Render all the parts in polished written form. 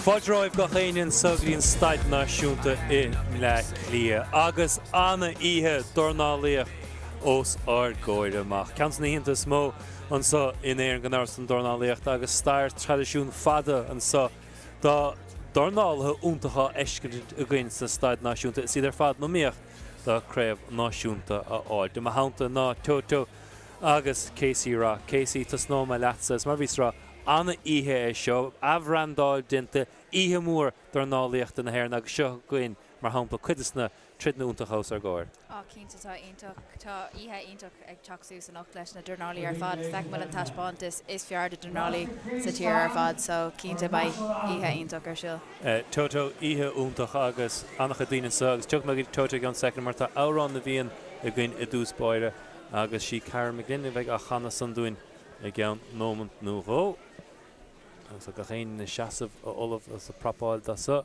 Fáilte romhaibh gach éinne anso go dtí an Staid Náisiúnta i mBleá Cliath agus ana-oíche dornálaíocht os ár gcomhair amach. Ceann de na hoícheanta is mó anso in Éirinn gan amhras don dornálaíocht agus stair traidisiún fada anso do dornálaithe iontacha á fheiscint againn sa Staid Náisiúnta is iad ar fad in iomaíocht do craobh náisiúnta a fháil. I mo theannta ná Toto agus Casey Rock. Casey, tosnóidh mé leatsa. Is mar a bhíos ag rá, Ana-oíche é seo, athbhrandáil déanta, oíche mhór dornálaíochta na hÉireann agus seo againn, mar shampla, cuid de na troideanna iontacha os ár gcomhair. Á, cinnte, tá iontach, tá oíche iontach ag teacht suas anocht leis na dornálaí ar fad. Feicfidh muid an taispeántas is fearr de dornálaí sa tír ar fad, so cinnte beidh oíche iontach ar siúl. Toto, oíche iontach agus an-chuid daoine anseo agus tiocfaidh mé go dtí Toto i gceann soicind mar tá Amhrán na bhFiann againn i dtús báire agus sí Cara McGlynn a bheidh á chanadh san dúinn. I gceann nóimint nó dhó, agus tá gach éinne ina seasamh a ullamh agus ag prapáil dó so.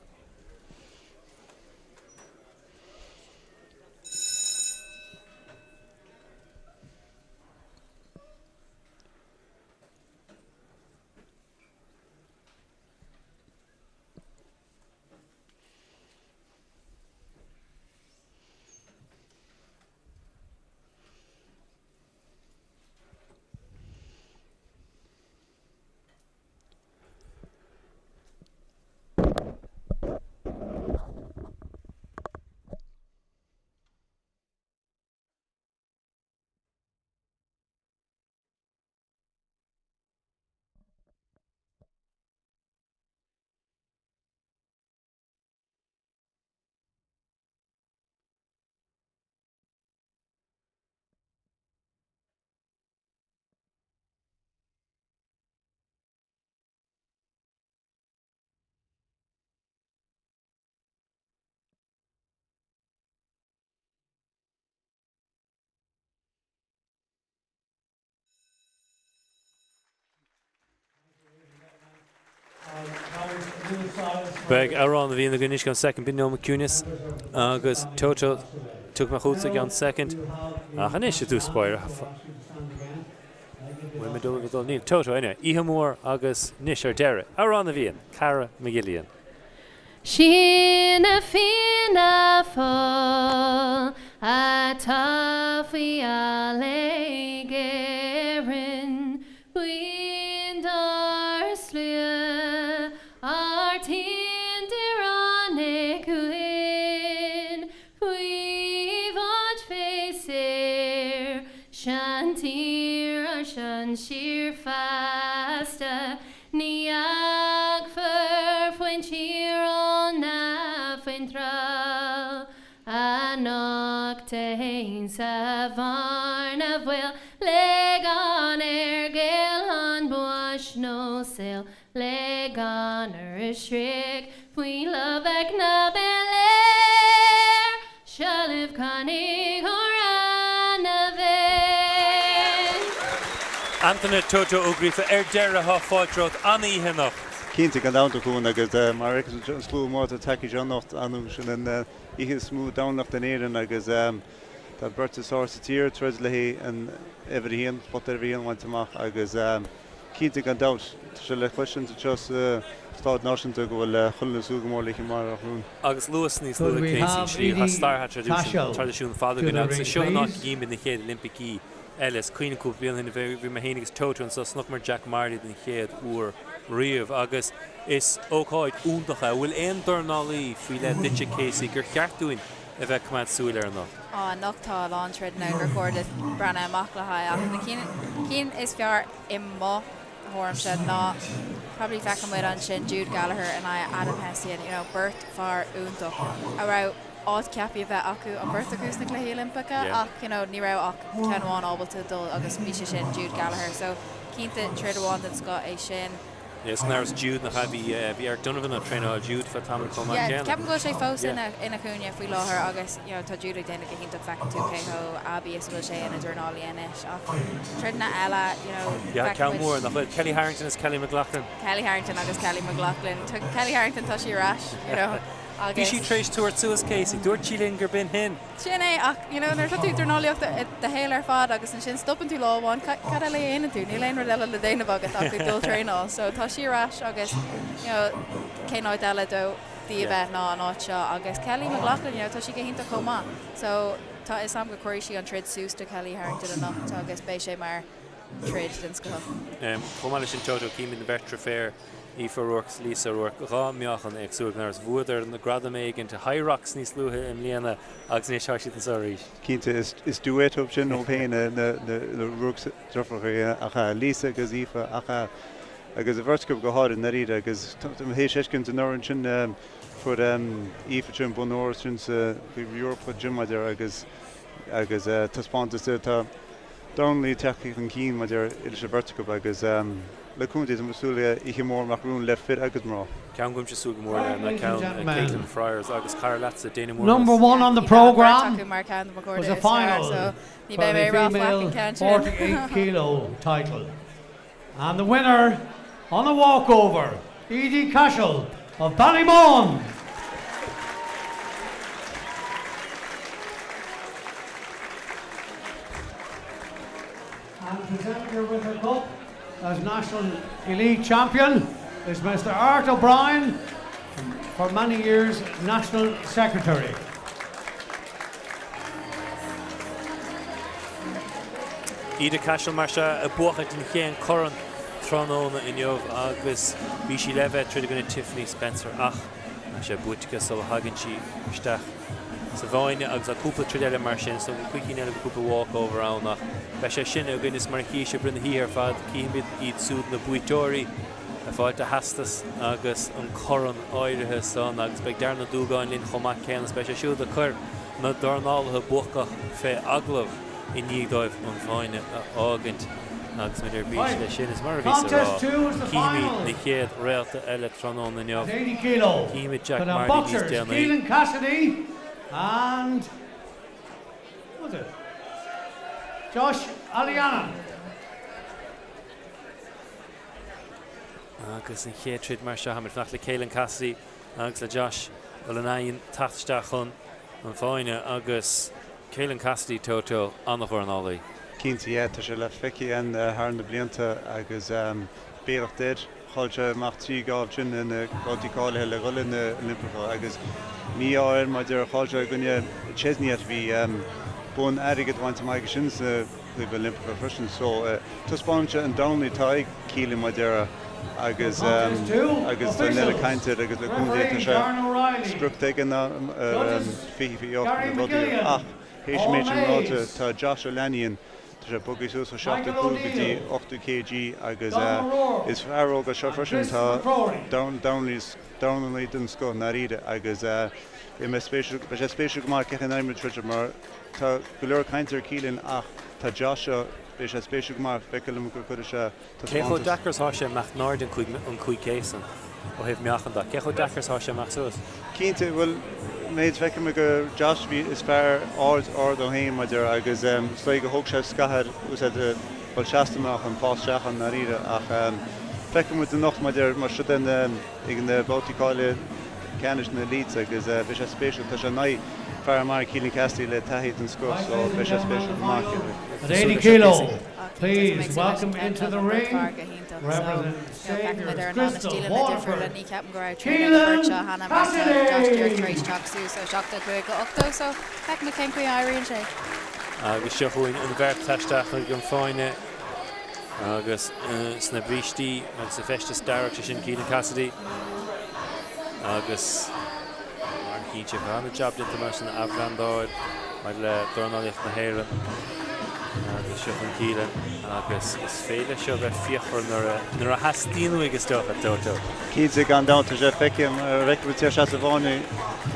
Beidh Amhrán na bhFiann againn anois i gceann soicind, b'in nóiméad ciúinis agus Toto tiocfaidh mé chugatsa i gceann soicind ach anois i dtús báire bhfuil mé dul dul níl Toto anyway oíche mhór agus anois ar deireadh Amhrán na bhFiann Cara McGillion. Sí na Fianna Fáil atá faoi fheall ag Éirinn, buíon dár slua, ár dtíoránaigh uainn, faoi bháid fé saor, seantír ár sinsir feasta. Ní fhágfar faoin tíorán ná faoin trá anocht a théann sa bhearna bhaoil le gan ar ghéill an bháis nó saol le gan ar a shroich faoi loibheadh na Béal Air Seo libh canfaidh Amhrán na bhFiann. Antaine Toto Ó Gríofa, ar deireadh tá fáilte romhat, an-oíche anocht. Cinnte, gan dabht a Chuain, agus mar a fheiceann tú an slua mór atá tagtha anseo anocht, ar ndóigh sin an oíche is mó dornálaíocht in Éirinn agus tá beirt is fearr sa tír ag troid le haghaidh an uimhir a haon, spota uimhir a haon a bhaint amach agus Cinnte, gan dabht. Tá sé le cloisint anseo sa Staid Náisiúnta go bhfuil chuile dhuine ag súil go mór le hoíche amárach romhainn. Agus luas níos luaithe Casey slí, tá stair traidisiún, traidisiún fada againn agus is seo an áit a d'imir na chéad Oilimpicí eile. Is cuimhin cúpla bliain ó shin bhí bhí mé féin agus Toto anseo is chonaiceamar Jack Marley den chéad uair riamh agus is ócáid iontach é. An bhfuil aon dornálaí faoi leith duitse Casey gur cheart dúinn a bheith ag coimeád súil air anocht? Á, anocht tá a lán troideanna gur chóir duit breathnú amach le haghaidh ach na cinn, cinn is fearr i mo thuairimse ná probably feicfidh muid ansin Jude Gallagher in aghaidh Adam Hession, you know, beirt fear iontach a raibh áit ceaptha a bheith acu, an beirt acu sna Cluichí Oilimpeacha Yeah. ach you know, ní raibh ach ceann amháin ábalta dul agus bhí sé sin Jude Gallagher so cinnte troid amháin den scoth é sin. Is gan amhras Jude nach ea? Bhí bhí Eric Donovan ag traenáil Jude feadh tamaill chomh maith Yeah, céanna. ceapaim go bhfuil sé fós Yeah. ina ina chúinne faoi láthair agus you know tá Jude ag déanamh go hiontach feiceann tú cé chomh aibí is a bhfuil sé ina dhornálaí anois ach troideanna eile you know Yeah, feiceann ceann muid mór nach bhfuil? Kelly Harrington is Kelly McLaughlin. Kelly Harrington agus Kelly McLaughlin. Tá Kelly Harrington tá sí ar ais you know. Bhí Agus. sí tar éis tabhairt suas Casey. Dúirt sí linn gur b'in shin. Sin é, ach you know nuair atá tú ag dornálaíocht do shaol ar fad agus ansin stopann tú lá amháin, cad eile a dhéanann tú? Níl aon rud eile le déanamh agat ach ag dul traenáil. So tá sí ar ais agus you know cén áit eile dó di a bheith ná an áit seo agus Kelly McLaughlin you know tá sí go hiontach chomh maith. So tá 'fhios a'm go cuirfidh sí an troid suas do Kelly Harrington anocht agus beidh sé mar troid den scoth. Chomh maith leis sin Toto, címid an bheirt deirféar, Aoife O'Rourke is Lisa O'Rourke, 2 meáchan éagsúil gan amhras. Bhuadar na gradaim éigin Hyrox níos luaithe i mbliana agus anois tá siad anseo arís. Cinnte, is duet dóibh sin dóibh féin, na O'Rourke deirfiúracha ach Lisa agus Aoife ach agus an bheirt acu go háirithe i ndáiríre agus tá mé théis fheiscint anuraidh ansin fuair Aoife sin bonn óir sin sa Eorpach Gym maidir agus agus taispeántas de tá dornálaí tagtha chun cinn maidir leis an bheirt acu agus le cúnamh Dé tá mé ag súil le oíche mhór amach romhainn le fir agus mná. Ceann go bhfuilimse ag súil go mór le ná ceann Caitlin Fryers agus cara leatsa, Dana Moore. Number one on the Cinnte, an bheirt programme acu mar ceann de mo was chairde a is fearr final so ní for beidh the mé ag rá faic an female ceann sin. 48 kilo title and the winner on a walkover, Edie Cashel of Ballymun. And presenting her with her cup as National Elite Champion is Mr Art O'Brien, for many years National Secretary. Íde Cashel mar seo ag buachaint an chéad corn tráthnóna inniu agus bhí sí le bheith ag troid i gcoinne Tiffany Spencer ach tá sé buaite aici sula thagann sí isteach sa bhfáinne agus tá cúpla troid eile mar sin so cúig cinn eile go cúpla walkover ann ach beidh sé sin againn is mar a chí sibh i rith na hoíche ar fad cífimid iad siúd na buaiteoirí ag fáilt a theastas agus an corn áirithe san agus beidh Darren Ó Dúgáin linn chomh maith céanna is beidh sé siúd ag cur na dornálaithe buacach fé agallamh i ndiaidh dóibh an fáinne a fhágaint agus muid ar bís leis sin. Is mar a bhíos a rá, cífimid na chéad réalta eile tráthnóna inniu. Cífimid Jack Marley níos déanaí. Agus an chéad troid mar seo, táimid ag fanacht le Keelan Cassidy agus le Josh O'Lenain teacht isteach chun an fáinne agus Keelan Cassidy, Toto, an-dhornálaí. Cinnte, yeah, tá sé le feiceáil thar na blianta agus beannacht air. Chaill sé amach 3 gábh sin ina babhtaí cáilithe le dhul na Oilimpeacha agus mí-ádh air maidir chaill sé i gcoinne Chesney bhí bonn airgid bainte amach aige sin sna Cluichí Oilimpeacha freisin so taispeánann sé an dornálaí atá ag Keelan mar deireadh agus agus tá an oiread cainte air agus le cúnamh Dé tá sé sprioctha aige ná ar 20 28 na rudaí ach théis an méid sin ráite tá Josh O'Lanian tá sé bogtha suas ó 75 go dtí 80 kg agus is fear óg é seo freisin tá dornálaí den scoth i ndáiríre agus beidh sé spéisiúil go maith cén chaoi a n-éireoidh troid mar Tá go leor cainte ar Keelan ach tá Josh seo, beidh sé spéisiúil go maith feiceáil liom go gcuirfidh sé Cé chomh taispeántas. deacair is atá sé imeacht in airde an 5 kg san ó thaobh meáchan de? Cé chomh deacair is atá sé imeacht suas? Cinnte, bhuel, méid feicim mé gur Josh bhí is fear ard ard ó shin maidir agus is dóigh gur thóg sé scathair úsáid bhuel seasta amach chun fás isteach ann i ndáiríre ach feicfidh muid anocht maidir mar seo den ag na babhtaí cáilithe ceannais na Elites agus beidh sé spéisiúil tá sé in aghaidh fear mar Keelan Cassidy le taithí den scoth so beidh sé spéisiúil go maith. At 80 kilo, please welcome into the ring Reverend Saviour's Crystal Waterford, Keelan Cassidy! Agus seo chugainn an bheirt isteach chuig an fáinne agus sna brístí agus sa feisteas dearg, sé sin Keelan Cassidy agus Mar cinnte, tá an-jab déanta mar san athbhrandáil maidir le dornálaíocht na hÉireann agus seo chun Keelan agus is féidir leis seo bheith fíochmhar nuair a theastaíonn uaidh is dócha, Toto. Cinnte, gan dabht, tá sé feicthe, feicfidh muid sé sa bhfáinne,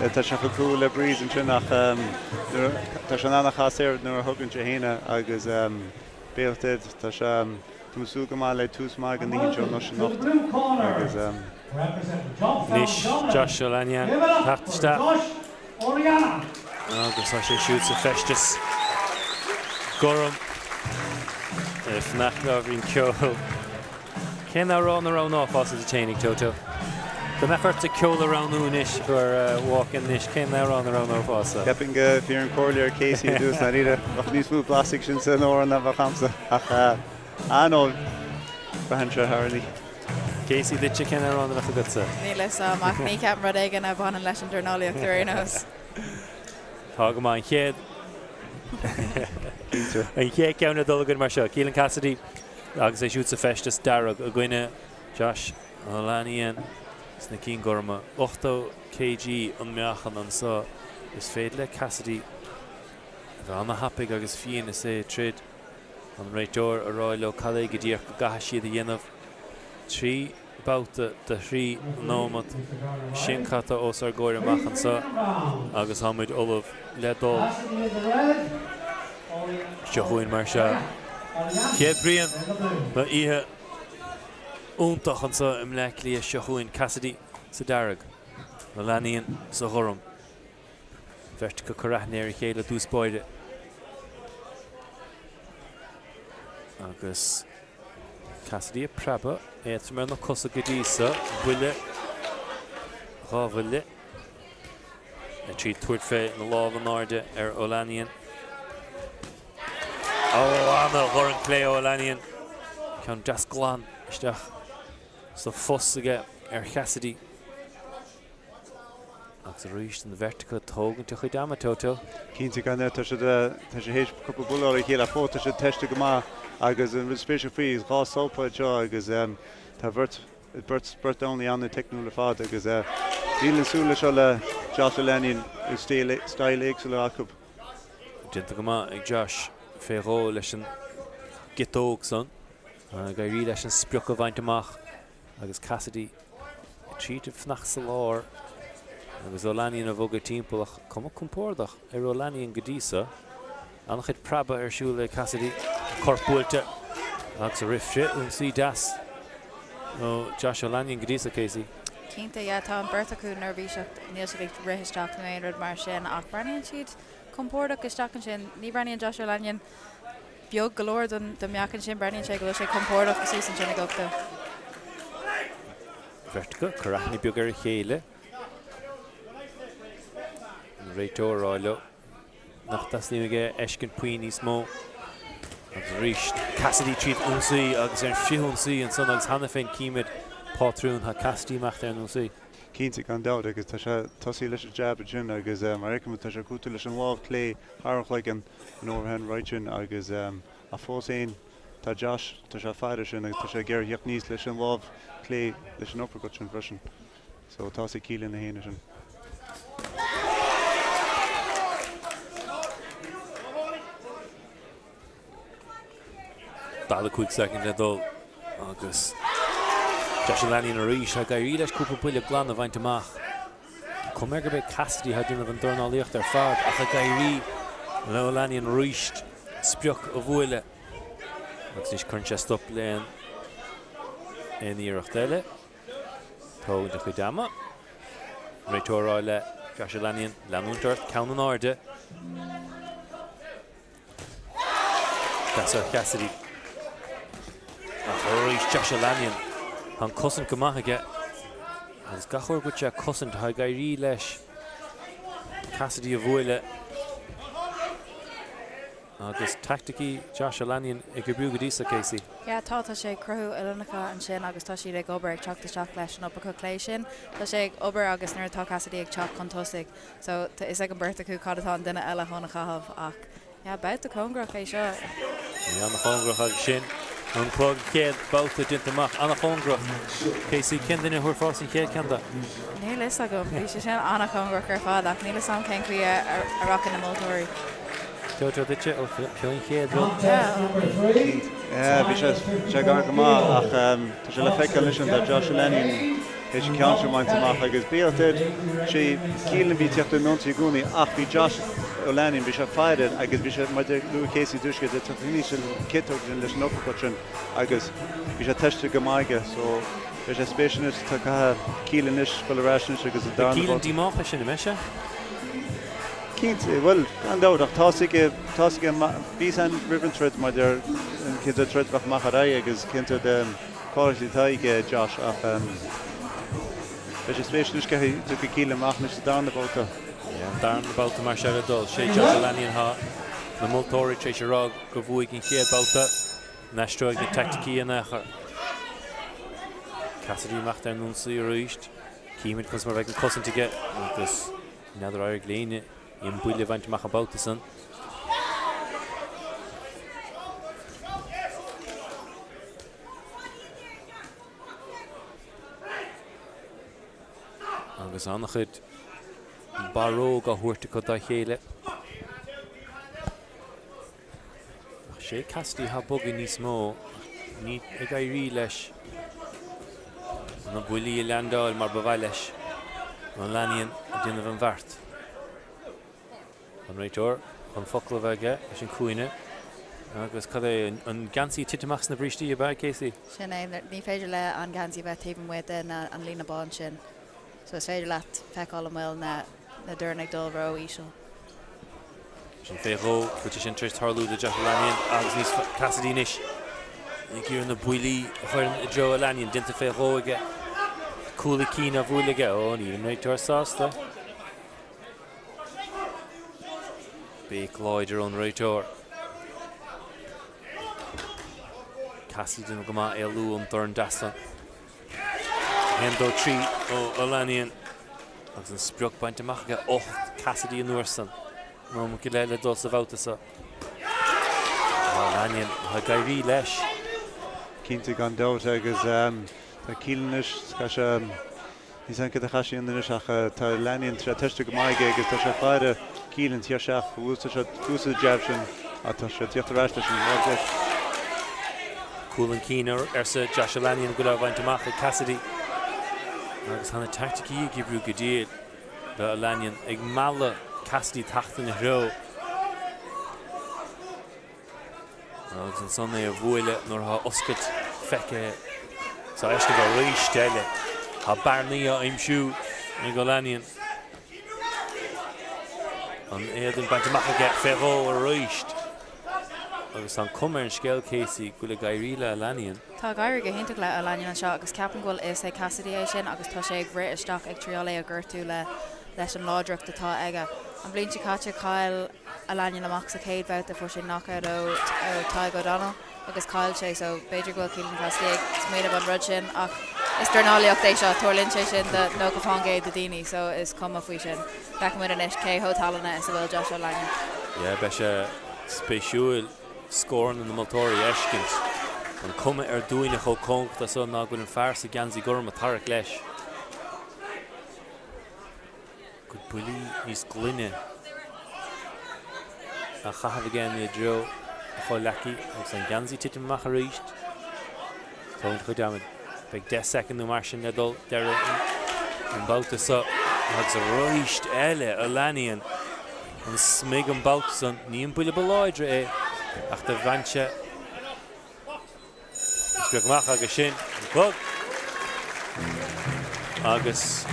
tá sé chomh cool le breeze ansin ach tá sé in ann a chasadh air nuair a thugann sé féin é agus beannacht Dé, tá sé. Tá mé ag súil go maith le tús maith don oíche anseo anois anocht agus. Anois Josh O'Lanian teacht isteach agus tá sé siúd sa feisteas gorm ag fanacht le ábhairín ceoil. Cén amhrán a roghnófása duit fhéinig, Toto? Dá mbeadh ortsa ceol a roghnú anois ar Walk-In anois, cén amhrán a roghnófása? Cheapfainn go bhfiarfainn comhairle ar Casey ar dtús, ndáiríre. Bheadh níos mó blas aige sin san amhrán ná bheadh a'msa. Ach ah no, braitheann sé ar dhaoine. Casey, duitse, cén amhrán a bheadh agatsa? Níl fhios a'm ach ní ceapaim rud éigin a bhaineann leis an dornálaíocht ar aon nós. Tá go maith. An chéad An chéad ceann le dul againn mar seo. Keelan Cassidy agus é siúd sa feisteas dearg i gcoinne Josh O'Lanian sna cinn gorma. 80 kg an meáchan anseo. Is féidir le Cassidy a bheith ana-thapaidh agus fiáin is é ag troid. An réiteoir a rá leo cad é go díreach go gcaithfidh siad a dhéanamh. 3 babhta de thrí nóimeat sin caite os ár gcomhair amach anseo agus tá muid ullamh le dul. Seo chugainn mar seo. Chéad bhliain d'oíche iontach anseo i mBleá Cliath. Seo chugainn Cassidy sa dearg, O'Lanian sa ghorm. Beirt acu ag cur aithne ar a chéile i dtús báire agus Cassidy ag preabadh éadtrom ar na cosa go dtí so. Buille, 2 bhuille, 3 tabhairt fé na lámha in airde ar O'Lanian. Ó, ana dhorn clé ó O'Lanian. Ceann deas glan isteach sa phus aige ar Chassidy. Agus arís an bheirt acu ag tógaint a chuid ama, Toto. Cinnte, gan dabht, tá siad tá siad théis cúpla buille a fháil ar a chéile ach fós tá siad teiste go maith agus an rud spéisiúil faoi is 2 southpaw iad seo agus tá beirt beirt beirt dornálaí an-teicniúil ar fad agus níl an súil le seo le Josh O'Lanian stíl style éagsúla acu. Déanta go maith ag Josh fé dhó leis an gciotóg san. Ag éirí leis an sprioc a bhaint amach. Agus Cassidy tríd ag fanacht sa lár agus O'Lanian a bhogadh timpeall ach cuma compordach ar O'Lanian go dtí so. An-chuid preabadh ar siúl ag Cassidy, corp buailte agus a rith frith ionsaí deas ó Josh O'Lanian go dtí so, Casey. Cinnte, yeah, tá an beirt acu neirbhíseach, níl siad ag rith isteach nó aon rud mar sin ach breathnaíonn siad compordach isteach ansin. Ní bhreathnaíonn Josh O'Lanian beag go leor don meáchan sin. Breathnaíonn sé go bhfuil sé compordach suas ansin ag 80. Beirt acu ag cur aithne beag ar a chéile. An réiteoir ag rá leo nach dteastaíonn aige a fheiscint puinn níos mó. Agus arís Cassidy tríd ionsaí agus ar an frith-ionsaí ansan agus cheana féin címid pátrún. Tá Cassidy imeacht ar an ionsaí. Cinnte, gan dabht, agus tá sé tosaithe leis an jab ansin agus mar a fheicimid tá sé ag cúiteamh leis an lámh clé thar an chloigeann, an overhand right sin agus ach fós féin tá Josh, tá sé ag faire sin agus tá sé ag iarraidh theacht aníos leis an lámh clé leis an uppercut sin freisin. So tá sé Keelan a haon sin. 45 soicind le dul agus Josh O'Lanian arís ag éirí leis cúpla buille glan a bhaint amach. Cuma air gurb é Cassidy atá ag déanamh an dornálaíocht ar fad ach ag éirí le O'Lanian arís sprioc a bhualadh agus anois cuireann sé stop le aon iarracht eile. Tógaint a chuid ama. Réiteoir ag rá le Josh O'Lanian leanúint ort, ceann in airde. Deas ar Chassidy. Ach arís Josh O'Lanian. Tá an cosaint go maith aige. Agus gach uair go bhfuil sé ag cosaint, tá ag éirí leis Cassidy a bhualadh. Agus taicticí Josh O'Lanian ag oibriú go dtí so, Casey. Yeah, tá, tá sé ag cruthú uillinneacha ansin agus tá siad ag obair, ag teacht isteach leis an uppercut clé sin. Tá sé ag obair agus nuair atá Cassidy ag teacht chun tosaigh, So, tá fhios ag an beirt acu cad atá an duine eile chun a chaitheamh ach, yeah, babhta cóngarach é seo. Bhí an-chóngarach agus sin an clog chéad babhta déanta amach. An-chóngarach. Casey, cén duine a thabharfá san chéad ceann de? Níl fhios agam. Bhí sé sin an-chóngarach ar fad ach níl fhios agam cén chaoi a rachaidh na moltóirí. Toto duitse, ó seo an chéad rud. Yeah, bhí sé sé gar go maith ach tá sé le feiceáil anois an Josh O'Lanian théis an ceann seo a bhaint amach agus bíodh deir sé Keelan bhí teacht in ionsaí i gcónaí ach bhí Josh O'Lanian bhí sé faire agus bhí sé mar a luaigh Casey dúisce de teacht aníos an ciotóg sin leis an uppercut sin agus bhí sé teiste go maith aige so beidh sé spéisiúil anois tá caithfidh Keelan anois dul ar ais anois agus an darna Keelan díomách leis sin, an mbeidh sé? Cinnte, bhuel, gan dabht, ach tá's aige, tá's aige, bhí fhios a'inn roimh an troid mar deir an cén sórt troid a bheadh amach ar aghaidh agus cén sórt quality atá aige Josh ach beidh Beidh sé spéisiúil anois cé a dtiocfaidh Keelan amach anois sa darna babhta. Yeah, an darna babhta mar seo le dul. Sé Josh Lanyon Tá na moltóirí tar éis a rá gur bhuaigh an chéad babhta. An aistreoidh na teaicticí in aon chor. Cassidy amach ar an ionsaí arís. Címid conas mar a bheidh an cosaint aige agus n'fheadar ar éirigh le éinne aon buille a bhaint amach an babhta san. Agus an-chuid barróg á thabhairt acu dá chéile. Ach sé Cassidy atá ag bogadh níos mó ach ní ag éirí leis na buillí a leaindeáil mar ba mhaith leis. Lanyon ag déanamh an bheart. An réiteoir chun focal a bheith aige leis an cúinne. Agus cad é an geansaí ag titim amach sna brístí ab ea, Casey? Sin é, ní féidir le an geansaí a bheith taobh amuigh de an líne bán sin. So is féidir leat feiceáil an bhfuil na na doirn ag dul ró íseal. Sin fé dhó, bhfuil sé sin tar éis tarlú do Josh Lanyon agus níos Cassidy anois ag iarraidh na buillí a chur i dtreo Lanyon, déanta fé dhó aige. Cúl a cinn á bhualadh aige. Ó, níl an réiteoir sásta. Béic láidir ón réiteoir. Cassidy déanamh go maith éalú ón dorn deas san. 1, 2, 3 ó Lanyon agus an sprioc bainte amach aige ucht Cassidy an uair san. Nóiméad go leith le dul sa bhabhta seo. Lanyon ag éirí leis. Cinnte gan dabht agus tá Keelan anois, caithfidh sé Níl 's agam cad a chaithfidh sé a dhéanamh anois ach tá Lanyon tá sé teiste go maith aige agus tá sé ag faire Keelan tíocht isteach, úsáid sé úsáid an jab sin ach tá sé ag tíocht ar ais leis an lámh dheis. Cúl an cinn arsa Joshua Lanyon go bhfuil á bhaint amach ag Cassidy agus tá na teaicticí ag oibriú go diail le Lanyon ag mealladh Cassidy teacht ina threo. Agus ansan é a bhuaileadh nuair atá oscailt feicthe sa eisneamh arís eile. Tá bearnaí á aimsiú ag Lanyon. An éadan bainte amach aige fé dhó arís. Agus tá an cuma ar an scéal, Casey, go bhfuil ag éirí le Lanyon. Tá ag éirí go hiontach le Lanyon anseo agus ceapaim go bhfuil fhios ag Cassidy é sin agus tá sé ag rith isteach ag triáil é a ghortú le leis an láidreacht atá aige. An bhliain seo caite chaill Lanyon amach sa chéad bhabhta, fuair sé knockout ó Tadhg O'Donnell agus chaill sé so b'fhéidir go bhfuil Keelan Cassidy ag smaoineamh an rud sin ach is dornálaíocht é seo, tarlaíonn sé sin do 90% de daoine so is cuma faoi sin. Feicfidh muid anois cé chomh tallanna is a bhfuil Joshua Lanyon. Yeah, beidh sé spéisiúil scóranna na moltóirí a fheiscint. An cuma ar dúinne chomh cóngarach dó so ná go bhfuil an fear sa gheansaí gorm ag tarrac leis. Cuid buillí níos glaine á chaitheamh aige i dtreo a chomhleacaí agus an geansaí titim amach arís. Tógann cuid ama, beidh 10 soicind nó mar sin le dul deireadh an babhta seo agus arís eile Lanyon an smig an babhta san. Ní an buille ba láidre é ach do bhain sé Sprioc amach agus sin an clog. Agus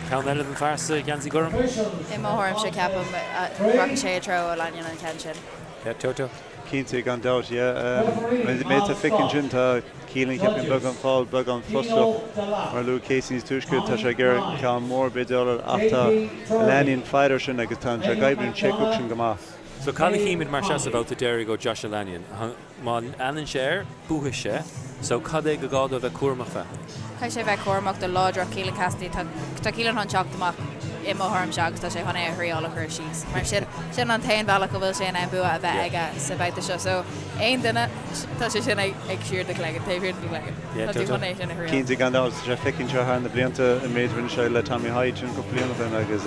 ceann eile den fear sa gheansaí gorm. I mo thuairimse ceapaim rachaidh sé i dtreo Lanyon an ceann sin. Yeah, Toto. Cinnte, gan dabht, yeah. Méid tá feicthe ansin, tá Keelan ceapaim beagán fáil, beagán frustrach mar a luaigh Casey níos túisce, tá sé ag iarraidh ceann mór b'fhéidir ach tá Lanyon faire sin agus tá sé ag oibriú an check hook sin go maith. So cad a chímid mar seo sa bhabhta deiridh ó Joshua Lanyon? Má leanann sé air, buafaidh sé. So, cad é gur gá dó a bheith cúramach fé? Caithfidh sé a bheith cúramach do láidreacht Keelan Cassidy. Tá tá Keelan chun teacht amach i mo thuairimse agus tá sé chun é a thriáil a chur síos. Mar sin, sin an t-aon bhealach a bhfuil sé in ann bua a bheith aige sa bhabhta seo. So, aon duine, tá sé sin ag ag siar do chloigeann, taobh thiar de do chloigeann. Tá tú chun é sin a thriáil. Cinnte, gan dabht, tá sé feicthe anseo thar na blianta an méid a rinne sé le Tommy Hyde sin cúpla bliain ó shin agus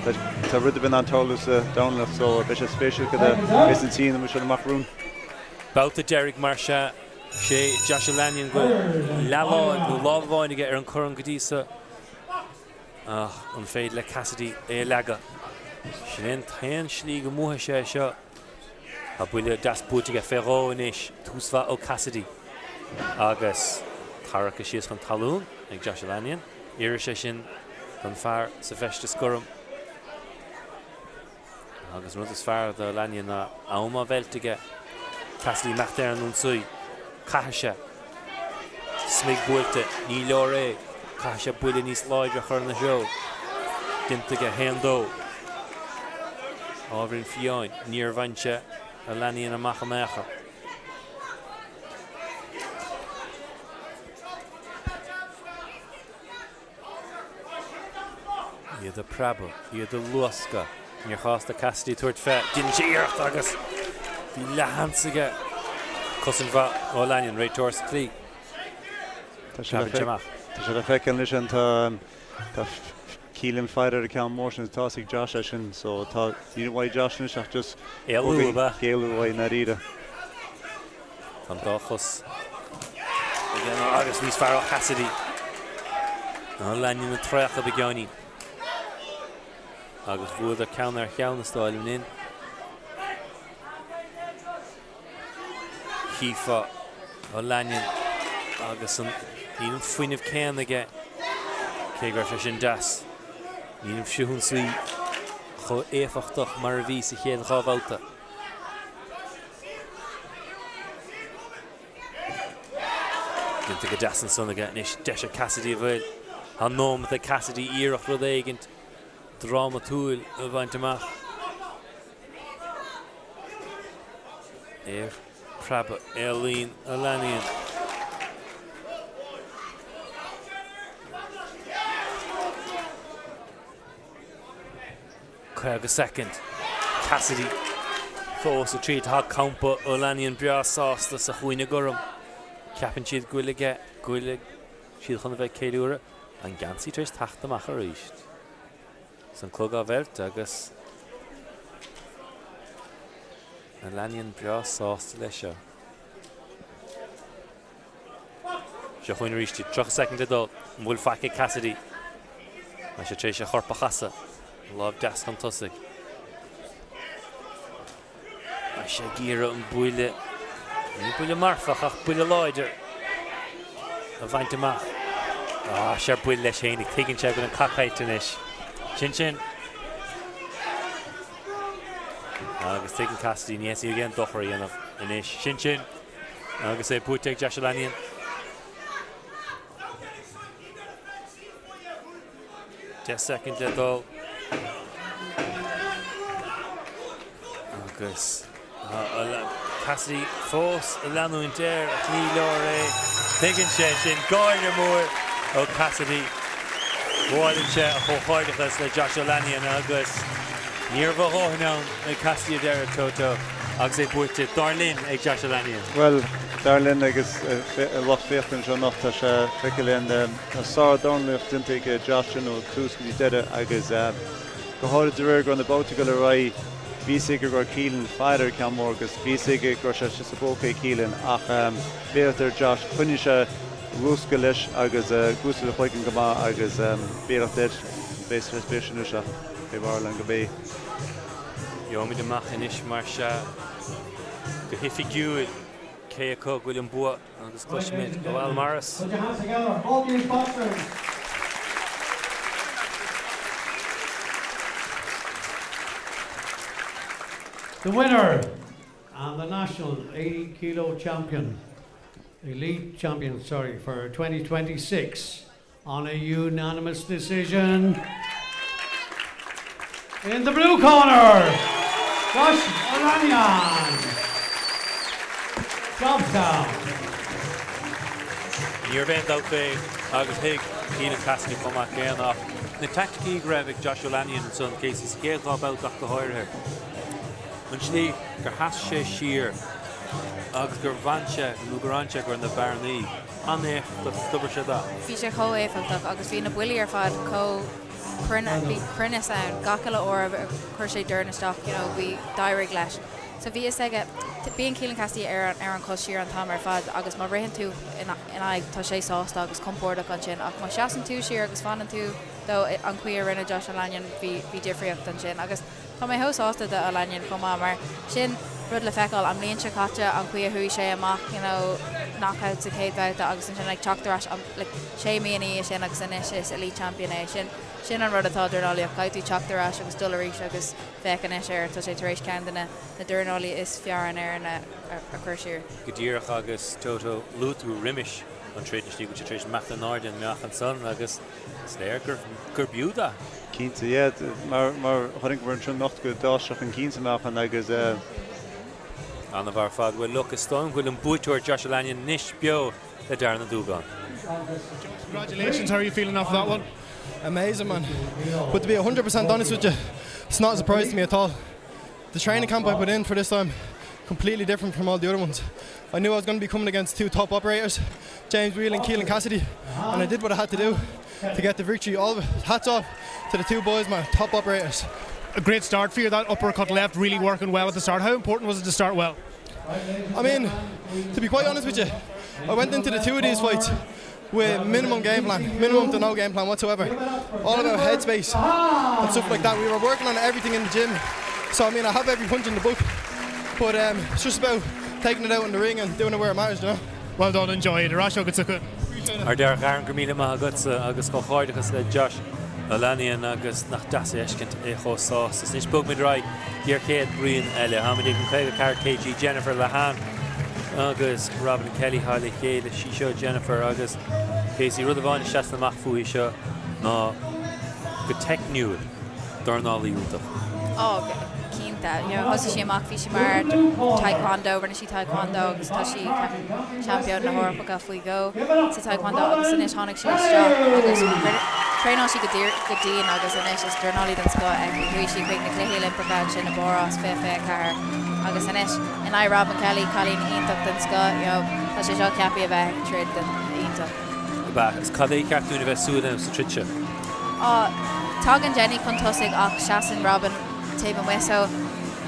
tá tá rud ar bith in ann tarlú sa Domhnach so beidh sé spéisiúil cad a bheas an tSín amuigh seo amach romhainn. Babhta deiridh mar sea, sé Joshua Lanyon go bhfuil leathláimh nó lámh amháin aige ar an corn go dtí so ach an féidir le Cassidy é a leagadh? Sin é an t-aon slí go mbuafaidh sé é seo. Tá buille deas buailte aige fé dhó anois, tús mhaith ó Cassidy agus tarraicthe síos chun talún ag Joshua Lanyon. Iarrfaidh sé sin don fear sa bhfeisteas gorm. Agus an rud is fearr do Lanyon ná am á mheilt aige. Cassidy imeacht ar an ionsaí. Caithfidh sé. Smig buailte. Ní leor é. Caithfidh sé buille níos láidre a chur ina threo. Déanta aige, 1, 2. Ábhairín fiáin, níor bhain sé O'Lannion amach in aon chor. Iad ag preabadh, iad ag luascadh. Níor chás do Cassidy tabhairt fé. Dhein sé iarracht agus bhí leathsheans aige. Cosaint mhaith ó Lannion, réiteoir sa tslí. Tá sé le feiceáil anois an tá Keelan faire ar an ceann mór sin tá ag Josh é sin so tá níl uaidh Josh anois ach just éalú ab ea? Éalú uaidh i ndáiríre. Tá an dá chos aige agus níos fearr ó Cassidy. Lannion ag traochadh beagáinín. Agus bhuadar ceann ar cheann is dóigh liom. Chífeá O'Lannion agus an níl an fuinneamh céanna aige cé go raibh sé sin deas. Níl an frithionsaí chomh éifeachtach mar a bhí sa chéad dá bhabhta. Déanta go deas ansan aige anois, deis ag Cassidy a bhfuil. Tá nóimeat ag Cassidy iarracht rud éigint drámatúil a bhaint amach. É ag preabadh, éalaíonn O'Lannion. 50 soicind. Cassidy fós ag troid. Tá campa O'Lannion breá sásta sa chúinne gorm. Ceapann siad go bhfuil aige, go bhfuil siad chun a bheith ag ceiliúradh. An geansaí tar éis teacht amach arís. Is an clog á bheirt agus O'Lannion breá sásta leis seo. Seo chugainn arís 30 soicind le dul. An bhfuil faic ag Cassidy? Tá sé tar éis a chorp a chasadh. Lámh deas chun tosaigh. Tá sé ag iarraidh an buille, ní buille marfach ach buille láidir, a bhaint amach. Tá sé ar buile leis féin, tuigeann sé go bhfuil an cath caillte anois. Sin sin. Agus tuigeann Cassidy, ní fhéadfaí aon dochar a dhéanamh anois. Sin sin. Agus é buaite ag Josh O'Lannion. 10 soicind le dul. Agus Cassidy fós ag leanúint air ach ní leor é. Tuigeann sé sin. Gáire mór ó Cassidy. Buaileann sé a chomhghairdeachas le Josh O'Lannion agus ní raibh a dhóthain ann ag Cassidy a deireadh Toto agus é buaite, dar linn, ag Josh O'Lannion. Bhuel, dar linn agus lucht féachana anseo anocht, tá sé feicthe linn, tá sár-dornálaíocht déanta ag Josh ó tús go dtí deireadh agus go háirid de réir go raibh na babhtaí ag dul ar aghaidh, bhí fhios aige go raibh Keelan faire ar an ceann mór agus bhí fhios aige go raibh sé sa bpóca ag Keelan ach béireacht ar Josh, choinnigh sé luascadh leis agus d'úsáid a chloigeann go maith agus béireacht air, beidh sé spéisiúil anois ach beidh barúil agam go mbeidh. Gheobhaimid amach anois mar sea go hoifigiúil cé acu go bhfuil an bua agus cloisfimid ó Al Morris. Put your hands together, both these boxers. The winner and the national 80 kilo champion, elite champion, sorry, for 2026 on a unanimous decision. In the blue corner, Josh O'Lannion, Jobstown. Ní raibh aon dabht fé agus thuig Keelan Cassidy chomh maith céanna ach na teaicticí go raibh ag Josh O'Lannion ansan, Casey, sa chéad dá bhabhta ach go háirithe. An tslí gur sheas sé siar agus gur bhain sé nó gur fhan sé go raibh na bearnaí an-éifeachtach, d'obair sé da. Bhí sé chomh éifeachtach agus bhí na buillí ar fad chomh cruinn, bhí cruinneas ann gach uile uair a chuir sé dorn isteach, you know, bhí, d'éirigh leis. So bhí fhios aige, bíonn Keelan Cassidy ar an, ar an chos siar an t-am ar fad agus má ritheann tú ina aghaidh tá sé sásta agus compordach ansin ach má sheasann tú siar agus fanann tú dó an chaoi a rinne Josh O'Lannion bhí, bhí difríocht ansin agus Tá mé chomh sásta do O'Lannion chomh maith mar sin rud le feiceáil an mbliain seo caite an chaoi a chuaigh sé amach you know knockout sa chéad bhabhta agus ansin like teacht ar ais like sé mí ina dhiaidh sin agus anois is elite champion é sin sin an rud atá dornálaíocht caithfidh tú teacht ar ais agus dul arís agus féach anois air tá sé tar éis ceann de na na dornálaí is fearr in Éirinn a a chur siar. Go díreach agus Toto luaigh tú roimis. an troid anois, go bhfuil sé tar éis imeacht in airde an meáchan san agus is léir gur gurb fhiú é. Cinnte, yeah, mar mar chonaiceamar anseo anocht go d'fhás sé chun cinn sa meáchan agus eh. An-mhaith ar fad. Bhuel, look, is dóigh liom go bhfuil an buaiteoir Josh Lanyon anois beo le Darren Ó Dúgáin. Congratulations, how are you feeling after that one? Amazing man. But to be 100% honest with you, it's not a surprise to me at all. The training camp I put in for this time, completely different from all the other ones. I knew I was going to be coming against two top operators, James Whelan and Keelan Cassidy, and I did what I had to do to get the victory. All hats off to the two boys, man, top operators. A great start for you, that uppercut left really working well at the start. How important was it to start well? I mean, to be quite honest with you, I went into the two of these fights with minimum game plan, minimum to no game plan whatsoever. All about headspace and stuff like that. We were working on everything in the gym. So, I mean, I have every punch in the book. But um, it's just about taking it out in the ring and doing it where it matters, you know? Well done, enjoy it. Ar ais agatsa go. Ar deireadh, a Dharren, go raibh míle maith agatsa agus comhghairdeachas le Josh Lanyon agus nach deas a fheiscint é chomh sásta. Anois bogfaimid ar aghaidh go dtí an chéad bhuíon eile. Táimid ag an 54 kg Jennifer Lehane agus Robin Kelly thá le chéile. Sí seo Jennifer agus Casey. Rud amháin a seasann amach fúithi seo ná go teicniúil. Dornálaí iontach. Ó, cinnte. You know, thosaigh sí amach, bhí sí mar taekwondo, rinne sí taekwondo agus tá sí seaimpín na hEorpa faoi dhó sa taekwondo agus anois tháinig sí isteach agus traenáil sí go go dian agus anois is dornálaí den scoth í. Chuaigh sí chuig na Cluichí Oilimpeacha ansin i bPáras 2024 agus anois in aghaidh Robin Kelly, cailín iontach den scoth, you know, tá sé seo ceaptha a bheith troid den iontach. Ab ea? Agus cad é ar cheart dúinn a bheith súil lena sa troid seo? Á, tagann Jenny chun tosaigh ach seasann Robin taobh amuigh so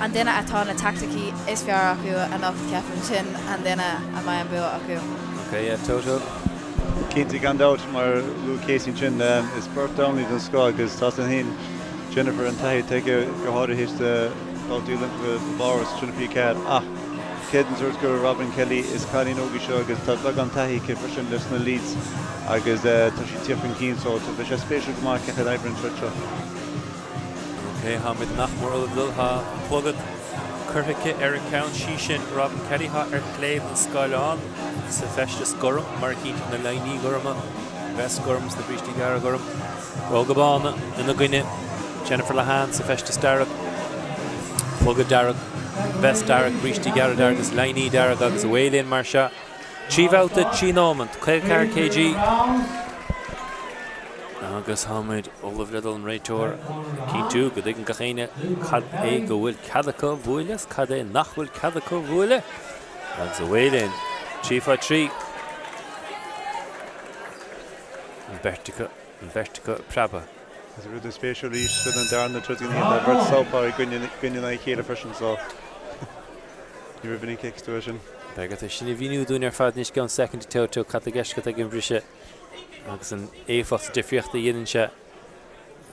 an duine atá na teaicticí is fearr acu anocht ceapaim sin an duine a mbeidh an bua acu. Ok, yeah, Toto. Cinnte, gan dabht, mar a luaigh Casey ansin, is beirt dornálaí den scoth agus tá san féin Jennifer an taithí atá aici go háirithe théis di babhtaí Oilimpeacha i bPáras 2024 ach cé den sórt gur Robin Kelly is cailín óg í seo agus tá beagán taithí aici freisin leis na Elites agus tá sí ag tíocht chun cinn so beidh sé spéisiúil go maith cén chaoi a oibreoidh an troid seo. Ok, táimid nach mór ullamh dul. Tá an clogad curtha aici ar a ceann. Sí sin Robin Kelly. Tá ar chlé den scáileán sa feisteas gorm, mar a chíonn tú na léiní gorma, an vest gorm is na brístí gearra gorm. Bróga bána ina gcoinne. Jennifer Lehane sa feisteas dearg, clogad dearg, vest dearg, brístí gearra dearg is léiní dearg agus away linn mar seo. 3 bhabhta, 3 nóimeant, 54 kg agus táimid ullamh le dul an réiteoir ag cinntiú go dtuigeann gach éinne cad é go bhfuil cead acu a bhualadh is cad é nach bhfuil cead acu a bhualadh agus away linn. 3 fá 3. An bheirt acu, an bheirt acu ag preabadh. Is rud spéisiúil arís sin an darna troid den oíche, tá beirt southpaw i gcoinne in aghaidh a chéile freisin so ní rómhinic a fheicfidh tú é sin. Beidh ort é sin a mhíniú dúinn ar fad anois i gceann soicind a Toto, cad tá i gceist agat ag an bhriseadh agus an éifeacht difríocht a dhéanann sé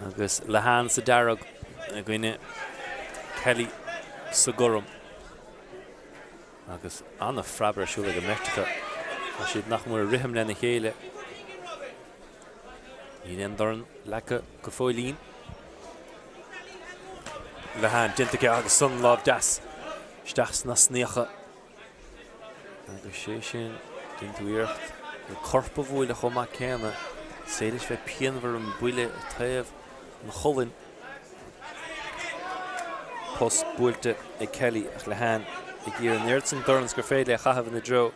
agus Lehane sa dearg i gcoinne Kelly sa gorm. Agus an-phreab ar siúl ag an mbeirt acu. Tá siad nach mór i rithim lena chéile. Níl aon dorn leagtha go fóillín. Lehane déanta aici agus san lámh deas isteach sna snaíocha. Agus sé sin, déanann tú iarracht an corp a bhualadh chomh maith céanna. Is féidir leis bheith pianmhar an buille i taobh an cholainn. Pos buailte ag Kelly ach Lehane ag iarraidh an oiread san dorn is gur féidir léi a chaitheamh ina dtreo.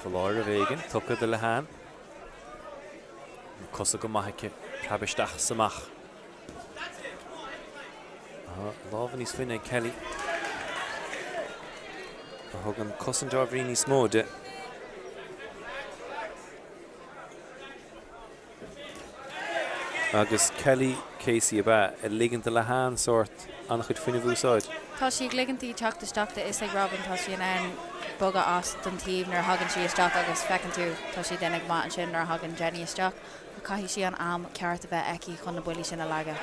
Foláireamh éigin tugtha do Lehane. Na cosa go maith aici, preab isteach is amach. Tá lámha níos faide ag Kelly a thugann cosaint ábhairín níos mó di. Agus Kelly Casey ab ea ag ligint do Lehane sórt an-chuid fuinnimh a úsáid? Tá sí ag ligint di teacht isteach tá a fhios ag Robin tá sí in ann bogadh as don taobh nuair a thagann sí isteach agus feiceann tú tá sí ag déanamh go maith ansin nuair a thagann Jenny isteach. Ach caithfidh sí an am ceart a bheith aici chun na buillí sin a leagadh.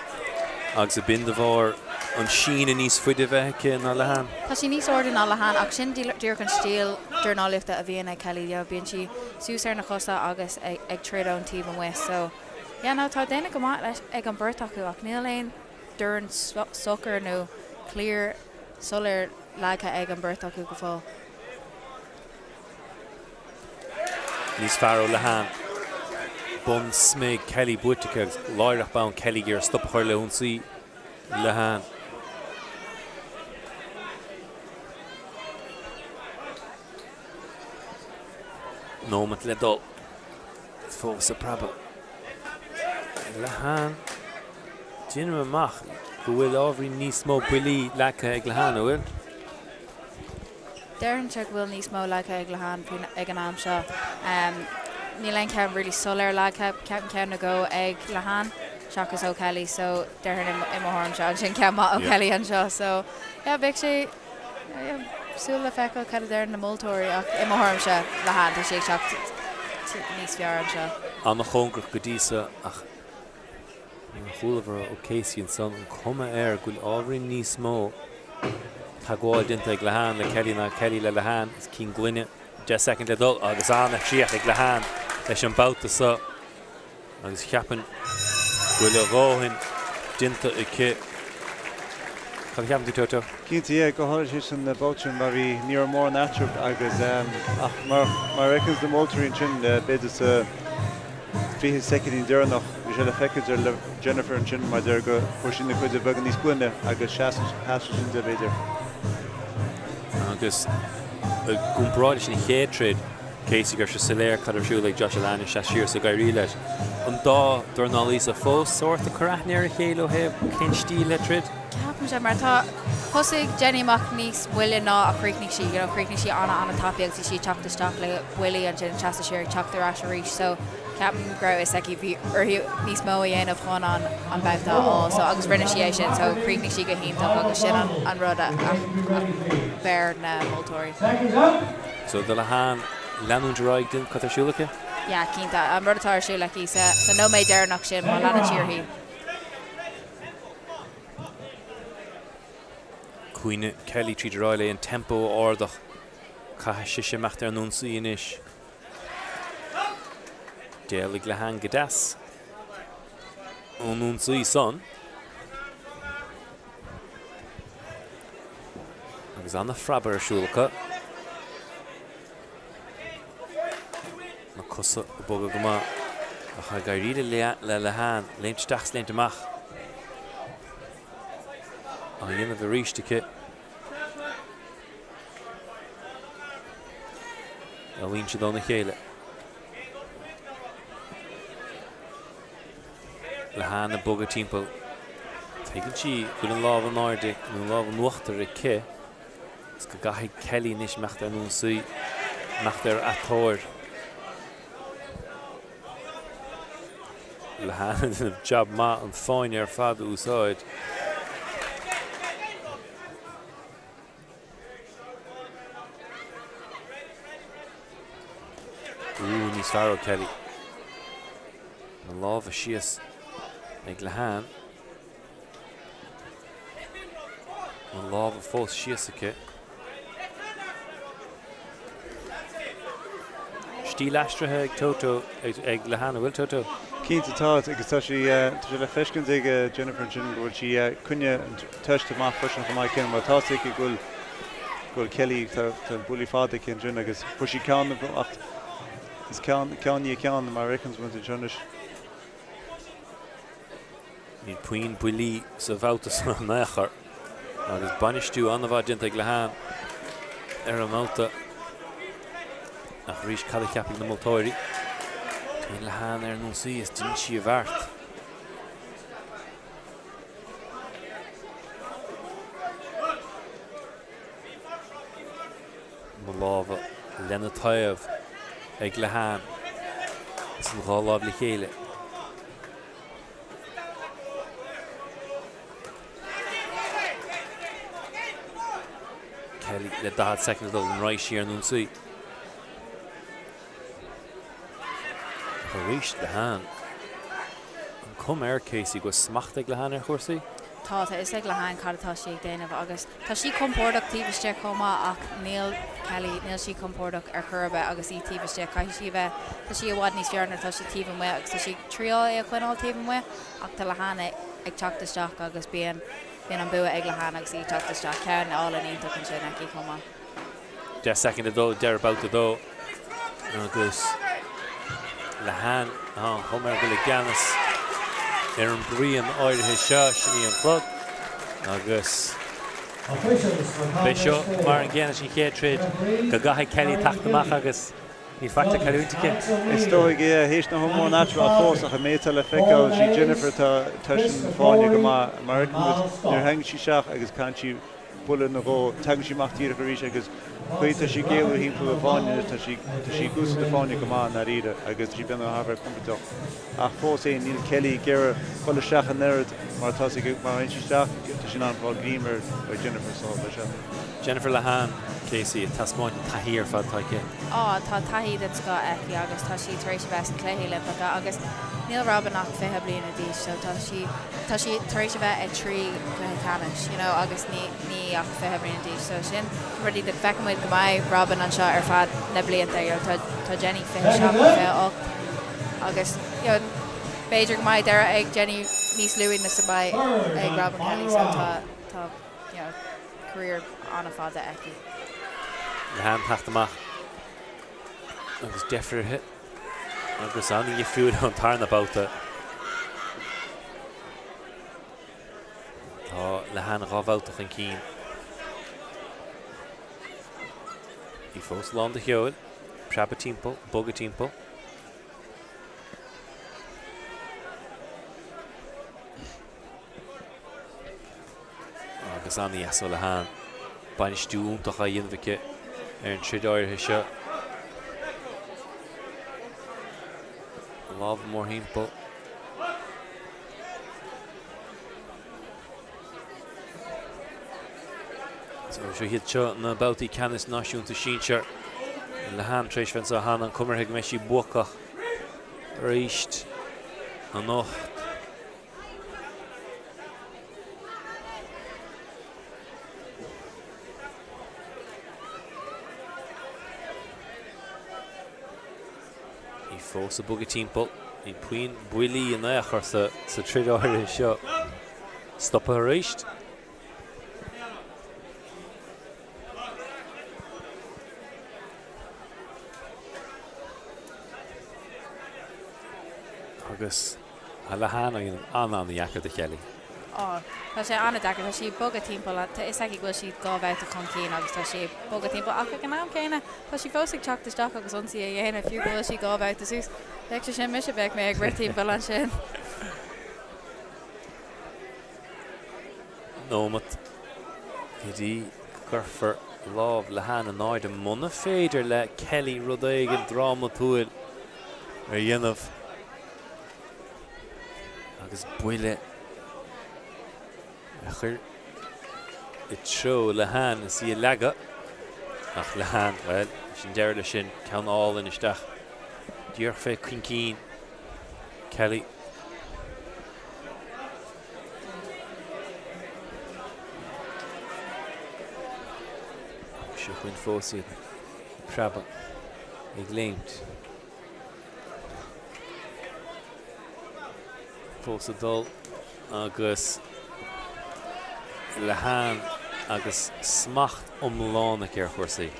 Agus ab in de bharr an síneadh níos faide a bheith aici ná Lehane? Tá sí níos airde ná Lehane ach sin díreach an stíl dornálaíochta a bhíonn ag Kelly. You know, bíonn sí suas ar na cosa agus ag troid ón taobh amuigh. So, yeah, no, tá déanamh go maith leis ag an beirt acu ach níl aon dorn socair nó clear soiléir leagtha ag an beirt acu go fóill. Níos fearr ó Lehane. Bonn smig Kelly buaite aici agus láithreach bonn Kelly ag iarraidh stop a chur le hionsaí Lehane. Nóimeat le dul. Fós ag preabadh. Lehane. Déanaim amach go bhfuil ábhairín níos mó buillí leagtha ag Lehane, an bhfuil? Déarfainnse go bhfuil níos mó leagtha ag Lehane faoin ag an am seo. Níl aon cheann really soiléir leagtha, ceapaim ceann nó dhó ag Lehane seachas ó Kelly so déarfainn i mo thuairimse ansin ceann maith ó Kelly anseo so yeah beidh sé yeah súil le feiceáil cad a deir na moltóirí ach i mo thuairimse Lehane tá sí ag teacht níos fearr anseo. An-chóngarach go dtí so ach Mar a chualamar ó Casey ansan, an cuma air go bhfuil ábhairín níos mó teagmháil déanta ag Lehane le Kelly ná Kelly le Lehane. Is cinn gloine, 10 soicind le dul agus an-chríoch ag Lehane leis an mbabhta so agus cheapfainn go bhfuil a dhóthain déanta aici. Cad a cheapann tú, Toto? Cinnte, yeah, go háirithe san babhta sin mar bhí, ní raibh mórán eatarthu agus ach mar mar a fheiceanns na moltóirí ansin b'fhéidir sa 20 soicindín deireanach bhí sé le feiceáil ar Jennifer ansin mar deir go fuair sí na cuid beagán níos glaine agus sheas sheas sé sin di b'fhéidir. Agus i gcomparáid leis an chéad troid, Casey go raibh sé soiléir cad a raibh ar siúl ag Josh Lehane sheas siar is ag éirí leis. An dá dornálaí so fós sórt ag cur aithne ar a chéile ó thaobh cén stíl le troid? Ceapaimse, mar tá, thosaigh Jenny amach níos moille ná a chríochnaigh sí, you know, chríochnaigh sí ana-ana-tapaidh agus bhí sí ag teacht isteach le buillí ansin, seasamh siar ag teacht ar ais arís so ceapaim go raibh fhios aici bhí uirthi níos mó a dhéanamh chun an an babhta a fháil so agus rinne sí é sin so chríochnaigh sí go hiontach agus sin an an rud a a bheir na moltóirí. So do Lehane leanúint ar aghaidh den cad tá ar siúl aici? Yeah, cinnte. An rud atá ar siúl aici sa sa nóiméad deireanach sin má leanann sí uirthi. Cuimhnigh Kelly tríd ar aghaidh léi an tempo a ardach. Caithfidh sise imeacht ar an ionsaí anois. D'éalaigh Lehane go deas ón ionsaí san. Agus an-phreabadh ar siúl acu. Na cosa ag bogadh go maith ach ag éirí le Lehane léimt isteach is léimt amach á dhéanamh arís aici. Éalaíonn siad óna chéile. Lehane ag bogadh timpeall. Tuigeann sí go bhfuil an lámh in airde nó an lámh in uachtar aici. Is go gcaithfidh Kelly anois imeacht ar an ionsaí, imeacht ar a tóir. Lehane ag déanamh jab maith an fáinne ar fad a úsáid. Ooh, níos fearr ó Kelly. Na lámha síos ag Lehane. Na lámha fós síos aici. Stíl aistrithe ag Toto, ag Lehane, an bhfuil Toto? Cinnte tá, agus tá sí, tá sé le feiscint ag Jennifer ansin go bhfuil sí ag coinneáil an teist amach freisin chomh maith céanna mar tá 's aici go bhfuil, go bhfuil Kelly, tá, tá buillí fada aici ansin agus fuair sí ceann ach is ceann, ceann i ndiaidh ceann mar a fheiceanns muid anseo anois. Níl puinn buillí sa bhabhta seo in aon chor agus bainistiú an-mhaith déanta ag Lehane ar an mbabhta. Ach arís, cad a cheapfaidh na moltóirí? Téann Lehane ar an ionsaí is déanann sí a bheart. Na lámha lena taobh ag Lehane is an dhá lámh le chéile. Kelly le 40 soicind le dul an raghaidh sí ar an ionsaí. Ach arís Lehane. An cuma air Casey go bhfuil smacht ag Lehane ar chúrsaí? Tá, tá fhios ag Lehane cad atá sí ag déanamh agus tá sí compordach taobh istigh chomh maith ach níl Kelly, níl sí compordach ar chor ar bith agus í taobh istigh. Caithfidh sí a bheith, tá sí i bhfad níos fearr nuair atá sí taobh amuigh agus tá sí ag triáil é a choinneáil taobh amuigh ach tá Lehane ag teacht isteach agus bíonn, bíonn an bua ag Lehane agus í ag teacht isteach. Ceann álainn iontach ansin aici chomh maith. 10 soicind le dul ag deireadh babhta 2 agus. Lehane, tá an chuma air go bhfuil i gceannas ar an bpruíon áirithe seo. Sin í an clog agus beidh seo mar an gcéanna leis an chéad troid go gcaithfidh Kelly teacht amach agus níl faic le cailliúint aici. Is dóigh, yeah, théis na hiomána eatarthu ach fós ach an méid atá le feiceáil, sí Jennifer atá tar éis an fáinne go maith mar a fheiceann muid nuair a thagann sí isteach agus caitheann sí buille nó dhó, tagann sí amach díreach arís agus chaoi tá sí ag éalú thimpeall an fáinne, tá sí tá sí ag úsáid an fáinne go maith i ndáiríre agus tá sí ag déanamh thar a bheith compordach. Ach fós féin níl Kelly ag iarraidh dul isteach an oiread mar atá sí mar a théann sí isteach tá sí in ann fáil greim ar ar Jennifer so beidh sé. Jennifer Lehane, Casey, ag taispeáint an taithí ar fad atá aici. Á, tá taithí den scoth aici agus tá sí tar éis a bheith sna Cluichí Oilimpeacha agus níl Robin ach 20 bliana d'aois so tá sí, tá sí tar éis a bheith ag 3 chluiche ceannais you know agus ní, ní ach 20 bliana d'aois so sin rudaí that feicfidh muid go mbeidh Robin anseo ar feadh na blianta you know tá, tá Jenny 27 nó 28 agus you know b'fhéidir go mbeidh deireadh ag Jenny níos luaithe ná a mbeidh ag Robin Kelly so tá, tá you know career an-fhada aici. Lehane teacht amach agus deifir uirthi agus an-dhifriúil ón tarna babhta. Tá Lehane 2 bhabhta chun cinn. Í fós lán de sheoil, preabadh timpeall, bogadh timpeall. Agus an-dheas ó Lehane. Bainistiú iontach á dhéanamh aici ar an troid áirithe seo. Lámha mórthimpeall. So seo iad seo na babhtaí ceannais náisiúnta sinsear. Lehane tar éis bheith anseo cheana, an chuma uirthi go mbeidh sí buacach arís anocht. Í fós ag bogadh timpeall. Níl puinn buillí in aon chor sa troid áirithe seo. Stoptha arís. Agus tá Lehane á dhéanamh an-an-dheacair do Kelly. Á, tá sé an-deacair. Tá sí ag bogadh timpeall. Tá fhios aici go bhfuil sí 2 bhabhta chun cinn agus tá sí ag bogadh timpeall ach ag an am céanna tá sí fós ag teacht isteach agus ionsaí a dhéanamh fiú go bhfuil sí 2 bhabhta suas. Bheadh sé sin mise, bheadh mé ag rith timpeall ansin. Nóimeat go dtí go gcuirfear lámh Lehane in airde muna féidir le Kelly rud éigin drámatúil a dhéanamh agus buille a chur i dtreo Lehane is í a leagadh ach Lehane, bhuel, sin deireadh leis sin, ceann álainn isteach díreach fé chuincín Kelly. Seo chugainn fós iad ag preabadh, ag léimt. Fós ag dul agus Lehane agus smacht iomlán aici ar chúrsaí.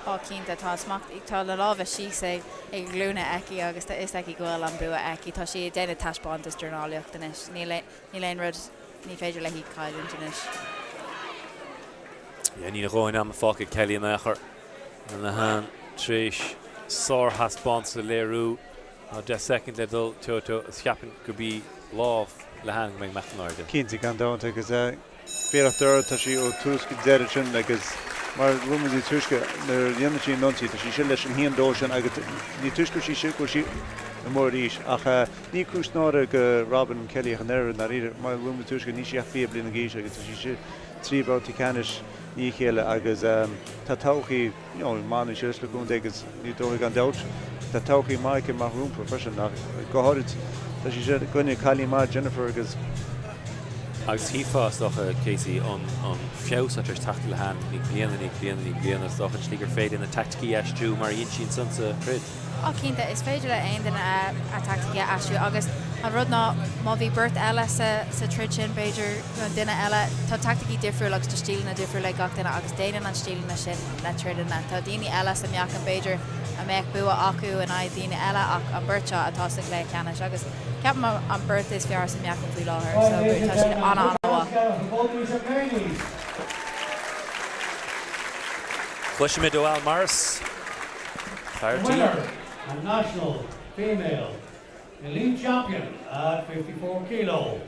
Á cinnte, tá smacht, tá na lámha síos ag a glúine aici agus tá fhios aici go bhfuil an bua aici. Tá sí ag déanamh taispeántas dornálaíochta anois. Níl níl aon rud, ní féidir léi cailliúint anois. Yeah, níl a dhóthain ama fágtha ag Kelly in aon chor. Lehane tar éis sárthaispeántas a léiriú. Tá 10 soicind le dul, Toto, is cheapfainn gurb í lámh Lehane go mbeidh ag imeacht in airde. Cinnte, gan dabht, agus Beannacht Dé, tá sí ó tús go deireadh sin agus mar a luaigh muid níos túisce nuair a dhéanann sí an ionsaí tá sí sin leis an haon dó sin agus ní túisce go bhfuil sí go bhfuil sí amuigh arís ach ní cúis náire do Robin Kelly ach an oiread i ndáiríre mar a luaigh muid níos túisce níl sí ach 20 bliana d'aois agus tá sí sin 3 babhta ceannais i ndiaidh a chéile agus tá todhchaí you know, iománaí síos le contae agus ní dóigh gan dabht tá todhchaí maith aici amach rompu freisin ach go háirid tá sí i gcoinne cailín maith Jennifer agus Agus chífeá, is dócha, Casey, an feabhas atá tar éis teacht ar Lehane i ndiaidh bliana, i ndiaidh bliana, i ndiaidh bliana, is dócha, an tslí gur féidir na teaicticí a aistriú mar a dhein sí ansan sa throid. Á cinnte, is féidir le aon duine a teaicticí a aistriú agus an rud ná má bhí beirt eile sa sa troid sin b'fhéidir nó duine eile, tá teaicticí difriúil agus tá stíleanna difriúla ag gach duine agus déanann an stíleanna sin na troideanna. Tá daoine eile sa meáchan b'fhéidir. a mbeadh bua acu in aghaidh daoine eile ach an beirt seo atá sa chluiche ceannais agus ceapaim an beirt is fearr sa meáchan faoi láthair so tá siad an-an-mhaith. Cloisimid ó Al Morris, fear The tí. winner and national female elite champion at 54 kilo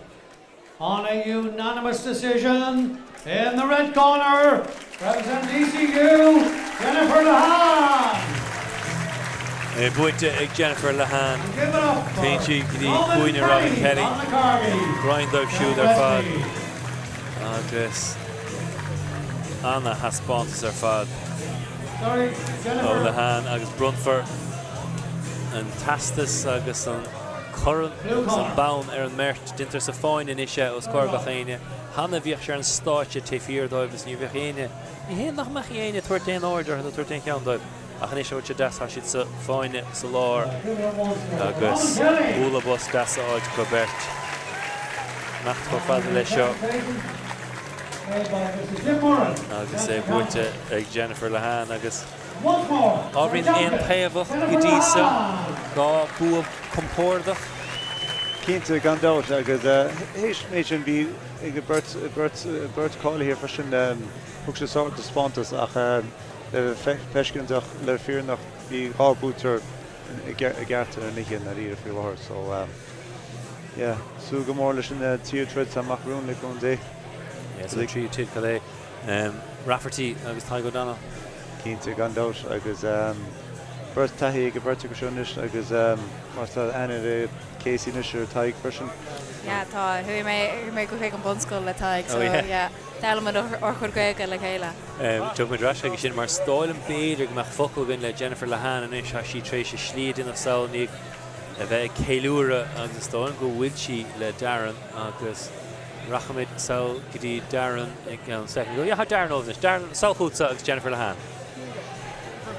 on a unanimous decision in the red corner representing DCU, Jennifer Lehane! É buaite ag Jennifer Lehane. Téann sí go dtí cúinne Robin Kelly. Greim dóibh siúd ar fad agus ana-thaispeántas ar fad ó Lehane agus bronnfar an teastas agus an corn agus an bonn ar an mbeirt. Déantar sa fáinne anois é os comhair gach éinne. Cheana bhíodh sé ar an stáitse taobh thiar dóibh is ní bheadh éinne, ní hé nach mbeadh éinne ag tabhairt aon aird orthu nó tabhairt aon cheann dóibh, ach anois a bhfuil sé deas tá siad sa fáinne sa lár agus bualadh bos deas á fháilt acu beirt. Imeacht chomh fada leis seo agus é buaite ag Jennifer Lehane agus. Ábhairín aontaobhach go dtí seo, 2 bua compordach. Cinnte, gan dabht, agus théis an méid sin bhí ag an beirt, beirt, beirt cáilithe freisin, thug siad sár-taispeántas ach le feiscint ach le fírinneach bhí 2 buaiteoir i gceart ar an oíche i ndáiríre faoi láthair so yeah, súil go mór leis an tríú troid atá amach romhainn le cúnamh Dé. Yeah, so tríú troid go léir. Rafferty agus Tadhg O'Donnell. Cinnte, gan dabht, agus beirt taithí ag an bheirt acu seo anois agus mar tá aithne ag Casey anois ar Tadhg freisin. Yeah, tá, chuaigh mé, chuaigh mé go chuig an bunscoil le Tadhg so yeah, d'fhoghlaim muid ár chuid Gaeilge le chéile. Tiocfaidh muid ar ais chuige sin mar is dóigh liom b'fhéidir go mbeadh focal againn le Jennifer Lehane anois, tá sí tar éis a slí a dhéanamh sall i ndiaidh a bheith ag ceiliúradh agus is dóigh liom go bhfuil sí le Darren agus Rachaimid sall go dtí Darren i gceann soicind. Yeah, tá Darren ullamh anois. Darren, sall chugatsa agus Jennifer Lehane.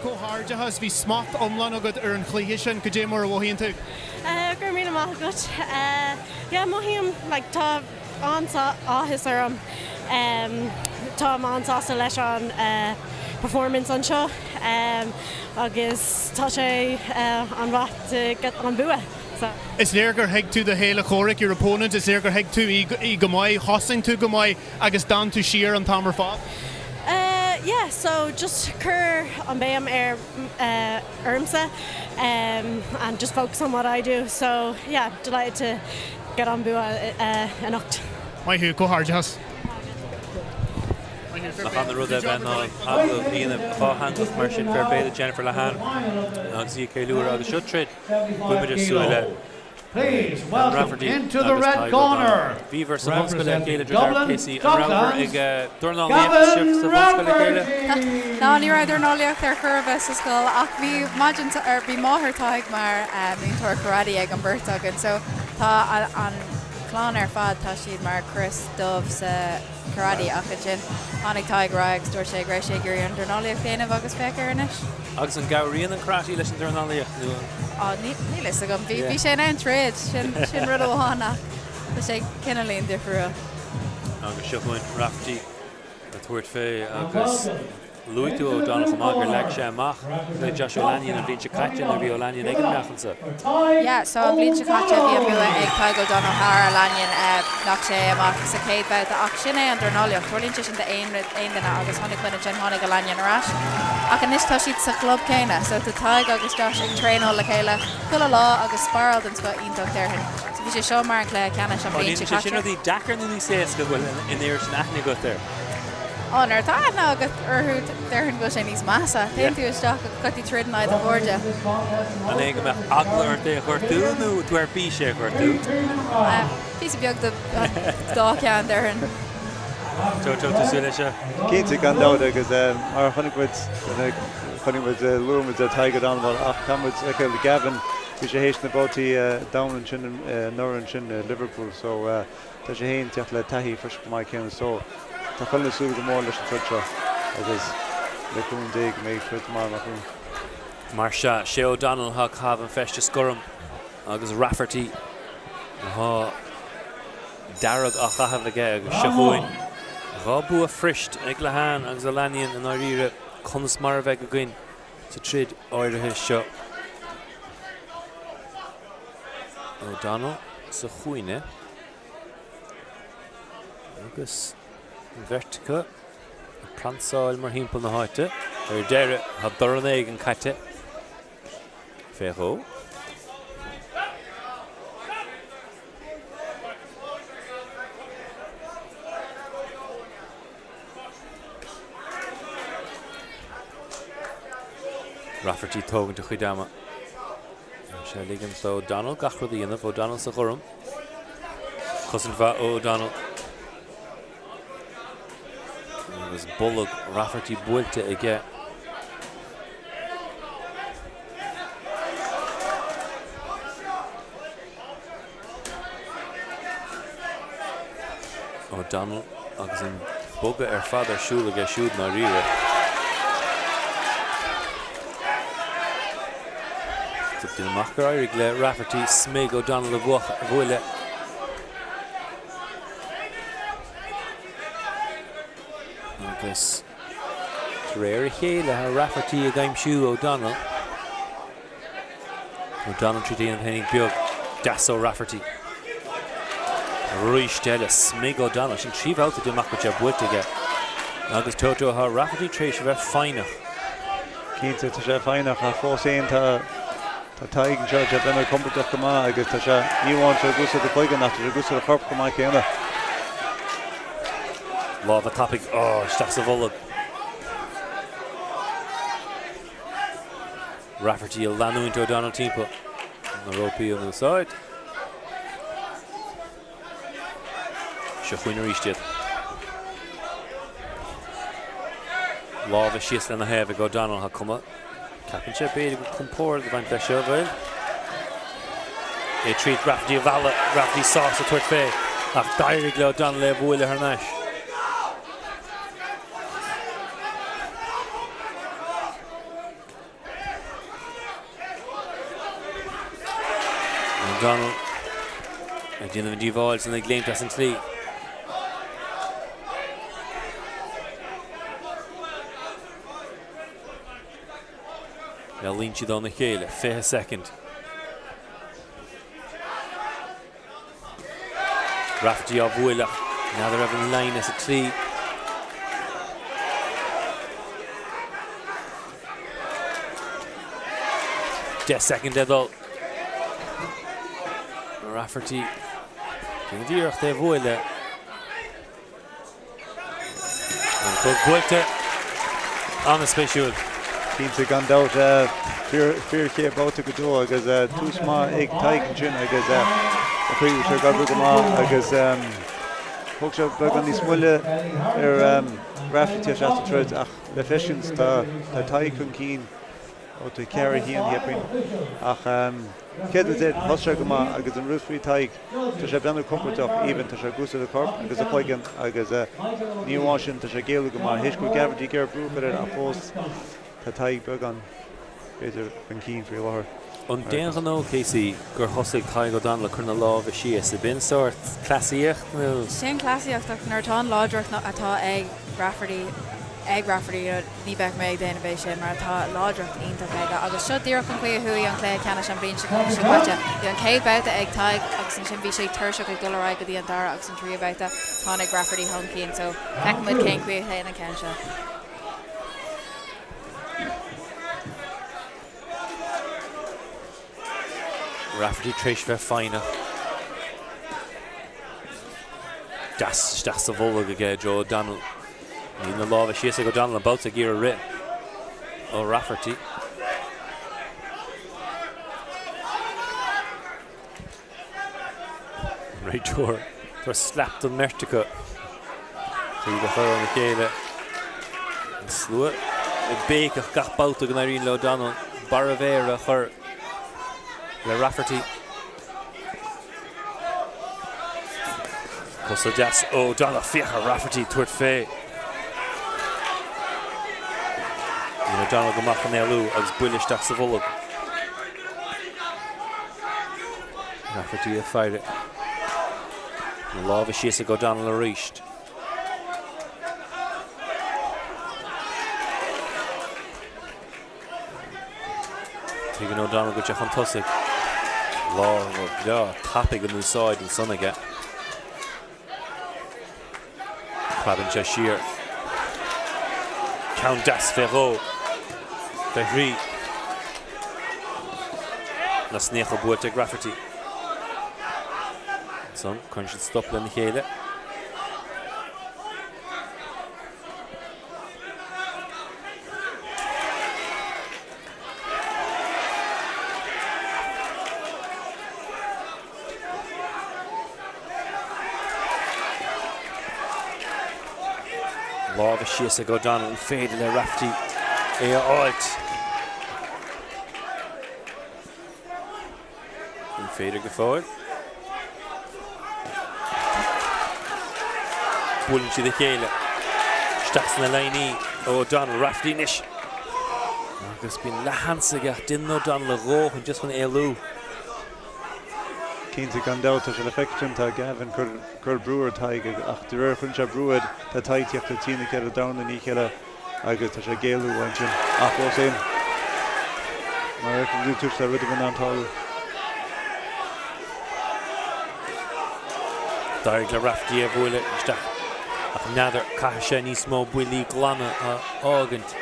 Comhghairdeachas, bhí smacht iomlán agat ar an chluiche sin. Cad é mar a mhothaíonn tú? Go raibh míle maith agat. Yeah, mothaím like tá an-áthas orm. Táim an-sásta leis an performance anseo agus tá sé an-mhaith to get an bua. Is léir gur thuig tú do chéile comhraic, your opponent, is léir gur thuig tú í go maith, chosain tú go maith agus d'fhan tú siar an t-am ar fad. Yeah, so just cur an béim ar ormsa and just focus on what I do, so yeah, delighted to get an bua anocht. Maith thú, comhghairdeachas. Nach ana rud é bheith in ann agallamh a dhéanamh dhátheangach mar sin, fair play do Jennifer Lehane agus í ag ceiliúradh agus seo troid Bhfuil muid ar súil le Dan Rafferty agus Tadhg O'Donnell. Bhíobhair sa bhunscoil le chéile deartháir Casey. An rabhabhair ag dornálaíocht sibh sa bhunscoil le chéile? Ná ní raibh dornálaíocht ar chor ar bith sa scoil ach bhí maidin bhí máthair Tadhg mar múinteoir karate ag an beirt againn so tá an chlann ar fad tá siad mar chrios dubh sa karate ach ansin tháinig Tadhg ar aghaidh agus dúirt sé go raibh sé ag iarraidh an dornálaíocht a dhéanamh agus féach air anois. Agus an gcabhraíonn an karate leis an dornálaíocht nó an. Á, níl a fhios agam. Bhí, bhí sé in ann troid, sin, sin rud amháin ach tá sé cineáilín difriúil. Agus seo chugainn Rafferty ag tabhairt fé agus luaigh tú O'Donnell chomh maith gur leag sé amach le Josh O'Lannion an bhliain seo caite nuair a bhí O'Lannion ag an meáchan sa. Yeah, so an bhliain seo caite bhí an bua ag Tadhg O'Donnell thar O'Lannion, knock sé amach sa chéad bhabhta ach sin é an dornálaíocht, tarlaíonn sé sin d'aon aon duine agus chonaic muid ansin tháinig O'Lannion ar ais. Ach anois tá siad sa chlub céanna so tá Tadhg agus Josh ag traenáil le chéile chuile lá agus sparáil den scoth iontach déarfainn. So bhí sé seo mar an cluiche ceannais an bhliain seo Sé sin caite. rudaí deacair nó níos éasca go bhfuil an oiread sin aithne agat air? Á, nuair atá aithne agat orthu déarfainn go bhfuil sé níos measa. Téann tú isteach agus caithfidh tú troid in aghaidh do chairde. An é go mbeadh eagla ort é a ghortú nó tú ar bís é a ghortú? Píosa beag de dá cheann déarfainn. Joe, tá tú súil leis seo? Cinnte, gan dabht, agus mar a chonaic muid, chonaic muid, luaigh muid Tadhg O'Donnell ach tá muid ag feiceáil Gavin, bhí sé théis na babhtaí domhanda ansin anuraidh ansin i Liverpool so tá sé féin teacht le taithí freisin chomh maith céanna so tá chuile dhuine ag súil go mór leis an troid seo agus le cúnamh Dé go mbeidh troid maith amach romhainn. Mar sea, sé O'Donnell atá ag caitheamh an feisteas gorm agus Rafferty atá dearg á chaitheamh aige agus seo chugainn 2 bua fuirist ag Lehane agus O'Lannion i ndáiríre conas mar a bheidh againn. Sa troid áirithe seo, O'Donnell sa chúinne agus an bheirt acu ag pransáil mórthimpeall na háite. Ar deireadh, tá dorn éigin caite fé dhó. Rafferty ag tógaint a chuid ama. Tá sé ag ligint do O'Donnell gach rud a dhéanamh. O'Donnell sa ghorm. Cosaint mhaith ó O'Donnell. Agus bolg Rafferty buailte aige. O'Donnell agus an bogadh ar fad ar siúl aige siúd i ndáiríre. Tugtar amach gur éirigh le Rafferty smig O'Donnell a bhualadh. Agus de réir a chéile tá Rafferty ag aimsiú O'Donnell. O'Donnell tríd a dhéanamh féinig beag deas ó Rafferty. Arís eile, smig O'Donnell. Sin trí bhabhta de amach go dtí buailte aige. Agus Toto tá Rafferty tar éis a bheith foighneach. Cinnte, tá sé foighneach ach fós féin tá tá Tadhg anseo, tá sé ag breathnú compordach go maith agus tá sé, ní amháin tá sé ag úsáid a chloigeann ach tá sé ag úsáid a chorp chomh maith céanna. Lámha tapaidh, oh, isteach sa bholg. Rafferty ag leanúint O'Donnell timpeall na rópaí in úsáid. Seo chugainn arís iad. Lámha síos lena thaobh ag O'Donnell, tá cuma, ceapann sé b'fhéidir go compord ag baint leis seo, bhuel. É tríd Rafferty a mhealladh, Rafferty sásta tabhairt fé, ach d'éirigh le O'Donnell é a bhualadh thar n-ais. O'Donnell ag déanamh an díobháil san ag léimt as an tslí. Éalaíonn siad óna chéile, 20 soicind. Rafferty á bhualadh ach n'fheadar raibh an line as an tslí. 10 soicind le dul. Rafferty déanamh iarracht é a bhualadh. An clog buailte. An-spéisiúil. Cinnte, gan dabht. Fíor-chéad babhta go deo agus tús maith ag Tadhg ansin agus a chuaigh sé ag oibriú go maith agus thóg sé beagán níos moille ar Rafferty teacht isteach sa troid ach le feiscint tá Tadhg chun cinn ó tá 4-1 cheapfainn ach Céard a deir? Thosaigh sé go maith agus an rud faoi Tadhg, tá sé ag breathnú compordach, even, tá sé ag úsáid a chorp agus a chloigeann agus ní amháin sin, tá sé ag éalú go maith. Théis go bhfuil Rafferty ag iarraidh brú a chur air ach fós tá Tadhg beagán, b'fhéidir, chun cinn faoi láthair. An d'aon ghnó, Casey, gur thosaigh Tadhg O'Donnell ag cur na lámha síos? Ab in sórt cleasaíocht nó? Sin cleasaíocht ach nuair atá an láidreacht atá ag Rafferty ag Rafferty, Ní bheadh mé ag déanamh é sin mar tá láidreacht iontach aige agus seo díreach an chaoi a chuaigh an cluiche ceannais an bhliain seo caite. Bhí an chéad babhta ag Tadhg agus ansin bhí sé tuirseach ag dul ar aghaidh go dtí an dara agus an tríú babhta. Tháinig Rafferty chun cinn so feicfidh muid cén chaoi a théann an ceann seo. Rafferty tar éis bheith foighneach. Deas isteach sa bholg aige Joe O'Donnell. Níl na lámha síos ag O'Donnell an babhta ag iarraidh rith ó Rafferty. An réiteoir tabhairt slap don mbeirt acu. Iad a chur óna chéile. An slua ag béiceach gach babhta go n-éiríonn le O'Donnell barr a mhéire a chur le Rafferty. Cosa deas ó O'Donnell. Féach ar Rafferty tabhairt fé. Níl O'Donnell go maith chun éalú agus buille isteach sa bholg. Rafferty ag faire. Na lámha síos ag O'Donnell arís. Tuigeann O'Donnell go bhfuil sé chun tosaigh. Lámha breá tapaidh in úsáid ansan aige. Preabann sé siar. Ceann deas fé dhó, fé thrí. Na snaocha buailte ag Rafferty. Ansan, cuireann siad stop lena chéile. Lámha síos ag O'Donnell, an féidir le Rafferty é a fháilt? Ní féidir go fóill. Buaileann siad a chéile. Isteach sna líní ó O'Donnell. Rafferty anois. Agus bíonn leathsheans aige ach déanann O'Donnell a dhóthain just chun éalú. Cinnte, gan dabht, tá sé le feicint tá Gavin ag cur brú ar Tadhg ach de réir a chuireann sé brú air, tá Tadhg ag tíocht le trína chéile dorn i ndiaidh a chéile agus tá sé ag éalú uaidh ansin. Ach fós féin, mar a fheiceann tú, tá rud ar bith in ann tarlú. D'éirigh le Rafferty é a bhualadh isteach ach n'fheadar, caithfidh sé níos mó buillí glana a fhágaint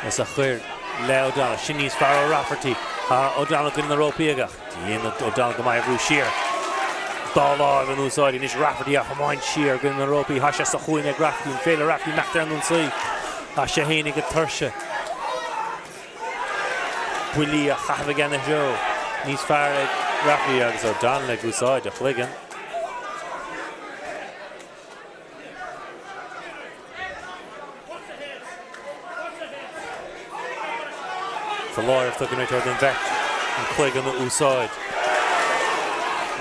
is a chur le O'Donnell. Sin níos fearr ó Rafferty. Tá O'Donnell i gcoinne na rópaí aige ach déanann O'Donnell go maith a bhrú siar. Dá láimh in úsáid anois Rafferty á thiomáint siar i gcoinne na rópaí. Tá sé sa chúinne ag Rafferty. An féidir le Rafferty imeacht ar an ionsaí? Tá sé fhéinig ag tuirse. Buillí á chaitheamh aige ina threo. Níos fearr ag Rafferty agus O'Donnell ag úsáid a chloigeann. Foláireamh tugtha an réiteoir don bheirt an cloigeann a úsáid.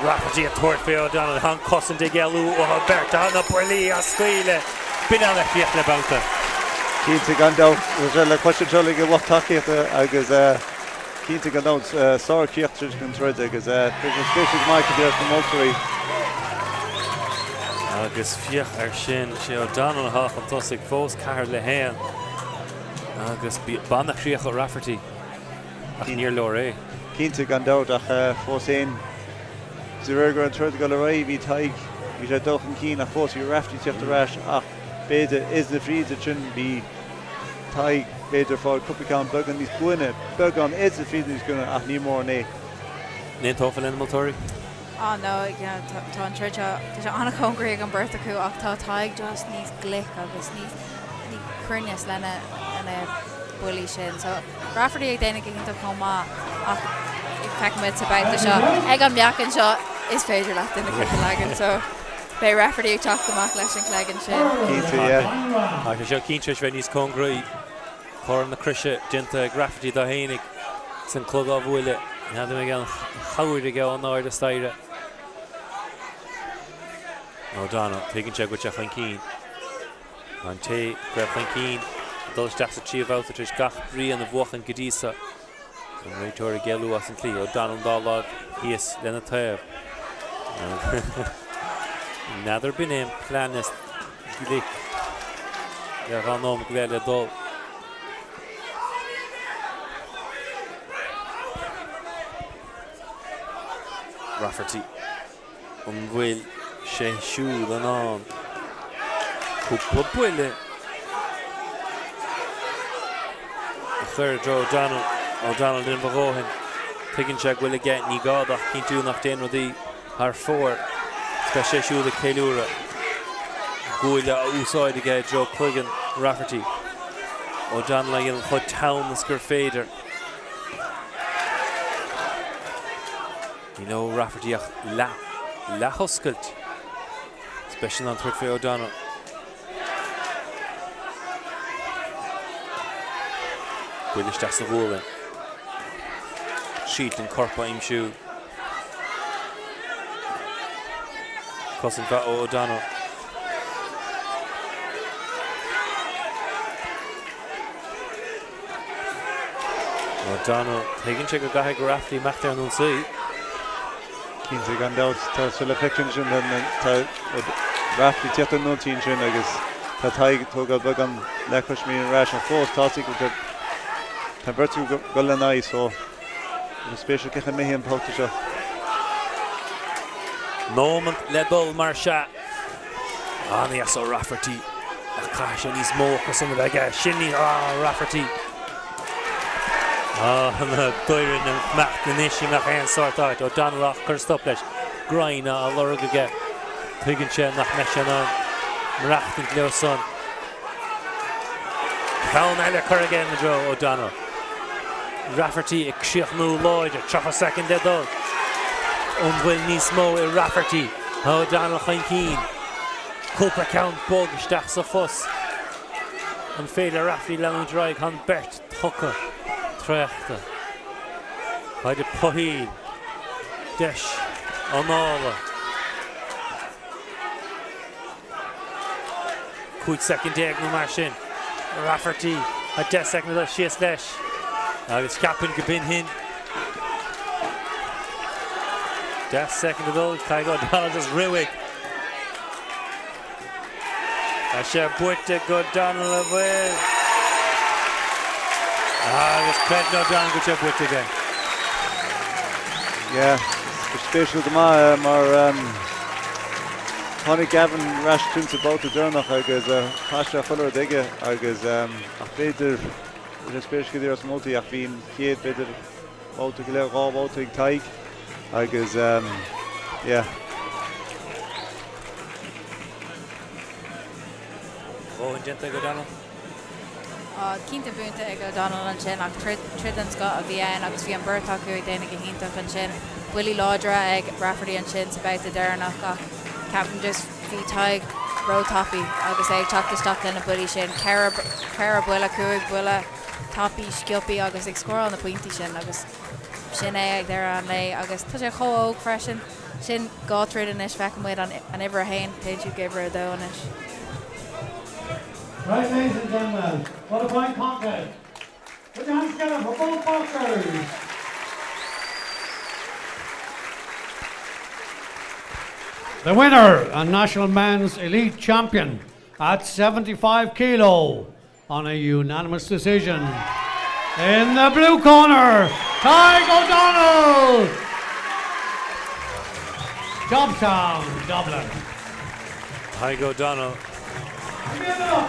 Rafferty ag tabhairt fé O'Donnell. Tá an cosaint ag éalú uathu beirt. Tá na buillí á scaoileadh. B'in ana-chríoch le babhta. Cinnte gan dabht, tá sé le cloisteáil anseo ag an lucht tacaíochta agus cinnte gan dabht sár-chríoch tar éis an troid agus beidh sé spéisiúil go maith cad a déarfas na moltóirí. Agus féach air sin, sé O'Donnell atá chun tosaigh fós, 4 le 1 agus b'ana-chríoch ó Rafferty ach níor leor é. Cinnte gan dabht ach fós féin De réir go raibh an troid ag dul ar aghaidh, bhí Tadhg, bhí sé ag dul chun cinn ach fós bhí Rafferty ag teacht ar ais ach b'fhéidir is na fríde sin bhí Tadhg b'fhéidir ag fáil cúpla ceann beagán níos buaine, beagán is na fríde níos buaine ach ní mórán é. An aontófá leis na moltóirí? Ah no, you know, tá, tá an troid seo, tá sé an-chóngarach ag an beirt acu ach tá Tadhg just níos glic agus níos, níos cruinneas lena, lena buillí sin. So Rafferty ag déanamh go hiontach chomh maith ach feicimid sa babhta seo ag an meáchan seo is féidir leat duine a leagan so beidh Rafferty ag teacht amach leis an chloigeann sin. Cinnte, yeah. Tá sé seo cinnte tar éis bheith níos cóngaraí. Cothrom na croise déanta ag Rafferty dó fhéinig is an clog á bhualadh. N'fheadar an mbeidh aon chabhair aige ón airde staighre. O'Donnell, tuigeann sé go bhfuil sé chun cinn. An té go raibh chun cinn ag dul isteach sa tríú babhta tar éis gach braon a bhuachan go dtí so. An réiteoir ag éalú as an tslí. O'Donnell an dá láimh thíos lena taobh. N'fheadar b'in é an plean is glic le 2 nóiméad go leith le dul. Rafferty. An bhfuil sé siúd in ann cúpla buille a chur i dtreo O'Donnell? O'Donnell ag déanamh a dhóthain. Tuigeann sé go bhfuil aige, ní gá dó ach cinntiú nach dtéann rudaí thar fóir. Is beidh sé siúd ag ceiliúradh. Guaille á úsáid aige i dtreo cloigeann Rafferty. O'Donnell á dhéanamh chomh teann is gur féidir. Níl ó Rafferty ach leath-leathoscailt. Is beidh sé in ann tabhairt fé O'Donnell. Buille isteach sa ghualainn. Triail an corp a aimsiú. Cosaint mhaith ó O'Donnell. O'Donnell, tuigeann sé go gcaithfidh Rafferty imeacht ar an ionsaí. Cinnte, gan dabht, tá sé le feicint ansin, tá Rafferty ag tíocht ar an ionsaí ansin agus tá Tadhg ag tógáil beagán leathchoismín ar ais ach fós tá tá an bheirt acu ag dul lena aghaidh so. Tá sé spéisiúil cén chaoi a mbeidh an babhta seo. Nóimint le dul mar sea. An-dheas ó Rafferty ach caithfidh sé níos mó acu san a bheith aige. Sin ní ah Rafferty. Ah na Doireann ag imeacht anois i ngach aon sórt áit. O'Donnell ach cuir stop leis. Greim á lorg aige. Tuigeann sé nach mbeidh sé in ann maireachtaint leo san. Ceann eile curtha aige ina dtreo, O'Donnell. Rafferty ag críochnú láidir, 30 soicind le dul. An bhfuil níos mó i Rafferty? Tá O'Donnell chun cinn. Cúpla ceann bog isteach sa phus. An féidir le Rafferty leanúint ar aghaidh? Tá an bheirt tugtha traochta. Táid ag puthaíl. Deis anála. 15 soicind nó mar sin. Rafferty, 10 soicind le dul síos leis agus ceapaim go b'in shin. 10 soicind le dul, Tadhg O'Donnell just rith uaidh. Tá sé buaite ag O'Donnell an bhfuil? Agus creideann O'Donnell go bhfuil sé buaite aige. Yeah, spéisiúil go maith mar tháinig Gavin ar ais tinn sa babhta deireanach agus chaith sé chuile rud aige agus ach b'fhéidir bhí sé spéisiúil go dtí sa mbabhtaí ach bhí an chéad b'fhéidir babhta go leith dhá bhabhta ag Tadhg agus yeah. Dhóthain déanta ag O'Donnell. Cinnte buaite ag O'Donnell ansin ach troid den scoth a bhí ann agus bhí an beirt acu ag déanamh go hiontach ansin. Buillí láidre ag Rafferty ansin sa babhta deireanach ach ceapaim just bhí Tadhg ró-tapaidh agus é ag teacht isteach le na buillí sin. Ceithre buille, cúig buille tapaidh, sciobthaí agus ag scóráil na pointí sin agus sin é ag deireadh an lae agus tá sé chomh óg freisin. Sin dhá troid anois, feicfidh muid an uimhir a haon, téann siad go uimhir a dó anois. Right ladies and gentlemen, what a fine contest. Put your hands together for both boxers. The winner and national men's elite champion at 75 kilo on a unanimous decision. In the blue corner, Tadhg O'Donnell! Jobstown, Dublin. Tadhg O'Donnell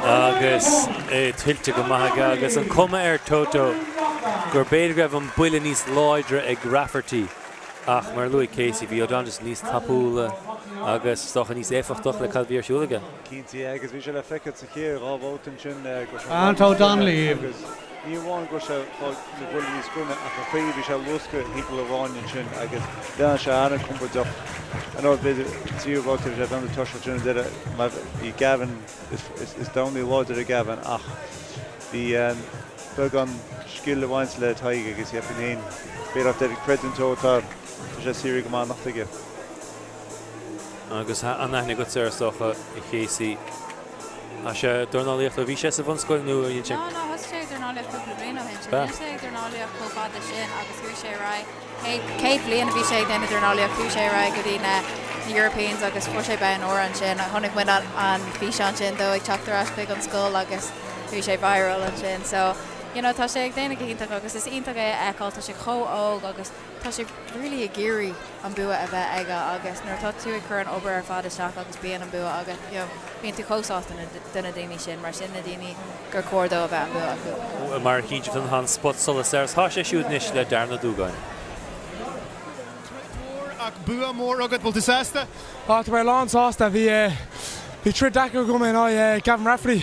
agus é tuillte go maith aige agus an cuma air Toto gur b'fhéidir go raibh an buille níos láidre ag Rafferty ach mar a luaigh Casey bhí O'Donnell just níos tapúla agus is dócha níos éifeachtach le cad a bhí ar siúl aige. Cinnte, agus bhí sé le feiceáil sa chéad dhá bhabhta ansin go raibh sé Anto Donnelly. Agus ní amháin go raibh sé ag fáil na buillí níos grinne ach an chaoi a bhí sé ag luascadh thimpeall an fháinne ansin agus bheadh sé an-chompordach. Ar ndóigh, b'fhéidir tríú babhta bhí sé beagán tuirseach ansin ar deireadh mar bhí Gavin, is dornálaí láidir é Gavin ach bhí beagán scil ag baint le Tadhg agus cheapfainn féin, b'fhéidir ach d'fhéadfadh creidiúint dó tá sé saothraithe go maith anocht aige. Agus an-aithne agatsa air is dócha, a Casey. Tá sé ag dornálaíocht ó bhí sé sa bhunscoil nó ar dhein sé? No, no, thosaigh sé ag dornálaíocht cúpla bliain ó shin. Sea, níl sé ag dornálaíocht chomh fada sin agus chuaigh sé ar aghaidh, chéad, chéad bhliain a bhí sé ag déanamh dornálaíocht, chuaigh sé ar aghaidh go dtí na Europeans agus fuair sé bonn óir ansin. Chonaic muid an físeán sin dó ag teacht ar ais chuig an scoil agus bhí sé viral ansin. So, you know, tá sé ag déanamh go hiontach agus is iontach é a fheiceáil, tá sé chomh óg agus tá sé really ag iarraidh an bua a bheith aige agus nuair atá tú ag cur an obair ar fad isteach agus bíonn an bua agat, you know, bíonn tú chomh sásta do na daoine sin mar sin na daoine gur chóir dó a bheith an bua acu. Mar a chíonn sibh tá an spotsolas air, tá sé siúd anois le Darren Ó Dúgáin. Troid mhór ach bua mór agat, bhfuil tú sásta? Tá mé lán sásta. Bhí bhí troid deacair agam in aghaidh Gavin Rafferty.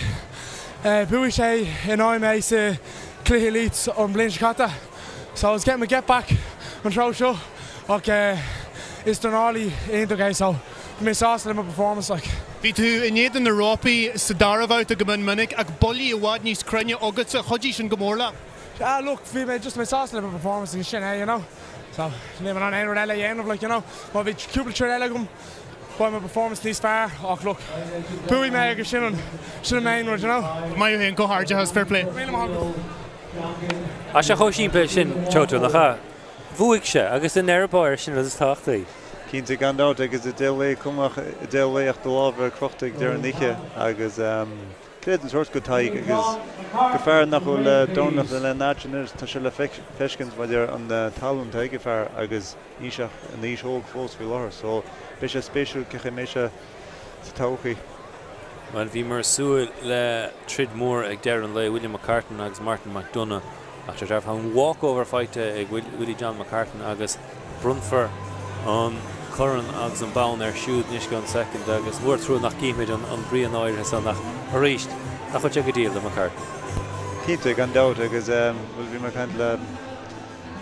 Bhuaigh sé in aghaidh mé sa cluiche Elite an bhliain seo caite. So I was getting my get back an treo seo ach is dornálaí iontach é so bhí mé sásta le mo performance like. Bhí tú in éadan na rópaí sa dara babhta go mion minic ach buillí i bhfad níos cruinne agatsa, chuidigh sin go mór leat? Ah look bhí mé just mé sásta le mo performance agus sin é you know so níl mé in ann aon rud eile a dhéanamh like you know má bhí cúpla troid eile agam beidh mo performance níos fearr ach look bhuaigh mé agus sin an sin an main rud you know. Maith thú féin, comhghairdeachas, fair play. Míle maith agat. Tá sé chomh simplí sin, Toto, nach ea? Bhuaigh sé, agus i ndeireadh báire, sin an rud is tábhachtaí. Cinnte, gan dabht, agus i dtaobh lae cumhach, i dtaobh lae ach do lámh ar crochta ag deireadh na hoíche, agus. Cad é den sórt go Tadhg agus go fear nach bhfuil dornálaíocht lena áit anois, tá sé le feiscint maidir an tallann atá ag an fear agus níl sé ach in aois óg fós faoi láthair so beidh sé spéisiúil cé chaoi mbeidh sé sa todhchaí. Bhuel, bhíomar ag súil le troid mhór ag deireadh an lae, William McCartan agus Martin McDonagh, ach deir tá an walkover faighte ag Willie John McCartan agus bronnfar an corn agus an bonn air siúd anois i gceann soicind agus mór an trua nach gcífimid an bruíon áirithe san ach arís, nach bhfuil sé go diail do McCartan? Cinnte, gan dabht, agus bhuel bhí mé ag caint le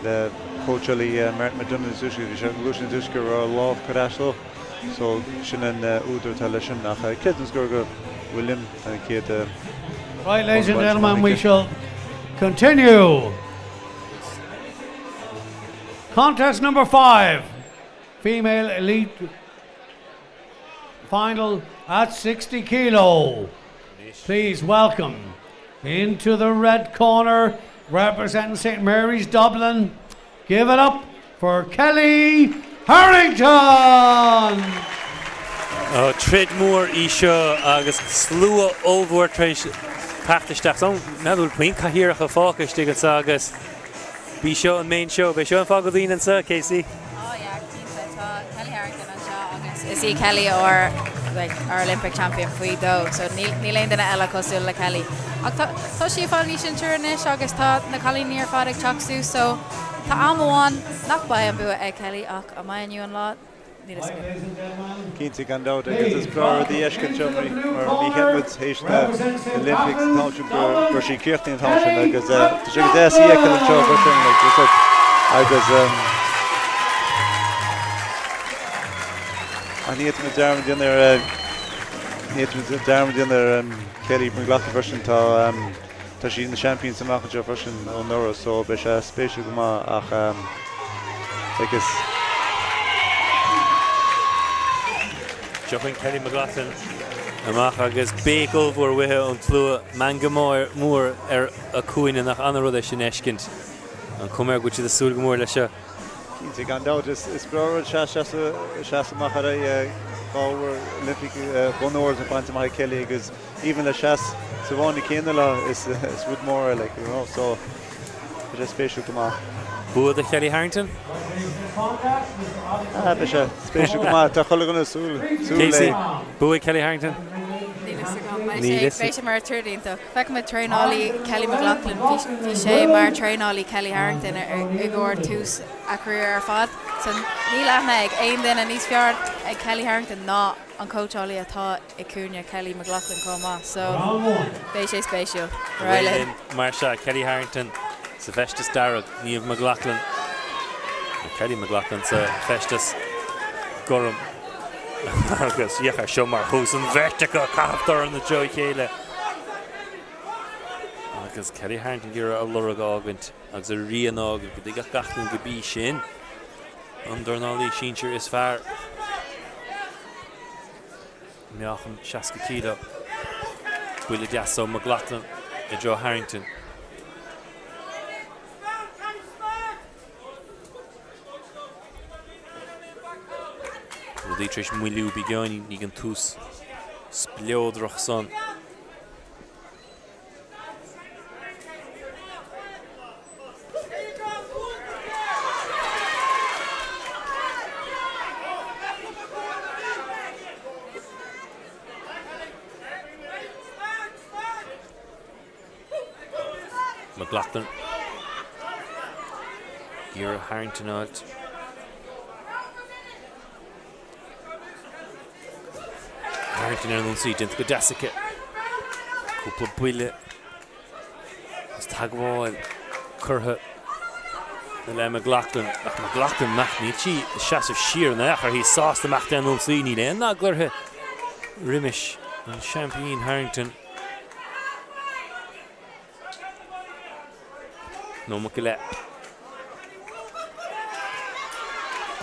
le cóitseálaí Martin McDonagh níos túisce, bhí sé ag gluaiseacht níos túisce go raibh a lámh curtha as dó. So, sin an údar atá leis sin. Ach creidim gur go William an chéad Right, ladies and gentlemen, we shall continue. Contest number 5, female elite final at 60 kilo. Please welcome into the red corner, representing St Mary's Dublin, Give it up for Kellie Harrington! Troid mhór í seo agus slua ollmhór tar éis teacht isteach. N'fheadar an bhfuil puinn cathaoireacha fágtha istigh anseo agus b'í seo an main show. Beidh seo an fáth go daoine anseo, Casey. Oh yeah, cinnte. Tá Kellie Harrington anseo agus is í Kellie ár like, ár Olympic champion faoi dhó, so níl, níl aon duine eile cosúil le Kellie. Ach tá, tá sí ag fáil níos sinsir anois agus tá na cailíní ar fad ag teacht suas, so tá am amháin nach mbeidh an bua ag Kellie ach an mbeidh inniu an lá? Níl a fhios agam. Cinnte, gan dabht, agus is breá rud í a fheiscint seo mar ní cheap muid théis na Olympics an t-am sin go raibh sí críochnaithe an t-am sin agus tá sé go deas í a fheiceáil anseo freisin like agus ach ní fhéadfaidh muid dearmad a dhéanamh ar ní fhéadfaidh muid dearmad a dhéanamh ar Kelly McLaughlin freisin tá Tá sí ina seaimpín amach anseo freisin ó anuraidh so beidh sé spéisiúil go maith ach agus. Seo chugainn Kellie McLaughlin amach agus béic ollmhór uaithi ón tslua, meangadh mór ar a cúinne, nach ana-rud é sin a fheiscint. An cuma air go bhfuil siad ag súil go mór leis seo. Cinnte, gan dabht. Is breá rud seasamh amach ar aghaidh 2 uair Olympic bonn óir bainte amach ag Kellie agus even le seas sa bhfáinne céanna léi is rud mór é like you know so beidh sé spéisiúil go maith. Bua do Kellie Harrington? Ah beidh sé spéisiúil go maith tá chuile dhuine ag súil súil Casey, bua ag Kellie Harrington? Níl fhios agam. Beidh sé beidh sé mar troid iontach. Feicimid traenálaí Kellie McLaughlin bhí sé mar traenálaí Kellie Harrington i gcomhair tús a career ar fad. So níl aithne ag aon duine níos fearr ag Kellie Harrington ná an cóitseálaí atá i gcúinne Kellie McLaughlin chomh maith so beidh sé spéisiúil. Ar aghaidh linn. Mar sea, Kellie Harrington sa bhfeisteas dearg, Niamh McLaughlin, nó Kellie McLaughlin sa bhfeisteas gorm agus féach air seo mar thús, an bheirt acu ag caitheamh dorn i dtreo a chéile agus Kellie Harrington ag iarraidh a lorg a fhágaint agus a rian a fhágaint go dtuigfeadh gach duine go b'í sin an dornálaí sinsir is fearr. Meáchan 60 kg. Buille deas ó McLaughlin i dtreo Harrington. Rudaí tar éis moilliú beagáinín i ndiaidh an tús spleodrach san. McLaughlin ag iarraidh Harrington a fháilt. Harrington ar an ionsaí, déanta go deas aici. Cúpla buille Is teagmháil curtha i leith McLaughlin ach McLaughlin nach níl sí ag seasamh siar in aon chor, í sásta imeacht ar an ionsaí, níl aon eagla uirthi roimis an seaimpín Harrington. Nóimeat go leith.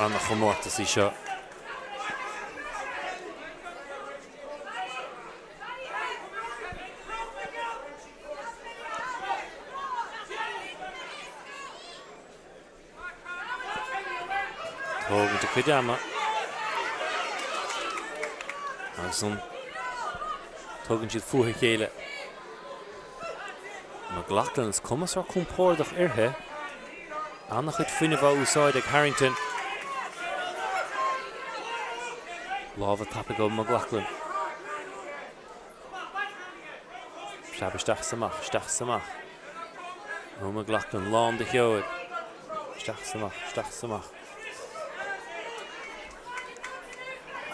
An-chomórtas í seo. Tógaint a cuid ama agus an Tugann siad fúthu a chéile. McLaughlin, is cuma sórt compordach uirthi. An-chuid fuinnimh á úsáid ag Harrington. Lámha tapaidh ó McLaughlin. Preab isteach is amach, isteach is amach. Ó McLaughlin, lán de sheoil. Isteach is amach, isteach is amach.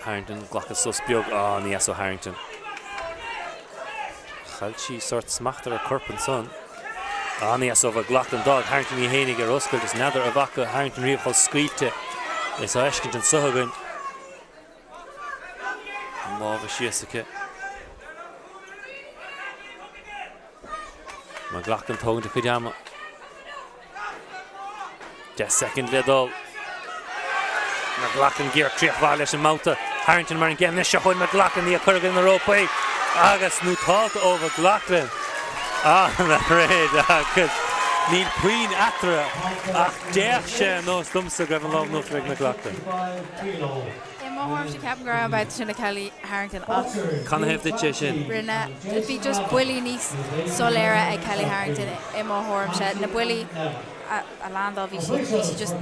Harrington, glacadh sos beag. Á, an-dheas ó Harrington. Chaill sí sórt smacht ar a corp ansan. An-dheas ó McLaughlin. D'fhág Harrington í fhéinig ar oscailt. Is n'fheadar an bhfaca Harrington riamh chomh scaoilte is á fheiscint anso againn. An lámha síos aici. McLaughlin tógaint a cuid ama. 10 soicind le dul. McLaughlin ag iarraidh críoch mhaith leis an mbabhta. Harrington mar an gcéanna. Seo chugainn McLaughlin í a chur ag na rópaí agus nótálta ó McLaughlin. An-throid agus níl puinn eatarthu ach d'fhéach sé ar nós domsa go raibh an lámh in uachtar ag McLaughlin. I mo thuairimse ceapaim go raibh an babhta sin ag Kellie Harrington ach. Canathaobh duit é sin? Rinne, bhí just buillí níos soiléire ag Kellie Harrington i mo thuairimse. Na buillí a landáil bhí sí, bhí sí just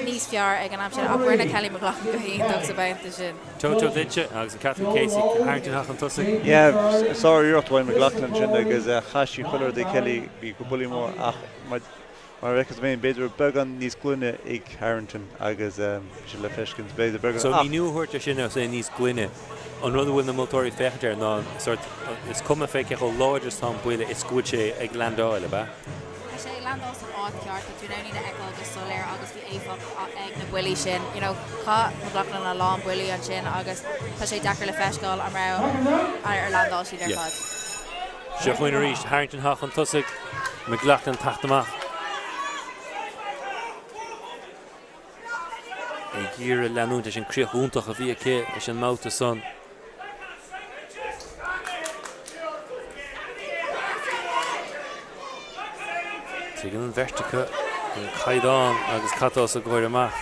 níos fearr ag an am sin ach rinne Kelly McLaughlin go hiontach sa babhta sin. Toto duitse agus an Catherine Casey, Harrington chun tosaigh. Yeah, sár-iarracht uaidh McLaughlin ansin agus chaith sí chuile rud ag Kelly, bhí buillí mór ach mar Mar a fheiceas mé féin, b'fhéidir beagán níos glaine ag Harrington agus bhí sé le feiscint, b'fhéidir beagán, So ach. míniú a thabhairt ar sin os é níos glaine, an rud a bhfuil na moltóirí ag féachaint air ná sórt, is cuma fé cé chomh láidir is atá an buille, is go bhfuil sé ag landáil, ab ea? Tá sé ag landáil san áit cheart, tá tú in ann iad a fheiceáil go soiléir agus bhí éifeacht ag na buillí sin. You know, chaith McLaughlin a lán buillí ansin agus tá sé deacair le feiceáil an raibh, ar landáil siad ar Yeah. fad. Seo chugainn arís, Harrington thá chun tosaigh, McLaughlin teacht amach. Ag iarraidh leanúint leis an críoch iontach a bhí aici leis an mbabhta san. Tuigeann an bheirt acu an caighdeán agus cad tá os a gcomhair amach.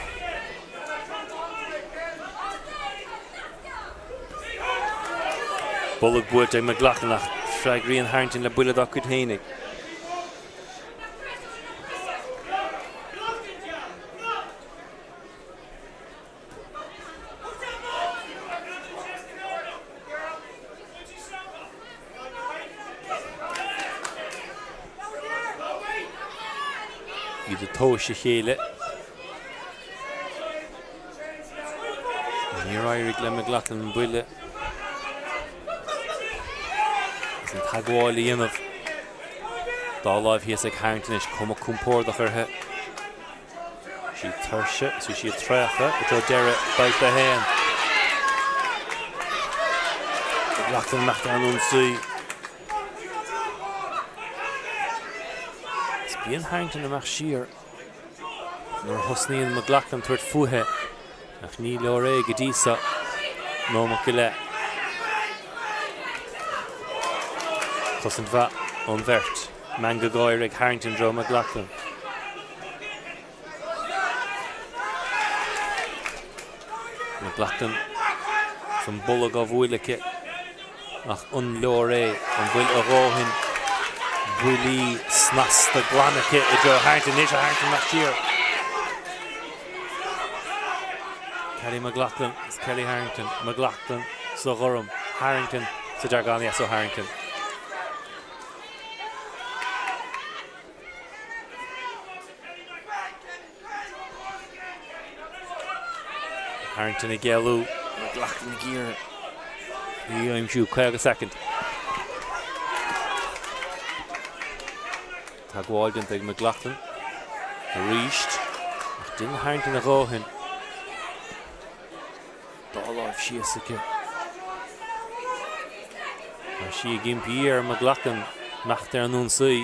Bolg buailte ag McLaughlin ach freagraíonn Harrington le buille dá cuid fhéinig. Iad ag tomhais a chéile. Níor éirigh le McLaughlin an buille agus an teagmháil a dhéanamh. Dá láimh thíos ag Harrington anois, cuma compordach uirthi. Sí tuirseach is bhí sí ag traochadh i dtreo deireadh babhta 1. McLaughlin imeacht ar an ionsaí. Is bíonn Harrington imeacht siar nuair a thosnaíonn McLaughlin tabhairt fúithi ach ní leor é go dtí so. Nóimeat go leith. Cosaint mhaith ón bheirt. Meangadh gáire ag Harrington i dtreo McLaughlin. McLaughlin is an bolg á bhualadh aici ach an leor é? An bhfuil a dhóthain buillí snasta glana aici i dtreo Harrington? Anois a Harrington amach siar. Kelly McLaughlin is Kelly Harrington. McLaughlin sa ghorm, Harrington sa dearg. An-dheas ó Harrington. Harrington ag éalú. McLaughlin ag iarraidh í a aimsiú. 50 soicind. Teagmháil déanta ag McLaughlin arís. Ach déanann Harrington a dhóthain. Dá láimh síos aici. Tá sí ag impí ar McLaughlin imeacht ar an ionsaí.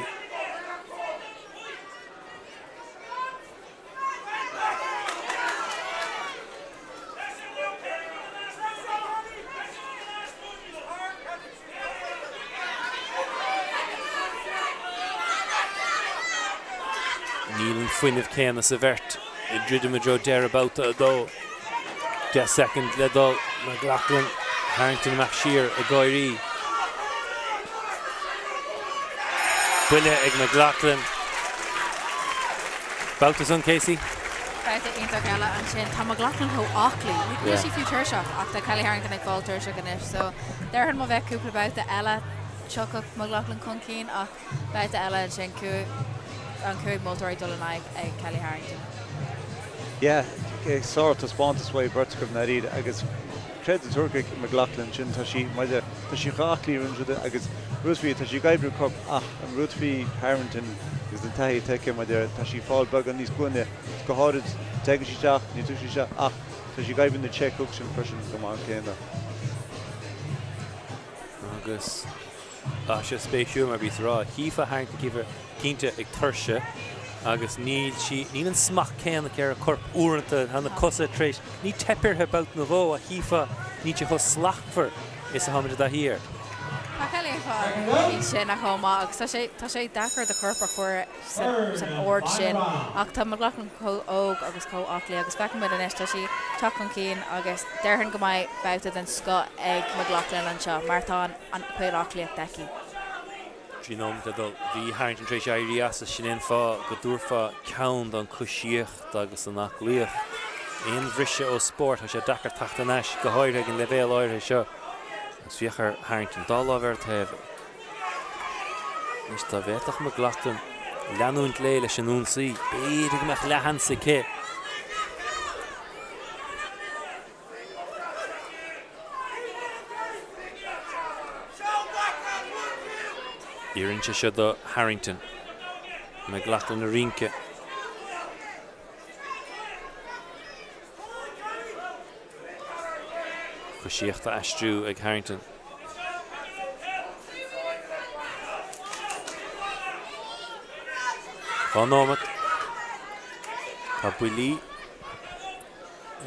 Níl an fuinneamh céanna sa bheirt ag druidim i dtreo deireadh babhta 2. 10 soicind le dul. McLaughlin, Harrington amach siar ag éirí. Buille ag McLaughlin. Babhta san, Casey. Babhta iontach eile ansin. Tá McLaughlin chomh aclaí. Níl sí fiú tuirseach ach tá Kellie Harrington ag fáil tuirseach anois so déarfainn má bheadh cúpla babhta eile tiocfadh McLaughlin chun cinn ach babhta eile ansin an 5 moltóir ag dul in aghaidh ag Kellie Harrington. Yeah, sár-taispeántas uaidh beirt acu ndáiríre agus credit a thabhairt do McLaughlin sin, tá sí, maidir, tá sí chomh aclaí rinne siad agus rud faoi, tá sí ag oibriú corp ach an rud faoi Harrington agus an taithí atá aici maidir, tá sí ag fáil beagán níos buaine, go háirid, tagann sí isteach, ní tugann sí isteach ach tá sí ag oibriú na check hooks sin freisin go maith an céanna. Agus tá sé spéisiúil mar bhíos a rá, chífeá Harrington cinnte ag tuirse agus níl sí, níl an smacht céanna aici ar a corp uaireanta, tá na cosa tar éis, ní teip uirthi babhta nó dhó ach chífeá, níl sí chomh slachtmhar is atá muid i dtaithí air. Tá Kelly ag fáil sin chomh maith agus tá sé, tá sé deacair do chorp a chur san ord sin ach tá McLaughlin chomh óg agus chomh aclaí agus feicfidh muid anois, tá sí ag teacht chun cinn agus déarfainn go mbeidh babhta den scoth ag McLaughlin anseo mar tá an chuid aclaíocht aici. 3 nóiméad le dul. Bhí Harrington tar éis éirí as, sin é an fáth go dtabharfá ceann don choisíocht agus don aclaíocht. Aon bhriseadh ó spórt, tá sé deacair teacht thar n-ais, go háirithe ag an leibhéal áirithe seo. Agus féach ar Harrington, dá láimh ar a taobh. Anois dá bhféadfadh McLaughlin leanúint léi leis an ionsaí, b'fhéidir go mbeadh leathsheans aici. Iarrann sé seo do Harrington. McLaughlin ag rince. Coisíocht á aistriú ag Harrington. 2 nóiméad. Tá buillí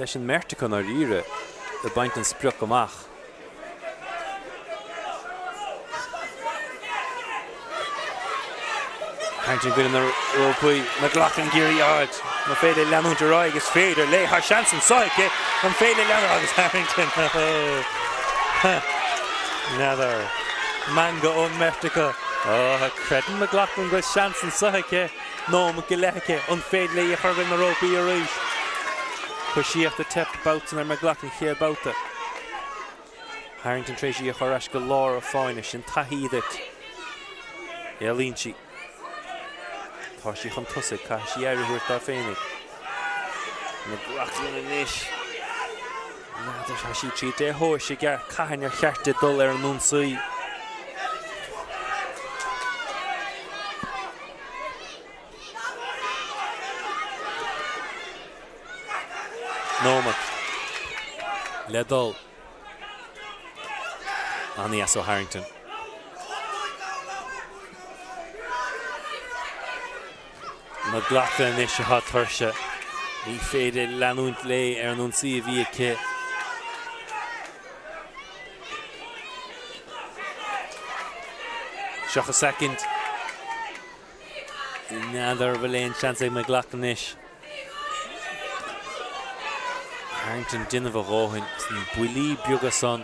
leis an mbeirt acu ndáiríre ag baint an sprioc amach. Harrington i gcoinne na rópaí, McLaughlin ag iarraidh aird. An féidir leanúint ar aghaidh? Is féidir léi. Tá seans anseo aici. An féidir leanúint agus Harrington. N'fheadar. Meangadh ón mbeirt acu. Creideann McLaughlin go bhfuil seans anseo aici. Nóiméad go leith aici. An féidir léi a chur i gcoinne na rópaí arís? Coisíocht ag teip babhta ar McLaughlin chéad babhta. Harrington tar éis í a chur ar ais go lár an fáinne. Sin taithí duit. Éalaíonn sí. Tá sí chun tosaigh. Caithfidh sí aire a thabhairt dá féinig. McLaughlin anois. N'fheadar, tá sí tríd é a thomhas i gceart. Cathain ar cheart di dul ar an ionsaí? Nóiméad le dul. An-dheas ó Harrington. McLaughlin anois atá tuirseach. Ní féidir leanúint léi ar an ionsaí a bhí aici. 30 soicind. N'fheadar an bhfuil aon seans ag McLaughlin anois. Harrington déanamh a dhóthain sna buillí beaga san.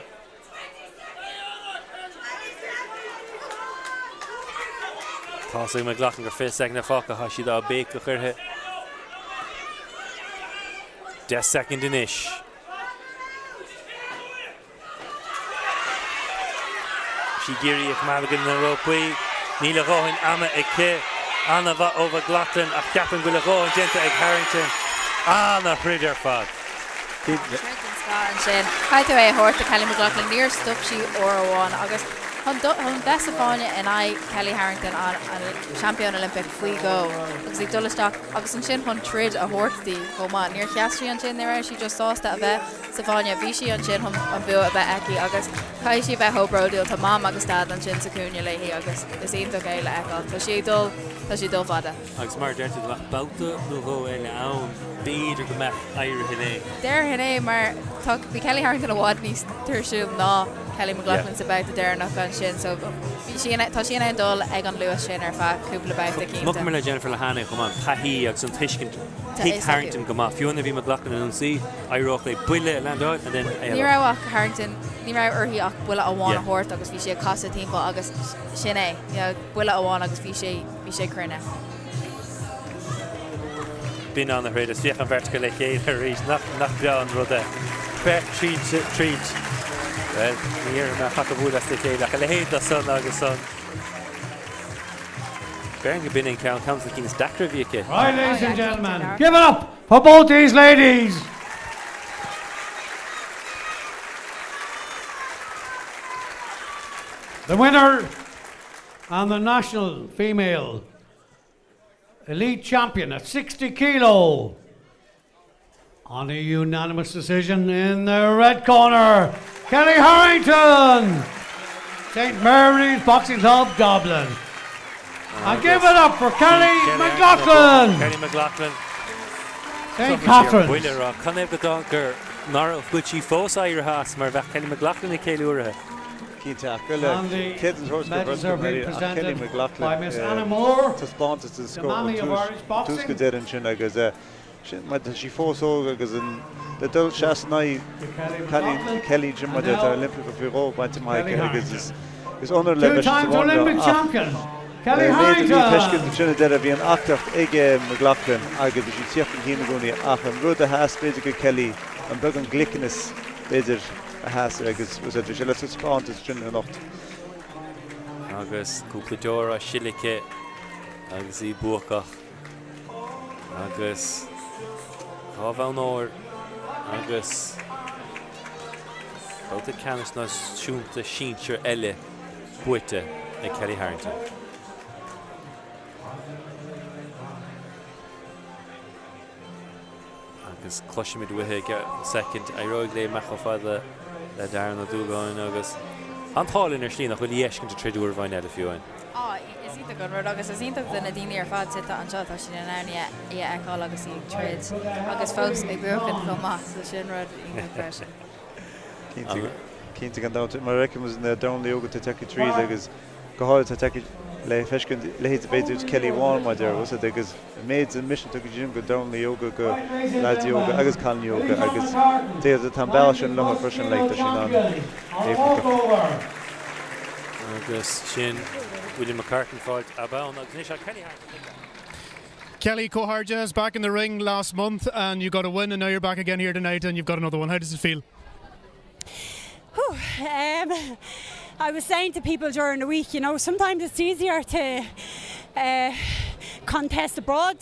Tá's ag McLaughlin gur 20 soicind fágtha, tá siad á béiceach uirthi. 10 soicind anois. Sí ag iarraidh a choimeád i gcoinne na rópaí. Níl a dhóthain ama aici. An-mhaith ó McLaughlin ach ceapaim go bhfuil a dhóthain déanta ag Harrington. An-throid ar fad. Troid den scoth ansin. Caithfidh tú é a thabhairt do Kelly McLaughlin. Níor stop sí uair amháin agus chun bheith sa fáinne in aghaidh Kellie Harrington, an seaimpín Oilimpeach faoi dhó agus ag dul isteach agus ansin chun troid a thabhairt di chomh maith. Níor sheas sí ansin, ní raibh sí just sásta a bheith sa fáinne. Bhí sí ansin chun an bua a bheith aici agus caithfidh sí a bheith chomh bródúil. Tá Mam agus Dad ansin sa chúinne léi agus is iontach é le feiceáil. Tá sí ag dul, tá sí ag dul fada. Agus mar a deir tú, dá mbeadh babhta nó dhó eile ann, b'fhéidir go mbeadh éirithe léi. Déarfainn é mar tá, bhí Kellie Harrington i bhfad níos tuirsiúil ná Kelly McLaughlin sa babhta deireanach ansin so bhí sí in, tá sí in ann dul ag an luas sin ar feadh cúpla babhta cinnte. Chonaiceamar le Jennifer Lehane chomh maith, an taithí agus an tuiscint. Thuig Harrington go maith, fiú nuair a bhí McLaughlin in ionsaí, éireodh léi buille a landáil and then é a Ní raibh ach Harrington, ní raibh uirthi ach buille amháin a thabhairt agus bhí sí ag casadh timpeall agus sin é, you know, buille amháin agus bhí sé, bhí sé cruinne. B'in an-throid is féach an bheirt acu le chéile arís, nach, nach breá an rud é. Beirt tríd, tríd. Bhuel, ní dhéarfaidh mé ach a bhuail as le chéile ach a leithéid de san agus san. B'fhéidir go b'in an ceann, ceann de na cinn is deacra a bhí aici. Right, ladies and gentlemen, give it up for both these ladies! The winner and the national female elite champion at 60 kilo on a unanimous decision in the red corner, Kelly Harrington, St Mary's Boxing Club, Dublin. And give it up for Kelly McLaughlin. Kelly McLaughlin. St Catherine's. Buille rá Can go gur nar bhfuil sí fós éirithe as mar bheadh Kelly McLaughlin ag ceiliúradh. Cinnte ach go le céad an tuairisc Kelly McLaughlin taispeántas den scoth ó tús go deireadh ansin agus sin mar tá sí fós óg agus an le dul seas in aghaidh cailín Kelly Jim mar tá Oilimpeach faoi dhó bainte amach aici agus is is onóir le bheith sa bhun ach méid a bhí feiscint ansin ag deireadh bhí an aclaíocht ag McLaughlin agus bhí sí ag tíocht chun cinn i gcónaí ach an rud a sheas b'fhéidir go Kelly an beagán gliceannas b'fhéidir a sheas agus bhí sé le taispeántas sin anocht. Agus cúpla deor á sileadh aici agus í buacach agus dá bhonn óir agus babhta ceannais náisiúnta sinsir eile buaite ag Kelly Harrington. Agus cloisfimid uaithi i gceann soicind. Éireoidh léi amach chomh fada le Darren Ó Dúgáin agus an t-ádh linn ar shlí nach bhfuil í a fheiscint ag troid uair amháin eile fiú amháin. Á, is iontach an rud agus is iontach do na daoine ar fad suite anseo, tá siad in ann í a fheiceáil agus í ag troid agus fós ag buachan chomh maith, so sin rud iontach freisin. Cinnte, cinnte gan dabht. Mar a fheicimid na dornálaithe óga atá tagtha tríd agus go háirithe tá tagtha le feiscint leithéid b'fhéidir Kelly amháin mar deir úsáid agus an méid den misean tugtha sin go dornálaithe óga go leaids óga agus cailíní óga agus d'fhéadfadh tá an bealach sin leo freisin like tá sin an-éifeachtach. Agus sin William McCartan fáilte ab ann agus anois tá Kelly Harrington. Kelly Comhghairdeas back in the ring last month and you got a win and now you're back again here tonight and you've got another one. How does it feel? Whew, um, I was saying to people during the week, you know, sometimes it's easier to uh, contest abroad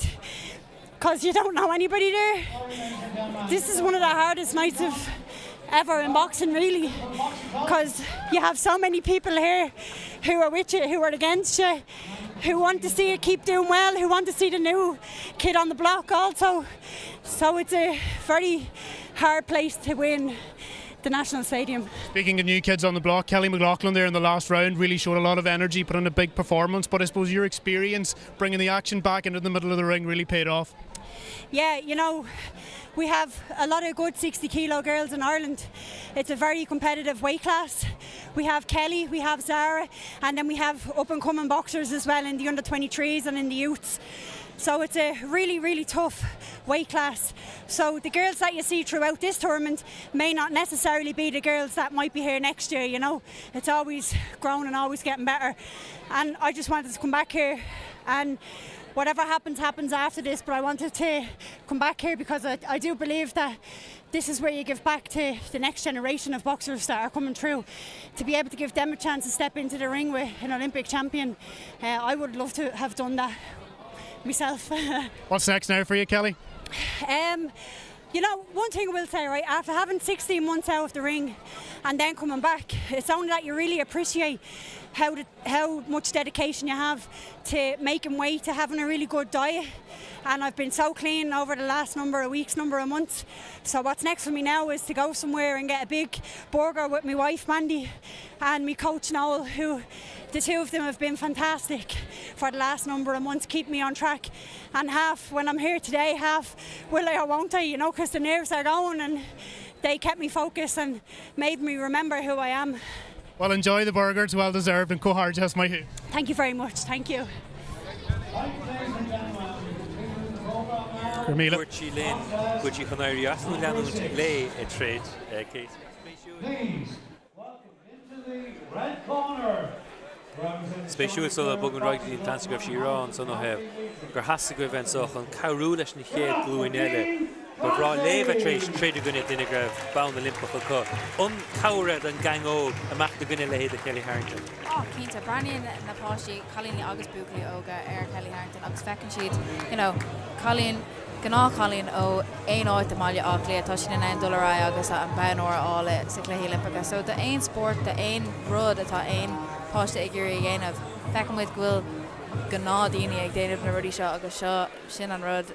because you don't know anybody there. This is one of the hardest nights of ever in boxing really because you have so many people here who are with you, who are against you, who want to see you keep doing well, who want to see the new kid on the block also. So it's a very hard place to win the National Stadium. Speaking of new kids on the block, Kelly McLaughlin there in the last round really showed a lot of energy, put on a big performance, but I suppose your experience bringing the action back into the middle of the ring really paid off. Yeah, you know, we have a lot of good 60 kilo girls in Ireland. It's a very competitive weight class. We have Kelly, we have Zara, and then we have up and coming boxers as well in the under 23s and in the youths. So it's a really, really tough weight class. So the girls that you see throughout this tournament may not necessarily be the girls that might be here next year, you know. It's always growing and always getting better. And I just wanted to come back here and whatever happens, happens after this, but I wanted to come back here because I, I do believe that this is where you give back to the next generation of boxers that are coming through to be able to give them a chance to step into the ring with an Olympic champion. Uh, I would love to have done that myself. What's next now for you, Kelly? Um, you know, one thing I will say, right, after having 16 months out of the ring and then coming back, it's only that you really appreciate how the, how much dedication you have to making weight, to having a really good diet. And I've been so clean over the last number of weeks, number of months. So what's next for me now is to go somewhere and get a big burger with my wife, Mandy, and my coach, Noel, who the two of them have been fantastic for the last number of months, keep me on track. And half when I'm here today, half will I or won't I, you know, because the nerves are going and they kept me focused and made me remember who I am. Well, enjoy the burger, it's well deserved, and comhghairdeas maith thú. Thank you very much. Thank you. Go raibh míle. Dúirt sí linn go bhfuil sí chun éirí as nó leanúint léi ag troid, Katie. Spéisiúil. Spéisiúil sula mbogann muid go dtí Clancy go raibh sí ag rá ansan ó thaobh gur theastaigh uaithi bheith anso chun cabhrú leis an chéad ghlúin eile. Ba bhreá léi bheith tar éis troid i gcoinne duine go raibh bonn Oilimpeach acu. An cabhair é don gang óg imeacht i gcoinne leithéid de Kellie Harrington? Á, cinnte. Breathnaíonn na páistí, cailíní agus buachaillí óga, ar Kellie Harrington agus feiceann siad, you know, cailín, gnáthchailín ó aon áit i mBaile Átha Cliath, tá siad in ann dul ar aghaidh agus an bonn óir a fháil sa Chluichí Oilimpeacha. So d'aon spórt, d'aon rud atá aon páiste ag iarraidh a dhéanamh, feiceann muid go bhfuil gnáthdaoine ag déanamh na rudaí seo agus seo, sin an rud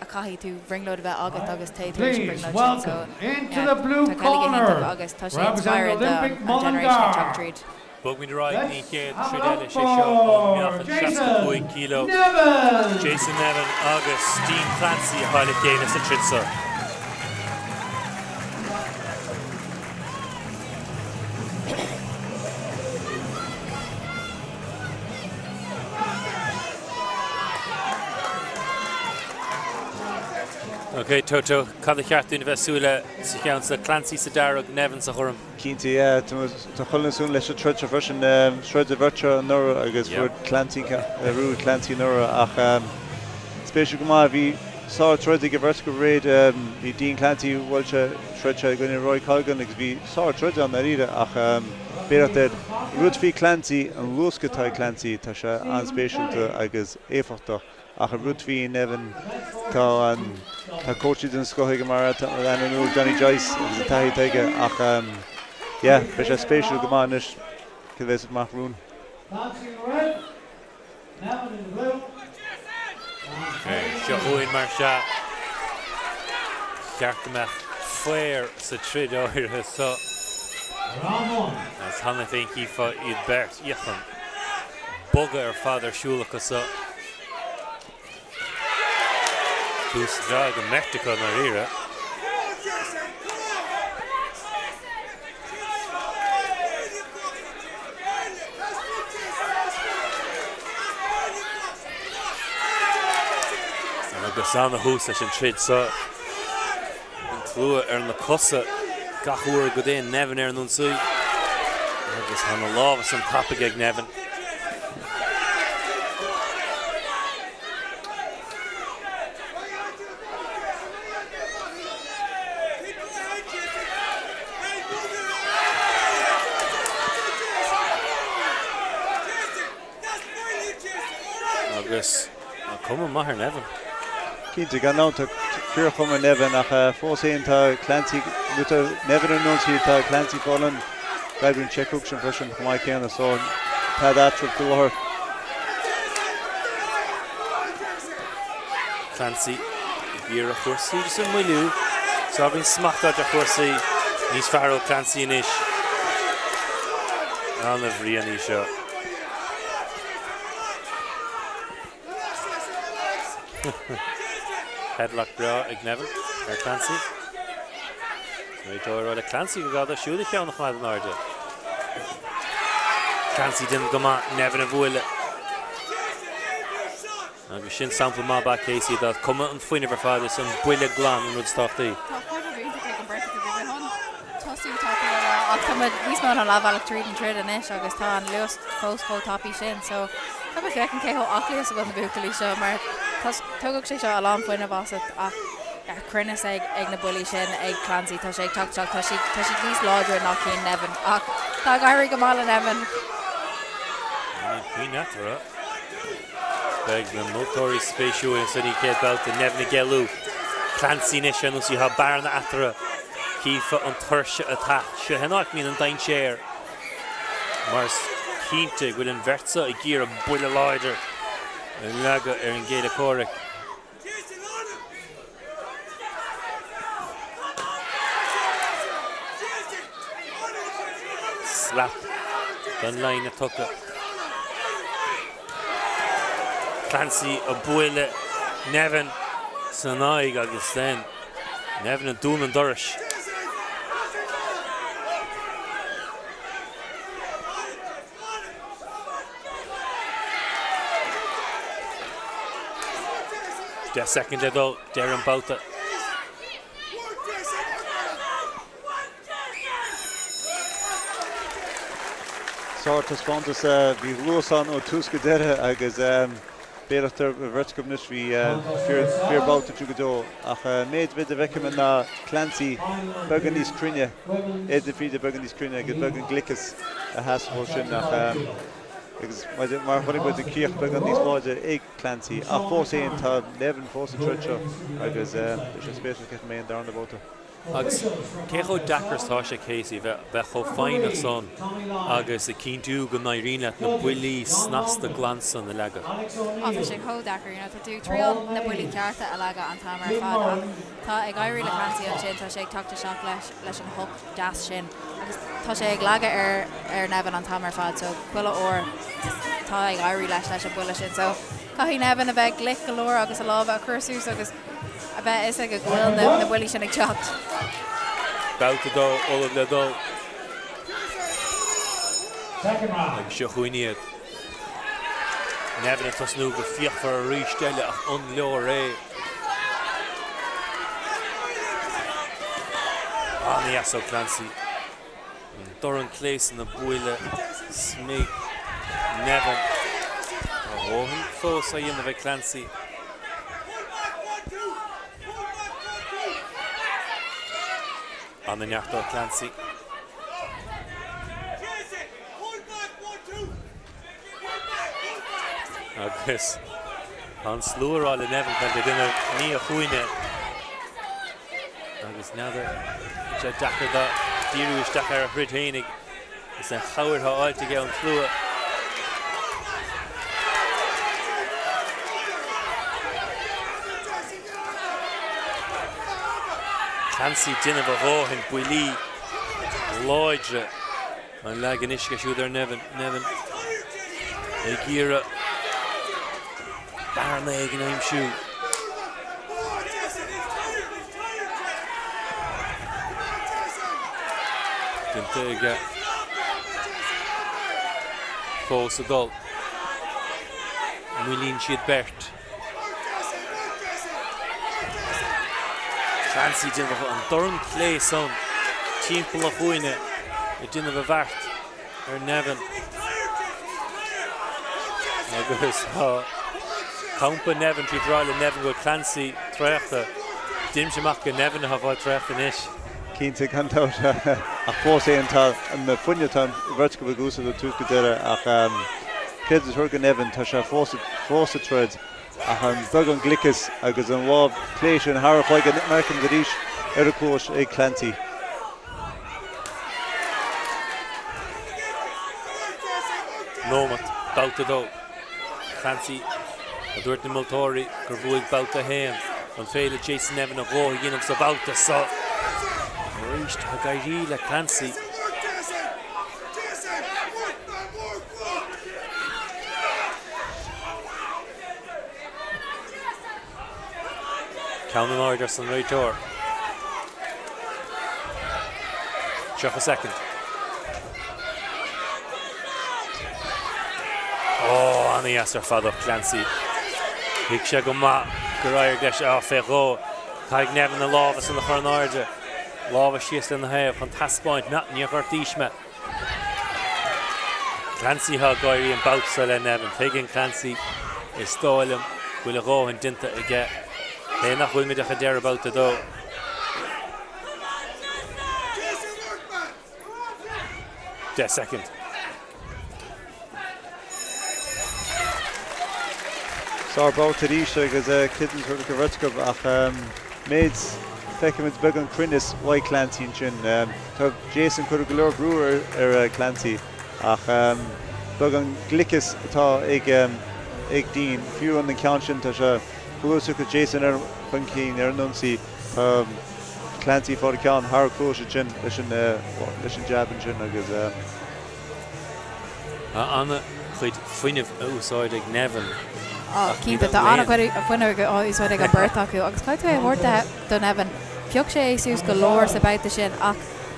a chaithfidh tú brionglóid a bheith agat agus téigh tar éis an Please brionglóid sin. So welcome into yeah, the blue tá Kellie go corner, hiontach agus tá sé representing inspiring do Olympic an generation ag teacht Mullingar. tríd. Bogfaimid ar aghaidh go dtí an Let's chéad have troid it eile, up sé seo an for meáchan Jason 65 kilo. Nevin! Jason Nevin agus Dean Clancy atá le chéile sa troid seo. Ok, Toto, cad a cheart dúinn a bheith ag súil le sa cheann seo? Clancy sa dearg, Nevin sa ghorm. Cinnte, yeah. Tá chuile dhuine ag súil leis an troid seo freisin. Throid an bheirt seo anuraidh agus fuair Clancy, bhuaigh Clancy anuraidh ach spéisiúil go maith, bhí sár-troid ag an bheirt acu réidh. Bhí Dean Clancy, bhuail sé, throid sé i gcoinne Roy Colgan agus bhí sár-troid ann dáiríre ach b'fhéidir rud faoi Clancy, an luasc atá ag Clancy, tá sé an-spéisiúlta agus éifeachtach. Ach an rud faoi Nevin, tá an, tá cóitse den scoth aige mar atá an nua Johnny Joyce agus an taithí atá aige ach yeah, beidh sé spéisiúil go maith anois cad a bheas amach romhainn. Clancy in the red, Nevin in the blue. Ok, seo chugainn mar sea. Cheart go mbeadh faobhar sa troid áirithe seo. Round one. Agus cheana féin chífeá iad beirt, íoch an bogadh ar fad ar siúl acu so. Tús breá ag an mbeirt acu i ndáiríre. Agus ana-thús leis an troid seo. An tslua ar na cosa gach uair go dtéann Nevin ar an ionsaí agus tá na lámha san tapaidh ag Nevin. Agus tá cuma maith ar Nevin. Cinnte, gan dabht tá fíorchuma ar Nevin ach fós féin tá Clancy, nuair atá Nevin ar an ionsaí tá Clancy ag fáil an oibríonn check hook sin freisin chomh maith céanna so tá eatarthu faoi láthair. Clancy ag iarraidh cúrsaí just a mhoilliú. So bíonn smacht ar chúrsaí níos fearr ó Clancy anois. An-bhrian í seo. Headlock breá ag Nevin ar Clancy. Réiteoir le Clancy go gá siúd a cheann a choimeád in airde. Clancy déanamh go maith Nevin a bhualadh. Agus sin sampla maith ba Casey dá cuma an fuinneamh ar fad is an buille glan an rud is tábhachtaí. Tá fuinneamh iontach ag an bheirt acu, bhí mé chun tosú tapaidh a rá ach tá muid níos mó ná leathbhealach tríd an troid anois agus tá an luas fós chomh tapaidh sin so tá mé féachaint cé chomh aclaí is a bhfuil na buachaillí seo mar tógfaidh sé seo a lán fuinnimh asat ach cruinneas ag ag na buillí sin ag Clancy tá sé ag teacht isteach tá siad tá siad níos láidre ná cinn Nevin ach tá ag éirí go maith le Nevin. Níl puinn eatarthu. Beidh na moltóirí spéisiúil ansan sa chéad babhta, Nevin ag éalú. Clancy anois ar nós tá bearna eatarthu. Chífeá an tuirse ag teacht. Seo an áit a mbíonn an dainséar mar is cinnte go bhfuil an bheirt seo ag iarraidh buille láidir a leagadh ar an gcéile comhraic. Slap don line tugtha. Clancy ag bualadh Nevin san aghaidh agus then Nevin ag dúnadh an dorais. 10 soicind le dul, deireadh an babhta. Sár-taispeántas, bhí luas ann ó tús go deireadh agus béalach ar bheirt acu anois, bhí fíor babhta ansin go deo ach méid b'fhéidir a bhfeicim ná Clancy beagán níos cruinne, éadan fríde beagán níos cruinne agus beagán gliceas a sheasamh ó sin ach agus mar a chonaic muid an críoch beagán níos láidre ag Clancy ach fós féin tá Nevin fós sa troid seo agus beidh sé spéisiúil cén chaoi a mbeidh an darna babhta. Agus cé chomh deacair is atá sé, Casey, bheith chomh foighneach san agus a chinntiú go n-éiríonn leat na buillí snasta glan san a leagadh? Á, tá sé chomh deacair, you know, tá tú ag triail na buillí cearta a leagadh an t-am ar fad ach tá ag éirí le Clancy ansin, tá sé ag teacht isteach leis, leis an hook deas sin agus tá sé ag leagadh ar, ar Nevin an t-am ar fad so chuile uair tá ag éirí leis leis an buille sin so caithfidh Nevin a bheith glic go leor agus a lámha a chur suas agus a bheith a fhios aige go bhfuil na buillí sin ag teacht. Babhta 2 ullamh le dul. Agus seo chugainn iad. Nevin ag tosnú go fíochmhar arís eile ach an leor é? An-dheas ó Clancy. An dorn clé san ag bualadh smig Nevin. Tá a dhóthain fós á dhéanamh ag Clancy. An-neart ó Clancy. Agus tá an slua ag rá le Nevin go bhfuil duine ní a chúinne agus n'fheadar sé deacair dó díriú isteach ar a throid fhéinig is an chabhair atá faighte aige ón tslua. Clancy ag déanamh a dhóthain buillí láidre. An leagan uisce siúd ar Nevin. Nevin ag iarraidh bearna éigin a aimsiú. Déanta aige. Fós ag dul. Moillíonn siad beirt. Clancy ag déanamh an dorn clé san timpeall a chúinne ag déanamh a bheart ar Nevin. Agus tá campa Nevin tríd rá le Nevin go bhfuil Clancy traochta. Deinimse amach gur Nevin atá ag fáil traochta anois. Cinnte, gan dabht. Ach fós féin tá an fuinneamh atá an bheirt acu ag úsáid ó tús go deireadh ach creidim a thabhairt do Nevin, tá sé fós sa troid ach an beagán gliceas agus an lámh clé sin thar a chloigeann, mar a fheicimid arís ar a cluais ag Clancy. Nóimeat, babhta 2. Clancy, a dúirt na moltóirí gur bhuaigh babhta 1. An féidir le Jason Nevin a dhóthain a dhéanamh sa bhabhta seo? Arís, tá ag éirí le Clancy. Ceann in airde arsa an réiteoir. 30 soicind. Ó, an-dheas ar fad ó Clancy. Thuig sé go maith gur éirigh leis á fé dhó. Caithfidh Nevin na lámha san a chur in airde. Lámha síos lena thaobh chun taispeáint ná níor ghortaís mé. Clancy atá ag éirí an babhta seo le Nevin. Tuigeann Clancy, is dóigh liom, go bhfuil a dhóthain déanta aige, cé nach bhfuilimid ach ag deireadh babhta 2. 10 soicind. Sár-bhabhta arís agus creidim gur go bheirt acu ach méid feicimid beagán cruinneas uaidh Clancy ansin. Tá Jason curtha go leor brú ar Clancy ach beagán gliceas atá ag ag Dean. Fiú an ceann sin tá sé chomh Jason ar chun cinn ar an ionsaí. Tá Clancy fáil ceann thar cluais ansin leis an leis an jab ansin agus Tá an-chuid fuinnimh á úsáid ag Nevin. Á, cinnte, tá an-chuid fuinnimh á úsáid ag an beirt acu agus caithfidh tú é a thabhairt do Nevin. Phioc sé é suas go leor sa babhta sin ach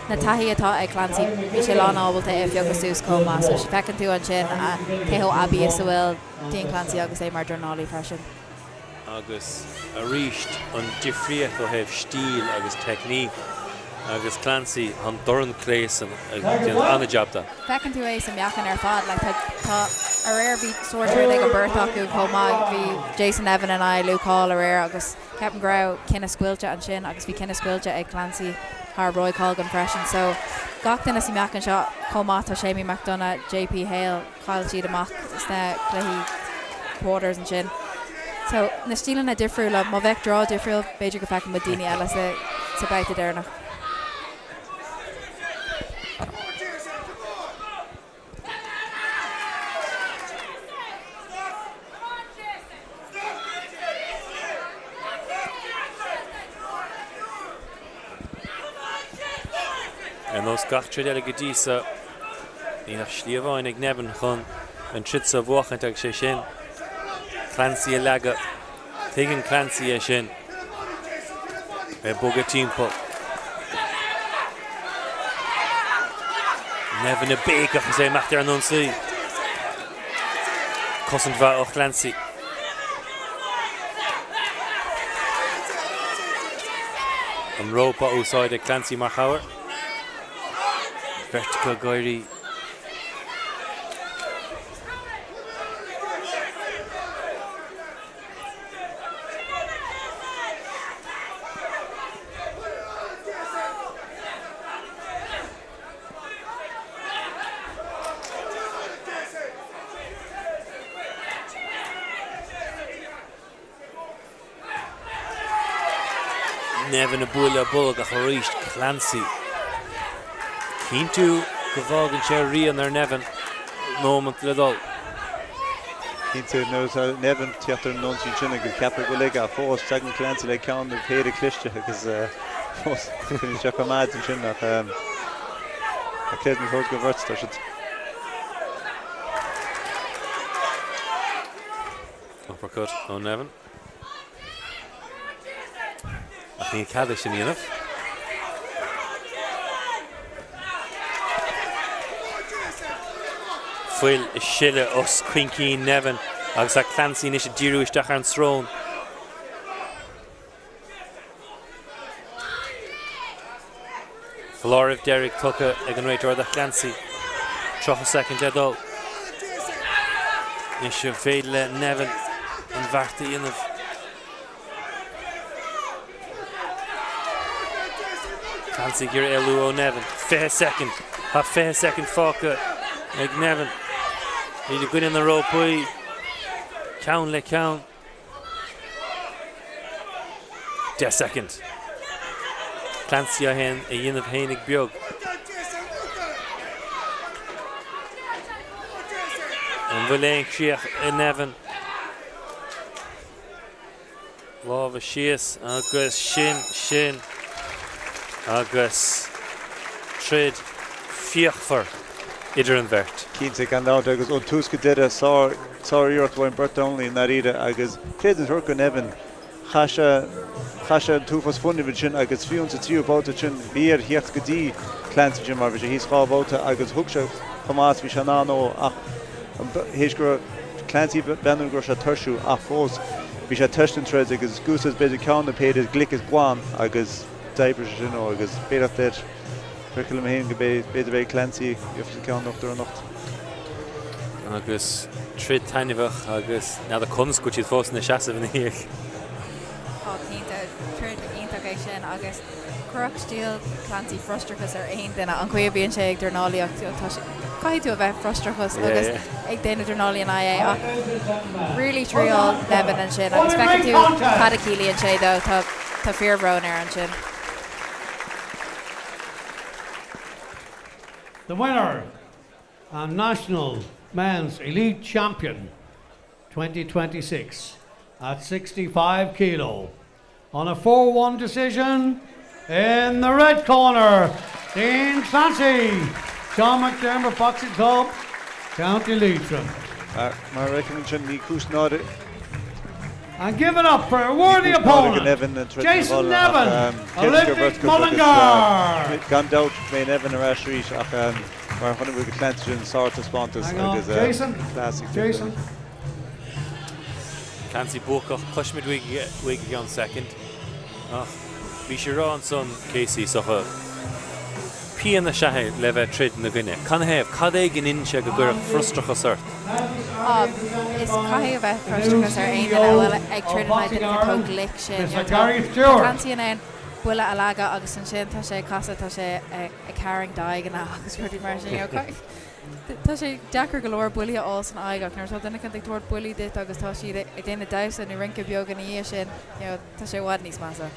na taithí atá ag Clancy, bhí sé lán ábalta é a phiocadh suas chomh maith. So feiceann tú ansin cé chomh aibí is a bhfuil Dean Clancy agus é mar dornálaí freisin. Agus arís an difríocht ó thaobh stíl agus teicníc agus Clancy an dorn clé san ag déanamh an-jab de. Feiceann tú é sa meáchan ar fad, like tá, tá, aréir bhí sár-troid ag an beirt acu chomh maith, bhí Jason Nevin in aghaidh Luke Hall aréir agus ceapaim go raibh cinneadh scoilte ansin agus bhí cinneadh scoilte ag Clancy thar Roy Colgan freisin. So gach duine sa meáchan seo chomh maith tá Séamie McDonagh, JP Hale, Chaill siad amach sna cluichí quarters ansin. So, na stíleanna difriúla, má bheadh draw difriúil, b'fhéidir go bhfeicfeadh muid daoine eile sa sa babhta deireanach. Ar nós gach troid eile go dtí so, níl ach slí amháin ag Nevin chun an troid so a bhuachaint agus sé sin Clancy a leagadh. Tuigeann Clancy é sin. É ag bogadh timpeall. Nevin ag béiceach is é ag imeacht ar an ionsaí. Cosaint mhaith ó Chlancy. An rópa á úsáid ag Clancy mar chabhair. Beirt acu ag éirí. Nevin ag bualadh bolg ach arís Clancy. Cinntiú go bhfágann sé rian ar Nevin nóimeant le dul. Cinnte, nuair atá Nevin ag teacht ar an ionsaí ansin agus ceapadh go bhfuil aige ach fós tagann Clancy le ceann nó péire cliste agus fós cuireann sé coimeád ansin ach creidim fós go bheirt tá siad. Uppercut ó Nevin. Ach níl cead é sin a dhéanamh. Fuil ag sileadh os coincín Nevin agus tá Clancy anois ag díriú isteach ar an srón. Foláireamh deiridh tugtha ag an réiteoir do Chlancy. 30 soicind le dul. Anois an féidir le Nevin an bheart a dhéanamh? Clancy ag iarraidh éalú ó Nevin. 20 soicind. Tá 20 soicind fágtha ag Nevin. Iad i gcoinne na rópaí. Ceann le ceann. 10 soicind. Clancy á dhéanamh fhéinig beag. An bhfuil aon chríoch i Nevin? Lámha síos agus sin sin agus troid fíochmhar idir an bheirt. Cinnte, gan dabht, agus ó tús go deireadh, sár, sár-iarracht uaidh an beirt Donnelly i ndáiríre agus creidim gur do Nevin, chaith sé, chaith sé an t-uafás fuinnimh ansin agus fiú sa tríú babhta sin, bhí air theacht go dtí Clancy ansin mar bhí sé thíos dhá bhabhta agus thug sé chomh maith is bhí sé in ann dó ach théis go raibh Clancy ag breathnú go raibh sé ag tuirsiú ach fós bhí sé tuirseach den troid agus d'úsáid b'fhéidir ceann nó péire glic is glan agus d'oibrigh sé sin dó agus b'fhéidir air feictear liom féin go b'fhéidir beidh Clancy gheobhaidh sé ceann uachtar anocht. Agus troid taitneamhach agus n'fheadar conas go bhfuil siad fós ina seasamh ina dhiaidh. Tá cinnte, troid iontach é sin agus chuirfeadh stíl Clancy frustrachas ar aon duine, an chaoi a bhíonn sé ag dornálaíocht, tá sé, caithfidh tú a bheith frustrachas agus ag déanamh dornálaí in aghaidh é ach really thriail Nevin ansin agus feiceann tú cad a chiallaíonn sé dó, tá, tá fíorbhrón air ansin. The winner and national men's elite champion 2026 at 65 kilo on a 4-1 decision in the red corner, Dean Clancy, Sean McDermott Boxing Club, County Leitrim. Mar a fheicim ansin, ní cúis náire. And give it up for a worthy opponent, Jason Nevin, Olympic Mullingar! Gan dabht, beidh Nevin ar ais arís ach mar chonaic muid Clancy sin sártaispeántas agus Jason, Jason. Clancy buacach, cloisfimid uaidh i gceann soicind. Ach bhí sé ag rá ansan, Casey, is dócha, pian is ea é le bheith troid ina gcoinne. Canathaobh? Cad é go ndeineann sé go gcuirfeadh frustrachas ort? Á, is caithfidh a bheith frustrachas ar aon duine a bhfuil ag troid in aghaidh duine chomh glic sin. You know, tá Clancy in ann buille a leagadh agus ansin tá sé ag casadh, tá sé ag tarraingt aghaidheanna agus rudaí mar sin. You know, Tá sé deacair go leor buillí a fháil san aghaidh ach nuair atá duine éicint ag tabhairt buillí duit agus tá siad ag déanamh damhsa nó rince beag ina dhiaidh sin, you know, tá sé i bhfad níos measa.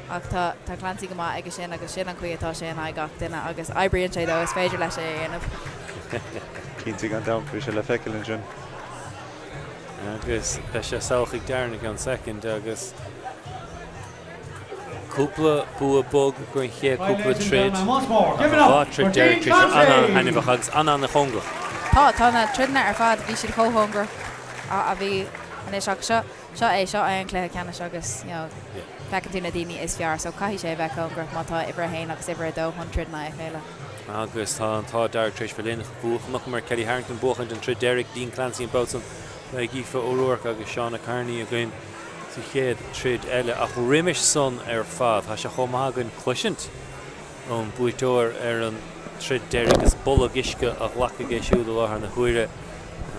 Ach tá, tá Clancy go maith aige sin agus sin an chaoi atá sé in aghaidh gach duine agus oibríonn sé dó, is féidir leis é a dhéanamh. Cinnte gan dabht, bhí sé le feiceáil ansin. Agus beidh sé salach ag Darren i gceann soicind agus. Cúpla bua bog don chéad cúpla troid ach an dá troid deiridh tar éis bheith an-an-thaitneamhach agus an-an-chóngarach. Tá, tá na troideanna ar fad, bhí siad chomh cóngarach a bhí anois ach seo, seo é, seo é an cluiche ceannais agus you know feiceann tú na daoine is fearr so caithfidh sé a bheith cóngarach má tá uimhir a haon agus uimhir a dó chun troid in aghaidh a chéile. Agus tá an t-ádh dearg tar éis bheith linn. Chonaiceamar Kellie Harrington buachaint an troid deiridh, Dean Clancy an babhta san. Beidh Aoife O'Rourke agus Shauna Carney againn sa chéad troid eile ach roimis san ar fad tá sé chomh maith againn cloisint ón buaiteoir ar an troid deiridh agus bolg uisce á ghlacadh aige siúd i láthair na huaire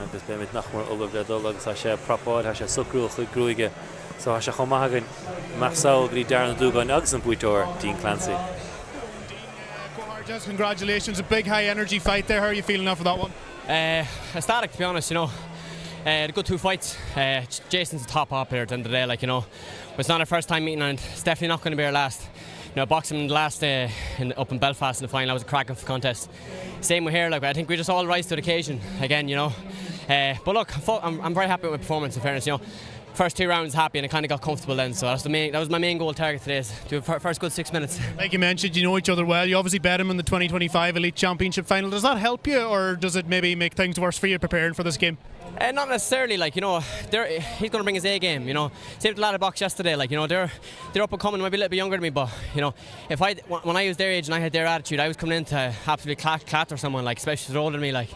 agus beimid nach mór ullamh le dul agus tá sé ag prapáil, tá sé ag socrú a chuid gruaige so tá sé chomh maith againn imeacht sall go dtí Darren Ó Dúgáin agus an buaiteoir Dean Clancy. Dean, congratulations, a big high energy fight there, how are you feeling after that one? Uh, ecstatic to be honest, you know. Uh, good two fights. Uh, Jason's a top operator at the end of the day, like, you know. But it's not our first time meeting and it's definitely not going to be our last. You know, boxing in the last uh, in, up in Belfast in the final, that was a cracking contest. Same with here, like, I think we just all rise to the occasion again, you know. Uh, but look, I'm, I'm very happy with my performance, in fairness, you know. First two rounds happy and I kind of got comfortable then, so that's the main, that was my main goal target today, is do a first good six minutes. Like you mentioned, you know each other well. You obviously bet him in the 2025 Elite Championship final. Does that help you or does it maybe make things worse for you preparing for this game? Uh, not necessarily, like, you know, he's going to bring his A game, you know. Same with the lad I boxed yesterday, like, you know, they're, they're up and coming, might be a little bit younger than me, but, you know, if I, when I was their age and I had their attitude, I was coming in to absolutely clatter someone, like, especially they're older than me, like.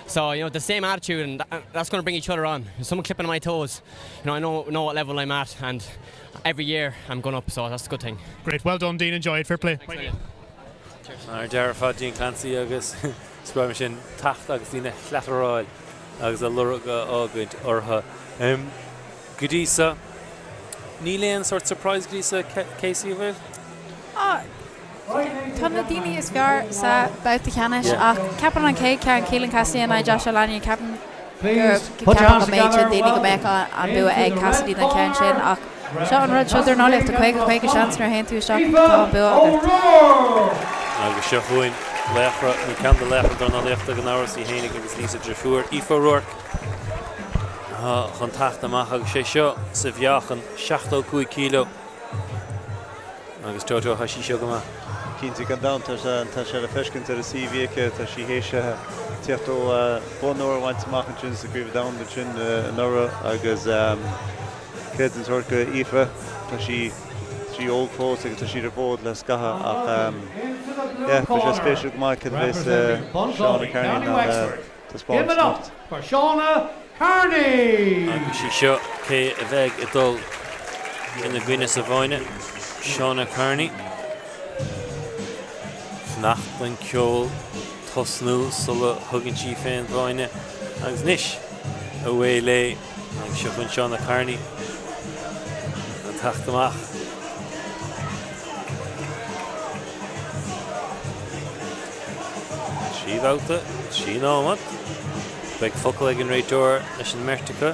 So, you know, the same attitude, and that's going to bring each other on. If someone clipping my toes, you know, I know, know what level I'm at, and every year I'm going up, so that's a good thing. Great, well done, Dean. Enjoy it. Fair play. Mar déarfá Dean Clancy agus spráim sin tacht agus daoine cleataráil agus a lorg a fhágaint orthu. Go dtí so, níl aon sort surprise go dtí so, Casey, an bhfuil? Ah, tá na daoine is fearr sa babhta ceannais ach ceapaim an chéad ceann, Keelan Cassidy in aghaidh Joshua Lanyon, ceapaim gur ceapadh go mbeadh sin daoine go mbeadh an bua ag Cassidy don cheann sin ach seo an rud, seo dornálaíocht, tá 50 50 seans nuair a théann tú isteach tá an bua agat. Agus seo chugainn laochra, nó ceann de laochra dornálaíochta gan amhras, í fhéinig agus Lisa driofúr, Aoife O'Rourke, chun teacht amach agus sé seo sa mheáchan 75 kg. Agus Toto, tá sí seo go maith. Cinnte, gan dabht, tá sé le feiscint ar a CV aici, tá sí théis tíocht ó bonn óir a bhaint amach ansin sa gCraobh Domhanda ansin anuraidh agus creidim sórt go Aoife, tá sí sí óg fós agus tá sí ar an bhfód le scaitheamh ach yeah, beidh sé spéisiúil go maith cad a bheas Shauna Carney in ann Give it up for Shauna Carney! Agus í seo cé a bheidh ag dul ina gcoinne sa bhfáinne, Shauna Carney. Fanacht don ceol tosnú sula thugann sí fén bhfáinne. Agus anois, away léi agus seo chugainn Shauna Carney ag teacht amach. 3 bhabhta, 3 nóiméad. Beidh focal ag an réiteoir leis an mbeirt acu.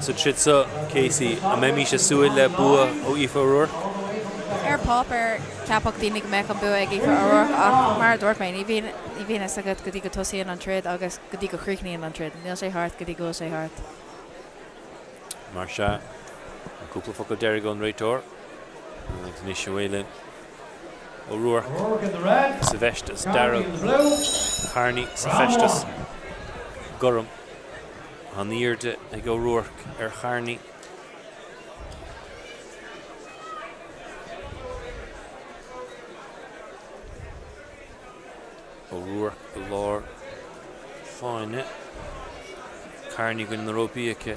Sa troid seo, Casey, an mbeimis ag súil le bua ó Aoife O'Rourke? Ar páipéar, cheapfadh daoine go mbeadh an bua ag Aoife O'Rourke ach mar a dúirt mé, ní bhíonn ní bhíonn fhios agat go dtí go tosaíonn an troid agus go dtí go chríochnaíonn an troid. Níl sé thart go dtí go bhfuil sé thart. Mar sea, an cúpla focal deiridh ón réiteoir agus anois away linn. O'Rourke sa bhfeisteas dearg, Carney sa bhfeisteas gorm. Tá an airde ag O'Rourke ar Charney. O'Rourke i lár fáinne. Carney i gcoinne na rópaí aici.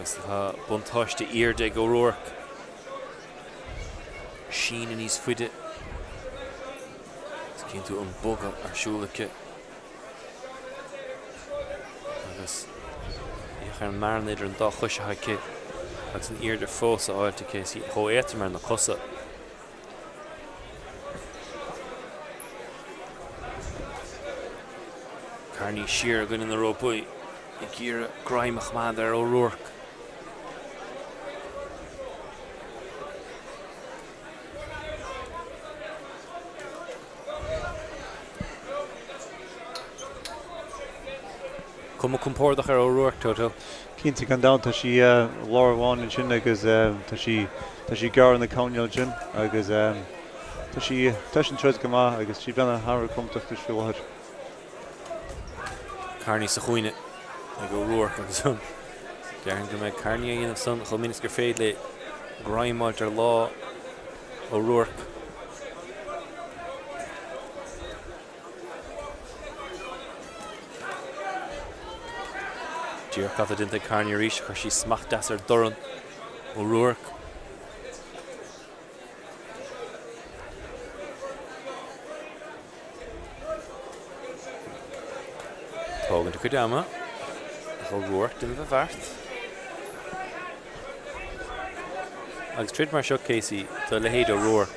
Agus tá buntáiste airde ag O'Rourke. Síneadh níos faide. Is cinnte an bogadh ar siúl aici. Agus féach ar an mbearna idir an dá chois atá aici agus an airde fós á fháilt aici. Is í chomh éadrom ar na cosa. Kearney siar i gcoinne na rópaí ag iarraidh greim a choimeád ar O'Rourke. Cuma compordach ar O'Rourke, Toto. Cinnte, gan dabht, tá sí i lár an bháin ansin agus tá sí tá sí gearr ina coirnéal ansin agus tá sí tá sí ag troid go maith agus sí bean thar a bheith compordach faoi láthair. Kearney sa chúinne ag O'Rourke agus an déarfainn go mbeidh Kearney á dhéanamh san chomh minic is gur féidir léi greim a fháilt ar lámh O'Rourke. Díreach cad atá déanta ag Kearney arís, chuir sí smacht deas ar dhorn O'Rourke. Tógaint a cuid ama ach O'Rourke déanamh a bheart. Agus troid mar seo, Casey, do leithéid O'Rourke,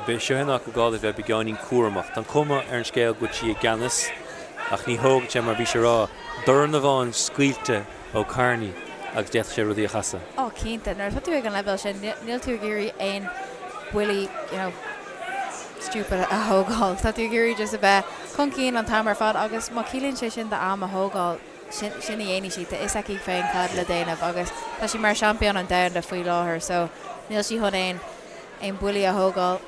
beidh seo in áit gá duit bheith beagáinín cúramach. Tá an cuma ar an scéal go bhfuil sí i gceannas, ach ní thógann sé, mar bhí sé a rá, dorn amháin scaoilte ó Kearney agus d'fhéadfadh sé rudaí a chasadh. Ó, cinnte. Nuair atá tú ag an leibhéal sin, níl tú ag iarraidh aon buillí, you know, stupid a thógáil. Tá tú ag iarraidh just a bheith chun cinn an t-am ar fad agus má chiallaíonn sé sin d'am a thógáil, sin a dhéanfaidh sí. Tá fhios aici féin cad le déanamh agus tá sí mar seaimpín an domhanda faoi láthair so níl sí chun aon aon buillí a thógáil.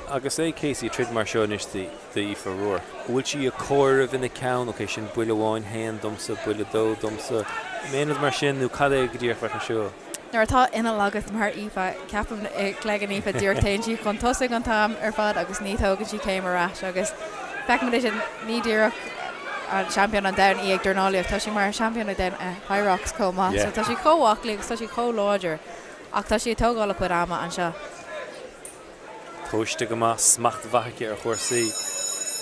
Agus é Casey ag troid mar seo anois d'Aoife O'Rourke, an bhfuil sí ag comhaireamh ina ceann, ok sin buille amháin, haon domsa, buille dó domsa, aon rud mar sin nó cad é go díreach a bheadh ar siúl? Nuair atá inneall agat mar Aoife, ceapaim i gcloigeann Aoife díreach téann sí chun tosaigh an t-am ar fad agus ní thógann sí céim ar ais agus feicimid é sin, ní díreach an seaimpín an domhain í ag dornálaíocht, tá sí mar seaimpín an domhain i Hyrox chomh maith so tá sí chomh aclaí agus tá sí chomh láidir ach tá sí ag tógáil a cuid ama anseo. Tomhaiste go maith, smacht mhaith aici ar chúrsaí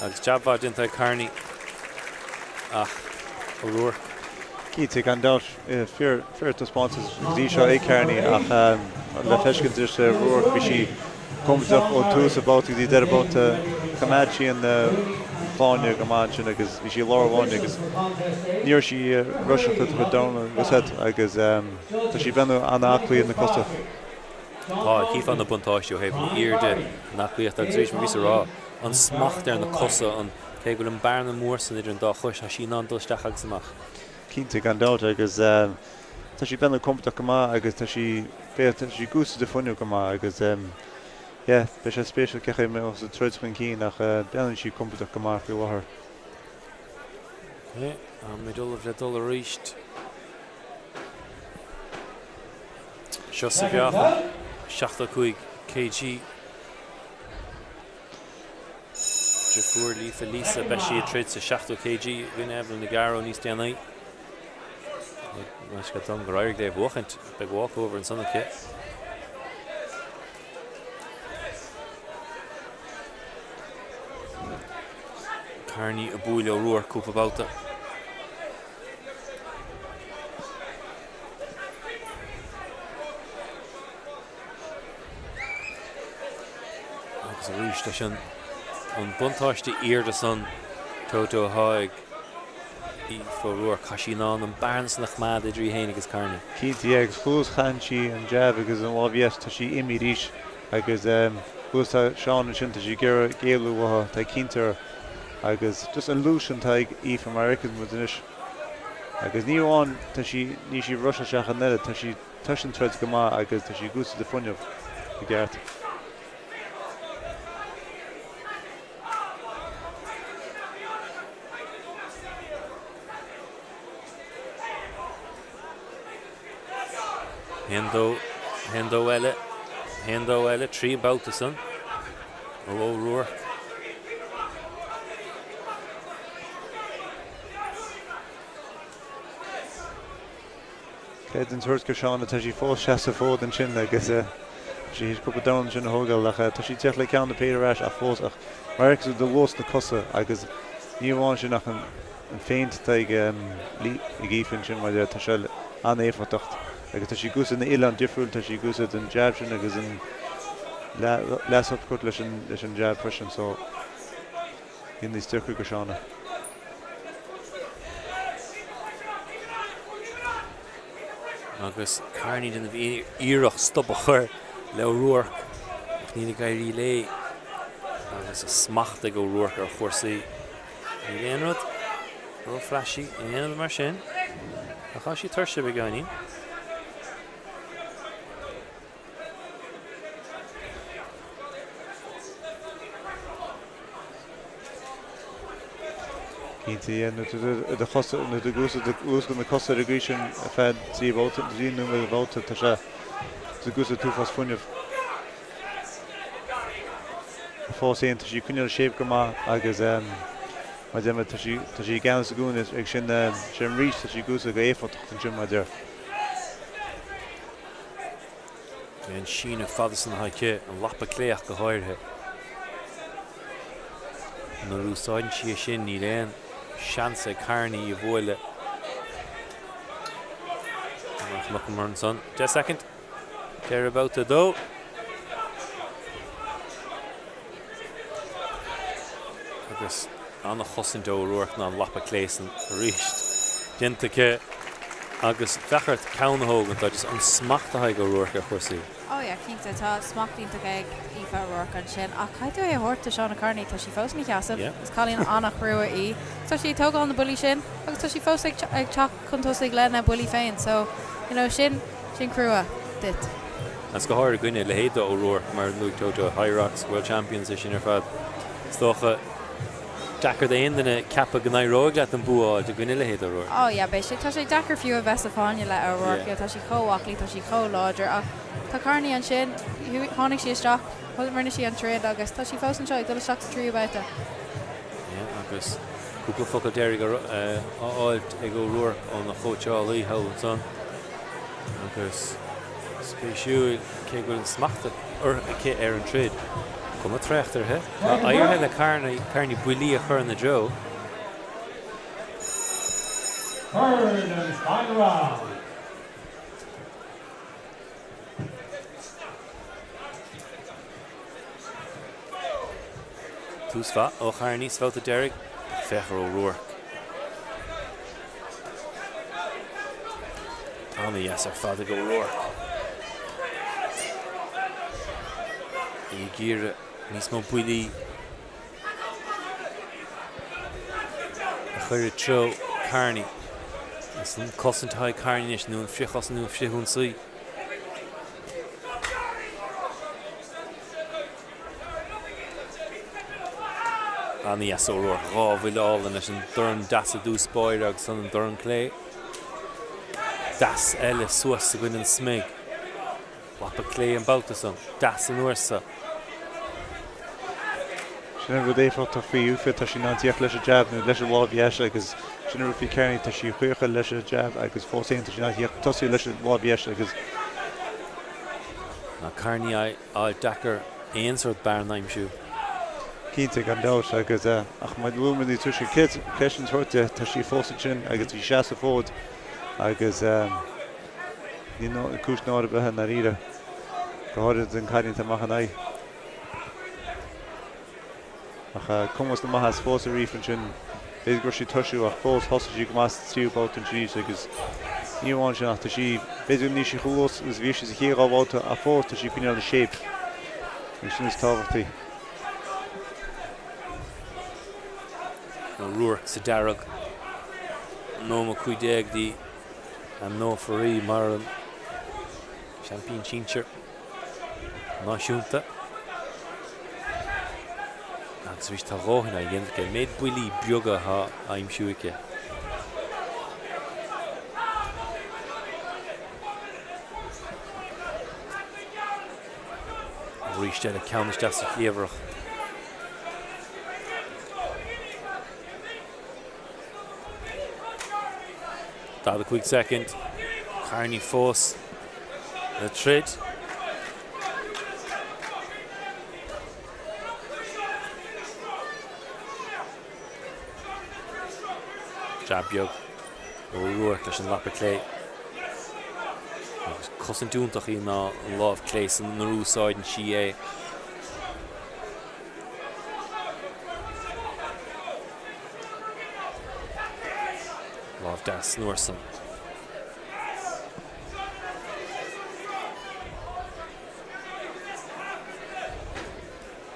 agus jab mhaith déanta ag Kearney ach O'Rourke. Cinnte, gan dabht, fíor taispeántas go dtí seo ag Kearney ach le feiscint anois O'Rourke, bhí sí compordach ón tús an babhta go dtí deireadh babhta. Choimeád sí an fáinne go maith ansin agus bhí sí i lár an fháinne agus ní raibh sí rusháilte a chuid dorn agus agus tá sí ag breathnú an-aclaí ar na cosa. Tá, chífeá na buntáistí ó thaobh an airde, an aclaíocht agus arís, mar bhíos a rá, an smacht ar na cosa, an, cé go bhfuil an bearna mór san idir an dá chois, tá sí in ann dul isteach agus amach. Cinnte, gan dabht, agus tá sí ag breathnú compordach go maith agus tá sí, beidh, tá sí ag úsáid a fuinneamh go maith agus yeah, beidh sé spéisiúil cé chaoi a mbeidh an troid chun cinn ach breathnaíonn sí compordach go maith faoi láthair. Ok, tá muid ullamh le dul arís. Seo sa mheáchan, 75 kg. Deirfiúr Líofa Lisa, beidh sí ag troid sa 70 kg i gcoinne Evelyn Nogaro níos déanaí. Leithscéal dom gur éirigh léi a bhuachaint. Beidh walkover ansan aici. Kearney ag bualadh O'Rourke cúpla babhta. Agus arís leis an an buntáiste airde san Toto atá ag Aoife O'Rourke. Tá sí in ann an bearna san a choimeád idir í féin agus Kearney. Cinnte, yeah, agus chuala chan sí an jab agus an lámh dheis, tá sí imithe arís agus thuas tá Seán ansin, tá sí ag iarraidh géilleadh uathu, tá cinnte air agus just an luas sin atá ag Aoife mar a fheiceann muid anois. Agus ní amháin tá sí, níl sí ag rusháil isteach an oiread, tá sí, tá sí ag troid go maith agus tá sí ag úsáid a fuinneamh i gceart. Haon dó, haon dó eile, haon dó eile, 3 babhta san ó O'Rourke. Caithfidh an tabhairt go Shauna, tá sí fós seasamh fód ansin agus tá sí théis cúpla dorn ansin a thógáil ach tá sí ag teacht le ceann na péire ar ais ach fós ach mar a fheiceann tú do luas na cosa agus ní amháin sin ach an feint atá ag Aoife ansin mar tá sé an-éifeachtach agus tá sí ag úsáid na uilleann difriúil, tá sí ag úsáid an jab sin agus an leas uppercut leis an jab freisin so Bíonn níos deacra go Shauna. Agus Kearney ag déanamh iarracht stop a chur le O'Rourke ach níl ag éirí léi agus an smacht ag O'Rourke ar chúrsaí. Níl aon rud ró-flashy, aon rud mar sin. Ach tá sí tuirseach beagáinín. Cinnte, yeah, nuair atá do chosa, nuair atá ag úsáid na cosa ar an gcaoi sin ar feadh 3 bhabhta, 3 nóiméad an bhabhta, tá sé, tá ag úsáid an t-uafás fuinnimh. Fós féin, tá sí ag coinneáil shape go maith agus mar a deir mé, tá sí, tá sí i gceannas i gcónaí ag sin, sin an reach, tá sí ag úsáid go éifeachtach ansin mar a deir. Bhí an síneadh fada san aici, an lapa clé ach go háirithe. Nuair a úsáideann sí é sin níl aon seans ag Kearney í a bhualadh. Amach mar ansan. 10 soicind. Deireadh babhta 2. Agus an-chosaint ó O'Rourke ná an lapa clé san arís déanta aici agus féach ort ceann a thógaint tá just an smacht atá ag O'Rourke ar chúrsaí. Oh yeah, cinnte, tá smacht iontach ag Aoife O'Rourke ansin ach caithfidh tú é a thabhairt do Shauna Kearney, tá sí fós ina sheasamh, is cailín an-chrua í, tá sí ag tógáil na buillí sin agus tá sí fós ag teacht chun tosaigh lena buillí féin so, you know, sin, sin crua duit. Agus go háirithe i gcoinne leithéid d'O'Rourke mar a luaigh Toto, Hyrox, World Champions é sin ar fad. Is dócha, deacair d'aon duine ceapadh go n-éireoidh leat an bua a fháilt i gcoinne leithéid O'Rourke. Oh yeah, beidh sé, tá sé deacair fiú a bheith sa fáinne le O'Rourke, you know, tá sí chomh aclaí, tá sí chomh láidir ach tá Kearney ansin, tháinig sí isteach, rinne sí an troid agus tá sí fós anseo ag dul isteach sa tríú babhta. Yeah, agus cúpla focal deiridh á fháilt ag O'Rourke óna chóitseálaí thall ansan agus spéisiúil cé go bhfuil an smacht aici ar an troid. Cuma traochta uirthi. Tá éirithe le Kearney, Kearney buillí a chur ina dtreo. Third and final round. Tús mhaith ó Kearney sa bhabhta deiridh ach féach ar O'Rourke. Ana-dheas ar fad ag O'Rourke. Í ag iarraidh níos mó buillí a chur i dtreo Kearney. Is an cosaint atá ag Kearney anois nó an frithchosaint nó an frithionsaí. Ana-dheas O'Rourke, 2 bhuille álainn leis an dorn deas i dtús báire agus ansan an dorn clé deas eile suas i gcoinne an smig. Lapa clé an babhta san, deas an uair so. Sin an rud éifeachtach faoi Aoife, tá sí in ann tíocht leis an jab nó leis an lámh dheis agus sin an rud faoi Kearney, tá sí caoch leis an jab agus fós féin tá sí in ann tíocht tosú leis an lámh dheis agus. Tá Kearney á fháil deacair aon sórt bearna a aimsiú. Cinnte, gan dabht, agus ach mar a luaigh mé níos túisce, ceist an tsoirt de, tá sí fós ansin agus í seasamh fód agus ní cúis náire ar bith i ndáiríre, go háirithe don cailín atá amach ina aghaidh. Ach cumas na maitheas fós ar Aoife ansin. B'fhéidir go raibh sí tuirseach ach fós thosaigh sí go maith sa tríú babhta ansin arís agus ní amháin sin ach tá sí, b'fhéidir níl sí chomh luas agus a bhí sí sa chéad dhá bhabhta ach fós tá sí ag coinneáil a shape agus sin is tábhachtaí. O'Rourke sa dearg, nóiméad 15 go dtí ainmneofar í mar an seaimpín sinsir. náisiúnta. Agus arís tá a dhóthain á dhéanamh aici, an méid buillí beaga atá á aimsiú aici. Arís eile ceann isteach sa chliabhrach. 45 soicind. Kearney fós ag troid. Jab beag ó O'Rourke leis an lapa clé. Agus cosaint iontach í ná an lámh clé san nuair a úsáideann sí é. Lámh deas an uair san.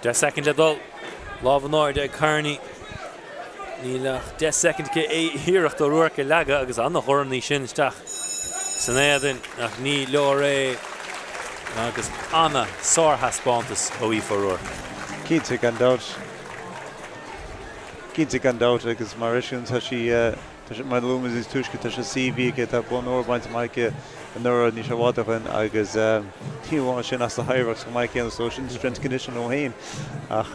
10 soicind le dul. Lámh in airde ag Kearney. Níl ach 10 soicind aici iarracht O'Rourke a leagadh agus an-dhorn í sin isteach san éadan ach ní leor é agus ana-sárthaispeántas ó Aoife O'Rourke. Cinnte gan dabht. Cinnte gan dabht agus mar sin tá sí, tá sé, mar a luaigh muid níos túisce, tá sé CV aici, tá bonn óir bainte amach aici anuraidh, níl sé i bhfad ó shin agus ní hamháin sin as the Hyrox chomh maith céanna so sin strength condition ó fhéin ach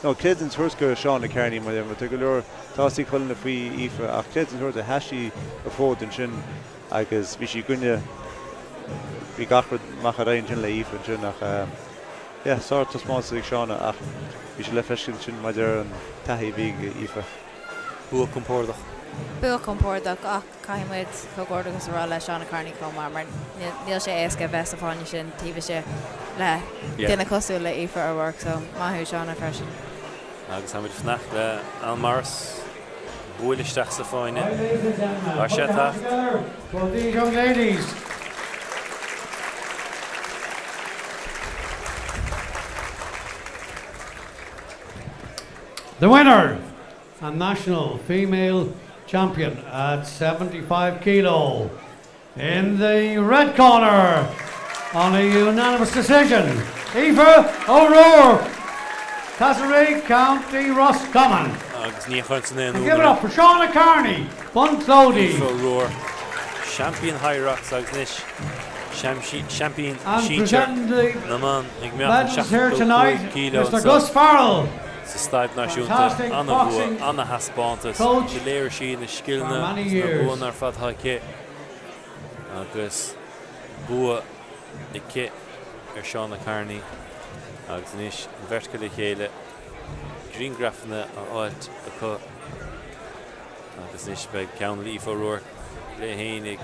no creidim an tabhairt go Shauna Kearney mar mar tá go leor tástáí colainne faoi Aoife ach creidim an tabhairt a sheas sí a fód ansin agus bhí sí i gcoinne bhí gach rud amach ar aghaidh ansin le Aoife ansin ach yeah sár taispeántas ag Shauna ach bhí sé le feiscint ansin maidir ar an taithí a bhí ag Aoife. Bua compordach. Bua compordach ach caithfidh muid comhghairdeachas a rá le Shauna Kearney chomh maith mar níl sé éasca a bheith sa fáinne sin taobh istigh le duine cosúil le Aoife O'Rourke so maith thú Shauna freisin. Agus táimid ag fanacht le Al Morris bualadh isteach sa fáinne. Tá sé ag teacht. For these young ladies. The winner and national female champion at 75 kilo in the red corner on a unanimous decision, Aoife O'Rourke, Castlerea, County Roscommon. Agus ní chuireann san aon And give it up for Shauna Kearney, Bunclody. Aoife O'Rourke, seaimpín Hyrox agus anois seaimpín And sinsir presenting the na mban ag meáchan medals here tonight, 75 kilo Mr anseo Gus Farrell. sa Staid Náisiúnta. An-bhua, an-thaispeántas. Do léirigh sí na scileanna agus na buanna ar fad atá aici agus bua aici ar Shauna Kearney agus anois an bheirt acu le chéile, grianghrafanna á fháilt acu agus anois beidh ceann le Aoife O'Rourke léi fhéinig.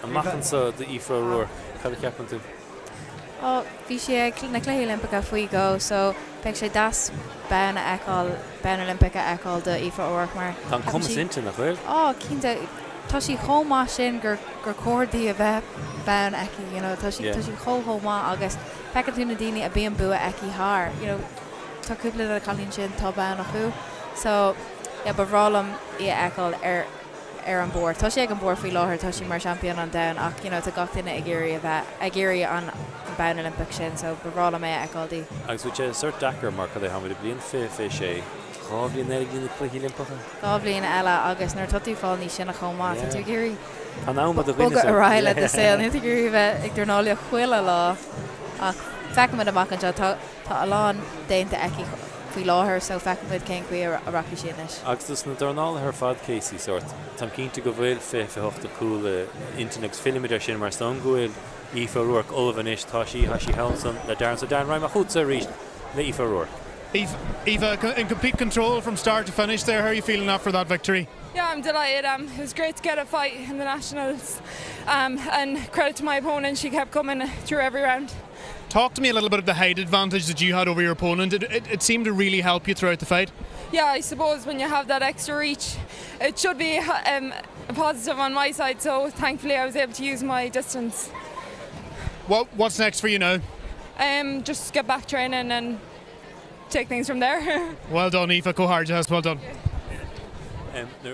Amach anseo d'Aoife O'Rourke, cad a cheapann tú? Ó, bhí sí ag na Cluichí Oilimpeacha faoi dhó so beidh sé deas bonn a fheiceáil, bonn Oilimpeach a fheiceáil do Aoife O'Rourke mar Tá an ceapann cumas sí, inti, nach bhfuil? Ó, cinnte, tá sí chomh maith sin gur gur cóir di a bheith bonn aici, you know, tá sí Yeah. tá sí chomh chomh maith agus feiceann tú na daoine a bíonn bua aici thar, you know, tá cúpla de na cailíní sin tá bonn acu so yeah ba bhreá liom í a fheiceáil ar ar an bharr. Tá sí ag an bharr faoi láthair, tá sí mar seaimpín an domhain ach you know tá gach duine ag iarraidh a bheith ag iarraidh an bonn Oilimpeach sin so ba bhreá liom é a fheiceáil di. Agus bhfuil sé sort deacair mar cad é táimid i bliain 2026, 2 bhliain eile go dtí na Cluichí Oilimpeacha? 2 bhliain eile agus nuair atá tú ag fáil níos sine chomh maith, tá tú ag iarraidh Tá an am do dhuine bogadh ar aghaidh le do saol, níl tú ag iarraidh a bheith ag dornálaíocht chuile lá ach feicfimid amach anseo. Tá Tá a lán déanta aici faoi láthair so feicfimid cén chaoi a rachaidh sí anois. Agus dos na dornálaithe ar fad, Casey, sórt, táim cinnte go bhfuil 20 28 ar chúl a n-intinne agus fillfimid air sin mar is dóigh go bhfuil Aoife O'Rourke ullamh anois, tá sí, tá sí thall ansan le Darren, so Darren, raghaidh mé chugatsa arís le Aoife O'Rourke. Aoife, in complete control from start to finish there, how are you feeling after that victory? Yeah, I'm delighted. Um, it was great to get a fight in the Nationals um, and credit to my opponent, she kept coming through every round. Talk to me a little bit of the height advantage that you had over your opponent. It, it, it seemed to really help you throughout the fight. Yeah, I suppose when you have that extra reach, it should be um, a positive on my side. So thankfully I was able to use my distance. What, what's next for you now? Um, just get back training and take things from there. Well done, Aoife Comhghairdeas, well done.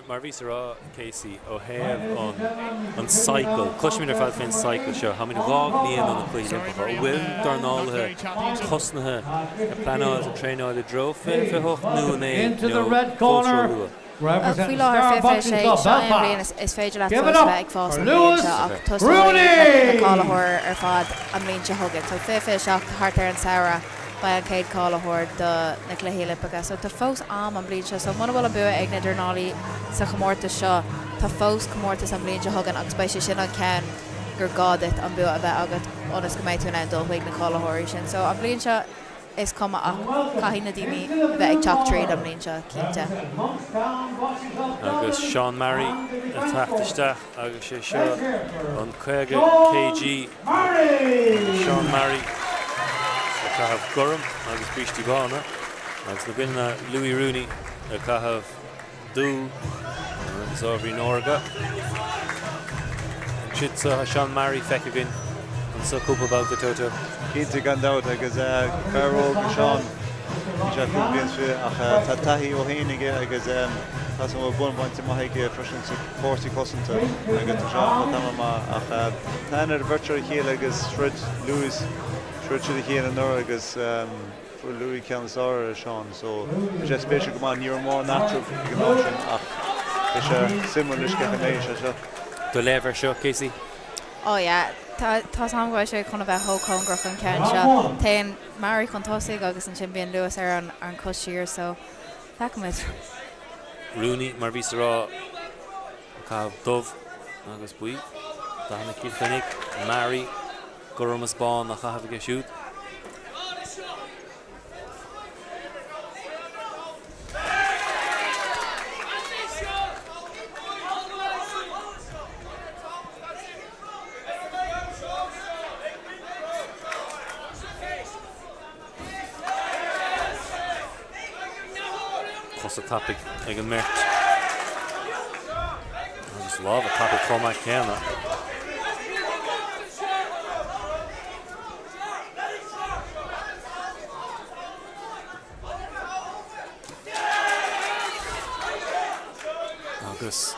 Mar a bhíos ag rá, Casey, ó thaobh an cycle, cloisimid ar fad faoin cycle seo, táimid 2 bhliain ó na Cluichí Oilimpeacha, an bhfuil dornálaithe tosnaithe ag pleanáil is ag traenáil i dtreo 2028 nó an é nó fós ró-luath? Bhuel, faoi láthair, 2026, seo é an bhliain is féidir leat fós a bheith ag fás an bhliain seo ach tosóidh na cáilitheoirí ar fad an bhliain seo chugainn. So 2027, thart ar an samhradh, beidh an chéad cáilitheoir do na Cluichí Oilimpeacha. So tá fós am an bhliain seo. So muna bhfuil an bua ag na dornálaí sa chomórtas seo, Tá fós comórtas an bhliain seo chugainn agus beidh sé sin an ceann gur gá duit an bua a bheith agat ionas go mbeidh tú in ann dul chuig na cáilitheoirí sin. So an bhliain seo is cuma ach caithfidh na daoine a bheith ag teacht tríd an mbliain seo, cinnte. Agus Seán Murray ag teacht isteach agus sé seo an 50 kg Seán Murray ag caitheamh gorm agus brístí bána agus ina gcoinne Louis Rooney ag caitheamh dubh agus ábhairín órga. An troid seo tá Seán Murray feicthe againn anso cúpla babhta, Toto. Cinnte, gan dabht, agus fear óg é Seán, níl sé ach cúig bliana is fiche, ach tá taithí ó shin aige agus tá a bhfuil bun bainte amach aige freisin sa fórsaí cosanta agus tá sé ann le tamall maith. Ach tá aithne ar an bheirt ar a chéile agus throid Louis, throid siad a chéile anuraidh agus. Fuair Louis ceann is fearr ar Seán so bhí sé spéisiúil go maith. Ní raibh mórán eatarthu ag an am sin ach beidh sé suimiúil anois cén chaoi a mbeidh sé seo. Do léamh ar seo, Casey? Oh yeah, tá tá's agam go bhfuil sé chun a bheith chomh cóngarach an ceann seo. Téann Murray chun tosaigh agus ansin bíonn Louis ar an ar an cos siar so feicfimid. Rooney, mar bhíos a rá, ag caitheamh dubh agus buí, dathanna Chill Chainnigh, Murray. Gorm is bán á chaitheamh aige siúd. Cosa tapaidh ag an mbeirt. Agus lámha tapaidh chomh maith céanna. Agus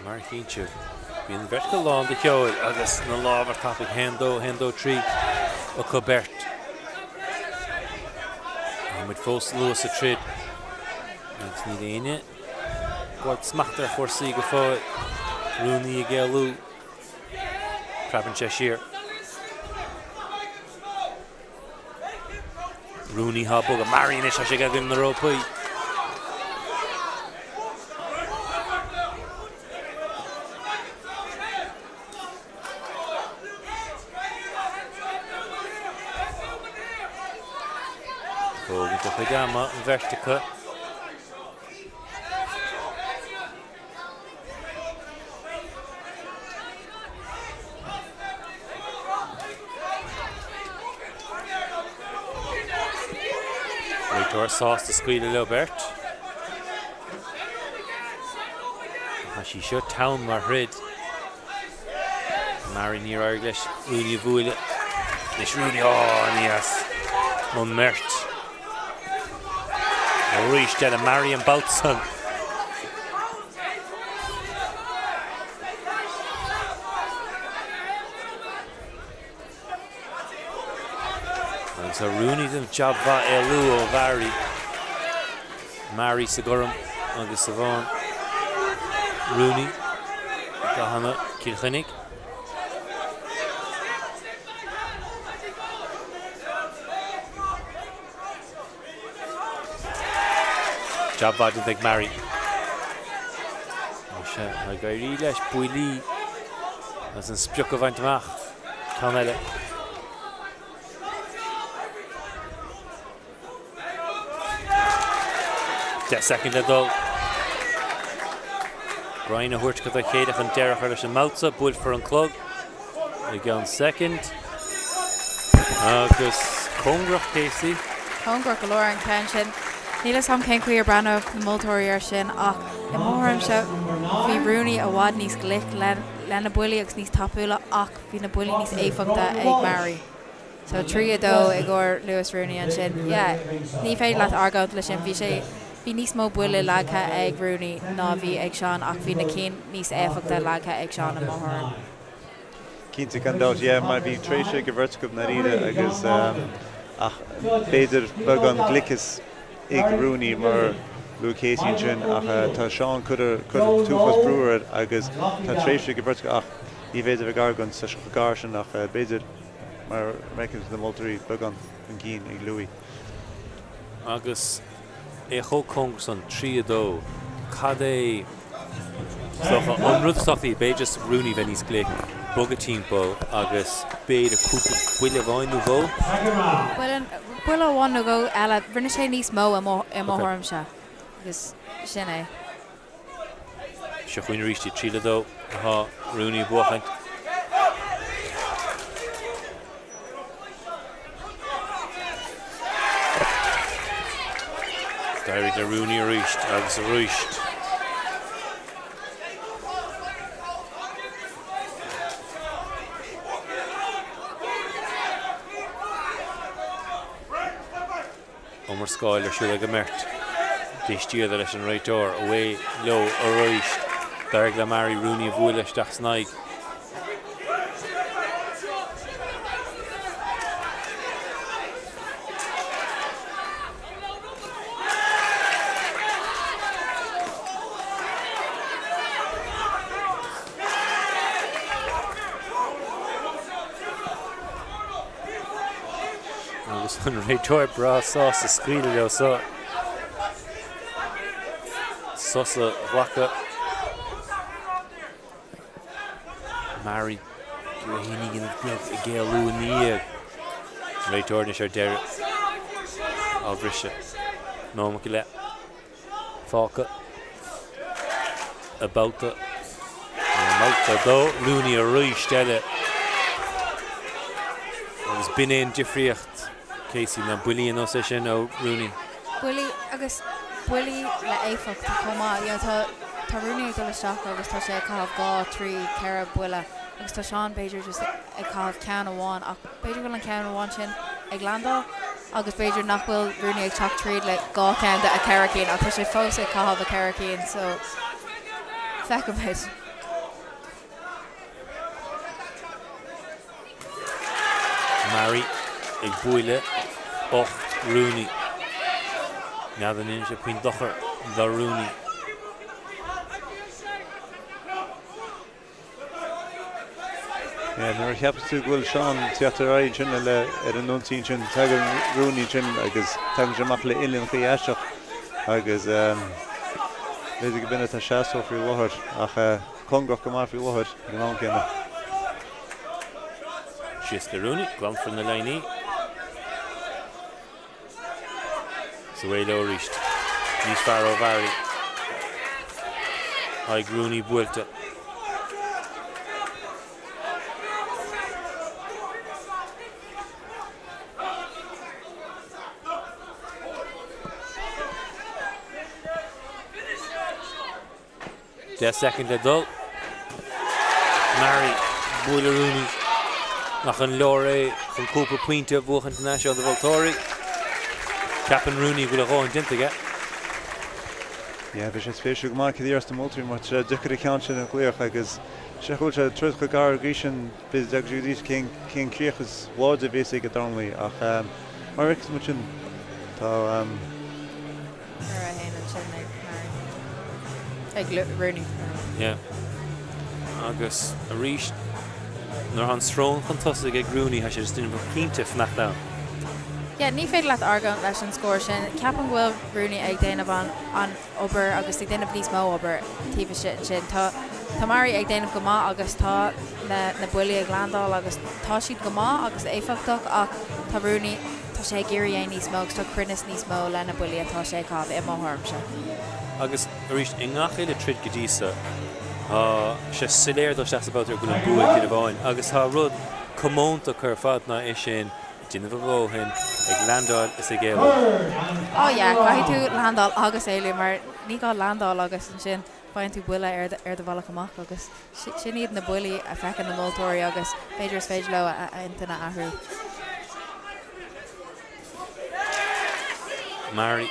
mar a chíonn sibh, bíonn an bheirt acu lán de sheoil agus na lámha tapaidh, haon, dó, haon, dó, trí acu beirt. Tá muid fós luath sa troid agus níl éinne ag fáil smacht ar chúrsaí go fóill. Rooney ag éalú. Preabann sé siar. Rooney ag bogadh. Murray anois, tá sé ag na rópaí. Tógaint a chuid ama an bheirt acu. Réiteoir sásta scaoileadh leo beirt. Tá sí seo teann mar throid. Murray níor éirigh leis Rooney a bhualadh. Anois Rooney, ó, aníos ón mbeirt. Arís eile Murray an babhta san. Agus tá Rooney ag déanamh jab mhaith éalú ó Murray. Murray sa ghorm agus sa bhán. Rooney, dathanna Chill Chainnigh. Jab mhaith déanta ag Murray. Tá sé ag éirí leis buillí agus an sprioc a bhaint amach. Ceann eile. 10 soicind le dul. Greim a thabhairt dá chéile chun deireadh a chur leis an mbabhta. Buailfear an clog i gceann soicind. Agus cóngarach Casey. Cóngarach go leor an ceann sin. Níl a fhios agam cén chaoi ar breathnaigh na moltóirí air sin ach i mo thuairimse bhí Rooney i bhfad níos glic lena buillí agus níos tapúla ach bhí na buillí níos éifeachta ag Murray. So 3, 2 i gcomhair Louis Rooney ansin. Yeah, ní féidir leat argóint leis sin. Bhí sé, bhí níos mó buille leagtha ag Rooney ná a bhí ag Seán ach bhí na cinn níos éifeachta leagtha ag Seán i mo thuairim. Cinnte, gan dabht, yeah, mar bhí tréimhse ag an bheirt acu i ndáiríre agus ach b'fhéidir beagán gliceas ag Rooney mar luaigh Casey ansin ach tá Seán curtha, curtha t-uafás brú air agus tá tréimhse ag an bheirt acu ach ní féidir bheith ag argóint sa gar sin ach b'fhéidir mar a fheiceann na moltóirí beagán chun cinn ag Louis. Agus é chomh cóngarach san, 3, 2. Cad é is dócha an rud is tábhachtaí? B'fhéidir just Rooney bheith níos glic, bogadh timpeall agus b'fhéidir cúpla buille amháin nó dhó. Buille amháin nó dhó eile, rinne sé níos mó i mo thuairimse agus sin é. Seo chugainn arís iad, 3 le 2 atá Rooney ag buachaint. D'éirigh le Rooney arís agus arís. Iomrascáil ar siúl ag an mbeirt. D'éist siad leis an réiteoir. Away leo arís. D'éirigh le Murray Rooney a bhualadh isteach san aghaidh. Agus an réiteoir breá sásta scaoileadh leo so. Sos a ghlacadh. Murray é féin beag ag éalú ina dhiaidh. An réiteoir anois ar deireadh á bhriseadh. Nóiméad go leith. Fágtha i mbabhta i mbabhta 2, Rooney arís eile agus b'in é an difríocht, Casey, ná buillí ar nós é sin ó Rooney. Buillí agus buillí le éifeacht chomh maith. You know, tá tá Rooney ag dul isteach agus tá sé ag caitheamh 2, 3, 4 buille agus tá Seán b'fhéidir just ag caitheamh ceann amháin ach b'fhéidir go bhfuil an ceann amháin sin ag landáil agus b'fhéidir nach bhfuil Rooney ag teacht tríd le 2 cheann de a 4 cinn ach tá sé fós ag caitheamh a 4 cinn so feicfimid. Murray ag bualadh ucht Rooney. N'fheadar an ndéanann sé puinn dochar do Rooney. Nuair a cheapas tú go bhfuil Seán ag teacht ar aghaidh ansin le ar an ionsaí ansin, tagann Rooney ansin agus tagann sé amach le uillinneacha aisteach agus b'fhéidir go b'in atá seasamh faoi láthair ach cóngarach go maith faoi láthair ag an am céanna. Síos le Rooney, glanfar na líní. Is away leo arís. Níos fearr ó Murray. Aghaidh Rooney buailte. 10 soicind le dul. Murray, bualadh Rooney. Nach an leor é chun cúpla pointe a bhuachaint in ais ó na moltóirí. Ceapann Rooney go bhfuil a dhóthain déanta aige. Yeah, bhí sé spéisiúil go maith cad a déarfas na moltóirí mar tá sé deacair an ceann sin a ghlaoch agus sé go bhfuil sé troid chomh gar go dtí sin b'fhéidir go dtí cén cén críoch is láidre a bhéas ag dar ndóigh ach mar a fheiceas muid sin tá Ar a haon ansin ag Murray. Ag Rooney. Yeah. Agus arís, nuair atá an srón chun tosaigh ag Rooney, tá sé just ag déanamh cinnte fanacht ann. Yeah, ní féidir leat argóint leis an scór sin. Ceapaim go bhfuil Rooney ag déanamh an an obair agus ag déanamh níos mó obair taobh istigh ansin. Tá tá Murray ag déanamh go maith agus tá na na buillí ag landáil agus tá siad go maith agus éifeachtach ach tá Rooney Tá sé ag iarraidh é níos mó agus tá cruinneas níos mó le na buillí atá sé ag caitheamh i mo thuairimse. Agus arís, i ngach uile troid go dtí so, tá sé soiléir dul isteach sa bhabhta go bhfuil an bua ag duine amháin agus tá rud comónta acu ar fad ná é sin, ag déanamh a dhóthain, ag landáil is ag éalú. Oh yeah, caithfidh tú landáil agus éalú mar ní gá landáil agus ansin faigheann tú buille ar do bhealach amach agus sin iad na buillí a feiceann na moltóirí agus b'fhéidir is féidir leo a intinn a athrú. Murray,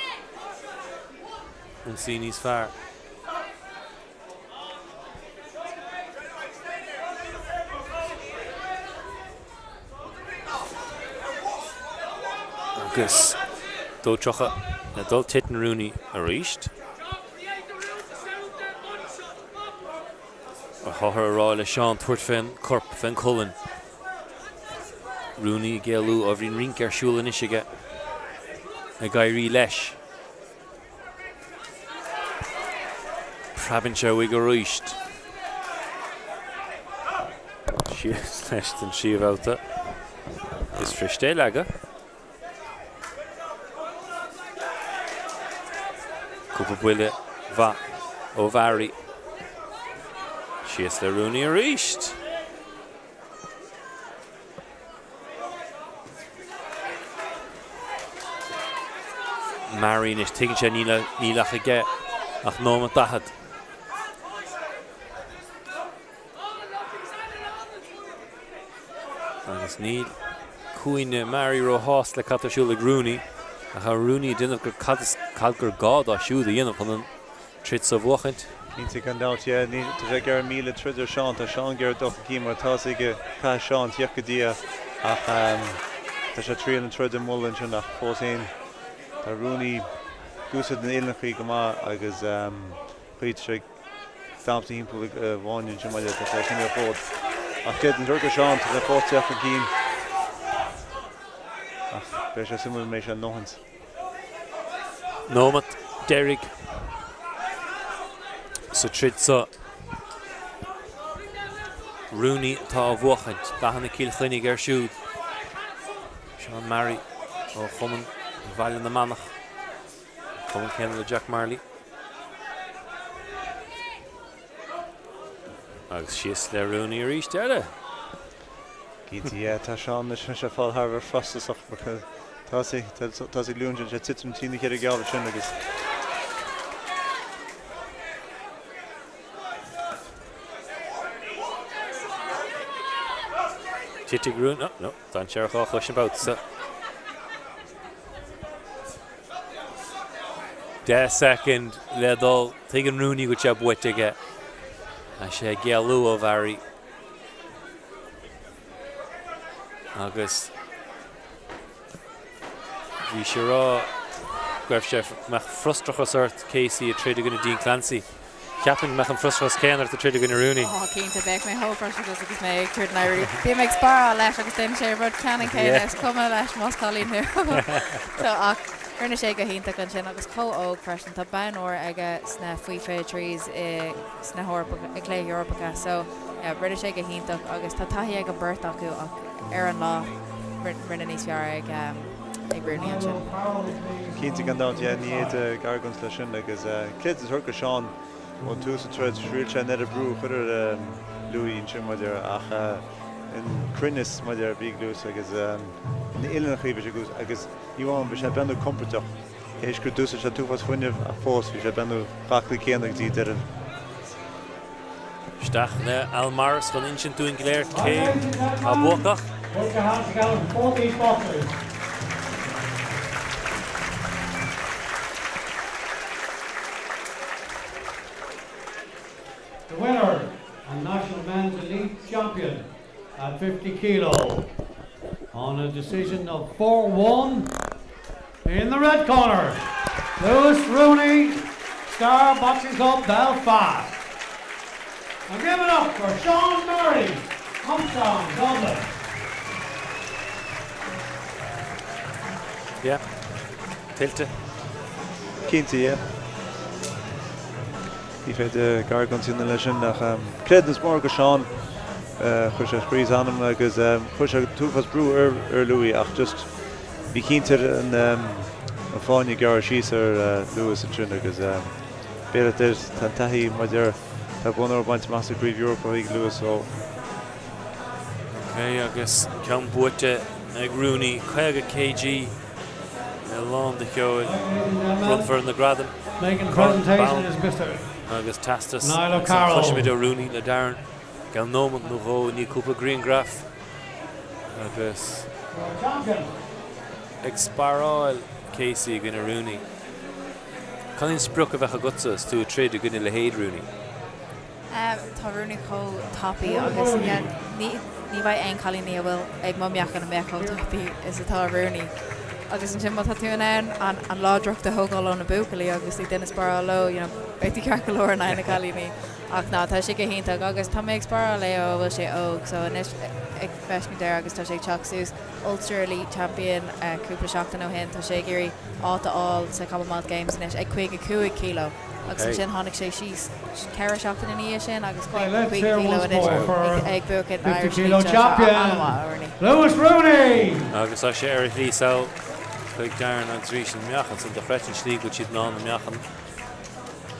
ionsaí níos fearr. Agus 2:30 le dul titeann Rooney arís. Táthar ag rá le Seán tabhairt fén corp, fén colainn. Rooney ag éalú, ábhairín rince ar siúl anois aige. Ag éirí leis. Preabann sé uaidh arís. Síos leis don tríú babhta. Is fuirist é a leagadh. Cúpla buille mhaith ó Mhary. Síos le Rooney arís. Mary anois, tuigeann sé níl ach aige ach nóiméad 40. Agus níl cúinne Mary róshásta le cad tá ar siúl ag Rooney, ach tá Rooney ag déanamh gur cad is cad gur gá dó siúd a dhéanamh chun an troid so a bhuachaint. Cinnte gan dabht, yeah. Ní, tá sé ag iarraidh milleadh troid ar Seán, tá Seán ag iarraidh dul chun cinn mar tá fhios aige caithfidh Seán tíocht go dtí é ach tá sé ag triail an troid a mhoilliú ansin ach fós féin tá Rooney ag úsáid na uillinneachaí go maith agus chaoi tá sé ag damhsa thimpeall an fháinne ansin maille tá sé ag coinneáil fód ach céard an gur Seán tá sé fós tíocht chun cinn ach beidh sé suimiúil an mbeidh sé ndóthaint. Nóimeat deiridh sa troid seo. Rooney atá á bhuachaint. Dathanna Cill Chainnigh air siúd. Seán Mary ó Chumann Bhaile na Manach. Cumann céanna le Jack Marley. Agus síos le Rooney arís eile. Cinnte, yeah, tá Seán anois, tá sé ag fáil thar a bheith frustrasach because tá sé, tá sé ag luaint sé titim trína cheithre geall sin agus. Titfidh Rooney, no, no, d'fhan sé ar dhá chois an babhta seo. 10 soicind le dul. Tuigeann Rooney go bhfuil sé buaite aige. Tá sé ag éalú ó Mhary. Agus bhí sé ag rá go raibh sé, mbeadh frustrachas ort Casey ag troid i gcoinne Dean Clancy. Cheapfainn go mbeadh an frustrachas céanna ort ag troid i gcoinne Rooney. Ó cinnte, bheadh mé chomh frustrachas agus mé ag troid in aghaidh Rooney. Bím ag sparáil leis agus déanann sé an rud ceannann céanna, is cuma leis más cailín thú. So ach rinne sé go hiontach ansin agus chomh óg freisin. Tá bonn óir aige sna faoi 23s i sna hEorpacha, i gcluichí Eorpacha. So yeah, rinne sé go hiontach agus tá taithí ag an beirt acu ach ar an lá rinne níos fearr ag ag Rooney ansin. Cinnte gan dabht, yeah, ní fhéadfá argóint leis sin agus creidim is thug Seán ón tús an troid, thriail sé an oiread brú a chur ar Louis ansin maidir ach an cruinneas maidir a bhí ag Louis agus na uillinneachaí a bhí sé ag úsáid agus ní amháin bhí sé ag breathnú compordach théis gur d'úsáid sé an t-uafás fuinnimh ach fós bhí sé ag breathnú chomh aclaí céanna go dtí deireadh. Isteach le Al Morris chun insint dúinn go léir cé tá buacach. Put your hands together for both these boxers. The winner and National Men's Elite Champion at 50 kilo on a decision of 4-1 in the red corner, Lewis Rooney, Star Boxing Club Belfast. And give it up for Sean Murray, Cookstown, Dublin. Yeah. Tuillte. Cinnte, yeah. Ní féidir argóint a dhéanamh leis sin ach creidiúint mór do Seán. Chuir sé croí is anam agus chuir sé t-uafás brú ar Louis ach just bhí cinnte an fáinne gearrtha síos ar Louis ansin agus b'fhéidir duit tá an taithí maidir tá bonn óir bainte amach sa gCraobh Eorpach ag Louis so. Ok agus ceann buaite ag Rooney, 50 kg é lán de cheoil. Bronnfar na gradaim, Corn, bonn agus teastas. Cloisfimid ó Rooney le Darren i gceann nóiméad nó dhó i ndiaidh cúpla grianghraf agus ag sparáil Casey i gcoinne Rooney. Cad é an sprioc a bheadh agatsa is tú ag troid i gcoinne leithéid Rooney? Tá Rooney chomh tapaidh agus ní bheidh aon cailíní a bhfuil ag mo mheáchan a mbeadh chomh tapaidh is atá Rooney. Agus ansin má tá tú in ann an láidreacht a thógáil ó na buachaillí agus ag déanamh sparáil leo, you know, beidh tú ceart go leor in aghaidh na cailíní. Ach ná, tá sé go hiontach agus tá mé ag sparáil léi ó bhfuil sé óg so anois. ag feiscint air agus tá sé ag teacht suas. Ulster Elite Champion cúpla seachtain ó shin. Tá sé ag iarraidh áit a fháil sa Commonwealth Games anois ag 55 kilo agus ansin tháinig sé síos 4 seachtain ina dhiaidh sin agus 55 kilo anois ag buachan Irish Elite. Seo an-mhaith ó Rooney. Lewis Rooney! Agus tá sé ar a shlí sall chuig Darren agus arís an meáchan san dochreidte an tslí go bhfuil siad in ann an meáchan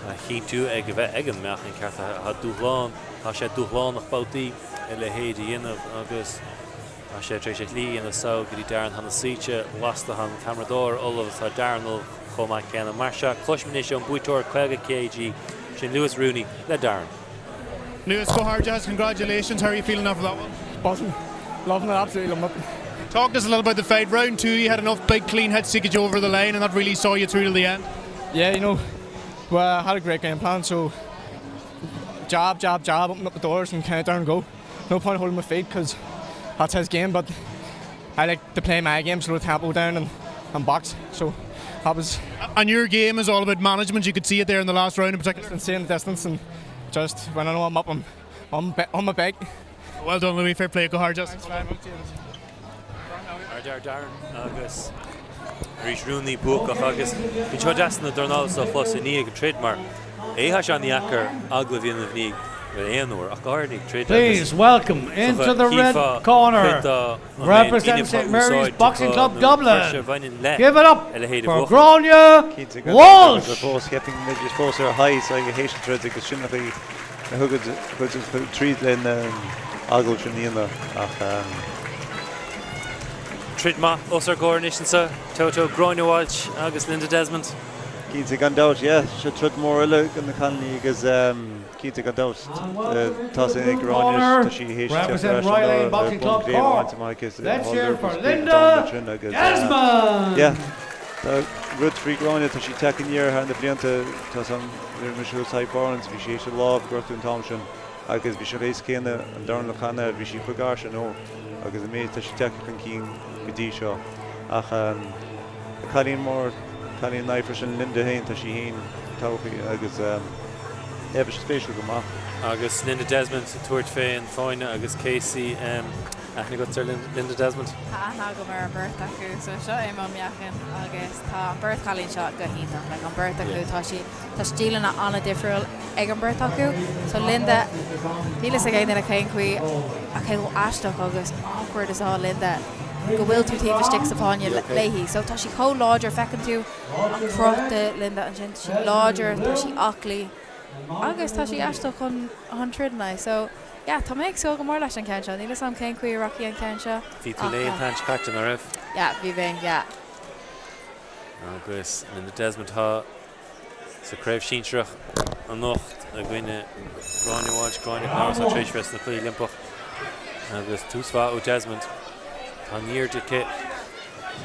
a chinntiú ag a bheith ag an meáchan ceart. Tá dúshlán, tá sé dúshlánach babhtaí a leithéid a dhéanamh agus Tá sé tar éis a shlí a dhéanamh sall go dtí Darren. Tá na soilse lasta, tá an ceamaradóir ullamh agus tá Darren ullamh chomh maith céanna. Mar seo, cloisfimid anois ón buaiteoir 50 kg, sin Lewis Rooney le Darren. Lewis, comhghairdeas, congratulations, how are you feeling after that one? Buzzing. Loving it, absolutely loving it. Talk to us a little about the fight. Round 2, you had enough big clean hits to get you over the line and that really saw you through to the end. Yeah, you know, well, I had a great game plan, so jab, jab, jab, open up the doors and count down and go. No point holding my feet because that's his game, but I like to play my game, slow the tempo down and, and box. So that was. And your game is all about management. You could see it there in the last round in particular. And seeing the distance and just when I know I'm up, I'm, I'm on my bike. Well done, Louis. Fair play. Go hard, Justin. Thanks very much, James. Ar Darren agus arís Rooney buacach agus bíonn sé deas na dornálaithe seo a chlos i ndiaidh an troid mar é tá sé an-dheacair agallamh a dhéanamh i ndiaidh aon uair ach go háirithe ag troid agus Please welcome into the red corner, representing St Mary's Boxing Club Dublin, give it up for Gráinne Walsh! Fós cheapfainn go mbeidís fós ar high sa théis an troid agus sin a thug tríd linn agallamh sin a dhéanamh ach Troid maith os ár gcomhair anois anseo, Toto, Gráinne Walsh agus Linda Desmond. Cinnte gan dabht, yeah. Seo troid mór eile do na cailíní agus cinnte gan dabht tá sé ag Gráinne, tá sí théis teacht ar ais an lá le bonn cré-umha a bhaint amach agus All sin agus yeah. Tá rud faoi Gráinne, tá sí ag teacht aniar thar na blianta, tá san nuair mise thuas Tadhg Barnes, bhí sí théis a lámh a ghortú an t-am sin agus bhí sé chomh héasca céanna an Domhnach cheana, bhí sí chomh gar sin ó agus an méid tá sí tagtha chun cinn go dtí seo. Ach an cailín mór, cailín naofa sin Linda féin, tá sí féin todhchaí agus yeah, bhí sé spéisiúil go maith. Agus Linda Desmond ag tabhairt fén fáinne agus Casey, aithne agat ar Linda Desmond? Tá aithne agam ar an beirt acu, so seo é mo meáchan agus tá an beirt chailín seo go hiontach, like an beirt acu, tá siad, Tá stíleanna an-difriúil ag an beirt acu. So Linda, níl fhios ag aon duine cén chaoi a cé chomh aisteach agus awkward is atá Linda go bhfuil tú taobh istigh sa fáinne léi. So tá sí chomh láidir, feiceann tú an cruth de Linda ansin, tá sí láidir, tá sí aclaí agus tá sí aisteach chun chun troid in aghaidh. So yeah, tá mé ag súil go mór leis an ceann seo. Níl fhios agam cén chaoi a rachaidh an ceann seo. Bhí tú léi an t-am seo caite, ná raibh? Yeah, bhí mé, yeah. Agus Linda Desmond tá sa chraobh sinsearach anocht i gcoinne Gráinne Walsh, Gráinne gan amhras tar éis bheith sna Cluichí Oilimpeach agus tús mhaith ó Desmond. Tá an airde aici,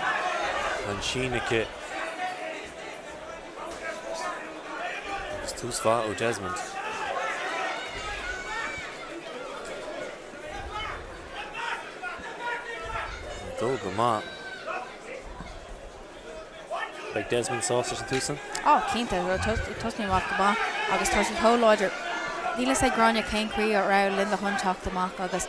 tá an síneadh aici agus tús mhaith ó Desmond. Dul go maith. Beidh Desmond sásta leis an tús san? Ó, cinnte. Tosnaíonn amach go maith agus tá sí chomh láidir. Níl fhios ag Gráinne cén chaoi a raibh Linda chun teacht amach agus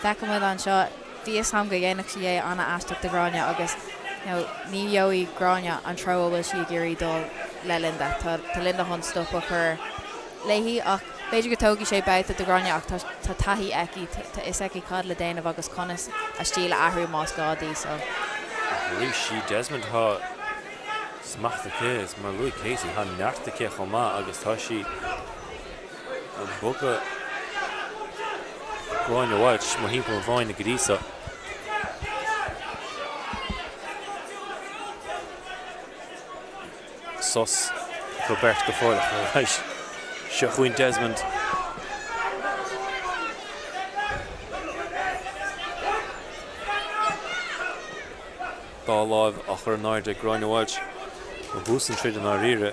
feiceann muid anseo, bhí fhios agam go dhéanfadh sí é an-aisteach do Ghráinne agus you know, ní gheobhaidh Gráinne an treo a bhfuil sí ag iarraidh dul le Linda. Tá Linda chun stop a chur léi ach b'fhéidir go dtógfaidh sé babhta do Ghráinne ach tá taithí aici, tá fhios aici cad le déanamh agus conas a stíl a athrú más gá di so. Ach arís sí Desmond tá smacht aici is mar a luaigh Casey tá neart aici chomh maith agus tá sí ag bogadh Gráinne Walsh mórthimpeall an fáinne go dtí so. Sos acu beirt go fóill ach ar ais seo chugainn Desmond. Dá láimh á chur in airde ag Gráinne Walsh ó thús an troid i ndáiríre.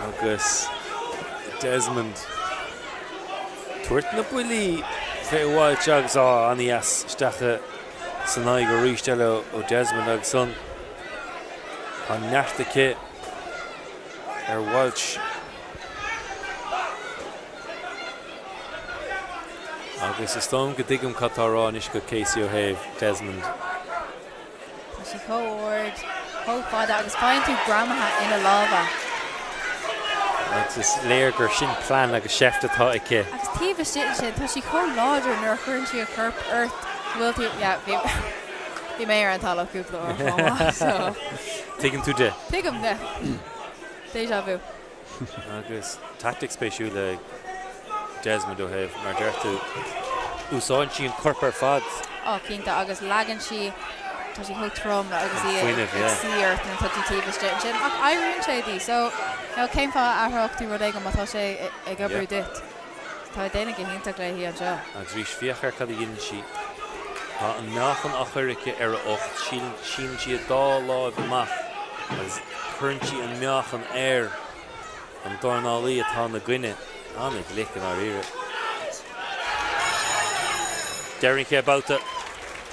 Agus Desmond tabhairt na buillí fé Walsh agus á, an-dheas isteach i. san aghaidh arís eile ó Desmond agus an tá neart aici ar Walsh. Agus is dóigh liom go dtuigim cad tá á rá anois agat Casey ó thaobh Desmond. Tá sí chomh ard, chomh fada agus faigheann tú greamaithe ina lámha. Agus is léir gur sin plean agus seift atá aici. Agus taobh istigh ansin, tá sí chomh láidir nuair a chuireann sí a corp ort go bhfuil tú, yeah, bhí, bhí mé ar an talamh cúpla uair chomh maith, so. Tuigeann tú di. Tuigim di. Déjà vu. Agus tactic spéisiúil ag Desmond ó thaobh, mar a deir tú, úsáideann sí an corp ar fad. Ó, cinnte, agus leagann sí, tá sí chomh trom agus í ag suí ort nuair atá tú taobh istigh ansin, ach oibríonn sé di, so, you know, cén fáth a athródh tú rud éigin má tá sé ag oibriú duit? Tá ag déanamh go hiontach léi anseo. Agus arís, féach ar cad a dhéanann sí. Tá an meáchan á chur aici ar a ucht, síneann sí a dá láimh amach agus cuireann sí an meáchan ar an dornálaí atá ina gcoinne. An-ghlic i ndáiríre. Deireadh an chéad babhta.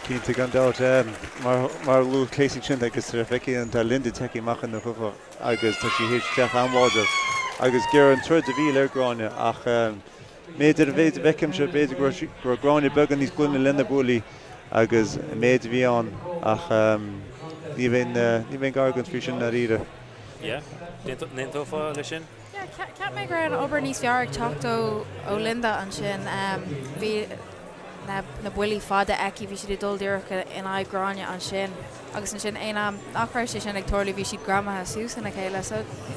Cinnte, gan dabht. Mar a luaigh Casey ansin agus feicfidh an tá Linda tagtha amach ina chufa agus tá sí théis teacht an-láidir agus ag iarraidh an troid a mhilleadh ar Gráinne ach b'fhéidir a mhéid a bhfeicimse b'fhéidir go raibh Gráinne beagán níos glaine lena buillí agus an méid a bhí ann ach ní bheinn ní bheinn ag argóint faoi sin ndáiríre. Yeah, n-aontófá leis sin? Yeah, cheap mé go raibh an obair níos fearr ag teacht ó Linda ansin. Bhí na buillí fada aici, bhí siad ag dul díreach in aghaidh Gráinne ansin agus ansin aon am nach raibh sé sin ag tarlú bhí siad greamaithe suas ina chéile so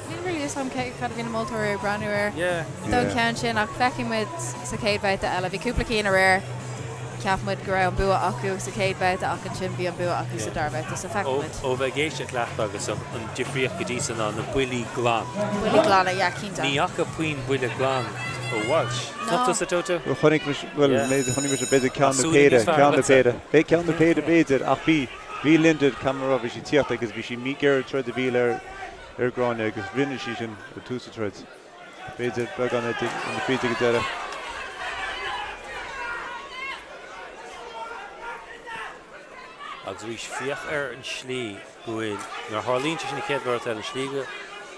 níl really fhios agam cé cad a bhí na moltóirí ag breathnú air don cheann sin ach feicfidh muid sa chéad bhabhta eile. Bhí cúpla cinn aréir, cheap muid go raibh an bua acu sa chéad bhabhta ach ansin bhí an bua acu sa dara babhta so feicfidh muid. Ó bheith ag éisteacht leat agus an difríocht go dtí so ná na buillí glan. Buillí glana, yeah, cinnte. Ní fhaca puinn buille glan ó Walsh. Chonaic tusa, Toto? Chonaic mise, bhuel, chonaic mise b'fhéidir ceann nó péire, ceann nó péire. B'fhéidir ceann nó péire b'fhéidir ach bhí, bhí Linda Camara, bhí sí ag tíocht agus bhí sí ag iarraidh troid a mhilleadh ar, ar Gráinne agus rinne sí sin ag tús an troid. B'fhéidir beagán ina fríd ag an deireadh. Agus arís, féach ar an slí go bhfuil, nuair a tharlaíonn sé sin an chéad bhabhta eile, an slí go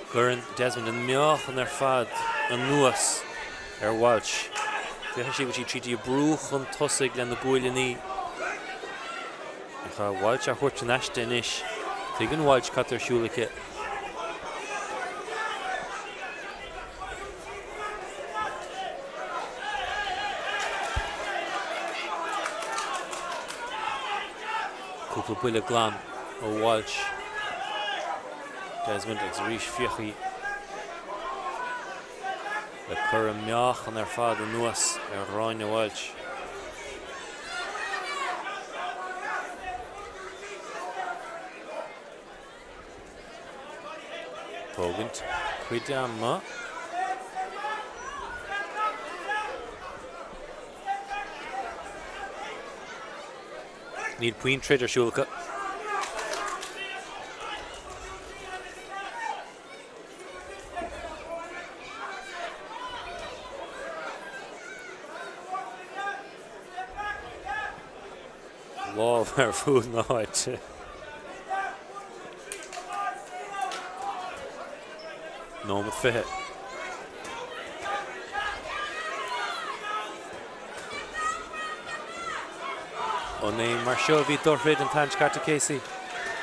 gcuireann Desmond an meáchan ar fad anuas ar Walsh. Féach an slí go bhfuil sí tríd í a brú chun tosaigh lena guailleanna. Tá Walsh á thabhairt in aiste anois. Tuigeann Walsh cad tá ar siúl aici. Cúpla buille glan ó Walsh. Desmond agus arís féach í ag cur an meáchan ar fad anuas ar Ghráinne Walsh. Tógaint cuid ama. Níl puinn troid ar siúl acu. Lámh ar fud na háite. Nóiméad 20. An é mar seo a bhí do throid an tseachtain seo caite, Casey?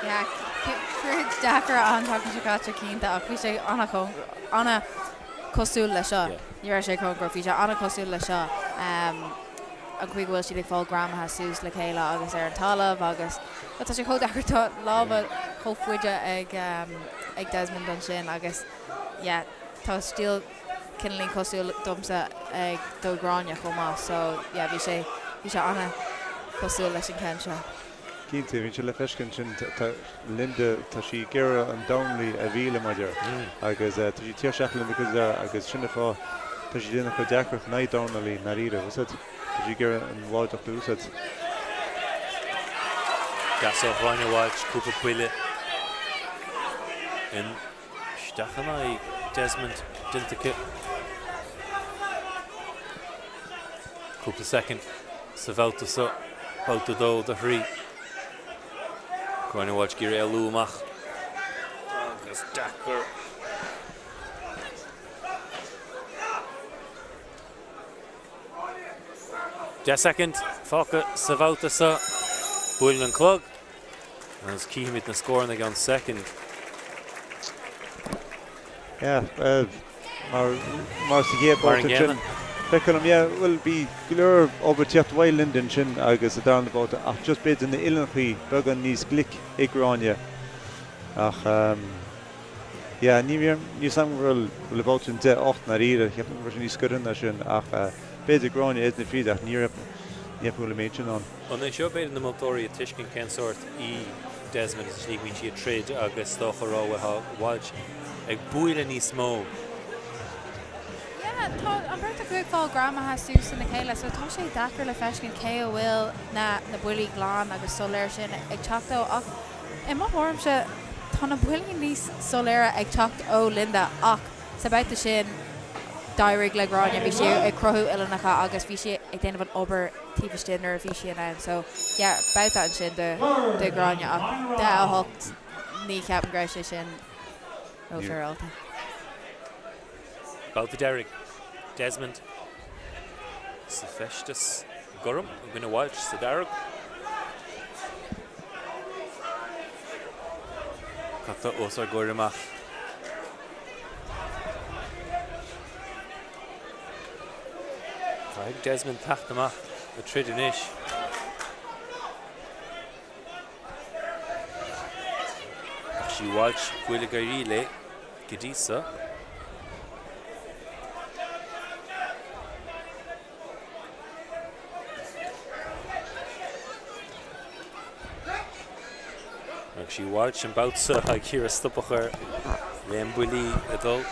Yeah, troid deacair an tseachtain seo caite cinnte ach bhí sé an-chosúil le seo. Ní raibh sé cóngarach, bhí sé an-chosúil le seo. An chaoi go bhfuil siad ag fáil greamaithe suas le chéile agus ar an talamh agus tá sé chomh deacair, tá lámha chomh faide ag Desmond ansin agus yeah, tá stíl cineáilín cosúil domsa ag do Ghráinne chomh maith so yeah bhí sé bhí sé ana chosúil leis an ceann seo. Cinnte, bhí sé le feiscint sin tá Linda tá sí ag iarraidh an dornálaí a mhilleadh mar a déarfá agus tá sí ag tíocht isteach lena cuid agus sin an fáth tá sí ag déanamh chomh deacair in aghaidh dornálaí i ndáiríre bhfuil a fhios agat tá sí ag iarraidh an láidreacht a úsáid. Deas ó Ghráinne Walsh, cúpla buille in. Isteach in aghaidh Desmond déanta aici. Cúpla soicind sa bhabhta seo, babhta 2 do thrí. Gráinne Walsh ag iarraidh éalú amach agus deacair. 10 soicind fágtha sa bhabhta seo. Buaileann an clog agus cífimid na scóranna i gceann soicind. Yeah, mar mar sa chéad babhta ansin. Feicim, yeah, bhuel bhí go leor obair teacht uaidh Linda ansin agus sa darna babhta ach just b'fhéidir na uillinneachaí beagán níos glic ag Gráinne ach yeah, ní níl 'fhios a'm go bhfuil bhfuil an babhta sin 10 8 i ndáiríre, cheapfainn go raibh sé níos scoite ná sin ach b'fhéidir Gráinne ar na fríd ach ní raibh ní cheapaim go bhfuil an méid sin ann. An é seo b'fhéidir na moltóirí ag tuiscint cén sórt í Desmond is an tslí go mbíonn sí ag troid agus is dócha a rá bhuel tá Walsh ag bualadh níos mó. Yeah, tá an bheirt acu ag fáil greamaithe suas ina chéile so tá sé deacair le feiscint cé a bhfuil na na buillí glan agus soiléir sin ag teacht ó ach i mo thuairimse tá na buillí níos soiléire ag teacht ó Linda ach sa babhta sin d'éirigh le Gráinne, bhí sí ag cruthú uillinneacha agus bhí sí ag déanamh an obair taobh istigh nuair a bhí sí in ann so yeah babhta ansin do do Ghráinne ach 10 8 ní cheapaim go raibh sé sin rófhéaráilte. Babhta deiridh, Desmond sa feisteas gorm i gcoinne Walsh sa dearg. Cad tá os ár gcomhair amach? Caithfidh Desmond teacht amach ag troid anois. Ach sí Walsh go bhfuil ag éirí léi go dtí so. Agus sí Walsh an babhta seo ag iarraidh stop a chur le na buillí ag dul.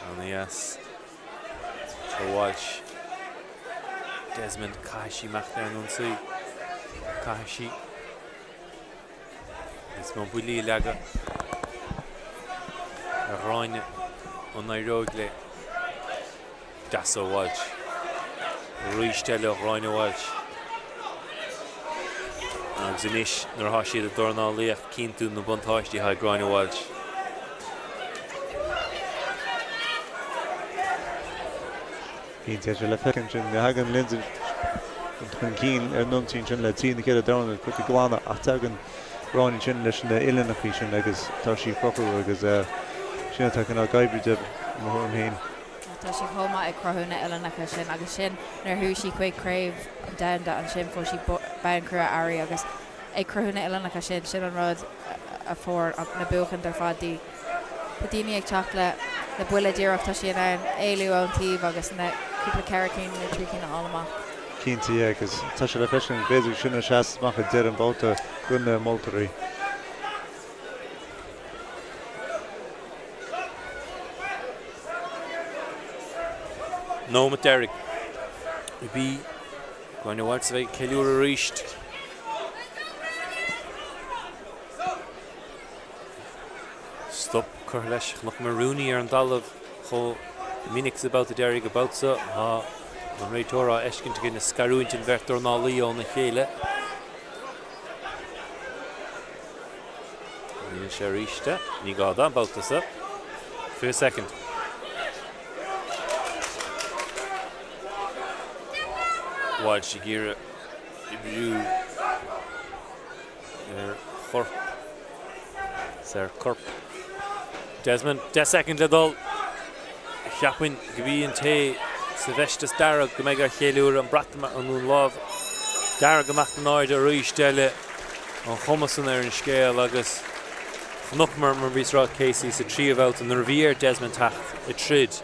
Ana-dheas ó Walsh. Desmond, caithfidh sí imeacht ar an ionsaí. Caithfidh sí. Níos mó buillí a leagadh ar Ghráinne an n-éireoidh léi. Deas ó Walsh. Arís eile ó Ghráinne Walsh. Agus anois nuair atá siad ag dornálaíocht cíonn tú na buntáistí atá ag Gráinne Walsh. Cinnte, tá sé le feiceáil ansin. Thagann Linda chun cinn ar an ionsaí ansin le trína chéile dorn ag glanadh ach tagann Gráinne ansin leis na uillinneacha sin agus tá sí ag cruthú agus sin atá cineál ag oibriú di i mo thuairim féin. Tá sí chomh maith ag cruthú na uillinneacha sin agus sin nuair a chuaigh sí chuig craobh an domhanda ansin fuair sí bonn crua-earraí agus ag cruthú na uillinneacha sin, sin an rud a fuair na buachaint ar fad di. Tá daoine ag teacht le le buille díreach, tá sí in ann éalú ón taobh agus na cúpla 4 cinn nó 3 cinn a fháil amach. Cinnte, yeah, agus tá sé le feiscint, b'fhéidir sin a sheas amach ag deireadh an bhabhta do na moltóirí. Nóiméad deiridh. Bhí Gráinne Walsh a bheidh ag ceiliúradh arís. Stop curtha leis. Chonaiceamar Rooney ar an dtalamh chomh minic sa babhta deiridh. An babhta seo tá an réiteoir á fheiscint againn ag scarúint an bheirt dornálaí óna chéile. Níl sé arís de. Ní gá dó an babhta seo. 20 soicind. Walsh ag iarraidh oibriú ar chorp is ar corp Desmond. 10 soicind le dul. Cheapfainn go b'í an té sa bhfeisteas dearg go mbeidh á cheiliúradh an brat nó an lámh dearg amach in airde arís eile. An chuma san ar an scéal agus chonaiceamar mar bhíos ag rá Casey sa tríú bhabhta nuair a bhí ar Desmond teacht ag troid.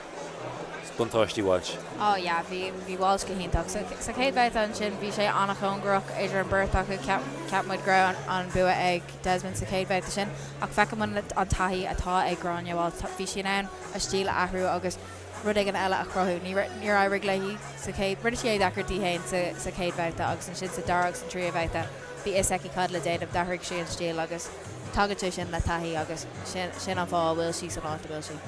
Buntáistí Walsh. Oh yeah, bhí, bhí Walsh go hiontach. Sa, sa chéad bhabhta ansin bhí sé an-chóngarach idir an beirt acu, cheap, cheap muid go raibh an, an bua ag Desmond sa chéad bhabhta sin ach feiceann muid an taithí atá ag Gráinne Walsh, bhí sí in ann a stíl a athrú agus rud éigin eile a chruthú. Ní, níor éirigh léi sa chéad, rinne sí é deacair di féin sa, sa chéad bhabhta agus ansin sa dara agus an tríú bhabhta bhí fhios aici cad le déanamh, d'athraigh sí an stíl agus tagann sé sin le taithí agus sin, sin an fáth a bhfuil sí san áit a bhfuil sí.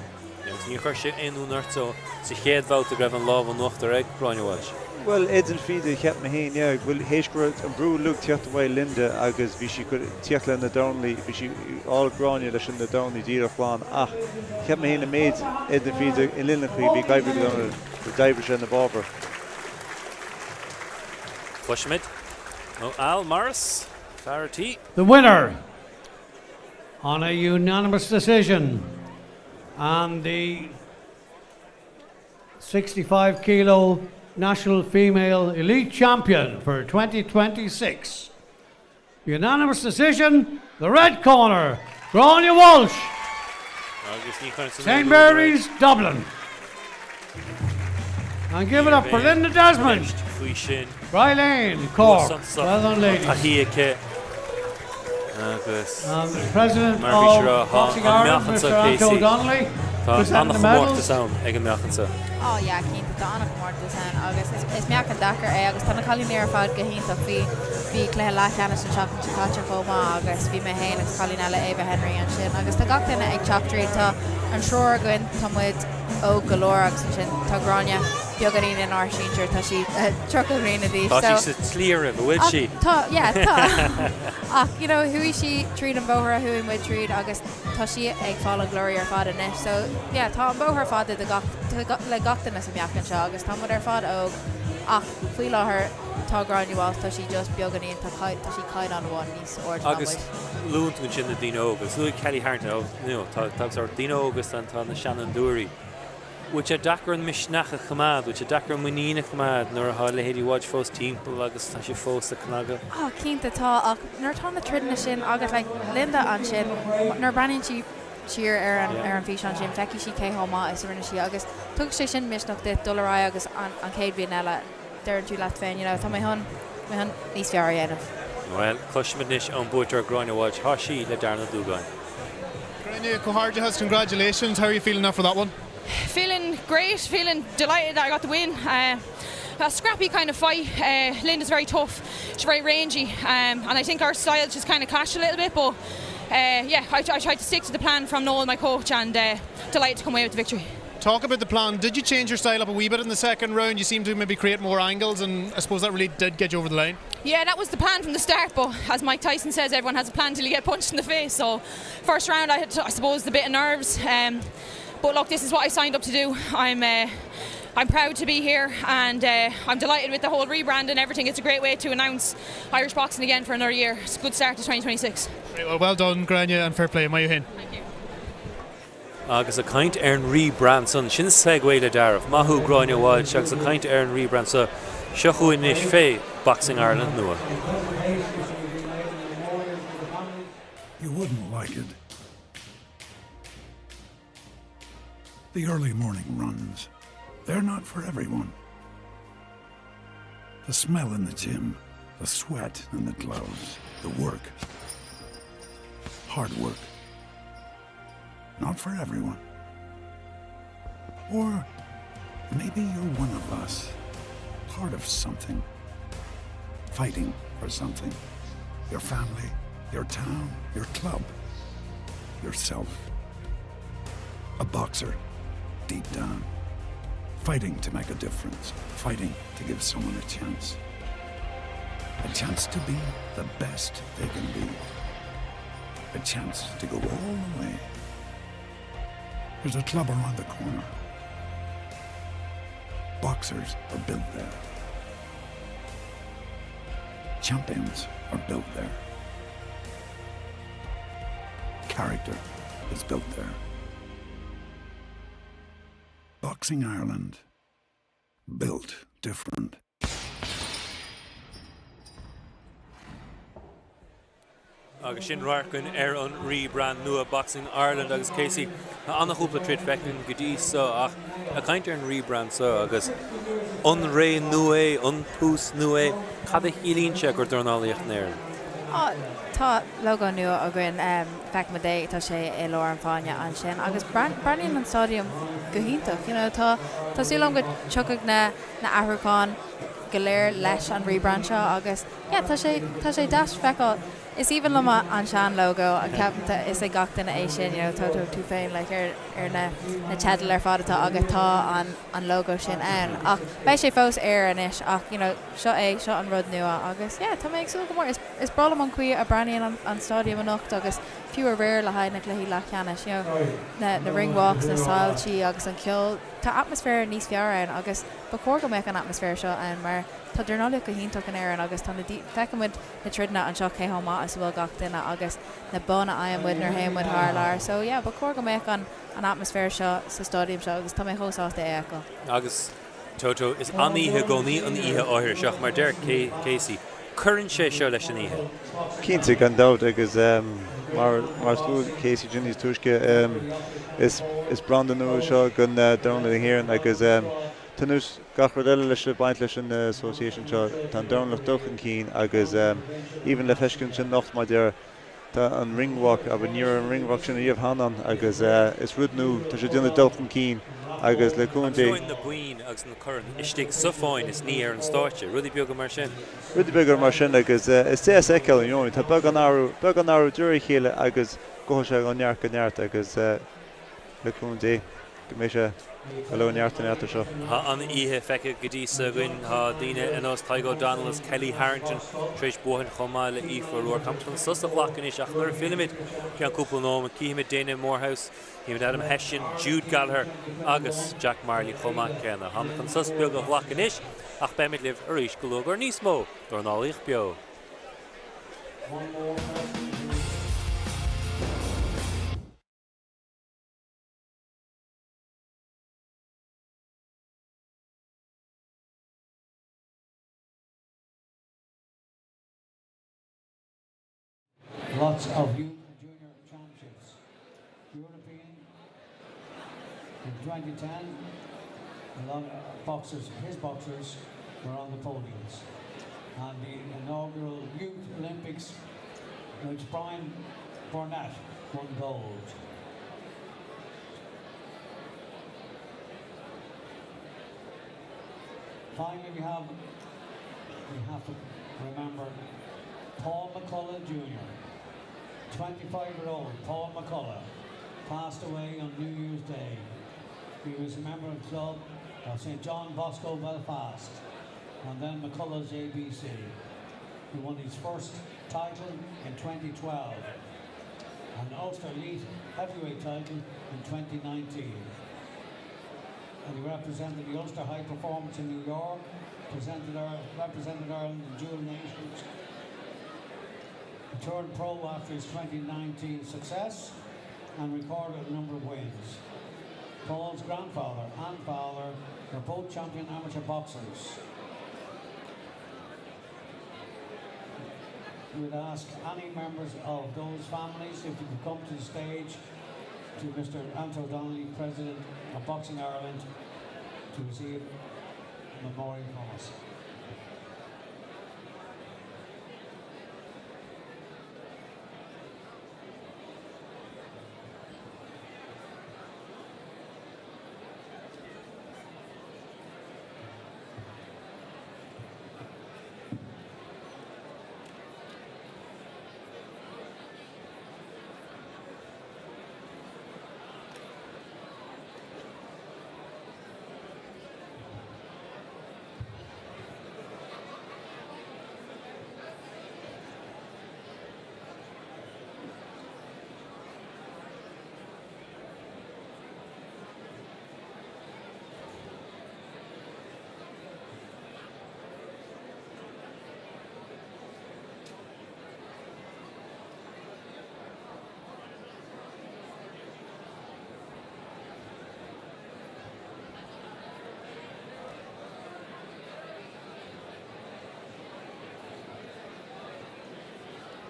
Agus níor chuir sé aon ionadh ort sa chéad bhabhta go raibh an lámh in uachtar ag Gráinne Walsh. Bhuel, Eden Fede, cheap mé féin, yeah, go bhfuil, théis go raibh an brú uilig teacht uaidh Linda agus bhí sí ag tíocht le na dornálaí, bhí sí ag fáil Gráinne leis na dornálaí díreach glan ach cheap mé féin an méid Eden Fede i uillinneachaí bhí ag oibriú go dona, go d'oibrigh sé ina bhfabhar. Cloisimid ó Al Morris, fear a' tí. The winner on a unanimous decision and the 65 kilo national female elite champion for 2026. Unanimous decision, the red corner, Gráinne Walsh, St Mary's, Dublin. And give it up for Linda Desmond, Bray Lane, Cork. Well done, ladies. Agus And the President mar bhí sé of Boxing Ireland, Mr Anto Donnelly, Tá presenting the an-chomórtas medals. ann ag an meáchan seo. Oh yeah, cinnte, tá an-chomórtas ann agus is meáchan deacair é agus tá na cailíní ar fad go hiontach. Bhí bhí cluiche leathcheannais an tseachtain seo caite chomh maith agus bhí mé féin agus cailín eile, Ava Henry, ansin agus tá gach duine ag teacht tríd. Tá an triúr againn, tá muid óg go leor agus ansin tá Gráinne beagáinín inár sinsir, tá sí 30 bliana d'aois Tá so sí sa tslí roimh, an bhfuil Ach sí? tá, yeah, tá. Ach you know chuaigh sí tríd an bhóthar a chuaigh muid tríd agus tá sí ag fáil an glory ar fad anois so yeah tá an bóthar fada do gach le gach duine sa meáchan seo agus tá muid ar fad óg ach faoi láthair tá Gráinne Walsh tá sí just beagáinín tá tá sí caighdeán amháin níos airde ná Agus muid. luann tú ansin na daoine óga agus luaigh Kellie Harrington ó you know tá tá sort daoine óga agus tá na seanfhondúirí. Bhfuil sé deacair an misneach a choimeád, bhfuil sé deacair an muinín a choimeád nuair atá leithéidí Walsh fós timpeall agus tá sé fós ag cnagadh? Oh cinnte tá ach nuair atá na troideanna sin agat like Linda ansin nuair a breathnaíonn sí siar ar an ar an bhfíseán sin feicfidh sí cé chomh maith is a rinne sí agus tugann sé sin misneach duit dul ar aghaidh agus an an chéad bhliain eile deireann tú leat féin you know tá mé chun mé chun níos fearr a dhéanamh. Bhuel, cloisimid anois ón buaiteoir Gráinne Walsh, tá sí le Darren Ó Dúgáin. Gráinne, comhghairdeachas, congratulations, how are you feeling after that one? Feeling great, feeling delighted that I got the win. Uh, a scrappy kind of fight. Uh, Linda's very tough, she's very rangy, um, and I think our styles just kind of clashed a little bit. But uh, yeah, I, I tried to stick to the plan from Noel, my coach, and uh, delighted to come away with the victory. Talk about the plan. Did you change your style up a wee bit in the second round? You seemed to maybe create more angles, and I suppose that really did get you over the line. Yeah, that was the plan from the start, but as Mike Tyson says, everyone has a plan till you get punched in the face. So first round, I had, to, I suppose, the bit of nerves. Um, but look, this is what I signed up to do. I'm uh, I'm proud to be here and uh, I'm delighted with the whole rebrand and everything. It's a great way to announce Irish boxing again for another year. It's a good start to 2026. Great, well, well done, Gráinne, and fair play. Maith thú. Thank you. Agus ag caint ar an rebrand san, sin segue le dearbh. Maith thú Gráinne Walsh agus ag caint ar an rebrand so, seo chugainn anois fé Boxing Ireland nua. You wouldn't like it. The early morning runs, they're not for everyone. The smell in the gym, the sweat and the gloves, the work. Hard work. Not for everyone. Or maybe you're one of us, part of something, fighting for something. Your family, your town, your club, yourself. A boxer, deep down, fighting to make a difference, fighting to give someone a chance. A chance to be the best they can be. A chance to go all the way. There's a club around the corner. Boxers are built there. Champions are built there. Character is built there. Boxing Ireland. Built different. Agus sin radharc againn ar an rebrand nua Boxing Ireland agus Casey, tá an-chúpla troid feicthe againn go dtí seo ach ag caint ar an rebrand seo agus an ré nua é, an tús nua é, cad a chiallaíonn sé do dhornálaíocht na hÉireann? Á, tá lógó nua againn, feicimid é, tá sé i lár an fáinne ansin agus breathnaíonn an stadium go hiontach, you know, tá, tá súil agam go dtiocfaidh na, na athrúcháin. go léir leis an rebrand seo agus yeah tá sé tá sé deas feiceáil. Is aoibhinn liom an sean logo ceapaim tá fhios ag gach duine é sin you know tá tú féin like ar ar na na teidil ar fad atá agat tá an an logo sin ann ach beidh sé fós air anois ach you know seo é seo an rud nua agus yeah tá mé ag súil go mór. Is is breá liom an chaoi a breathnaíonn an an stadium anocht agus fiú aréir le haghaidh na cluichí leathcheannais you know na na ring walks na soilsí agus an ceol tá atmaisféar níos fearr ann agus ba chóir go mbeadh an atmaisféar seo ann mar tá dornálaíocht go hiontach in Éirinn agus tá na feiceann muid na troideanna anseo cé chomh maith is a bhfuil gach duine agus na boinn a fhaigheann muid nuair a théann muid thar lear. So yeah, ba chóir go mbeadh an an atmaisféar seo sa staidiam seo agus tá mé chomh sásta é a fheiceáil. Agus Toto, is an-oíche i gcónaí an oíche áirithe seo, mar deir Casey, cuireann sé seo leis an oíche. Cinnte, gan dabht, agus mar mar a luaigh Casey ansin níos túisce, is is branda nua seo don dornálaíocht na hÉireann agus Tá nós gach rud eile leis ag baint leis an association seo. Tá an dornálaíocht ag dul chun cinn agus even le feiscint ansin anocht maidir tá an ring walk abair ní raibh an ring walk sin riamh cheana ann agus is rud nua tá sé ag déanamh dul chun cinn agus le cúnamh Dé. An na boinn agus na coirn istigh sa fáinne is ní ar an stáitse, rudaí beaga mar sin. Rudaí beaga mar sin agus is deas a fheiceáil you know tá beagán athrú beagán athrú de réir a chéile agus gabhfaidh sé ó neart go neart agus le cúnamh Dé go mbeidh sé ag dul ó neart go neart seo. Tá an-oíche feicthe go dtí so againn. Tá daoine ar nós Tadhg O'Donnell is Kellie Harrington tar éis buachan chomh maith le Aoife O'Rourke. Táimid chun sos a ghlacadh anois ach nuair a phillimid i gceann cúpla nóiméad cífimid Dana Morehouse, cífimid Adam Hession, Jude Gallagher agus Jack Marley chomh maith céanna. Táimid chun sos beag a ghlacadh anois ach beimid libh arís go luath i gcomhair níos mó dornálaíocht beo. Lots of youth and junior championships. European in 2010, a lot of boxers, his boxers, were on the podiums. And the inaugural Youth Olympics, which Brian Burnett won gold. Finally, we have we have to remember Paul McCullough Jr., 25-year-old Paul McCullough, passed away on New Year's Day. He was a member of the club of St. John Bosco Belfast and then McCullough's ABC. He won his first title in 2012 and Ulster Elite Heavyweight title in 2019. And he represented the Ulster High Performance in New York, presented our, represented Ireland in Dual Nations. He turned pro after his 2019 success and recorded a number of wins. Paul's grandfather and father were both champion amateur boxers. We would ask any members of those families if you could come to the stage to Mr. Anto Donnelly, President of Boxing Ireland, to receive a memorial from us.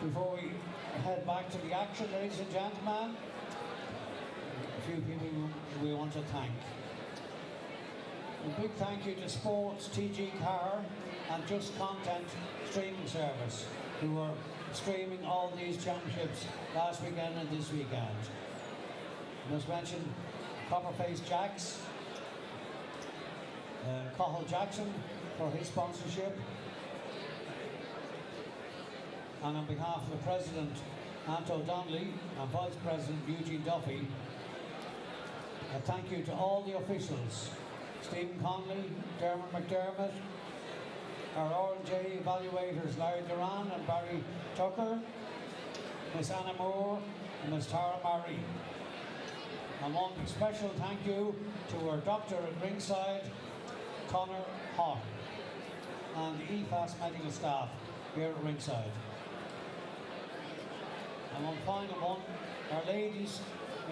Before we head back to the action, ladies and gentlemen, a few people we want to thank. A big thank you to Sports TG Car and Just Content Streaming Service, who are streaming all these championships last weekend and this weekend. I must mention Copperface Jacks, uh, Cahill Jackson, for his sponsorship. And on behalf of the President, Anto Donnelly, and Vice President Eugene Duffy, a thank you to all the officials, Stephen Connolly, Dermot McDermott, our R&J evaluators Larry Duran and Barry Tucker, Miss Anna Moore and Miss Tara Murray. And one special thank you to our doctor at ringside, Connor Hott, and the EFAS medical staff here at ringside. And one final one, our ladies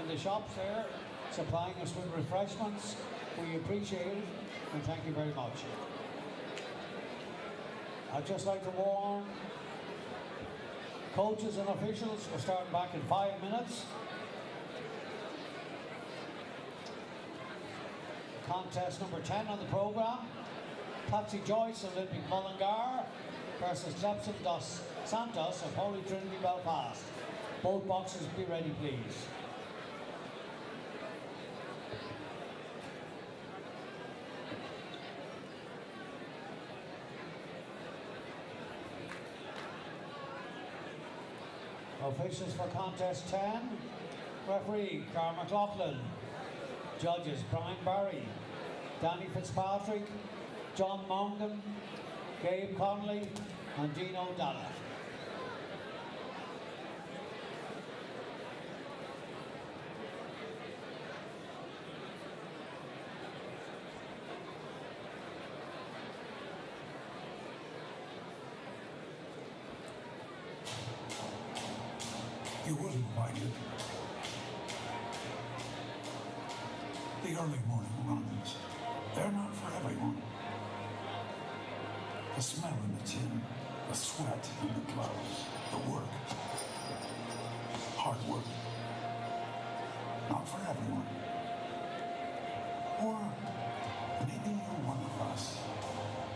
in the shops there supplying us with refreshments. We appreciate it and thank you very much. I'd just like to warn coaches and officials, we're starting back in five minutes. Contest number 10 on the programme. Patsy Joyce of Olympic Mullingar versus Jepson Dos Santos of Holy Trinity Belfast. Both boxers be ready, please. Officials for contest 10, referee Carl McLaughlin, judges Brian Barry, Danny Fitzpatrick, John Mongan, Gabe Connolly and Dino Dallat. You wouldn't like it. The early morning runs, they're not for everyone. The smell in the gym, the sweat in the gloves, the work. Hard work. Not for everyone. Or maybe you're one of us,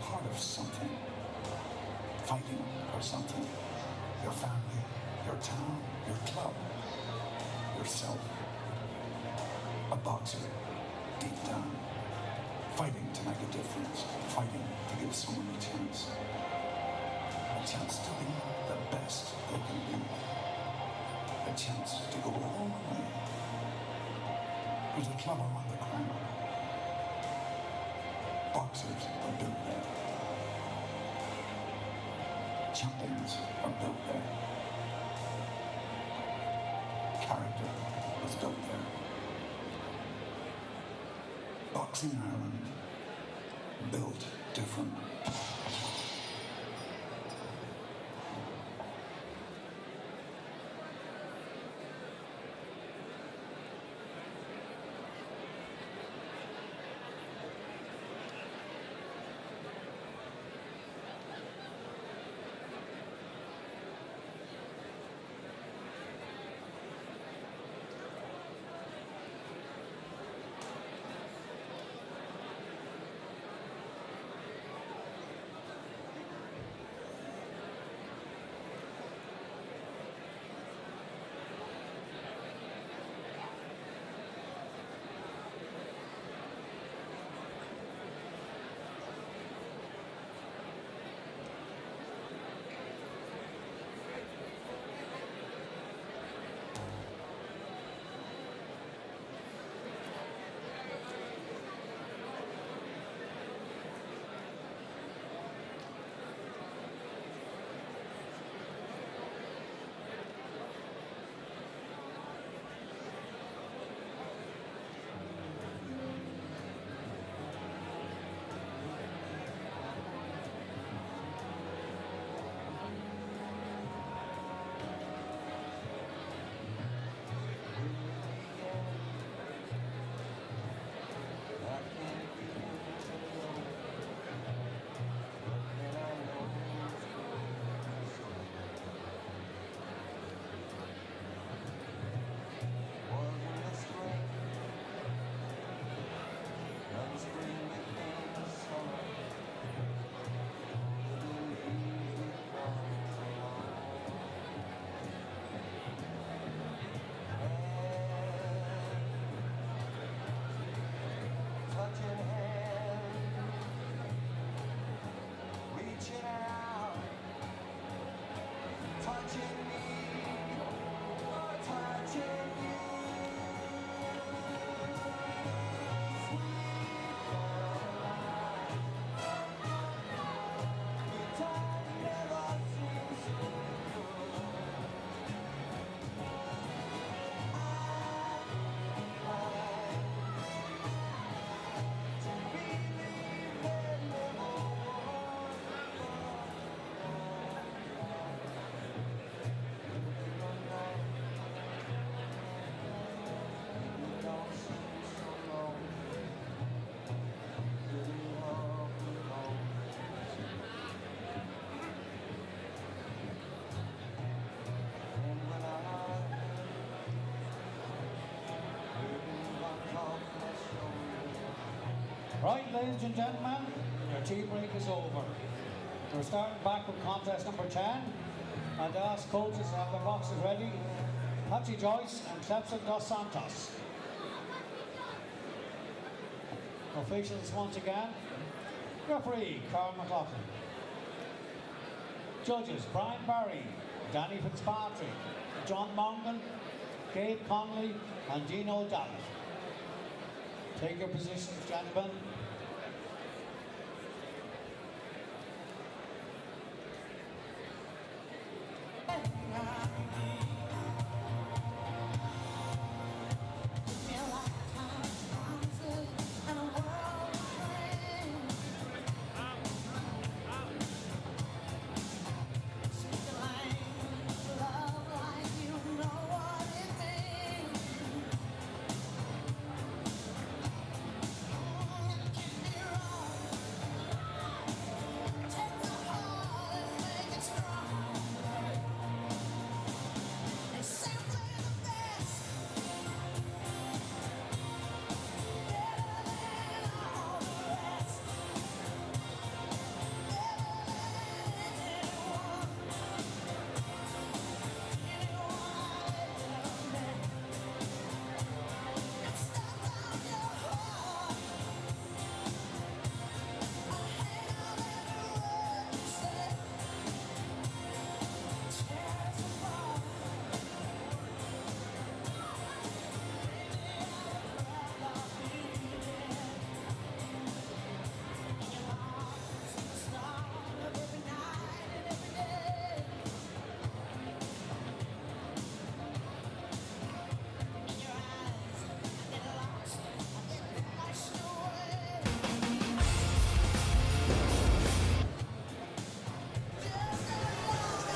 part of something, fighting for something. Your family, your town, your club, yourself. A boxer, deep down, fighting to make a difference, fighting to give someone a chance. A chance to be the best they can be. A chance to go all the way. There's a club around the corner. Boxers are built there. Champions are built there. Character is built there. Boxing Ireland, built different. Right, ladies and gentlemen, your tea break is over. We're starting back with contest number 10. And ask coaches to have their boxes ready. Patsy Joyce and Clepson Dos Santos. Officials once again, referee Carl McLaughlin. Judges Brian Barry, Danny Fitzpatrick, John Mongan, Gabe Connolly and Dino Dallas. Take your positions, gentlemen.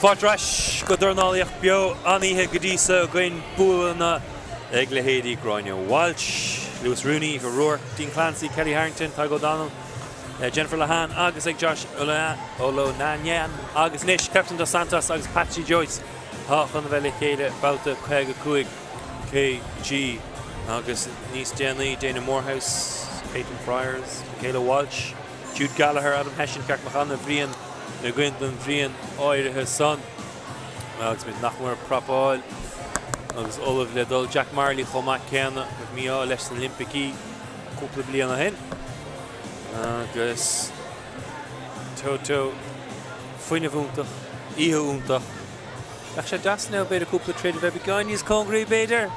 Fáilte ar ais go Dornálaíocht Beo an-oíche go dtí so againn buanna ag leithéidí Gráinne Walsh, Lewis Rooney, Aoife Rourke, Dean Clancy, Kellie Harrington, Tadhg O'Donnell, Jennifer Lehane agus ag Josh Olonanian agus anois Clepson Dos Santos agus Patsy Joyce atá chun a bheith le chéile babhta 55 kg agus níos déanaí Dana Morehouse, Caitlin Fryers, Michaela Walsh, Jude Gallagher, Adam Hession, ceart go mbeadh ana-bhliain againn don bhliain áirithe san agus muid nach mór ag prapáil agus ullamh le dul Jack Marley chomh maith céanna, raibh mí-ádh leis sna Oilimpicí cúpla bliain ó shin agus Toto, fuinneamh iontach, oíche iontach. Bheadh sé deas now b'fhéidir cúpla troid a bheith beagán níos cóngaraí b'fhéidir?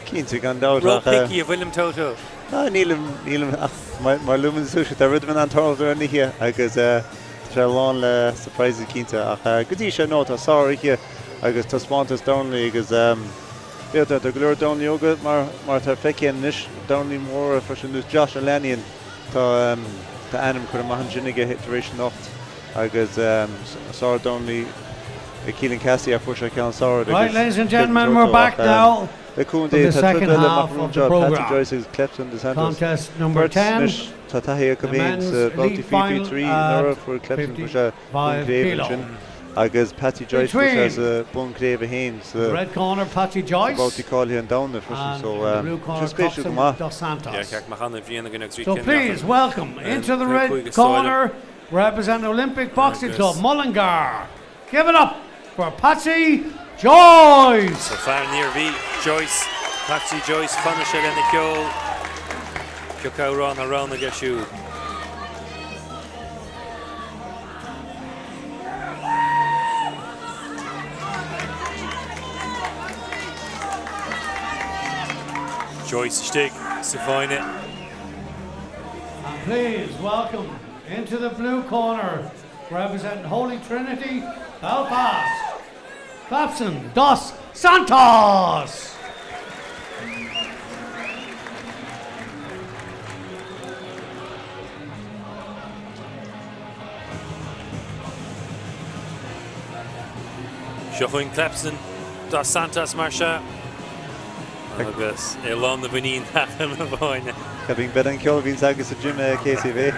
Cinnte, gan dabht ach. Ró-picky a bhfuilim Toto. Ah, nílim, nílim ach mar luaigh mé suas tá rud in ann tarlú ar an oíche agus tá sé lán le surprises cinnte ach go dtí seo no tá sár-oíche agus taispeántas dornálaí agus b'fhéidir tá go leor dornálaí óga mar mar atá feicthe anois dornálaí móra freisin nós Josh Olanian tá tá ainm curtha amach ansin aige tar éis anocht agus sár-dornálaí Keelan Cassidy a fuair sé ceann sár Right, ladies and gentlemen, we're back now Le for cúnamh Dé the tá troid second eile half amach of the anseo, Patsy programme. Joyce agus Clepson Dos Santos. Contest number Beirt 10, anois tá taithí acu the féin men's sa babhtaí elite final 3 at anuraidh fuair Clepson fuair sé 55 bonn craoibhe kilo. ansin agus Patsy Joyce fuair sé Between sa bonn craoibhe féin sa the red corner, Patsy sa Joyce, babhtaí cáilithe an Domhnaigh freisin and so in the blue tá corner, sé spéisiúil go Clepson maith. Dos Yeah, Santos. ceart go mbeadh ana-bhliain againn agus So please welcome into the red corner, represent Olympic Boxing Agus. Club, Mullingar. Give it up for Patsy Joyce! So fear an Iarmhí, Joyce, Patsy Joyce, fanfaidh sé lena cheol. Cén amhrán a roghnaigh aige siúd. Joyce istigh sa bhfáinne. And please welcome into the blue corner, representing Holy Trinity, Belfast, Clepson Dos Santos! Seo chugainn Clepson Dos Santos mar seo agus é lán de mhuinín ina bhfáinne. Ceapaim gurb é an ceol a bhíonns agat sa gym Casey ab ea?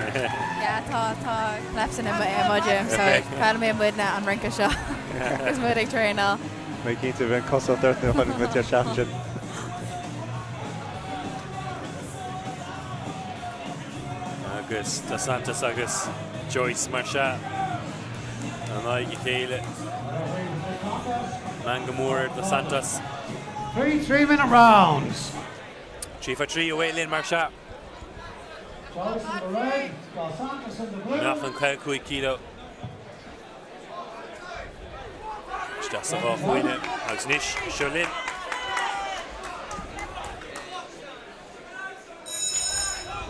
Yeah tá tá Clepson i mo gym so foghlaimíonn muidne an rince seo agus muid ag traenáil. Mé cinnte bheith an cosach ort nuair a chonaic muid ar seach sin. Agus Dos Santos agus Joyce mar seo in aghaidh a chéile. Meangadh mór ar Dos Santos. 3 3-minute rounds. 3 fá 3 away linn mar seo. Joyce in the red, Dos Santos in the blue. Meáchan 55 kilo. Isteach sa dhá chúinne agus anois seo linn.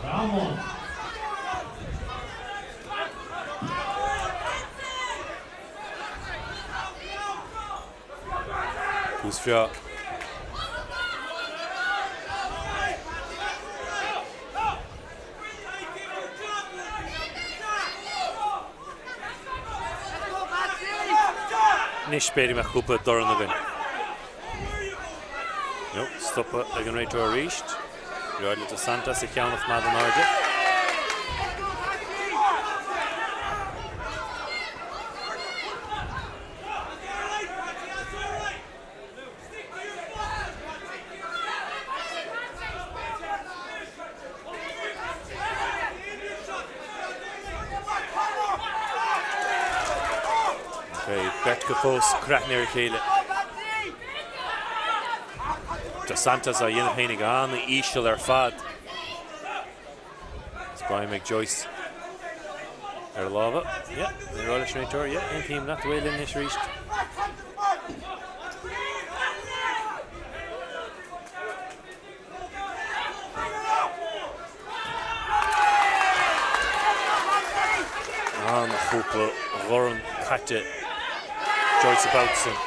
Round 1. Tús bhreá. Anois b'fhéidir go mbeadh cúpla dorn againn. No, stopadh ag an réiteoir arís. Ar aghaidh le Dos Santos a cheann a choimeád in airde. Beirt acu fós ag cur aithne ar a chéile. Dos Santos á dhéanamh féinig an-íseal ar fad. Is greim ag Joyce ar a lámha. Yeah, ní raibh leis an réiteoir. Yeah, aontaím leat, away linn anois arís. An-chúpla dhorn caite Joyce an babhta sin.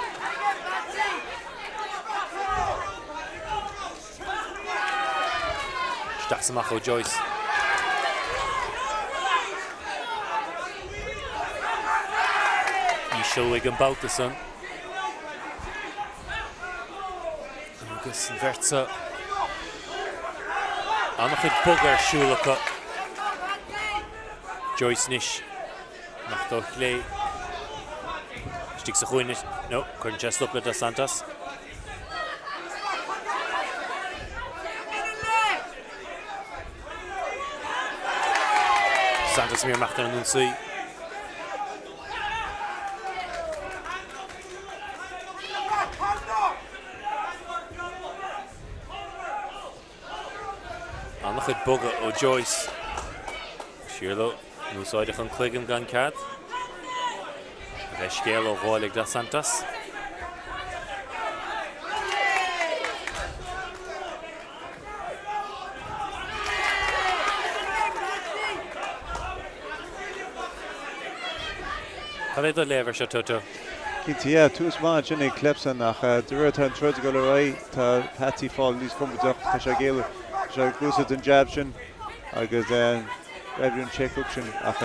Isteach is amach ó Joyce. Íseal uaidh an babhta san. Agus an bheirt seo an-chuid bogadh ar siúl acu. Joyce anois amach ó chlé. Istigh sa chúinne. No, cuireann sé stop le Dos Santos. Santos ag imeacht ar an ionsaí. An-chuid bogadh ó Joyce. Siar leo. Úsáideach an cloigeann gan cead. Leithscéal á ghabháil ag Dos Santos. Cad é do léamh ar seo, Toto? Cinnte, yeah, tús maith ansin ag Clepson ach de réir atá an troid ag dul ar aghaidh, tá Patsy ag fáil níos compordach, tá sé ag éalú, tá sé ag úsáid an jab sin agus oibríonn an check hook sin ach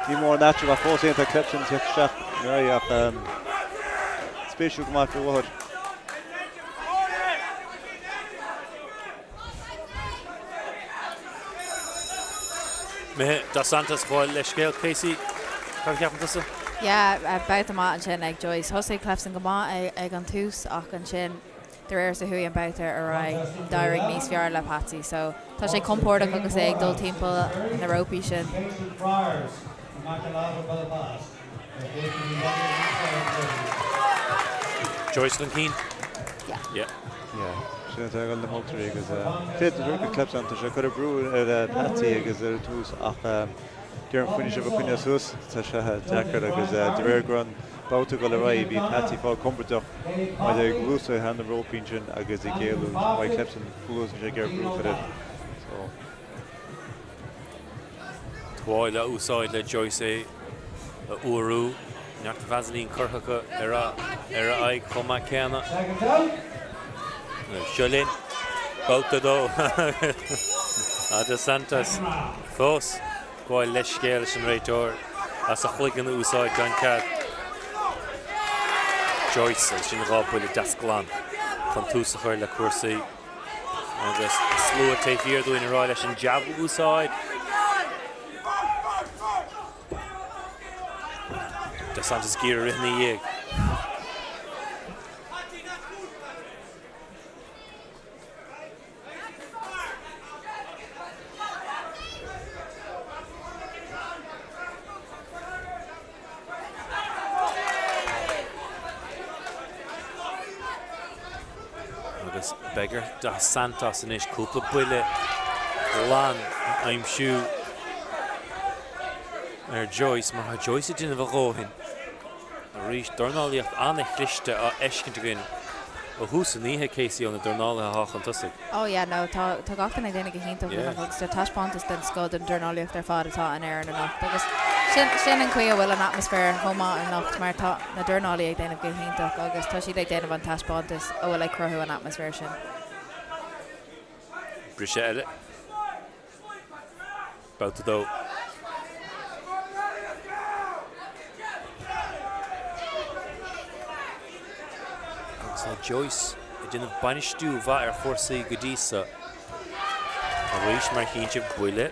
ní mórán eatarthu ach fós féin tá Clepson ag teacht isteach ar aghaidh ach spéisiúil go maith faoi láthair. Imithe Dos Santos ghabháil leithscéal Casey, cad a cheapann tusa? Yeah, babhta maith ansin ag Joyce. Thosaigh Clepson go maith ag an tús ach ansin de réir is a chuaigh an babhta ar aghaidh d'éirigh níos fearr le Patsy. So tá sé compordach agus é ag dul timpeall na rópaí sin. Joyce chun cinn. Yeah. Yeah. Yeah, sin atá ag dul na moltóirí agus féadfaidh tú go Clepson tá sé ag cur brú ar Patsy agus ar an tús ach deirim foighne sibh a choinneáil suas tá sé deacair agus de réir go raibh an. babhta ag dul ar aghaidh, bhí Patsy ag fáil compordach maidir ag gluaiseacht thar na rópaí ansin agus ag éalú. Mike Clepson gluaiseann sé ag iarraidh brú a chur air. So. Tuáille a úsáid le Joyce é a fhuarú. Neart Vaseline curtha acu ar a aghaidh chomh maith céanna. Seo linn. Babhta 2. Dos Santos fós ag gabháil leithscéal leis an réiteoir as a chloigeann a úsáid gan cead. Joyce agus sin 2 buille deas glan chun tús a chur le cúrsaí. Agus an slua taobh thiar dúinn ag rá leis an jab a úsáid. Dos Santos ag iarraidh rith ina dhiaidh. Agus beidh ar Dos Santos anois cúpla buille glan a aimsiú ar Joyce mar tá Joyce ag déanamh a dhóthain. Arís, dornálaíocht an-chliste á fheiscint againn ó thús an oíche, Casey, ó na dornálaithe atá chun tosaigh. Oh yeah, no, tá tá gach duine ag déanamh go hiontach yeah. agus tá taispeántas den scoth den dornálaíocht ar fad atá in Éirinn anocht agus sin sin an chaoi a bhfuil an atmaisféar chomh maith anocht mar tá na dornálaí ag déanamh go hiontach agus tá siad ag déanamh an taispeántas a bhfuil ag cruthú an atmaisféar sin. Briseadh eile. Babhta 2. Agus tá Joyce ag déanamh bainistiú mhaith ar chúrsaí go dtí so. Arís mar chinnte buille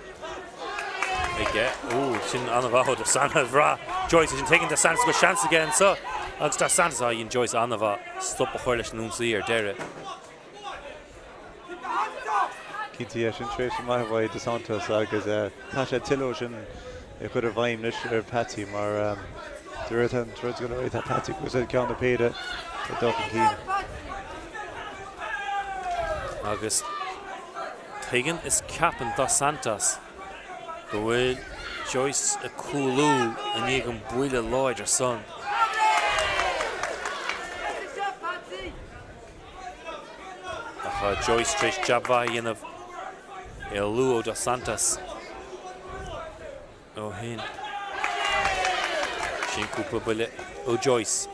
aige. Ó, sin an-mhaith ó Dos Santos. Bhraith Joyce sin tuigeann Dos Santos go bhfuil seans aige anseo. Agus Dos Santos, á, dhein Joyce an-mhaith stop a chur leis an ionsaí ar deireadh. Cinnte, yeah, sin tréimhse maith uaidh Dos Santos agus caithfidh sé tuilleadh sin a chur i bhfeidhm anois ar Patsy mar de réir an troid go léir tá Patsy ag úsáid ceann na péire ag dul chun cinn. Agus tuigeann is ceapann Dos Santos go bhfuil Joyce ag cúlú i ndiaidh an buille láidir san. Ach tá Joyce tar éis jab mhaith a dhéanamh éalú ó Dos Santos ó shin. Sin cúpla buille ó Joyce.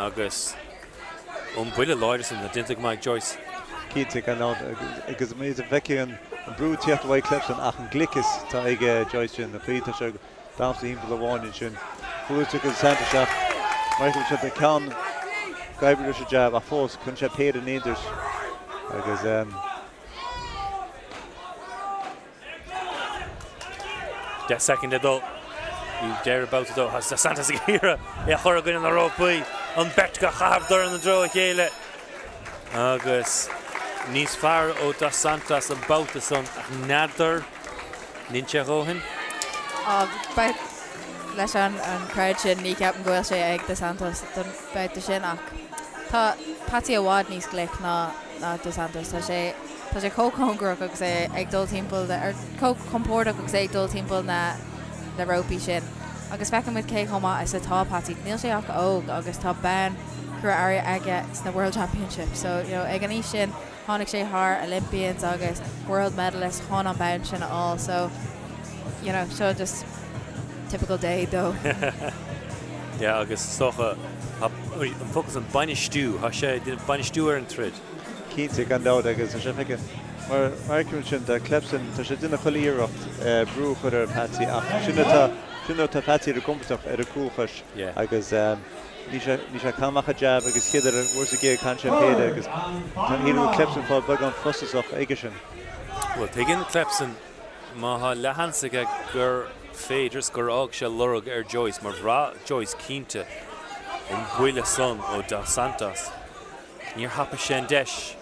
Agus an buille láidir san déanta go maith ag Joyce. Cinnte, gan dabht, agus is feicthe an brú ag tíocht uaidh Clepson ach an gliceas atá ag Joyce sin, an chaoi atá sé ag damhsa thimpeall an fháinne ansin. Gluaiseacht agus Dos Santos ach Michael seo tá ceann ag oibriú leis an jab ach fós cuireann sé péire in éindert agus 10 soicind le dul go deireadh babhta 2. Tá Dos Santos ag iarraidh é a chur i gcoinne na rópaí. An bheirt ag caitheamh dorn i dtreo a chéile. Agus níos fearr ó Dos Santos an babhta san ach n'fheadar an ndein sé a dhóthain. Beidh leis an crowd sin ní ceapaim go bhfuil sé ag Dos Santos don babhta sin ach tá Patsy i bhfad níos glic ná Dos Santos. Tá sé Tá sé chomh cóngarach agus é ag dul timpeall na, or chomh compordach agus é ag dul timpeall na na rópaí sin. Agus feiceann muid cé chomh maith is atá Patsy. Níl sé ach óg agus tá bonn cré-umha aige sna World Championships. So, you know, ag an aois sin tháinig sé thar Olympians agus World medalists chun an bonn sin a fháil. So, you know, seo just typical day dó. Yeah, agus is dócha, tá an focal san bainistiú, tá sé ag déanamh bainistiú ar an troid. Cinnte, gan dabht, agus tá sé feicthe mar fheicim ansin tá Clepson, tá sé ag déanamh chuile iarracht brú a chur ar Patsy ach sin atá, sin nuair atá Patsy ar a gcompordach ar a cúlchois agus ní sé, ní sé ag caitheamh amach an jab agus chéad uair uair sa gcéad caitheann sé an péire agus tá shílim go Clepson fáil beagán frustrasach aige sin. Bhuel, tuigeann Clepson má tá leathsheans aige gur féidir is gur fhág sé lorg ar Joyce mar bhraith Joyce cinnte an buille san ó Dos Santos. Níor thapaigh sé an deis.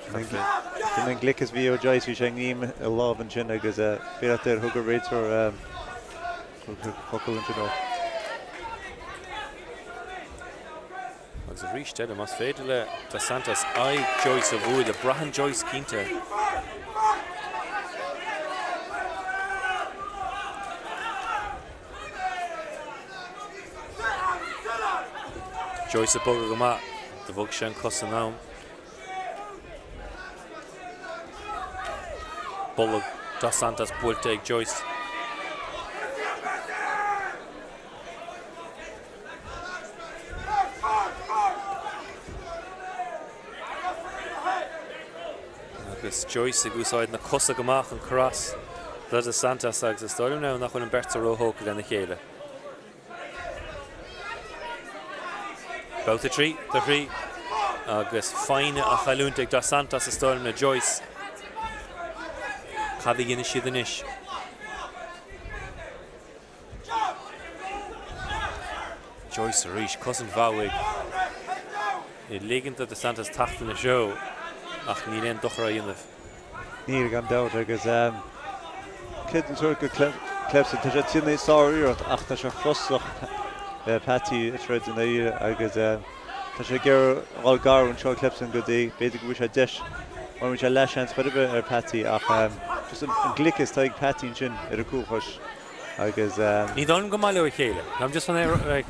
Sin an gliceas a bhí ó Joyce, bhí sé ag greim a lámh ansin agus féach air, thug an réiteoir focal ansin dó. Agus arís. Arís eile, más féidir le Dos Santos aghaidh Joyce a bhualadh, braitheann Joyce cinnte. Joyce ag bogadh go maith, do bhog sé an cos in am. Bolg Dos Santos buailte ag Joyce. Agus Joyce ag úsáid na cosa go maith chun cur as do Dos Santos agus is dóigh liom now nach bhfuil an bheirt róthógtha lena chéile. Babhta 3 do 3 agus foighne á chailliúint ag Dos Santos is dóigh liom le Joyce. Cad a dhéanfaidh siad anois? Joyce arís, cosaint mhaith uaidh. Ag ligint do Dos Santos teacht ina threo ach níl aon dochar á dhéanamh. Níl, gan dabht, agus creidim an sórt go Clebson, tá sé tinn ag sár-iarracht ach tá sé frustrach Patsy ag troid i ndáiríre agus tá sé ag iarraidh a dhul garbh anseo Clebson go dtí b'fhéidir go bhfuil sé deis mar bhfuil sé leathsheans chor ar bith ar Patsy ach just an gliceas atá ag Patsy ansin ar a cúlchois. Agus. Ní dóigh liom gur maith leo a chéile. I'm just chun é like.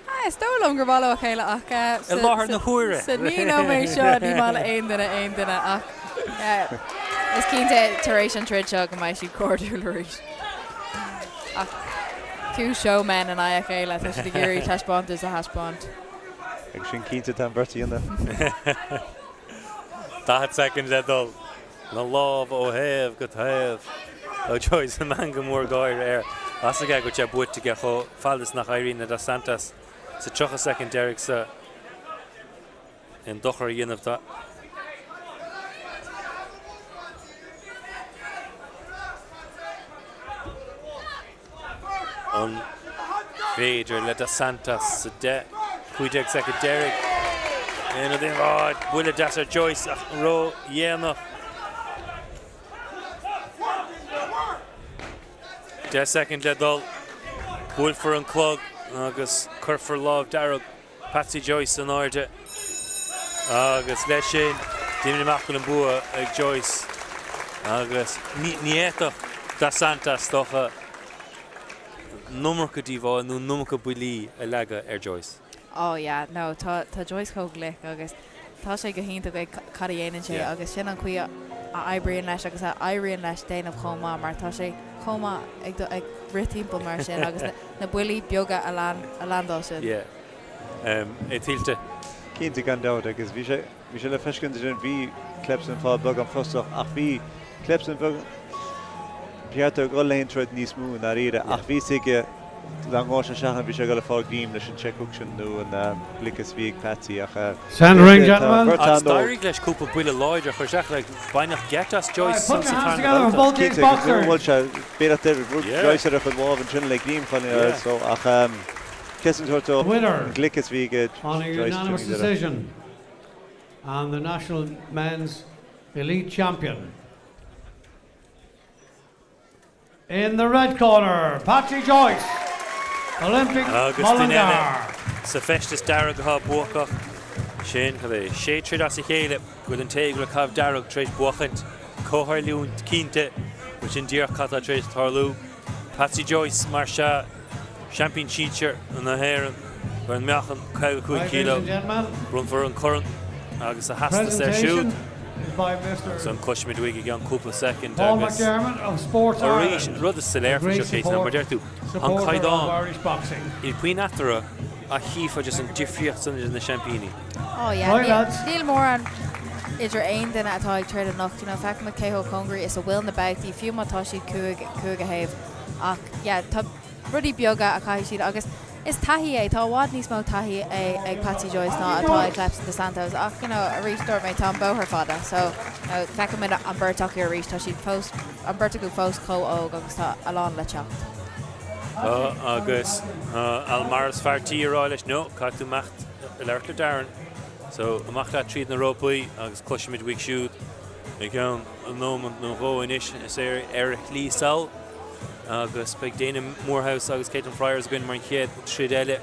Ah, is dóigh liom gur maith leo a chéile ach I láthair na huaire. Sa 9 nóiméad seo ní maith le aon duine aon duine ach is cinnte tar éis an troid seo go mbeidh siad cairdiúil arís. Ach two showmen in aghaidh a chéile, tá siad ag iarraidh taispeántas a thaispeáint. Agus sin cinnte tá an bheirt a dhéanamh. 40 soicind le dul. Na lámha ó thaobh go taobh. Tá Joyce meangadh mór gáire air. Tá a fhios aige go bhfuil sé buaite aige chomh fada is nach éiríonn le Dos Santos sa 30 soicind deiridh seo aon dochar a dhéanamh dó. An féidir le Dos Santos sa 10, 15 soicind deiridh aon rud a dhéanamh? Buille deas ar Joyce ach ródhéanach. 10 soicind le dul. Buailfear an clog agus cuirfear lámh dearg Patsy Joyce in airde agus leis sin déanaim amach go bhfuil an bua ag Joyce agus ní fhéadfadh Dos Santos dócha an iomarca díobháil nó an iomarca buillí a leagadh ar Joyce. Oh yeah, no, tá tá Joyce chomh glic agus tá sé go hiontach ag cad a dhéanann sé agus sin an chaoi a oibríonn leis agus a éiríonn leis déanamh chomh maith mar tá sé chomh maith ag ag rith timpeall mar sin agus na na buillí beaga a leaindeáil sin. Yeah. É tuillte. Cinnte gan dabht agus bhí sé bhí sé le feiscint ansin bhí Clebson fá beagán frustrach ach bhí Clebson beagán ba cheart dó dhul le haon troid níos mó i ndáiríre ach bhí fhios aige dá ngabhadh sé isteach ann bhí sé ag dul ag fáil greim leis an check hook sin nó an gliceas a bhí ag Patsy ach Send ring gentlemen. Agus d'éirigh leis cúpla buille láidir a chur isteach like baineadh geit as Joyce sa tarna babhta. Cinnte agus nuair a bhuail sé b'fhéidir d'oibrigh rud Joyce ar a chuid lámh ansin le greim chun so ach cés an sórt Winner gliceas a bhí ag on a Joyce unanimous decision and the national men's elite champion. In the red corner, Patsy Joyce, Olympic Agus duine eile Mullingar. sa feisteas dearg atá buacach. Sin, cad é, sé troid as a chéile go bhfuil an té go bhfuil ag caitheamh dearg tar éis buachaint. Comhtharlúint cinnte, bhuel sin díreach cad atá tar éis tarlú. Patsy Joyce, mar sea, seaimpín sinsir na hÉireann ar an meáchan 55 kg. Bronnfar an corn agus a theastas air siúd. Agus an cloisfimid uaidh i gceann cúpla soicind agus arís rud is soiléir faoi seo Katie ná mar deir tú, an caighdeán, níl puinn eatarthu ach chífeá just an difríocht san idir na seaimpíní. Oh yeah, níl mórán idir aon duine atá ag troid anocht, you know, feicimid cé chomh cóngaraí is a bhfuil na babhtaí, fiú má tá siad cúig, cúig a thaobh. Ach yeah, tá rudaí beaga a chaithfidh siad agus is taithí é, tá i bhfad níos mó taithí ag Patsy Joyce ná atá ag Clebson Dos Santos ach you know, arís dúirt mé tá an bóthar fada so you know, feicfimid an beirt acu arís, tá siad fós, an beirt acu fós chomh óg agus tá a lán le teacht. Tá agus Al Morris fear tí ag rá leis no, caithfidh tú imeacht ag labhairt le Darren. So amach leat tríd na rópaí agus cloisfimid uaidh siúd i gceann nóiméad nó dhó anois. Is é ar a shlí sall agus beidh Dana Moorhouse agus Caitlin Fryers againn mar an chéad troid eile.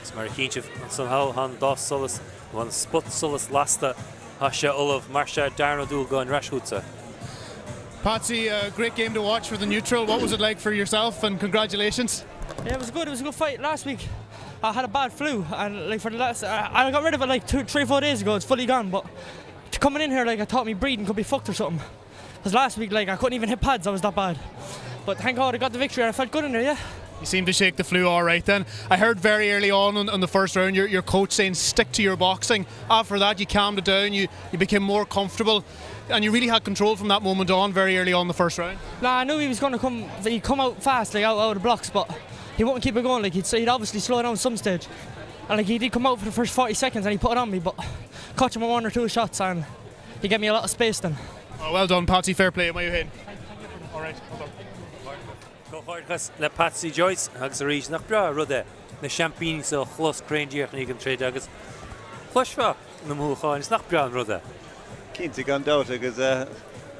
Is mar a chíonn sibh ansan thall, tá an dá solas, nó an spotsolas lasta, tá sé ullamh. Mar sea, Darren Ó Dúlgáin, ar ais chugatsa. Patsy, a great game to watch for the neutral. What was it like for yourself and congratulations? Yeah, it was good. It was a good fight last week. I had a bad flu and like for the last I got rid of it like 2 3 4 days ago. It's fully gone, but coming in here like I thought me breathing could be fucked or something. Because last week like I couldn't even hit pads, I was that bad. But thank God I got the victory and I felt good in there, yeah. You seemed to shake the flu all right then. I heard very early on in, in the first round your, your coach saying stick to your boxing. After that you calmed it down, you, you became more comfortable and you really had control from that moment on very early on the first round. Nah, I knew he was going to come he'd come out fast like out, out of the blocks but he wouldn't keep it going like he'd, he'd obviously slow down some stage. And like he did come out for the first 40 seconds and he put it on me but caught him with one or two shots and he gave me a lot of space then. Oh, well done Patsy, fair play, maith thú. All right, well done. Comhghairdeachas le Patsy Joyce agus arís nach breá an rud é na seaimpíní seo a chlos cruinn díreach i ndiaidh an troid agus chloisfeá na mothúcháin, is nach breá an rud é. Cinnte, gan dabht, agus duine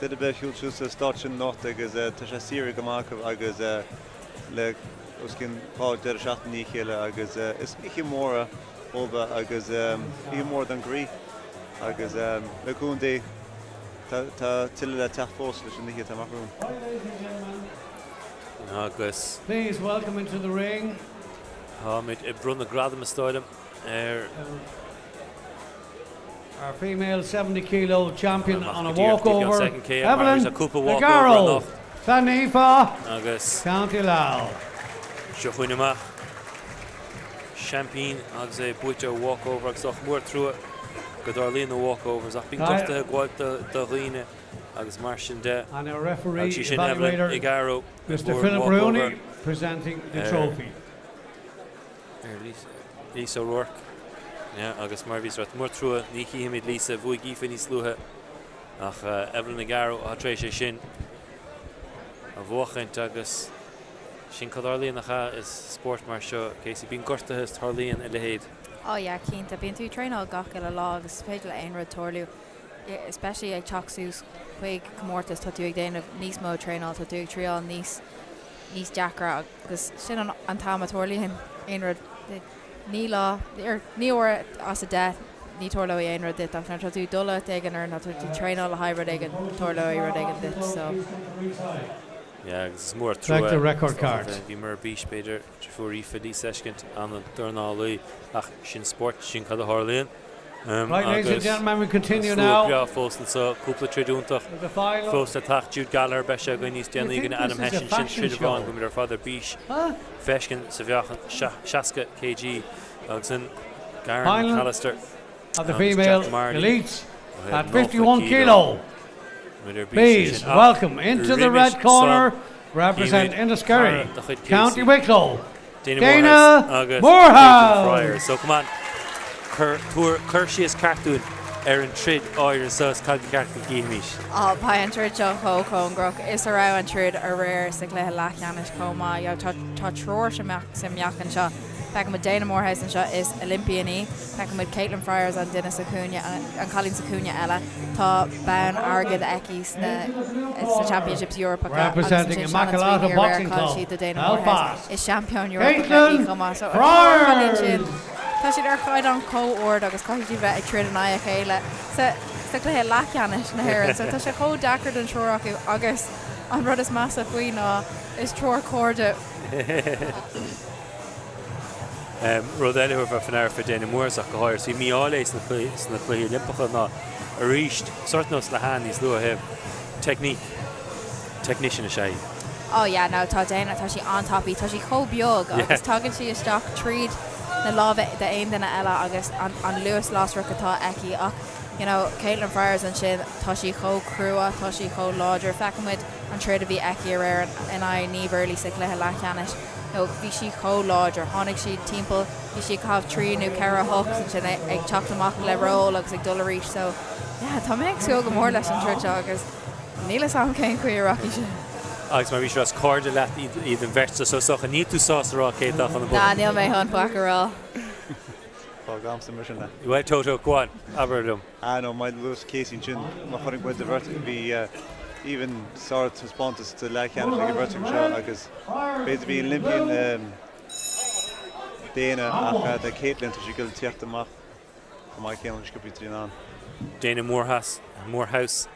ar bith a shiúil suas sa stáitse sin anocht agus tá sé saothraithe go maith acu agus le os cionn 2 deireadh seachtaine i ndiaidh a chéile agus is oíche mhór é dóibh agus oíche mhór don gcroí agus le cúnamh Dé tá tuilleadh le teacht fós leis an oíche atá amach romhainn. Agus. Please welcome into the ring. Táimid ag bronnadh gradam is dóigh liom ar. Our female 70 kilo champion on a walkover, Evelyn Negaro, Llanfair, County Louth. Seo chugainn amach seaimpín agus é buaite ar walkover agus nach mór trua go dtarlaíonn na walkovers ach bíonn gortuithe ag gabháil do dhaoine agus mar sin de. And our referee Agus sí sin Evelyn evaluator, Igaro a Mr fuair Philip walkover Rooney, presenting the ar trophy. ar Lisa O'Rourke. Yeah, agus mar a bhíos ag rá, mór trua, ní chífimid Lisa, bhuaigh Aoife níos luaithe ach Evelyn Igaro atá tar éis é sin a bhuachaint agus sin cad a tharlaíonn nach ea i spórt mar seo, Casey, bíonn gortuithe is tarlaíonn a leithéid. Oh yeah, cinnte, bíonn tú ag traenáil gach uile lá agus is féidir le aon rud tarlú, especially ag teacht suas chuig comórtas, tá tú ag déanamh níos mó traenáil, tá tú ag triáil níos níos deacra agus sin an an t-am a tarlaíonn aon rud. Ní lá, ní uair as a 10 ní tarlóidh aon rud duit ach nuair atá tú ag dul áit éigin or nuair atá tú ag traenáil le haghaidh rud éigin, tarlóidh rud éigin duit so. Yeah, agus is mór trua Like the record card. Bhíomar ar bís b'fhéidir deirfiúr Aoife Lisa a fheiscint an-dornálaí ach sin spórt, sin cad a tharlaíonn. Right, ladies and Agus gentlemen, we continue slua now. breá fós anseo, cúpla troid iontach With the final. fós le teacht. Jude Gallagher, beidh sé againn níos déanaí You think againn Adam this is a Hession, sin fashion troid amháin show? go bhfuilimid ar fad ar bís Huh? feiscint sa mheáchan 60 kg agus an Garen Final McAllister of the agus female Jack Marley elites ó thaobh at 90 51 kilo. kilo. Muid ar bís Please ansin ach welcome into the roimis red corner, san represent címid Enniskerry, cara de chuid County Casey. Wicklow, Dana Dana Moorhouse agus Caitlin Moorhouse. Fryers. So come on, cuir, tabhair cur síos ceart dúinn ar an troid áirithe seo is cad ba cheart go gcífimis. Á, beidh an troid seo chomh cóngarach is a raibh an troid aréir sa gcluiche leathcheannais chomh maith. You know, tá, tá triúr sa sa meáchan seo. Feicimid Dana Moorhouse anseo, is Olympian í. Feicimid Caitlin Fryers, an duine sa chúinne, an cailín sa chúinne eile. Tá bonn airgid aici sna sna Championships Eorpacha agus Representing ansin Shannon Immaculata Sweeney aréir Boxing chaill Club, sí do Dana Moorhouse. Belfast, Is seaimpín Eorpach í Caitlin chomh maith. So an triúr cailín sin, Fryers! tá siad ar chaighdeán chomh ard agus caithfidh siad bheith ag troid in aghaidh a chéile sa sa chluiche leathcheannais na hÉireann. So tá sé chomh deacair don triúr acu agus an rud is measa faoi ná is triúr cairde. Rud eile a thabharfá faoi ndeara fé Dana Moorhouse ach go háirithe, bhí mí-ádh léi sna Cluichí Oilimpeacha ná arís, sórt nós le hAnn níos luaithe, technique, technician is ea í. Oh yeah, no, tá Dana, tá sí an-tapaidh, tá sí chomh beag agus tagann sí isteach tríd na lámha d'aon duine eile agus an luas lasrach atá aici ach, you know, Caitlin Fryers ansin, tá sí chomh crua, tá sí chomh láidir, feicimid an troid a bhí aici aréir in aghaidh Niamh Early sa chluiche leathcheannais. nó bhí sí chomh láidir. Tháinig sí timpeall, bhí sí ag caitheamh 3 nó 4 hooks ansin ag teacht amach le roll agus ag dul arís so yeah tá mé ag súil go mór leis an troid seo agus níl fhios a'm cén chaoi a rachaidh sé. Agus mar bhí sé is cairde leat iad an bheirt so is dócha níl tú sásta a rá cé atá chun an Nah bua. níl mé chun faic a rá. Fág a'msa mar sin é. Bhuel Toto, go on, abair liom. Ah no, maidir le luas Casey ansin, má chonaic muid an bheirt, bhí even sár-taispeántas sa leathcheannais ag an bheirt acu seo agus b'fhéidir bhí Olympian. Dana ach tá Caitlin, tá sí ag dul tíocht amach chomh maith céanna go sciobtha tríd an. Dana Moorhouse, Moorhouse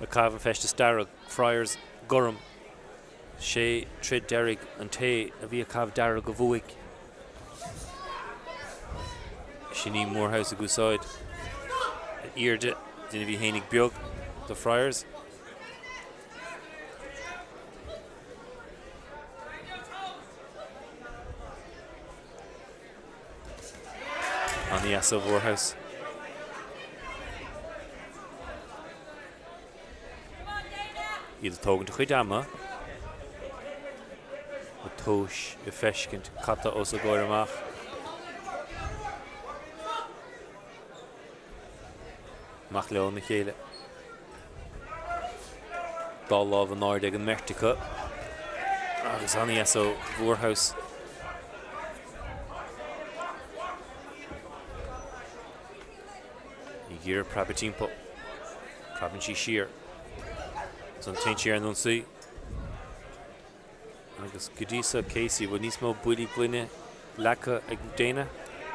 ag caitheamh an feisteas dearg, Fryers gorm. Sé troid deiridh an té a bhí ag caitheamh dearg a bhuaigh. Sin í Moorhouse ag úsáid a airde, duine a bhí fhéinig beag do Fryers. An-dheas ó Mhoorhouse. Iad ag tógaint a chuid ama. Na tomhais ag feiscint cad tá os a gcomhair amach. Amach leo ina chéile. Dá lámh in airde ag an mbeirt acu. Agus an-dheas ó Mhoorhouse. Ag iarraidh preabadh timpeall. Preabann sí siar. Ansan téann sí ar an ionsaí. Agus go dtí so, Casey, bhfuil níos mó buillí gloine leagtha ag Dana?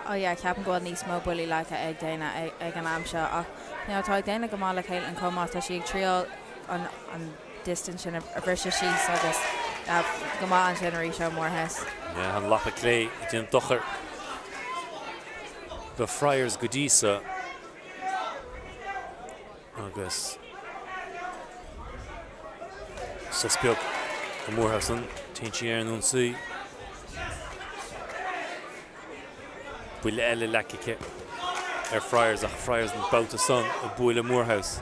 Oh yeah, ceapaim go bhfuil níos mó buillí leagtha ag Dana ag an am seo ach you know, tá ag déanamh go maith le Caitlin chomh maith, tá sí ag triail an an distance sin a bhriseadh síos agus yeah, go maith ansin arís ó Moorhouse. Yeah, an lapa clé ag déanamh dochair do Fryers go dtí so. Agus sos beag ó Moorhouse ansan, téann sí ar an ionsaí. Buille eile leagtha aici ar Fryers ach Fryers an babhta san ag bualadh Moorhouse.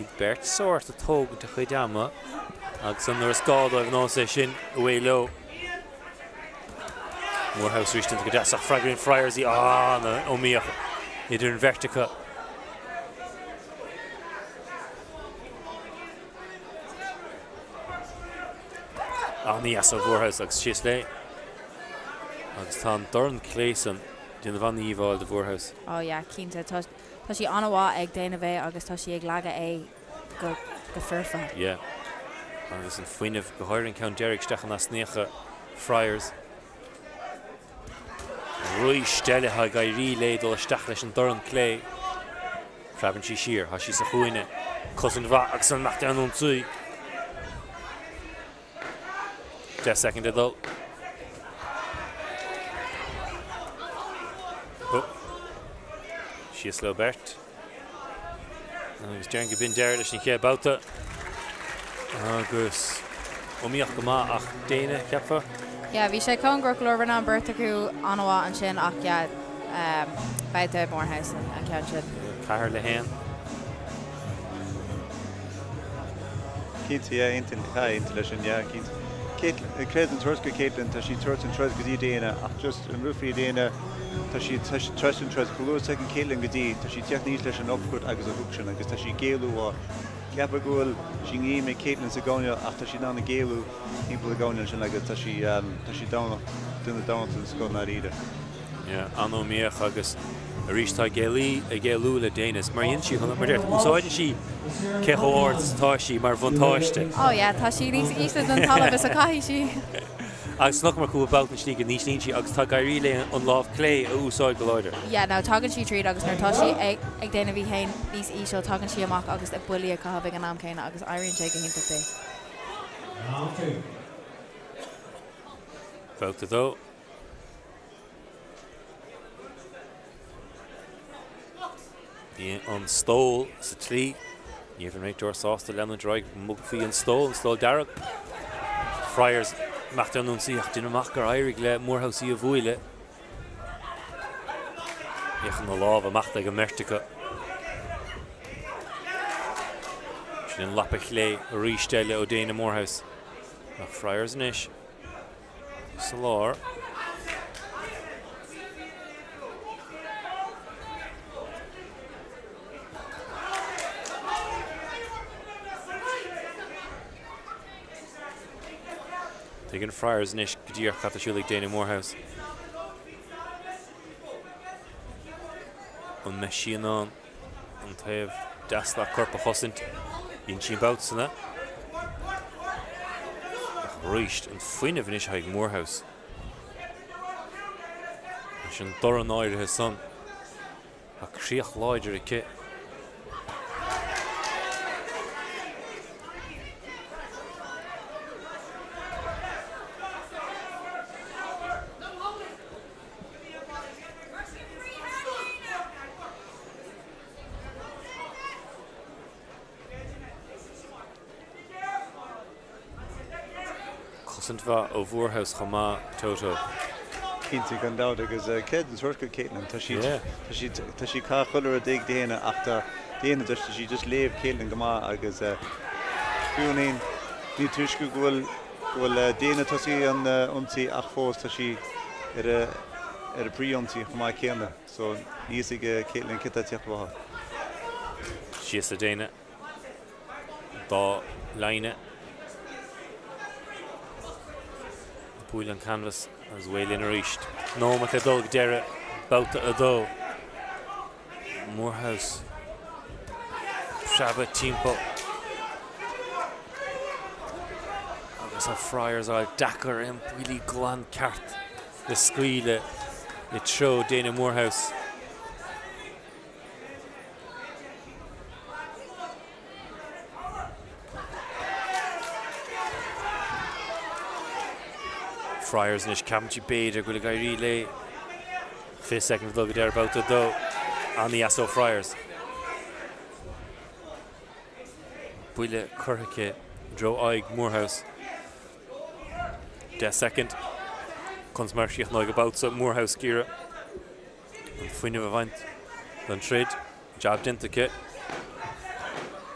Iad beirt sórt ag tógaint a chuid ama agus an nuair is gá dóibh nós é sin, away leo. Moorhouse arís déanta go deas ach freagraíonn Fryers í an-iomaíoch idir an bheirt acu. An-dheas ó Mhoorhouse agus síos léi. Agus tá an dorn clé san ag déanamh an-dhíobháil do Mhoorhouse. Oh yeah, cinnte. Tá Tá sí an-mhaith ag déanamh é agus tá sí ag leagadh é go go foirfe. Yeah. Agus an fuinneamh, go háirithe an ceann deiridh isteach in easnaíocha Fryers. Arís eile tá ag éirí léi dul isteach leis an dorn clé. Preabann sí siar, tá sí sa chúinne. Cosaint mhaith agus an imeacht ar an ionsaí. 10 soicind le dul. Síos leo beirt. Agus déarfainn go b'in deireadh leis an chéad babhta. Agus iomaíoch go maith ach Dana, cheapfá? Yeah, bhí sé cóngarach go leor, rinne an beirt acu an-mhaith ansin ach yeah, um, babhta Moorhouse an ceann sin. 4 le 1. Cinnte, yeah, aontaím, aontaím leis sin, yeah, cinnte. Caitlin, creid an tabhairt go Caitlin, tá sí ag tabhairt an troid go dtí Dana ach just an rud faoi Dana, tá sí, tá sí ag tabhairt an troid chomh luath is a thagann Caitlin go dtí, tá sí ag teacht aníos leis an uppercut agus an hook sin agus tá sí ag éalú uaidh. Ceapaim go bhfuil sí i ngreim ag Caitlin sa gcoirnéal ach tá sí in ann ag éalú timpeall an gcoirnéal sin agus tá sí, tá sí domhnach, duine domhnach den scoth i ndáiríre. Yeah, an-iomaíoch agus arís tá ag éalaí, ag éalú le Dana is mar a dhéanann sí, mar deir, úsáideann sí cé chomh ard is atá sí mar bhuntáiste. Oh yeah, tá sí níos ísle den talamh is a chaithfidh sí. Agus chonaiceamar cúpla babhta an tslí go n-íslíonn sí agus tá ag éirí léi an lámh clé a úsáid go láidir. Yeah, no, tagann sí tríd agus nuair atá sí ag ag déanamh í féin níos íseal, tagann sí amach agus a buillí ag caitheamh ag an am céanna agus éiríonn sé go hiontach di. Babhta 2. Bhí an stól sa tslí. Ní raibh an réiteoir sásta leanúint ar aghaidh go mbogfaí an stól, an stól dearg. Fryers imeacht ar an ionsaí ach déanamh amach gur éirigh le Moorhouse í a bhualadh. Féachann na lámha amach ag an mbeirt acu. Sin an lapa chlé arís eile ó Dana Moorhouse. Ach Fryers anois. Sa lár. Tuigeann Fryers anois go díreach cad tá ar siúl ag Dana Moorhouse. An mbeidh sí in ann? an taobh deas dá corp a chosaint. Dhein sí an babhta san. Ach arís, an fuinneamh anois ag Moorhouse. Leis an dorn áirithe san. Tá críoch láidir aici. Cosaint mhaith ó Mhoorhouse chomh maith, Toto. Cinnte, gan dabht, agus cé den sórt go Caitlin, tá sí, tá sí, tá sí ag caitheamh chuile rud ag Dana ach tá Dana just, tá sí just léamh Caitlin go maith agus fiú ní, ní túisce go bhfuil, go bhfuil Dana tosaithe an ionsaí ach fós tá sí ar a, ar a príomhionsaí chomh maith céanna so níl a fhios ag Caitlin cé tá ag tíocht uathu. Síos le Dana. Dá léine. Buail an canvas agus away linn arís. Nóiméad le dul go deireadh babhta 2. Moorhouse. Preabadh timpeall. Agus tá Fryers á deacair aon buillí glan ceart le scaoileadh i treo Dana Moorhouse. Fryers anois, ceapann sí b'fhéidir go bhfuil ag éirí léi. 20 soicind le dul go deireadh babhta 2. An-dheas ó Fryers. Buille curtha aici i dtreo aghaidh Moorhouse. 10 soicind. Conas mar a chríochnóidh an babhta Moorhouse ag iarraidh an fuinneamh a bhaint den troid. Jab déanta aici.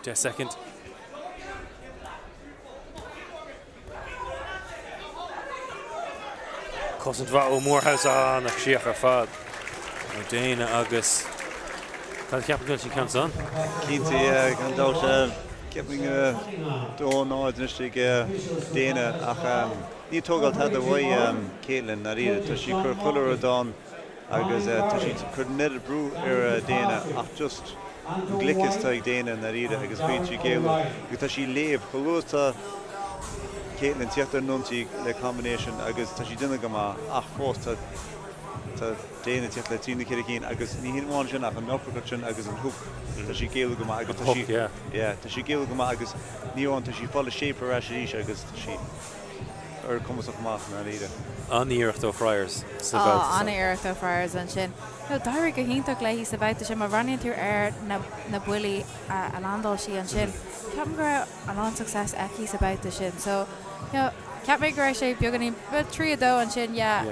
10 soicind. Cosaint mhaith ó Moorhouse an-chríoch ar fad ó Dana agus cad a cheapann tú an ceann san? Cinnte, yeah, gan dabht. Ceapaim go 2-0 anois ag Dana ach ní tógáil tada uaidh Caitlin, ndáiríre. Tá sí ag cur chuile rud ann. agus tá sí ag cur an oiread brú ar Dana ach just an gliceas atá ag Dana i ndáiríre agus bíonn sí ag éalú agus tá sí ag léamh chomh luath is atá Caitlin tíocht ar an ionsaí le combination agus tá sí ag déanamh go maith ach fós tá tá Dana tíocht le trí nó ceithre cinn agus ní hin amháin sin ach an uppercut sin agus an hook tá sí ag éalú go maith agus tá sí yeah tá sí ag éalú go maith agus ní amháin tá sí ag fáil a shape ar ais arís agus tá sí ar cumasach amach i ndáiríre. An-iarracht ó Fryers sa bhabhta seo. An-iarracht ó Fryers ansin. No, d'éirigh go hiontach léi sa bhabhta sin. Má bhreathnaíonn tú ar na na buillí a landáil sí ansin, ceapaim go raibh a lán success aici sa bhabhta sin. So, you know, cheap mé go raibh sé beagáinín, bhuel, 3, 2 ansin, yeah,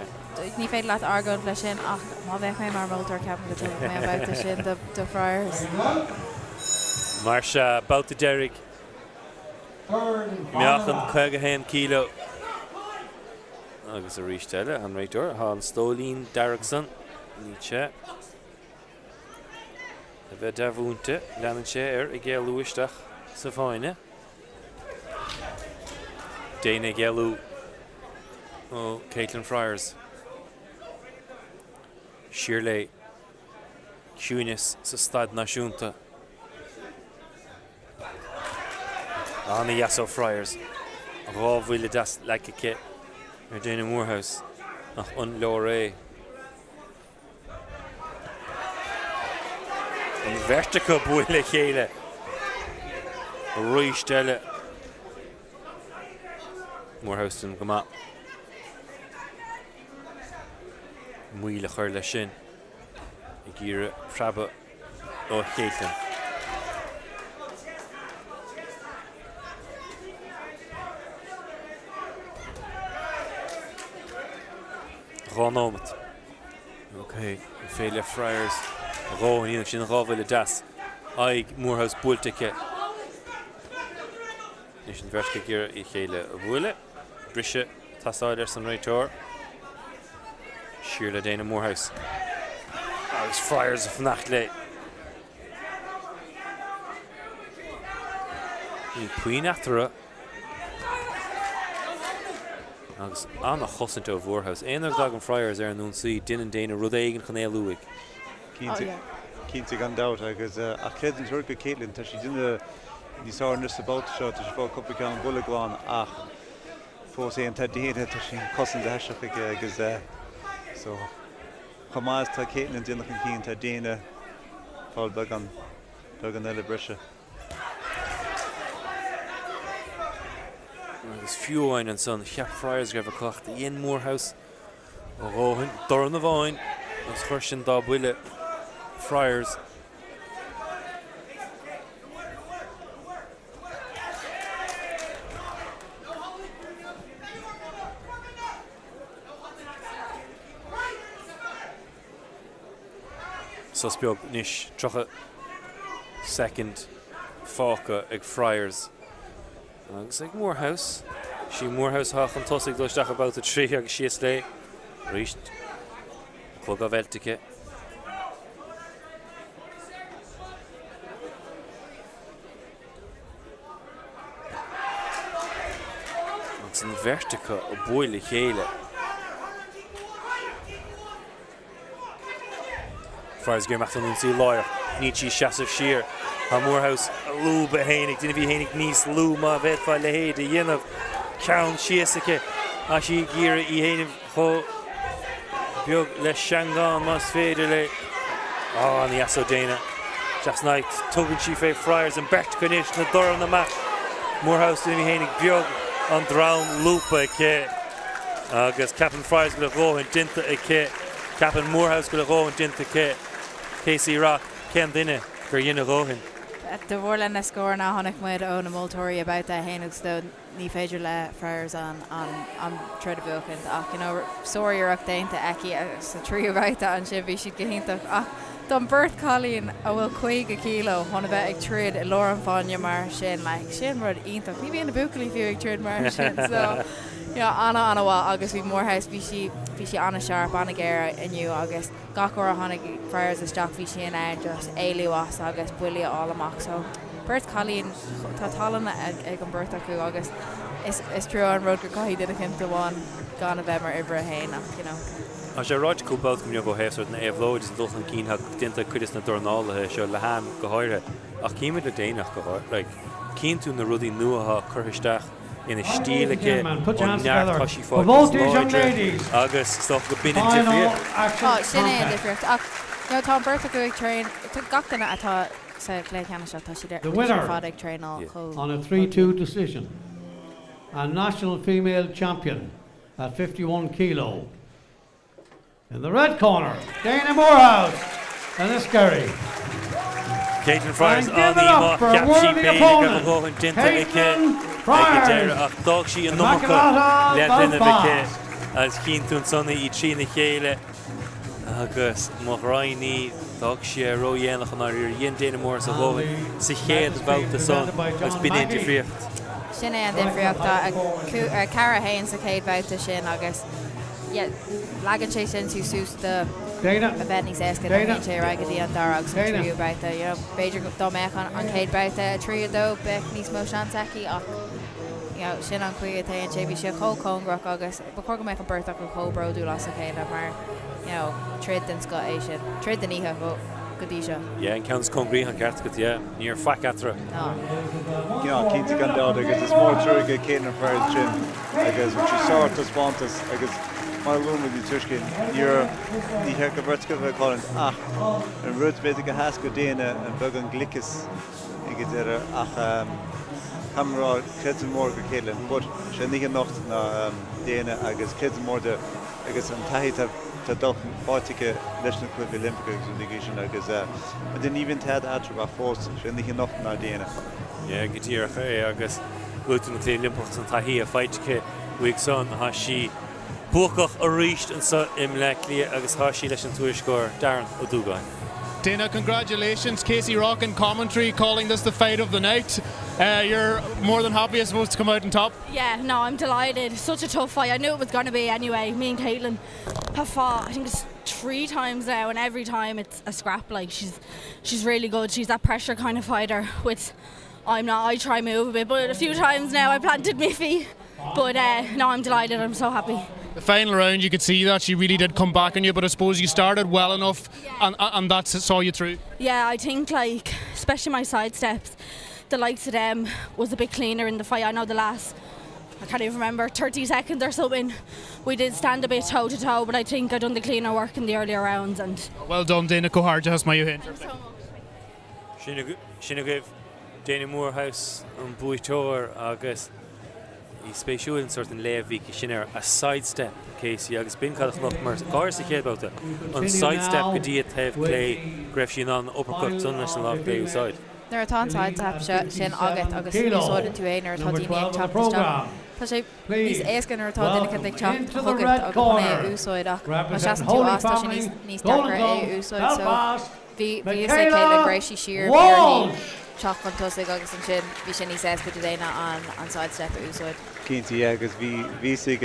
ní féidir leat argóint leis sin ach má bheadh mé mar mholtóir ceapaim go dtabharfadh mé an babhta sin do do Fryers. Mar sea, babhta deiridh. Meáchan 51 kg agus arís eile an réiteoir. Tá an stóilín dearg san, níl sé a bheith dea-mhúinte, leanann sé air ag éalú isteach sa fáinne. Dana ag éalú ó Caitlin Fryers. Siar léi. Ciúineas sa Staid Náisiúnta. An-dheas ó Fryers. 2 bhuille deas leagtha aici ar Dana Moorhouse ach an leor é? An bheirt acu ag bualadh le chéile arís eile. Moorhouse déanamh go maith. Moill a chur leis sin ag iarraidh preabadh ó Caitlin. 2 nóimeat. Ok, an féidir le Fryers a dhóthain a dhéanamh sin 2 bhuille deas. Aghaidh Moorhouse buailte aici. Anois an bheirt ag iarraidh a chéile a bhualadh. Briseadh ag teastáil arsa an réiteoir. Siar le Dana Moorhouse. Agus Fryers ag fanacht léi. Níl puinn eatarthu. Agus an-chosaint ó Mhoorhouse. Aon uair go dtagann Fryers ar an ionsaí, déanann Dana rud éigin chun éalú uaidh. Cinnte. Cinnte gan dabht agus ach creidim an tabhairt do Caitlin, tá sí ag déanamh níos fearr anois sa babhta seo, tá sí ag fáil cúpla ceann buille glan ach fós féin tá Dana, tá sí an cosaint aisteach aici agus so chomh maith is tá Caitlin ag déanamh chun cinn tá Dana ag fáil beagán, beagán eile breise. Agus fiú amháin ansan cheap Fryers go raibh aici ach dhein Moorhouse a dhóthain, dorn amháin agus chuir sin dá buille Fryers. Sos beag anois, 30 soicind fágtha ag Fryers. Agus ag Moorhouse. Sí Moorhouse atá chun tosaigh ag dul isteach i mbabhta 3 agus síos léi arís. Clog á mheilt aici. Agus an bheirt acu ag bualadh a chéile. Fryers ag imeacht don ionsaí láithreach. Níl sí ag seasamh siar. Tá Moorhouse ag lúbadh fhéinig, déanamh í fhéinig níos lú má bhféadfá a leithéid a dhéanamh. Ceann síos aici. Tá sí ag iarraidh í fhéinig chomh beag le seangán más féidir léi. Á, ana-dheas ó Dana. Isteach san aghaidh. Tugann sí fé Fryers an bheirt acu anois, na dorn amach. Moorhouse déanamh í fhéinig beag an dronn lúbtha aici. Agus ceapann Fryers go bhfuil a dhóthain déanta aici. Ceapann Moorhouse go bhfuil a dhóthain déanta aici. Casey Rock, cén duine gur dhein a dhóthain? De bharr le na scóranna a chonaic muid ó na moltóirí i babhta 1 agus 2, ní féidir le Fryers an an troid a bhuachaint ach you know sár-iarracht déanta aici sa tríú babhta ansin bhí siad go hiontach ach don beirt cailín a bhfuil 50 kilo chun a bheith ag troid i lár an fáinne mar sin like sin rud iontach ní bhíonn na buachaillí fiú ag troid mar sin so yeah ana ana mhaith agus bhí Moorhouse bhí sí bhí sí ana sharp ana géar inniu agus gach uair a tháinig Fryers isteach bhí sí in ann just éalú as agus buillí a fháil amach so beirt cailín tá tallann ag ag an beirt acu agus is is trua an rud gur caithfidh duine eicínt amháin gan a bheith mar uimhir a haon ach you know. Tá sé ráite cúpla babhta agam inniu ó thaobh sórt na éabhlóid is an dul chun cinn atá déanta ag cuid de na dornálaithe seo le ham go háirithe ach címid le déanach go háirithe like cíonn tú na rudaí nua atá curtha isteach ina stíl aici, an neart atá sí fáil níos láidre agus is dócha go b'in an difríocht. Tá, sin é an difríocht ach you know tá an bheirt acu ag traenáil, gach duine atá sa chluiche ceannais seo tá siad ar fad ag traenáil chomh. On a 3-2 decision and national female champion at 51 kilo. In the red corner, Dana Moorhouse Enniskerry. Caitlin Fryers an-íomhá, cheap sí b'fhéidir go raibh a dhóthain déanta aici ag an deireadh ach d'fhág sí an iomarca le déanamh aici agus chíonn tú ansan í trína chéile agus mo ghraidhin í, d'fhág sí é ródhéanach i ndáiríre. Dhein Dana Moorhouse a dhóthain sa chéad bhabhta san agus b'in é an difríocht. Sin é an difríocht. Tá 4, 1 sa chéad bhabhta sin agus yeah leagann sé sin tú suas do a bheith níos éasca nuair a théann sé ar aghaidh go dtí an dara agus an tríú babhta. You know, b'fhéidir dá mbeadh an chéad babhta 3, 2 bheadh níos mó seans aici ach you know, sin an chaoi a théann sé. Bhí sé chomh cóngarach agus ba chóir go mbeadh an beirt acu chomh bródúil as a chéile mar you know, troid den scoth é sin. Troid den oíche go dtí seo. Yeah, an ceann is cóngaraí an ceart agat, yeah. Ní raibh faic eatarthu. Ná. Yeah, cinnte gan dabht agus is mór trua do Caitlin Fryers sin agus thug sí sár-taispeántas agus mar a luaigh muid níos túisce níor ní cheart don bheirt acu bheith ag cailliúint ach an rud b'fhéidir gur theastaigh ó Dana an beagán gliceas ag an deireadh ach caithfidh mé a rá creidim mór do Caitlin but sé an oíche anocht ná Dana agus creidim mór di agus an taithí atá tá dul faighte aici leis na Cluichí Oilimpeacha agus rudaí sin agus de ní bhíonn tada eatarthu ach fós sé an oíche anocht ná Dana. Yeah, go díreach é agus luaigh tú na Cluichí Oilimpeacha agus an taithí atá faighte aici uaidh san. Tá sí buacach arís anseo i mBleá Cliath agus tá sí leis an tuairisceoir Darren Ó Dúgáin. Dana, congratulations. Casey Rock in commentary calling this the fight of the night. Uh, you're more than happy, I suppose, to come out on top. Yeah, no, I'm delighted. Such a tough fight. I knew it was going to be anyway. Me and Caitlin have fought, I think it's three times now, and every time it's a scrap. Like she's she's really good. She's that pressure kind of fighter, which I'm not. I try move a bit, but a few times now I planted my feet. But uh, no, I'm delighted. I'm so happy. The final round, you could see that she really did come back on you, but I suppose you started well enough yeah. and, and that saw you through. Yeah, I think like, especially my side steps, the likes of them was a bit cleaner in the fight. I know the last I can't even remember 30 seconds or something we did stand a bit toe to toe but I think I done the cleaner work in the earlier rounds and Well done Dana Coharja has my hin. Sin agaibh Dana Moorhouse an buaiteoir agus í spéisiúil an sórt an léamh a bhí aici sin ar a sidestep Casey agus b'in cad a chonaiceamar go háirithe sa chéad babhta, an sidestep go dtí a taobh clé go raibh sí in ann uppercut san leis an lámh clé a úsáid. Nuair atá an sidestep sin agat agus úsáideann tú é nuair atá daoine ag teacht isteach, tá sé níos éasca nuair atá duine éicint ag teacht chugat agus chun é a úsáid ach má seasann tú as tá sé níos deacra é a úsáid so Bhí a fhios ag Caitlin go raibh sí siar, bhí uirthi teacht chun tosaigh agus ansin bhí sé níos éasca do Dana an side step a úsáid. Cinnte, yeah, agus bhí bhí fhios ag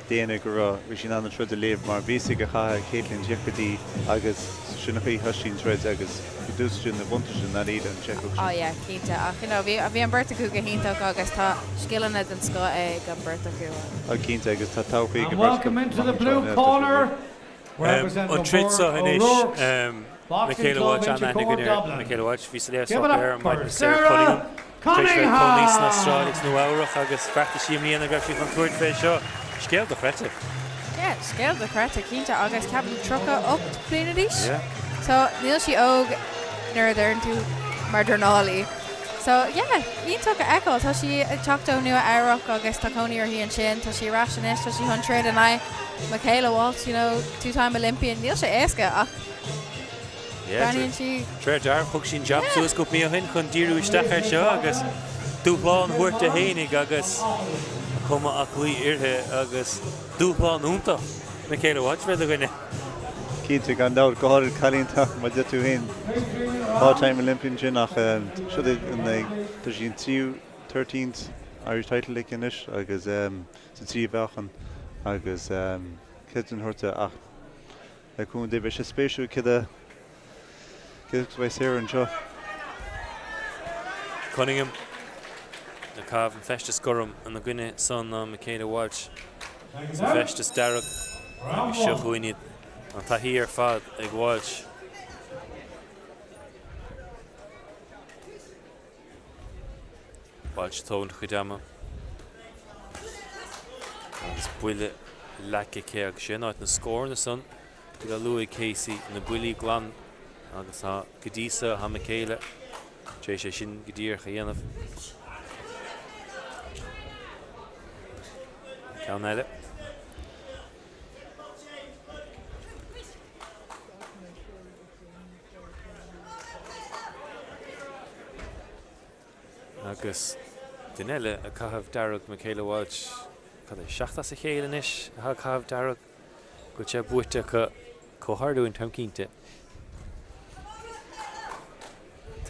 Dana go raibh bhí sí in ann an troid a léamh mar bhí fhios aici go gcaithfeadh Caitlin teacht go dtí agus sin an chaoi a thoisigh an troid agus d'úsáid sí na buntáiste i ndáiríre an seicheamh sin. Oh yeah, cinnte, ach you know bhí bhí an beirt acu go hiontach agus tá scileanna den scoth ag an beirt acu. Oh cinnte, agus tá todhchaí ag And an bheirt acu welcome into the amach anseo blue in Gaeltacht corner, An troid seo anois, Michaela Walsh, an-aithne againn ar Michaela Walsh, bhí sa léamh ar an maidin Sarah Cunningham, tar éis bheith ag cónaí san Astráil agus Nua Eabhrach agus bheartaigh sí i mbliana go raibh sí chun tabhairt fé seo. Scéal dochreidte. Yeah, scéal dochreidte, cinnte, agus ceapaim 38 bliana d'aois. So, níl sí óg nuair a deireann tú mar dornálaí. So, yeah, iontach a fheiceáil. Tá sí ag teacht ó Nua Eabhrac agus tá cónaí uirthi ansin. Tá sí ar ais anois, tá sí chun troid in aghaidh Michaela Walsh, you know, two-time Olympian. Níl sé éasca ach breathnaíonn sí. Tréar dearfach, thug sí an jab suas cúpla mí ó shin chun díriú isteach air seo agus dúshlán a thabhairt di fhéinig agus cuma aclaí uirthi agus dúshlán iontach Michaela Walsh bheith do dhuine. Cinnte, gan dabht, go háirid cailín atá, mar a deir tú féin, two-time Olympian sin ach siod é an, tá sí an tríú, thirteenth Irish title aici anois agus sa tríú mheáchan agus cad den shórt ach le cúnamh Dé beidh sé spéisiúil céard a céard a bheidh Sarah anseo. Cunningham ag caitheamh an feisteas gorm ina gcoinne san ná Michaela Walsh sa bhfeisteas dearg agus seo chugainn iad. An taithí ar fad ag Walsh. Walsh ag tógaint a cuid ama agus buille leagtha aici agus sin áit na scóranna san a luaigh Casey, na buillí glan agus tá go dtí so tá Michaela tar éis é sin go díreach a dhéanamh. Ceann eile. Agus duine eile ag caitheamh dearg, Michaela Walsh, cad é, 7 as a chéile anois atá ag caitheamh dearg, go bhfuil sé buaite acu, comhtharlúint, táim cinnte.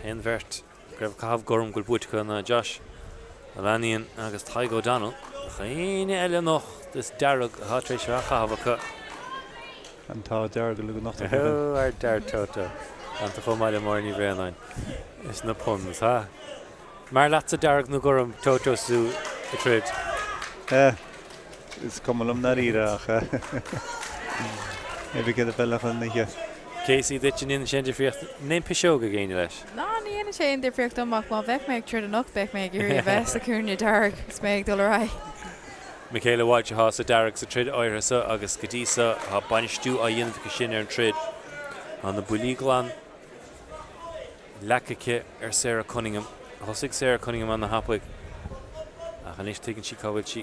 T-aon bheirt go raibh ag caitheamh gorm go bhfuil buaite acu ná Josh Mannion agus Tadhg O'Donnell. Ach éinne eile anocht is dearg atá tar éis a bheith á chaitheamh acu. An t-ádh dearg uilig anocht acu. Ó, ar dear Toto. Anta chomh maith le Máire Ní Bhraonáin is na puns, ha? Mb'fhearr leatsa dearg nó gorm, Toto is tú ag troid? Eh, is cuma liom ndáiríre ach eh, céard a fheilfeadh an oíche. Casey, duit, an ndéanann sé aon difríocht? An aon piseog ag éinne leis? Ná, ní dhéanann sé aon difríocht dom ach má bheadh mé ag troid anocht beidh mé ag iarraidh a bheith sa chúinne dearg is mé ag dul ar aghaidh. Michaela Walsh atá sa dearg sa troid áirithe seo agus go dtí seo tá bainistiú á dhéanamh aici sin ar an troid. Tá na buillí glan leagtha aici ar Sarah Cunningham. Thosaigh Sarah Cunningham ana-thapaidh ach anois tuigeann sí cá bhfuil sí.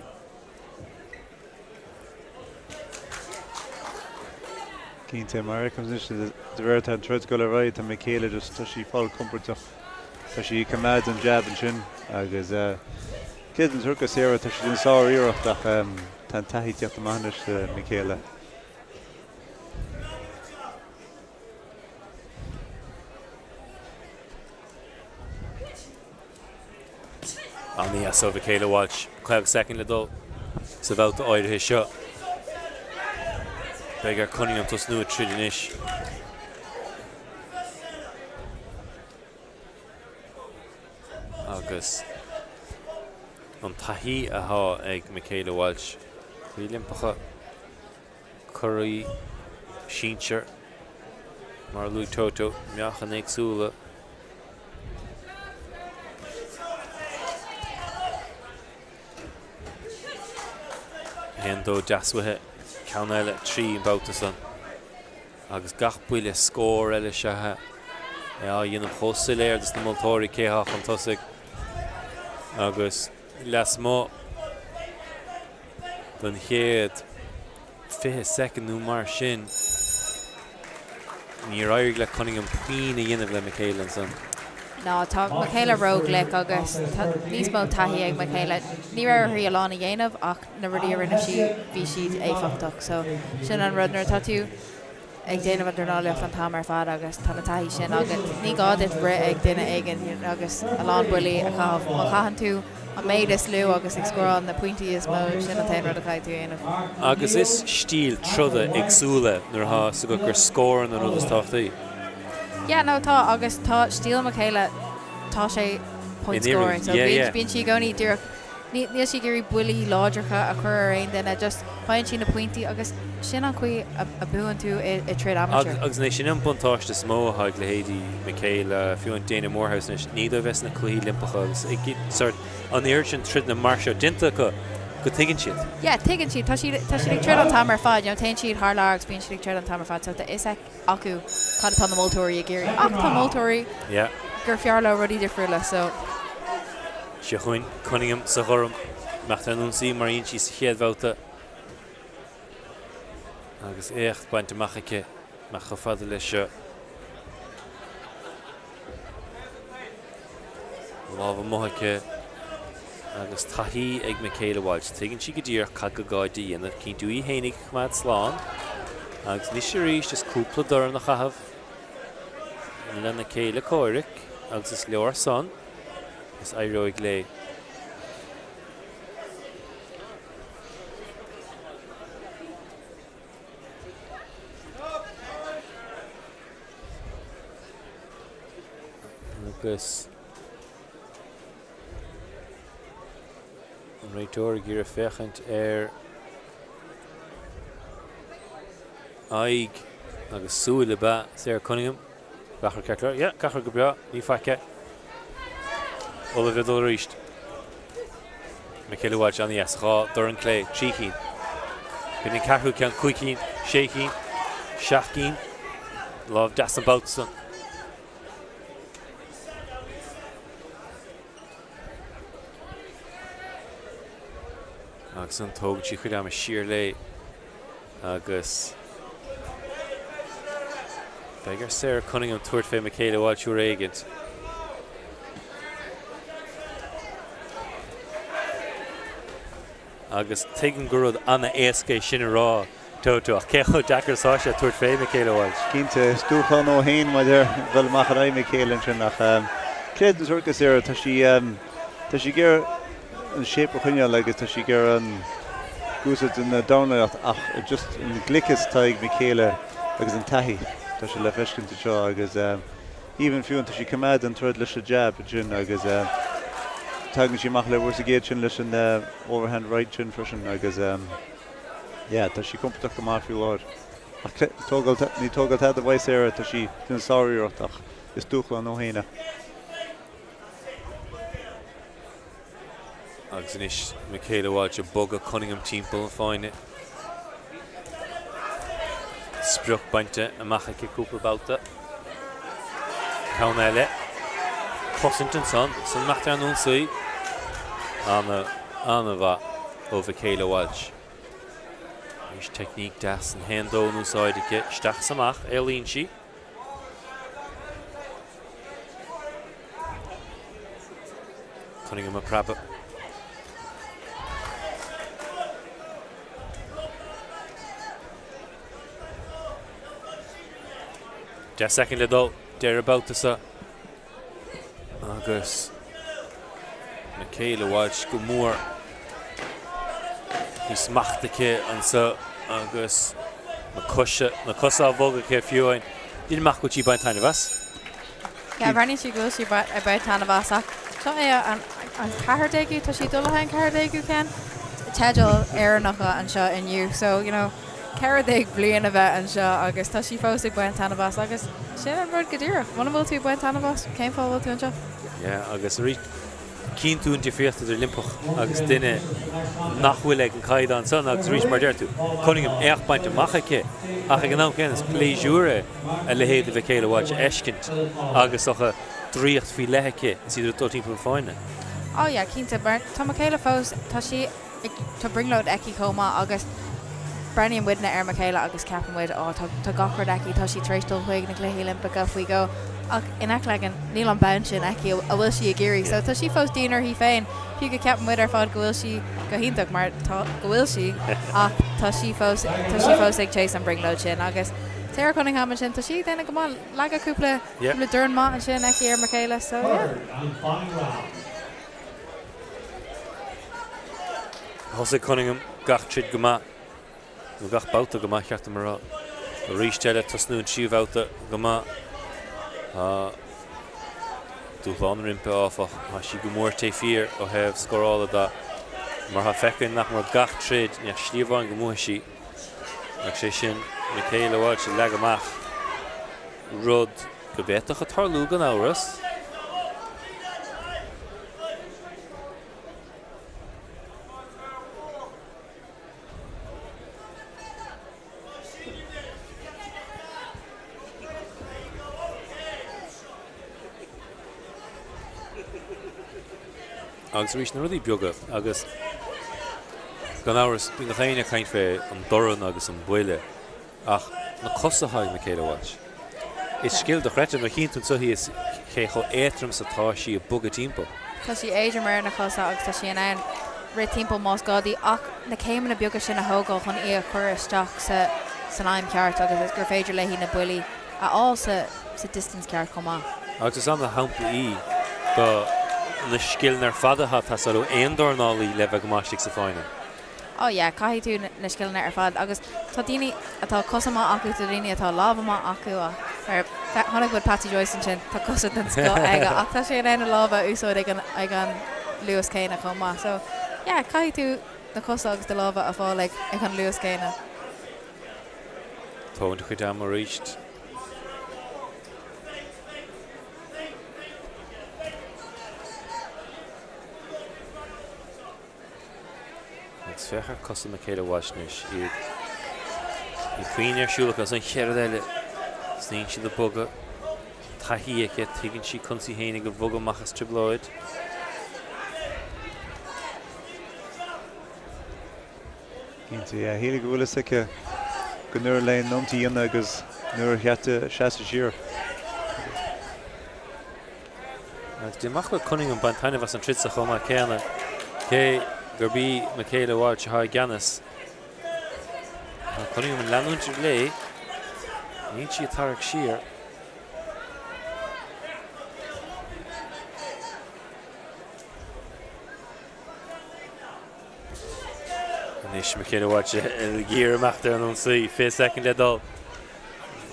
Cinnte, mar a fheicim anois, de réir tá an troid ag dul ar aghaidh, tá Michaela just, tá sí ag fáil compordach. Tá sí ag coimeád an jab ansin agus cé den sórt go Sarah, tá sí ag déanamh sár-iarracht ach tá an taithí ag teacht amach anois do Michaela. An-dheas ó Mhichaela Walsh. 50 soicind le dul sa bhabhta áirithe seo. Beidh ar Cunningham tosnú ag troid anois. Agus. An taithí athá ag Michaela Walsh, Cluichí Oilimpeacha, curaidh sinsir, mar a luaigh Toto, meáchain éagsúla. Haon dó deas uaithi, ceann eile 3 an babhta san. Agus gach buille scór eile is ea é á dhéanamh chomh soiléir dos na moltóirí cé atá chun tosaigh. Agus lasmuigh den chéad 20 soicind nó mar sin, níor éirigh le Cunningham puinn a dhéanamh le Michaela ansan. Ná, tá Michaela róghlic agus tá níos mó taithí ag Michaela. Ní raibh uirthi a lán a dhéanamh ach na rudaí a rinne sí, bhí siad éifeachtach. So, sin an rud, nuair atá tú ag déanamh an dornálaíocht an t-am ar fad agus tá na taithí sin agat, ní gá duit rith ag duine éigin agus a lán buillí a chaitheamh. Má chaitheann tú an méid is lú agus ag scóráil na pointí is mó, sin an t-aon rud a chaithfidh tú a dhéanamh. Agus is stíl troda éagsúla nuair atá 's agat gur scóranna an rud is tábhachtaí. Yeah, no, tá, agus tá stíl Michaela, tá sé point scoring, so bíonn sí i gcónaí díreach Níl sí ag iarraidh buillí láidreacha a chur ar aon duine, just faigheann sí na pointí agus sin an chaoi a buann tú i dtroid amateur. Agus an é sin an buntáiste is mó atá ag leithéidí Michaela, fiú an Dana Morehouse anois, ní dóibh bheith sna Cluichí Oilimpeacha agus ag sort an oiread sin troideanna mar seo déanta acu go tuigeann siad. Yeah, tuigeann siad. Tá siad tá siad ag troid an t-am ar fad, you know, téann siad thar lear agus bíonn siad ag troid an t-am ar fad so tá fhios acu cad atá na moltóirí ag iarraidh. Ach tá moltóirí gur fearr leo rudaí difriúla so. Seo chugainn Cunningham sa ghorm. Imeacht ar an ionsaí mar a dhein sí sa chéad bhabhta agus éacht bainte amach aici imeacht chomh fada leis seo. Lámh amuigh aici agus taithí ag Michaela Walsh. Tuigeann sí go díreach cad go gá di a dhéanamh, cinntiú í fhéinig a choimeád slán. Agus anois arís is cúpla dorn a chaitheamh lena céile comhraic agus is leor san is éireoidh léi. Agus an réiteoir ag iarraidh féachaint ar aghaidh agus súil ab ea Sarah Cunningham. Gach rud ceart go leor? Yeah, gach rud go breá. Ní faic é. Ullamh le dul arís. Michaela Walsh an-dheas. 2 dorn clé, 3 cinn. B'in an ceathrú ceann, 5 cinn, 6 cinn, 7 gcinn. Lámh deas an babhta san. Agus an tógann sí a cuid ama siar léi agus beidh ar Sarah Cunningham tabhairt fé Michaela Walsh uair éigint. Agus tuigim gur rud an-éasca é sin a rá, Toto, ach cé chomh deacair is atá sé tabhairt fé Michaela Walsh? Cinnte, is dúshlán dó féin maidir dul amach in aghaidh Michaela ansin ach creidim sórt go Sarah, tá sí tá sí ag iarraidh an shape a choinneáil agus tá sí ag iarraidh an úsáid na dornálaíocht ach just an gliceas atá ag Michaela agus an taithí tá sé le feiscint anseo agus even fiú tá sí ag coimeád an troid leis an jab ansin agus tagann sí amach le uair sa gcéad sin leis an overhand right sin freisin agus yeah tá sí compordach go maith faoi láthair. Ach tógáil, ní tógáil tada uaidh Sarah, tá sí déanamh sáriarracht ach is dúshlán dó féin é. Agus anois Michaela Walsh ag bogadh Cunningham timpeall an fáinne. Sprioc bainte amach aici cúpla babhta. Ceann eile. Cosaint ansan. San imeacht ar an ionsaí. Ana-mhaith ó Mhichaela Walsh. Arís teicníc deas an haon dó in úsáid aici. Isteach is amach, éalaíonn sí. Cunningham ag preabadh. 10 soicind le dul, deireadh babhta seo agus Michaela Walsh go mór faoi smacht aici anseo agus na cosa, na cosa á bhogadh aici fiú amháin. Déanaim amach go bhfuil sí ag baint taitneamh as. Yeah, breathnaíonn sí go bhfuil sí ag baint taitneamh as ach seo é an. An 14ú, tá sí ag dul le haghaidh an 14ú ceann? Teideal Éireannacha anseo inniu so, you know, 14 bliain a bheith anseo agus tá sí fós ag baint taitneamh as agus sin an rud go díreach. Muna bhfuil tú ag baint taitneamh as, cén fáth a bhfuil tú anseo? Yeah, agus arís, cíonn tú an difríocht idir Oilimpeach agus duine nach bhfuil ag an caighdeán san agus arís, mar a deir tú, Cunningham, éacht bainte amach aici ach ag an am céanna is pléisiúr é a leithéid de Mhichaela Walsh a fheiscint agus socha draíocht faoi leith aici is iad ag dul timpeall an fáinne. Oh yeah, cinnte, mar tá Michaela fós, tá sí ag, tá brionglóid aici chomh maith agus breathnaíonn muidne ar Michaela agus ceapann muid, oh tá, tá gach rud aici, tá sí tar éis dul chuig na Cluichí Oilimpeacha faoi dhó ach in leagan níl an bonn sin aici a bhfuil sí ag iarraidh so tá sí fós dian uirthi féin, fiú go ceapann muid ar fad go bhfuil sí go hiontach mar tá, go bhfuil sí ach tá sí fós, tá sí fós ag chase an brionglóid sin agus Sarah Cunningham ansin, tá sí ag déanamh go maith, leagadh cúpla Cúpla dorn maith ansin aici ar Michaela so yeah. Thosaigh Cunningham gach troid go maith, nó gach babhta go maith, cheart dom a rá. Arís eile, tosnú an tríú bhabhta go maith. Tá dúshlán roimpi, áfach. Tá sí go mór taobh thiar ó thaobh scórála de. Mar atá feicthe nach mór gach troid, ní ach slí amháin go mbuafaidh sí, agus sé sin Michaela Walsh a leagadh amach. Rud go bhféadfadh tarlú gan amhras. Agus arís na rudaí beaga agus gan amhras bíonn gach éinne ag caint fé an dorn agus an buille. Ach na cosa atá ag Michaela Walsh. Is scil dochreidte nuair a chíonn tú anseo thíos cé chomh éadrom is atá sí ag bogadh timpeall. Tá sí éadrom ar na cosa agus tá sí in ann rith timpeall más gá di ach na céimeanna beaga sin a thógáil chun í a chur isteach sa san aim ceart agus gur féidir léi na buillí a fháil sa sa distance ceart chomh maith. Agus is ana-shampla í do na scileanna ar fad atá ag teastáil ó aon dornálaí le bheith go maith istigh sa fáinne. Oh yeah, caithfidh tú na scileanna ar fad agus tá daoine atá cosa maith acu, tá daoine atá lámha maith acu ach mar chonaic muid Patsy Joyce ansin, tá cosa den scoth aige ach tá sé in ann a lámha a úsáid ag an ag an luas céanna chomh maith. So yeah, caithfidh tú na cosa agus do lámha a fháil ag ag an luas céanna. Tógaint a chuid ama arís. Agus féach ar cosa Michaela Walsh anois, iad ag coinne ar siúl acu agus an chéad rud eile, tosnaíonn siad ag bogadh, taithí aici, tuigeann sí conas í féinig a bhogadh amach as trioblóid. Cinnte, yeah. Shíl go bhfuil fhios aici go nuair le an ionsaí a dhéanamh agus nuair a cheart di seasamh siar. Agus déarfainn go bhfuil Cunningham ag baint taitneamh as an troid seo chomh maith céanna, cé gurb í Michaela Walsh atá i gceannas. Tá Cunningham ag leanúint léi. Níl sí ag tarrac siar. Anois Michaela Walsh ag iarraidh imeacht ar an ionsaí. 20 soicind le dul.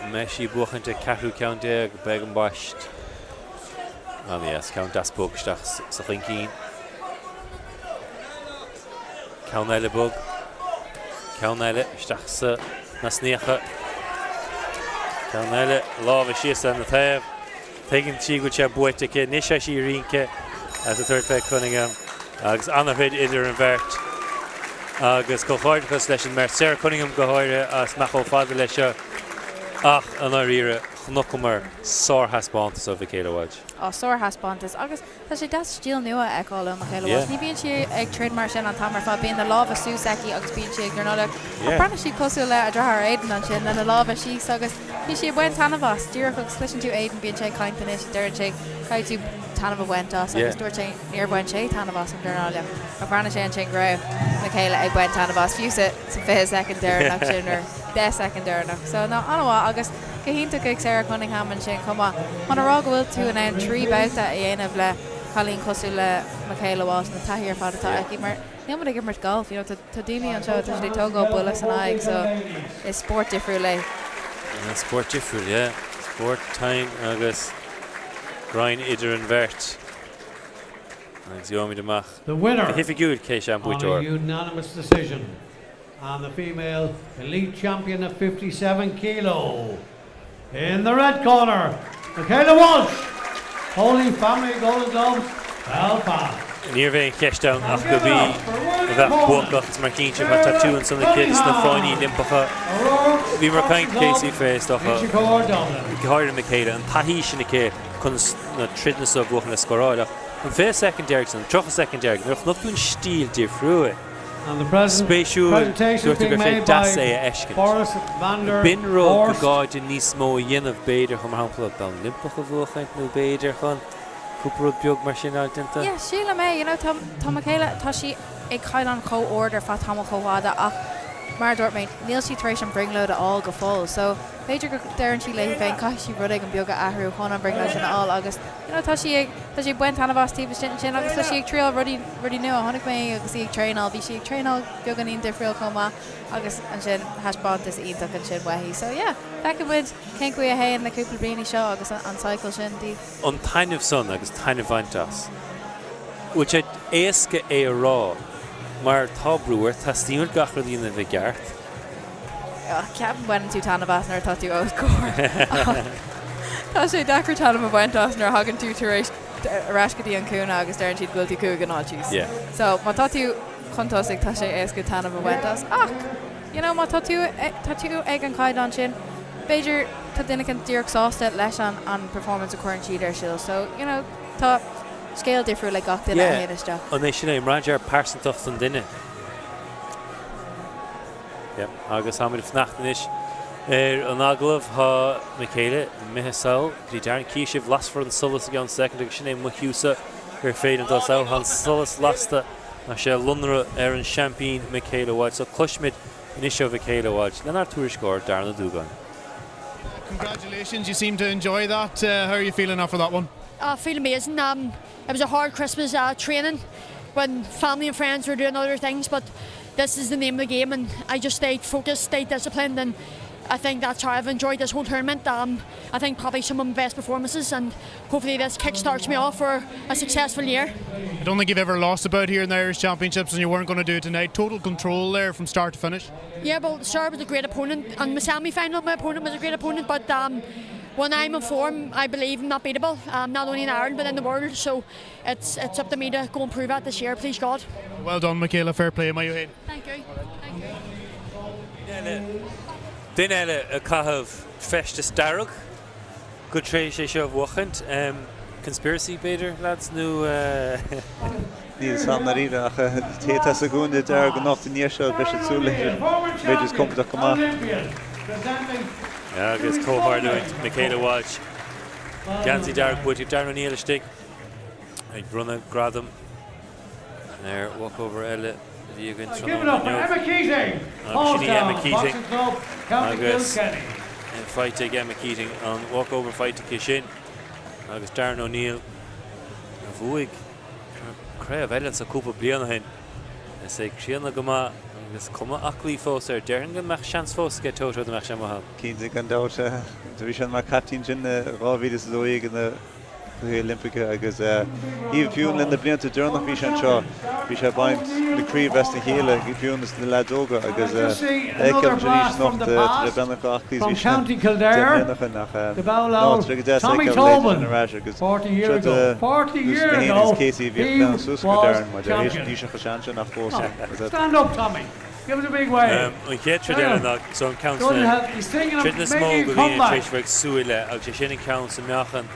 An mbeidh sí ag buachaint a ceathrú ceann Beag ambaist. An-dheas. Ceann deas bog isteach sa chuincín. Ceann eile bog. Ceann eile isteach sa na sníocha. Ceann eile lámha síos ar na taobh. Tuigeann sí go bhfuil sé buaite aici. Anois tá sí ag rince as a tabhairt fé Cunningham agus an-throid idir an bheirt. Agus comhghairdeachas leis an mbeirt, Sarah Cunningham go háirithe as imeacht chomh fada leis seo ach i ndáiríre chonaiceamar sárthaispeántas ó Mhichaela Walsh. Á, sárthaispeántas agus Tá sé deas stíl nua a fheiceáil ó Michaela Walsh. Ní bhíonn sí ag troid mar sin an t-am ar fad. Bíonn na lámha suas aici agus bíonn sí ag dornálaíocht. Ach breathnaigh sí cosúil le a deartháir Aidan ansin lena lámha síos agus bhí sí ag baint taitneamh as. Díreach agus cloiseann tú Aidan, bíonn sé ag caint anois, deireann sé caithfidh tú taitneamh a bhaint as agus dúirt sé níor bhain sé taitneamh as an dornálaíocht. Ach bhreathnaigh sé ansin go raibh Michaela ag baint taitneamh as, fiú sa 20 soicind deireanach sin nó 10 soicind deireanach. So no, an-mhaith agus. Go hiontach ag Sarah Cunningham ansin chomh maith. Chun a rá go bhfuil tú in ann 3 babhta a dhéanamh le cailín cosúil le Michaela Walsh, na taithí ar fad atá aici mar níl muid ag imirt galf, you know, tá daoine anseo, tá siad ag tógáil buille san aghaidh so is spórt difriúil é. Spórt difriúil, yeah. Spórt tinn agus gráin idir an bheirt. Agus gheobhaimid amach The winner go hoifigiúil cé sé an on a buaiteoir. unanimous decision and the female elite champion at 57 kilo in the red corner, Michaela Walsh, Holy Family Golden Gloves, Belfast. Ní raibh aon cheist ann ach gurb í a bheadh buacach is mar cinnte tá tatú ansan aici sna Fáinní Oilimpeacha. Bhíomar ag caint Casey fé is dócha, go háirithe Michaela, an taithí sin aici chun na troideanna seo a bhuachan le scóráil ach an 20 soicind deiridh san, an 30 soicind deiridh, nuair a chonaic tú an stíl difriúil, Spéisiúil, dúirt tú go raibh sé deas é a fheiscint. B'in rud go gá di níos mó a dhéanamh b'fhéidir chun, mar shampla, bonn Oilimpeach a bhuachaint nó b'fhéidir chun cúpla rud beag mar sin a fháil déanta. Yeah, sílim é, you know, tá, tá Michaela, tá sí ag caighdeán chomh ard ar feadh tamall chomh fada ach mar a dúirt mé, níl sí tar éis an bhrionglóid a fháil go fóill so b'fhéidir go deireann sí léi féin caithfidh sí rud éigin beag a athrú chun an bhrionglóid sin a fháil agus you know, tá sí ag, tá sí ag baint taitneamh as taobh istigh ansin agus tá sí ag triail rudaí, rudaí nua. Chonaic mé í agus í ag traenáil, bhí sí ag traenáil beagáinín difriúil chomh maith agus ansin thaispeántas iontach ansin uaithi. So yeah, feicfidh muid cén chaoi a théann na cúpla bliana seo agus an cycle sin di. An taitneamh san agus taitneamh a bhaint as. Bhfuil sé éasca é a rá mar tá brú ort, teastaíonn uait gach rud a dhéanamh i gceart. Ceapaim baineann tú taitneamh as nuair atá tú os comhair ach tá sé deacair taitneamh a bhaint as nuair a thagann tú tar éis ar ais go dtí an cúinne agus deireann siad go bhfuil tú 5-0 síos. So má tá tú chun tosaigh tá sé éasca taitneamh a bhaint as ach you know má tá tú tá tú ag an caighdeán sin b'fhéidir tá duine éicint díreach sásta leis an an performance a chuireann siad ar siúl so you know tá scéal difriúil ag gach duine a théann isteach. An é sin é, braitheann sé ar pearsantacht an duine. Yep, agus táimid ag fanacht anois ar an agallamh. Tá Michaela imithe sall go dtí Darren. Cífidh sibh, lasfar an solas i gceann soicind agus sin é mo chiú-sa gur féidir an dul sall. Tá an solas lasta, tá sé ag lonradh ar an seaimpín Michaela Walsh. So cloisfimid anois ó Mhichaela Walsh lenár tuairisceoir Darren Ó Dúgáin. Congratulations, you seem to enjoy that. Uh, how are you feeling after that one? I feel amazing. Um, it was a hard Christmas uh, training when family and friends were doing other things, but this is the name of the game and I just stayed focused, stayed disciplined and I think that's how I've enjoyed this whole tournament. Um, I think probably some of my best performances and hopefully this kickstarts me off for a successful year. I don't think you've ever lost a bout here in the Irish Championships and you weren't going to do it tonight. Total control there from start to finish. Yeah, well, Sarah was a great opponent and my semi-final, my opponent was a great opponent, but um, when I'm in form, I believe I'm not beatable, um, not only in Ireland but in the world. So it's it's up to me to go and prove that this year, please God. Well done, Michaela. Fair play, my head. Thank you. Thank you. Duine eile ag caitheamh feisteas dearg go tar éis é seo a bhuachaint. Conspiracy b'fhéidir, lads, nó. Níl a fhios agam ndáiríre ach té atá sa gcúinne dearg anocht i ndiaidh seo beidh siad súil leis b'fhéidir is compordach go maith. Agus comhtharlúint Michaela Walsh, geansaí dearg buaite ag Darren O'Neill istigh ag bronnadh gradam ar walkover eile a bhí againn tráthnóna inniu. Agus sin í Emma Keating agus faighte ag Emma Keating an walkover faighte aici sin agus Darren O'Neill a bhuaigh craobh eile anso cúpla bliain ó shin. Is é críonna go maith agus cuma aclaí fós air. Déarfainn go mbeadh seans fós aige Toto dá mbeadh sé amuigh ann. Cinnte, gan dabht. Bhí sé mar captaen sin i 2012 ina Cluichí Oilimpeacha agus fiú le na blianta deireanach bhí sé anseo, bhí sé ag baint na craoibhe as a chéile, fiú na leaids óga agus feiceáil arís anocht tar éis breathnú chomh aclaí is bhí sé 10 mbliana ó shin ach ná tar go deas feiceáil a leithéid sin ar ais agus seo do nós mé féin agus Casey a bhíodh ag breathnú suas go Darren mar níl sé chomh sean sin ach fós An chéad troid eile ná so an ceann sna troideanna is mó go dhaoine tar éis a bheith ag súil le agus sé sin an ceann sa meáchan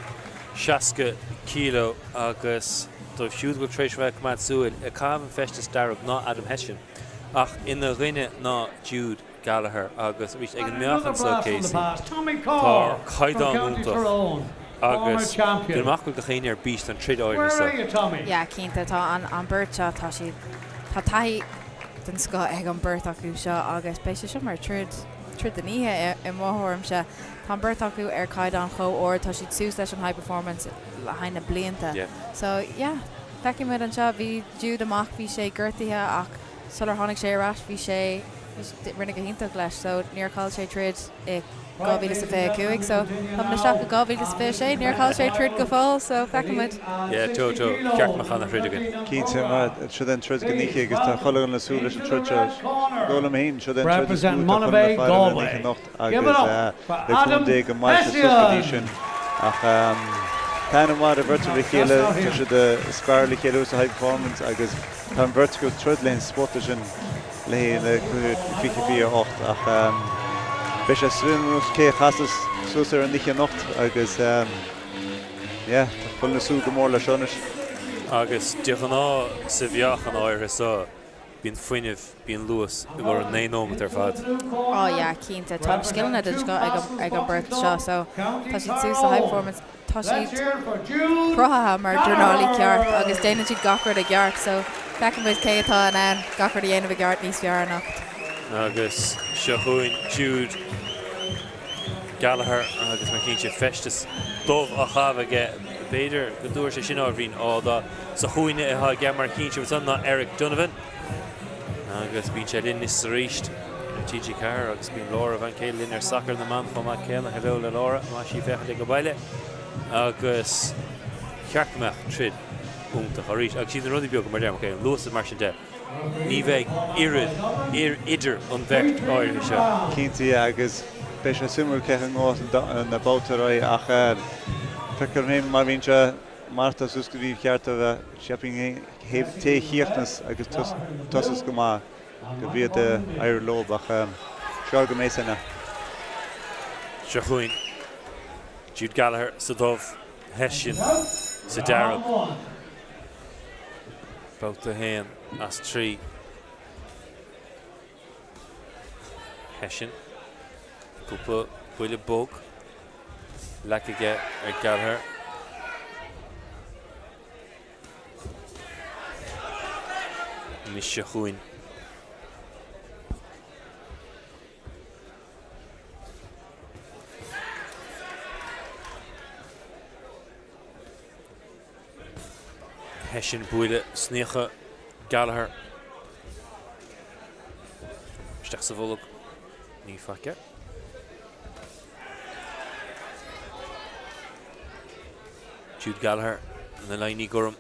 60 kilo agus dóibh siúd a bhfuil tar éis a bheith ag coimeád súil ag caitheamh an feisteas dearg ná Adam Hession ach ina dhuine ná Jude Gallagher agus arís ag an meáchan seo Casey tá caighdeán iontach agus déanaim amach go bhfuil gach éinne ar bís don troid áirithe seo. Yeah cinnte tá an beirt seo tá siad tá taithí den scoth ag an beirt acu seo agus beidh sé seo mar troid troid den oíche i mo thuairimse. Tá an beirt acu ar caighdeán chomh ard, tá siad suas leis an high performance le haghaidh na blianta. So yeah, feicfidh muid anseo, bhí Jude amach, bhí sé gortaithe ach sular tháinig sé ar ais bhí sé. rinne go hiontach leis so níor chaill sé troid i 2025 so táimid isteach i 2026 níor chaill sé troid go fóill so feicfidh muid. Yeah Toto, ceart go mbeadh ana-throid againn. Cinnte, mar seo é an troid den oíche agus tá chuile dhuine ag súil leis an troid seo. Dóigh liom féin, seo é an troid is mó atá chun a bheith faire ar an oíche anocht agus le cúnamh Dé go mbeidh sé suas go dtí sin. Ach tá aithne mhaith ar an bheirt ar a chéile, tá siad ag spar le chéile sa High Performance agus tá an bheirt acu ag troid leis an spota sin le haghaidh 2028 ach beidh sé suimiúil cé a chasas suas ar an oíche anocht agus yeah, tá chuile dhuine ag súil go mór leis seo anois. Agus de ghnáth sa mheáchan áirithe seo bíonn fuinneamh, bíonn luas i gcomhair an 9 nóimeat ar fad. Oh yeah, cinnte. Tá scileanna den scoth ag an beirt seo so tá siad suas sa High Performance. Tá siad cruthaithe mar dornálaí ceart agus déanann siad gach rud i gceart so feicfidh muid cé atá in ann gach rud a dhéanamh i gceart níos fearr anocht. Agus seo chugainn Jude Gallagher agus mar cinnte feisteas dubh á chaitheamh aige. B'fhéidir go dtabharfaidh sé sin ábhairín ádh sa chúinne atá aige mar chinnte ansan ná Eric Donovan. Agus bíonn sé linn anois arís ar TG4 agus bíonn Laura, a bhean chéile, linn ar Sacar na mBan chomh maith céanna. Hello le Laura, má tá sí ag féachaint ag an baile. Agus cheart go mbeadh troid iontach arís. Agus siad na rudaí beaga mar deirim, ok, an luas is mar sin de. Ní bheidh oiread idir an bheirt áirithe seo. Cinnte, agus beidh sé suimiúil cé a ghabhfas na babhtaí ar aghaidh ach feictear dom féin mar bhíonn sé mar atá suas go dtí cheart a bheith, cheapfainn té a chríochnas agus tosas go maith go bhféadfadh éirí leo ach seo go mbeidh sin. Seo chugainn Jude Gallagher sa dubh, Hession sa dearg. Babhta 1 as 3. Hession. Cúpla buille bog leagtha aige ar Gallagher. Anois seo chugainn. Hession buille sníofa Gallagher isteach sa bholg. Ní faic. Jude Gallagher na léine gorm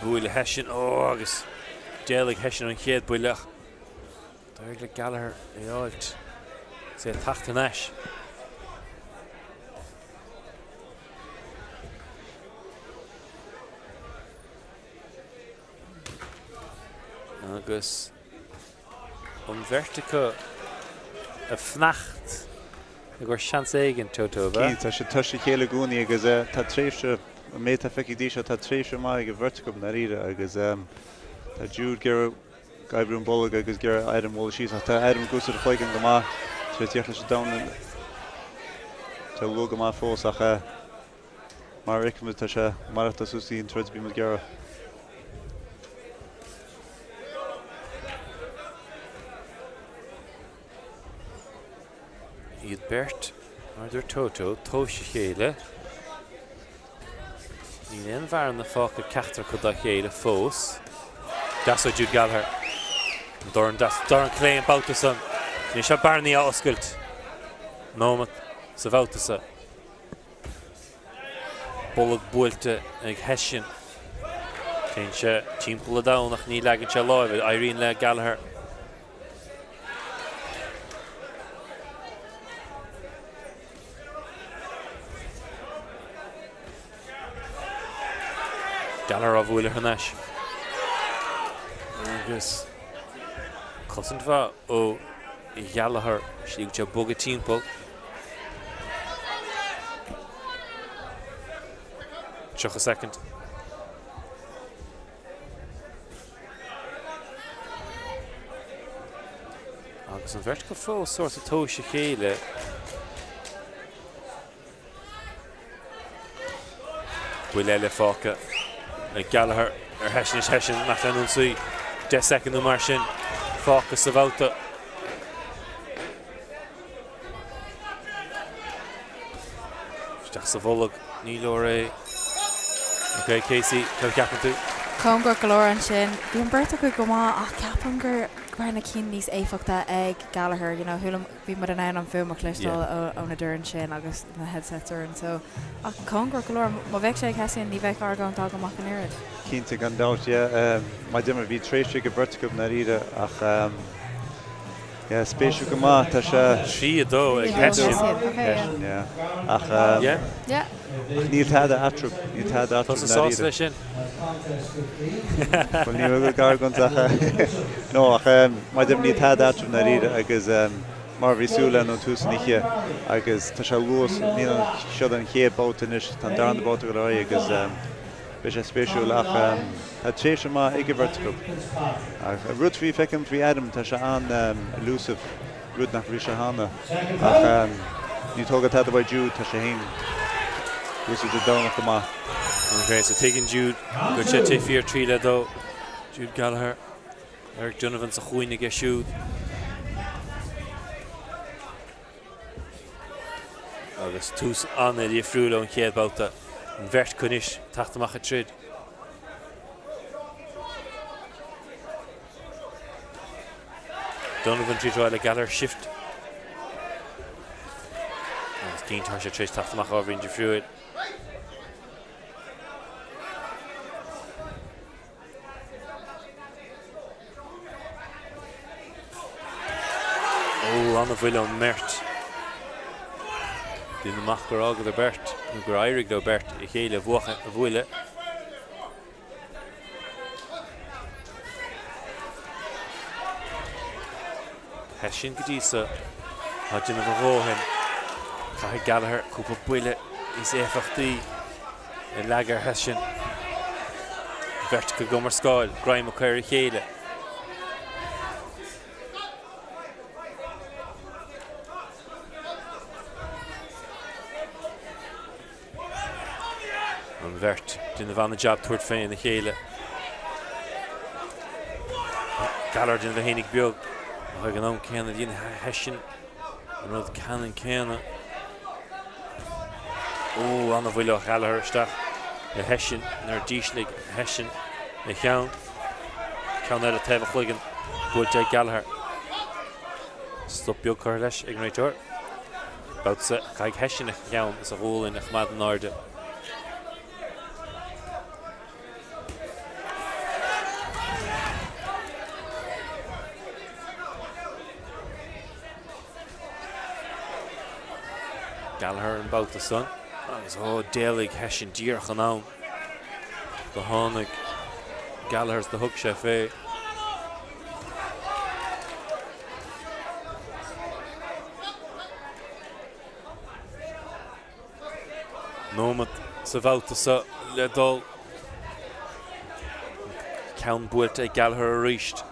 buail Hession ó agus d'éalaigh Hession an chéad buille ach d'éirigh le Gallagher é fháilt. Is é ag teacht thar n-ais. Agus an bheirt acu ag fanacht i gcomhair seans éigin, Toto, ab ea? Cinnte, tá siad tois a chéile i gcónaí agus tá tréimhse, an méid atá feicthe go dtí seo, tá tréimhse maith ag an bheirt acu i ndáiríre agus tá Jude ag iarraidh oibriú an bolg agus ag iarraidh Adam a bhualadh síos ach tá Adam ag úsáid a chloigeann go maith tar éis tíocht leis an domhan tá luath go maith fós ach mar a fheicimid tá sé maireachtáil suas dtí an troid a bhí muid ag iarraidh. Iad beirt, mar a dúirt Toto, tomhais a chéile. Níl aon bhearna fágtha ceachtar acu dá chéile fós. Deas ó Jude Gallagher. An dorn deas, dorn clé an babhta san. Anois tá bearnaí á oscailt. Nóimeat sa bhabhta sa. Bolg buailte ag Hession. Téann sé timpeall an domhan ach ní leagann sé láimh. Éiríonn le Gallagher. Gallagher á bhualadh thar n-ais. Agus cosaint mhaith ó Ghallagher. Slí go bogadh timpeall. 30 soicind. Agus an bheirt acu fós sórt ag tomhais a chéile. Buille eile fágtha ag Gallagher ar Hession. Anois Hession amach lena ionsaí. 10 soicind nó mar sin fágtha sa bhabhta. Isteach sa bholg, ní leor é. Ok, Casey, cad a cheapann tú? Cóngarach go leor ansin. Bhí an bheirt acu go maith ach ceapaim gur. go raibh na cinn níos éifeachta ag Gallagher, you know, chuala, bhí muid in ann an fuaim a chloisteáil ó na doirn sin agus na headsets orainn so, ach cóngarach go leor, má bheadh sé ag Hession ní bheadh argóint agam ach an oiread. Cinnte, gan dabht, yeah. Mar a deir mé, bhí tréimhse ag an bheirt acu i ndáiríre ach yeah, spéisiúil go maith, tá sé. 3-2 ag Hession. Hession, yeah. Ach yeah. Ach níl tada eatarthu, níl tada eatarthu Tá sásta leis sin. Bhuel, ní raibh argóint ach no, ach mar a deir mé, níl tada eatarthu i ndáiríre agus mar a bhí súil le ón tús an oíche agus tá sé luath, níl an, seo an chéad babhta anois, tá an darna babhta ag dul ar aghaidh agus beidh sé spéisiúil ach tá tréimhse maith ag an bheirt acu. Ach rud faoi, feicim faoi Adam, tá sé an-elusive, rud nach raibh sé cheana. Ach ní tógadh tada uaidh Jude, tá sé féin úsáid an Domhnach go maith. Ok, so tuigeann Jude go bhfuil sé te fíor 3 le 2. Jude Gallagher, Eric Donovan sa chúinne aige siúd. Agus tús an-difriúil ón chéad babhta. An bheirt acu anois teacht amach ag troid. Donovan tríd le Gallagher shift. Agus cinnte tá sé tar éis teacht amach ábhairín difriúil. Ó, an-bhuille ón mbeirt. Déanamh amach gur fhágadar beirt, nó gur éirigh leo beirt a chéile a bhualadh. Hession go dtí so, tá ag déanamh a dhóthain. Caithfidh Gallagher cúpla buille níos éifeachtaí a leagadh ar Hession. Beirt acu ag iomrascáil, greim acu ar a chéile. An bheirt ag déanamh an-jab tabhairt féna chéile. Gallagher ag déanamh é fhéinig beag ach ag an am céanna dhein Hession an rud ceannann céanna. Ó, an-bhuille ó Ghallagher isteach ar Hession nuair a d'ísligh Hession a cheann. Ceann eile taobh a chloigeann buailte ag Gallagher. Stop beag curtha leis ag an réiteoir. Babhta seo, caithfidh Hession a cheann is a ghualainn a choimeád in airde. Gallagher an babhta san agus ó d'éalaigh Hession díreach in am. Do tháinig Gallagher is do thug sé fé. Nóiméad sa bhabhta seo le dul. Ceann buailte ag Gallagher arís.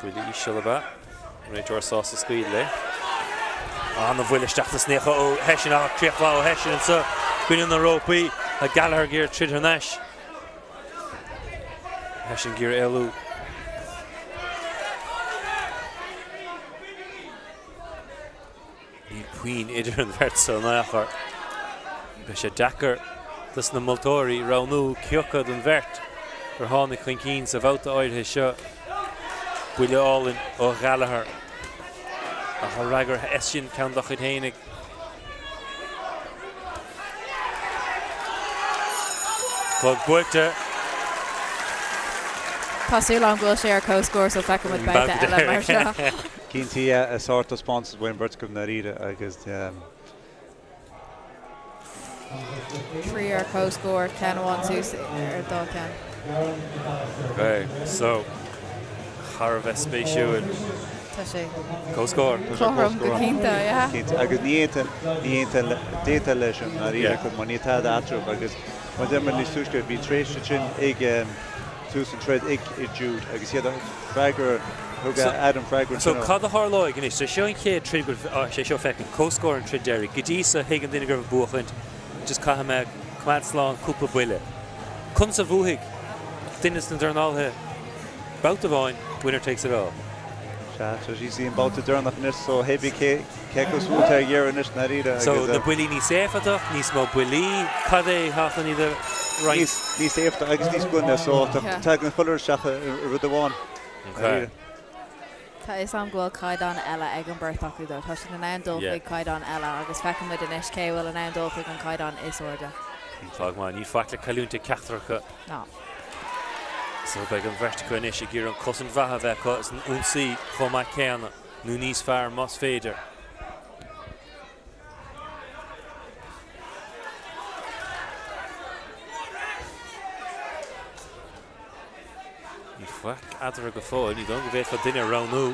Buille íseal ab ea. An réiteoir sásta scaoileadh léi. An-bhuille isteach sna sniocha ó Hession ach críoch mhaith ó Hession anseo. Coinne na rópaí. Tá Gallagher ag iarraidh troid thar n-ais. Hession ag iarraidh éalú. Níl puinn idir an bheirt so in aon chor. Beidh sé deacair dos na moltóirí roghnú cé acu den bheirt gur tháinig chun cinn sa bhabhta áirithe seo. Buille álainn ó Ghallagher ach a fhreagair Hession ceann dá chuid fhéinig. Clog buailte. Tá súil agam go bhfuil sé ar comhscór so feicfidh muid babhta eile mar seo. Cinnte, sártaispeántas ón mbeirt acu i ndáiríre agus. 3 ar comhscór, ceann amháin suas ar an dá cheann. Ok, so, thar a bheith spéisiúil. Tá sé. Comhscór. Cothrom go cinnte, yeah. Cinnte, agus ní fhéadfá, d'fhéadfá leis i ndáiríre mar níl tada eatarthu agus mar a deir mé níos túisce, bhí tréimhse sin ag tús an troid ag Jude agus iad a freagra, thug Adam freagra So cad a tharlóidh anois? So seo an chéad troid go bhfuil sé seo feicthe, comhscór an troid deiridh. Go dtí so thuig an duine go raibh ag buachaint, just caithfidh mé coimeád slán cúpla buille. Conas a bhuafaidh duine de na dornálaithe babhta amháin, winner takes it all? Sea, tá sí sí an babhta deireanach anois so hé bí cé cé acu is mó atá ag iarraidh anois i ndáiríre So agus na buillí níos éifeachtach, níos mó buillí, cad é atá chun iad a roinnt. Níos éifeachtaí agus níos glaine so tagann chuile rud isteach i rud amháin. Okay. Tá fhios a'm go bhfuil caighdeán eile ag an beirt acu though. Tá siad in ann dul chuig caighdeán eile agus feicfidh muid anois cé a bhfuil in ann dul chuig an caighdeán is airde. Tá go maith. Níl faic le cailliúint ag ceachtar acu. Ná. So beidh an bheirt acu anois ag iarraidh an cosaint mhaith a bheith acu is an ionsaí chomh maith céanna, nó níos fearr más féidir. Níl faic eatarthu go fóill. Ní dóigh go bhféadfá duine a roghnú.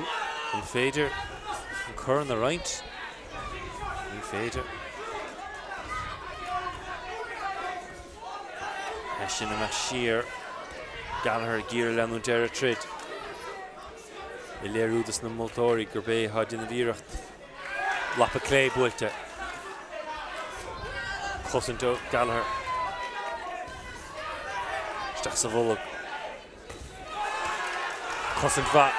An féidir an corn a roinnt? Ní féidir. Hession ag imeacht siar. Gallagher ag iarraidh leanúint ar an troid. Ag léiriú dos na moltóirí gurb é atá ag déanamh iarracht. Lapa clé buailte. Cosaint ó Gallagher. Isteach sa bholg. Cosaint mhaith.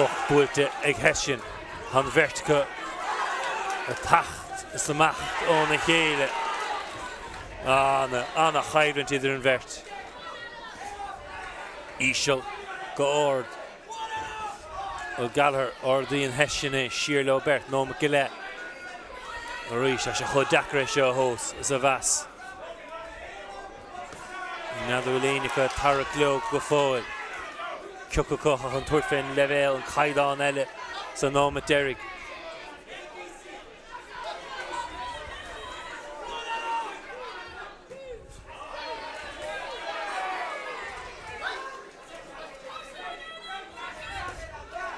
Ucht buailte ag Hession. Tá an bheirt acu ag teacht is imeacht óna chéile. Ana, ana-choimhlint idir an bheirt. Íseal go ard. Ó Gallagher, ardaíonn Hession é, siar leo beirt, nóimeat go leith. Arís, tá sé chomh deacair é seo a thomhas is a mheas. N'fheadar bhfuil éinne acu ag tarrac leo go fóill. Cé acu atá chun tabhairt fén leibhéal, an caighdeán eile sa nóimeat deiridh.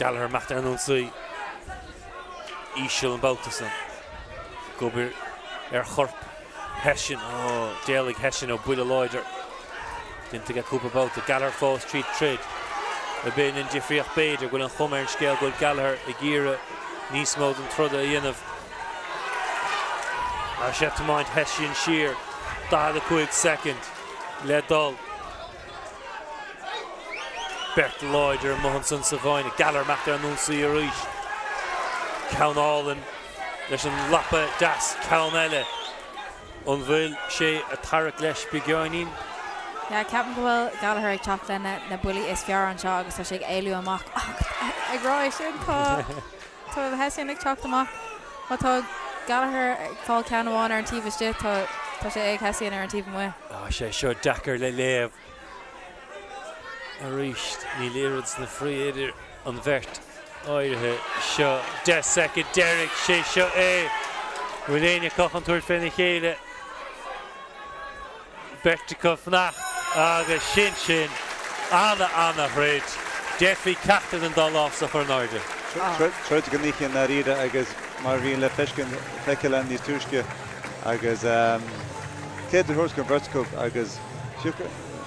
Gallagher ag imeacht ar an ionsaí. Íseal an babhta san. Ag obair ar chorp Hession. Ó, d'éalaigh Hession ó buille láidir. Déanta aige cúpla babhta. Gallagher fós tríd troid. Ab in an difríocht b'fhéidir, go bhfuil an chuma ar an scéal go bhfuil Gallagher ag iarraidh níos mó den troda a dhéanamh. Tá sé ag tiomáint Hession siar. 45 soicind le dul. Beirt láidir amuigh ansan sa bhfáinne. Gallagher ag imeacht ar an ionsaí arís. Ceann álainn leis an lapa deas. Ceann eile. An bhfuil sé ag tarrac leis beagáinín? Yeah, ceapaim go bhfuil Gallagher ag teacht le na buillí is fearr anseo agus tá sé ag éalú amach ach ag rá é sin tá tá Hession ag teacht amach. Má tá Gallagher ag fáil ceann amháin ar an taobh istigh tá tá sé ag Hession ar an taobh amuigh. Tá sé seo deacair le léamh. Arís, níl oiread sna fraoigh idir an bheirt áirithe seo. 10 soicind deiridh, sé seo é. An bhfuil éinne acu chun tabhairt féna chéile? Beirt acu ag fanacht agus sin sin. Ana, ana throid. D'fhéadfaí ceachtar den dá lámh a chur in airde. Troid den oíche i ndáiríre agus mar a bhíonn le feiceáil ann níos túisce agus céad a thabhairt don bheirt acu agus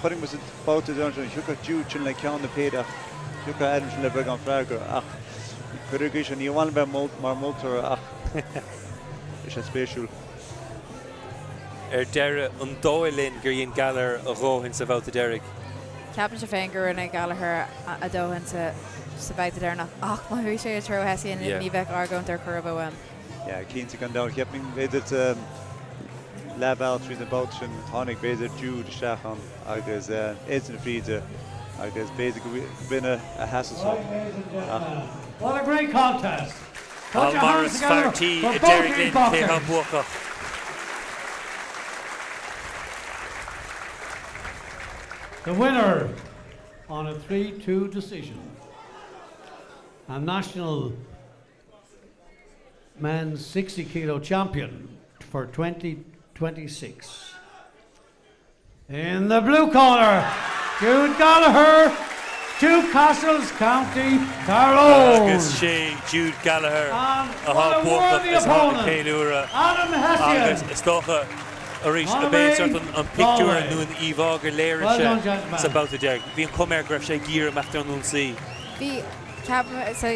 Chonaic muid sa babhta deireanach sin, thiocfadh Jude sin le ceann nó péire ach thiocfadh Adam sin le beagán freagra ach cuir i gcrích, ní amháin bheith mar mholtóir ach bhí sé spéisiúil. Ar deireadh, an dóigh linn gur dhein Gallagher a dhóthain sa bhabhta deiridh? Ceapaimse féin gur rinne Gallagher a dhóthain sa bhabhta deireanach ach má chuaigh sé i dtreo Hession ní bheadh argóint ar chor ar bith uaim. Yeah, cinnte gan dabht. Cheapfainn b'fhéidir leathbhealach tríd an babhta sin tháinig b'fhéidir Jude isteach ann agus é sna fríde agus b'fhéidir go b'in a sheasamh san ach. What a great contest! Al Morris, fear tí a déarfaidh linn cé hé an buacach. The winner on a 3-2 decision and national men's 60 kilo champion for 2026. In the blue corner, Jude Gallagher, Tewcastles County Tyrone. Agus sé Jude Gallagher atá buacach is atá ag ceiliúradh agus is dócha arís ab é sort an pictiúr nó an íomhá gur léirigh sé sa babhta deiridh. Bhí an chuma air go raibh sé ag iarraidh imeacht ar an ionsaí. Bhí, ceapaim, sa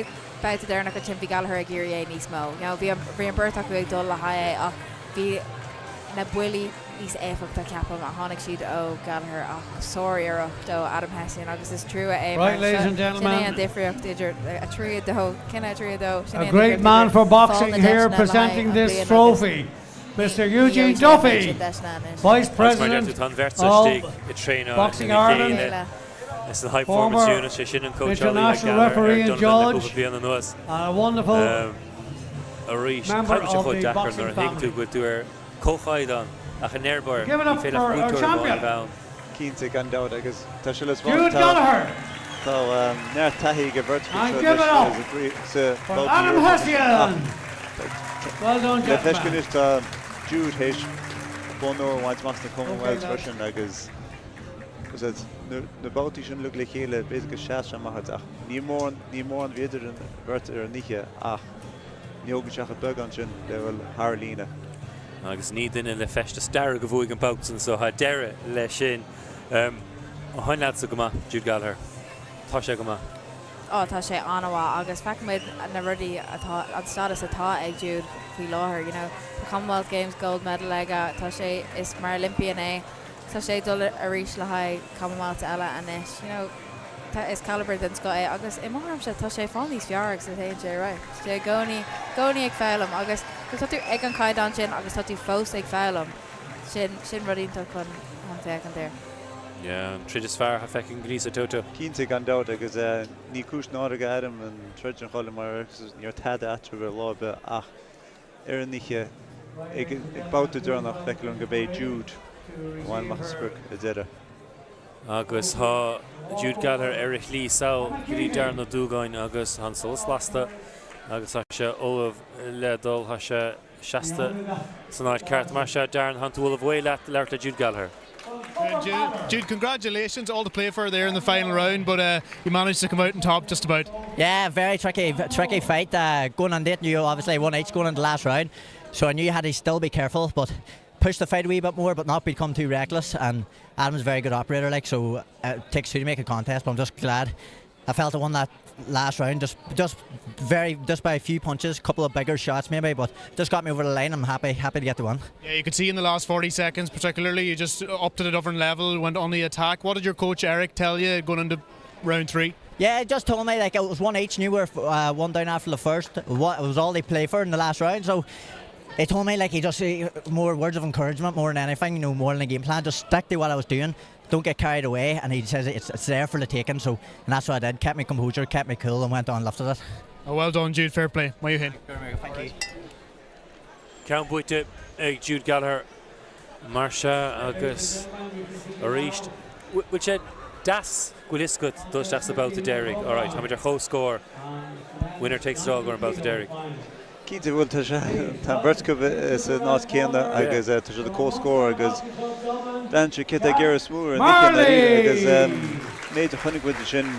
babhta deireanach ansin bhí Gallagher ag iarraidh é níos mó. You know, bhí an, bhí an beirt acu ag dul le haghaidh é ach bhí na buillí níos éifeachta, ceapaim, a tháinig siad ó Gallagher ach sár-iarracht ó Adam Hession agus is trua é mar Right, ladies and sin é gentlemen. an difríocht idir 3-2, cinneadh 3-2, sin A é an great difríocht man idir for fáil boxing na here deiseanna le haghaidh presenting an this bhliain agus trophy. Mr Eugene Duffy, Vice President of Boxing Ireland, former international referee and judge, and a wonderful member of the boxing family. Give it up for our champion. Cinnte, gan dabht, agus tá sé le Jude Gallagher. Tá neart taithí ag an bheirt acu seo anois sa for Adam Hessian. Well done, Le feiscint anois tá Jude théis bonn óir a bhaint amach sna Commonwealth freisin agus na babhtaí sin uilig le chéile b'fhéidir go sheas sé amach ach ní mórán a bhí idir an bheirt ar an oíche ach ní thógann sé ach an beagán sin le dhul thar líne. Agus ní duine le feisteas dearg a bhuaigh an babhta san so tá deireadh leis sin. Tá an leaid so go maith, Jude Gallagher. Tá sé go maith. Á, tá sé an-mhaith agus feicimid na rudaí atá, an stádas atá ag Jude faoi láthair, you know, tá Commonwealth Games gold medal aige, tá sé, is Paralympian é, tá sé ag dul arís le haghaidh Commonwealth eile anois, you know. Tá, is calibre den scoth é agus i mo thuairimse tá sé ag fáil níos fearr agus a théann sé ar aghaidh. Tá sé i gcónaí, gcónaí ag foghlaim agus nuair tá tú ag an chaighdeán sin agus tá tú fós ag foghlaim, sin, sin rud iontach chun, chun féachaint air. Yeah, an troid is fearr atá feicthe go dtí so, Toto. Cinnte, gan dabht, agus ní cúis náire do Adam an troid sin a chailleadh mar ní raibh tada eatarthu ar lá ar bith ach ar an oíche ag babhta deireanach feictear liom gurb é Jude a bhain amach an sprioc ar deireadh. Agus tá Jude Gallagher ar a shlí sall go dtí Darren Ó Dúgáin agus tá an solas lasta agus tá sé ullamh le dul, tá sé seasta san áit ceart. Mar sea, Darren, tá tú ullamh away leat labhairt le Jude Gallagher. Jude, Jude, congratulations, all to play for there in the final round, but uh, you managed to come out on top just about. Yeah, very tricky, tricky fight. Uh, going on date, you obviously won each going into the last round, so I knew you had to still be careful, but push the fight a wee bit more, but not become too reckless. And Adam's a very good operator, like so. Uh, it takes two to make a contest, but I'm just glad I felt I won that last round just just very just by a few punches, a couple of bigger shots maybe, but just got me over the line. I'm happy happy to get the win. Yeah, you could see in the last 40 seconds, particularly, you just upped to a different level, went on the attack. What did your coach Eric tell you going into round three? Yeah, just told me like it was one each, and you were uh, one down after the first. What it was all they play for in the last round, so he told me like he just he, more words of encouragement more than anything, you know, more than a game plan. Just stick to what I was doing. Don't get carried away, and he says it's, it's there for the taking. So, and that's what I did. Kept me composure, kept me cool, and went on and lifted it. Oh, well done, Jude. Fair play. Maith thú. Thank you. Ceann buaite ag Jude Gallagher mar sea agus arís bhfuil sé deas go bhfuil fhios agat dul isteach sa babhta deiridh. Alright, táimid ar comhscór. Winner takes it all go an babhta deiridh. Cinnte, bhuel tá sé, tá an bheirt acu san áit chéanna agus tá siad ar comhscór agus bhean sé cé atá ag iarraidh is mó ar an oíche i ndáiríre agus méid a chonaic muid ansin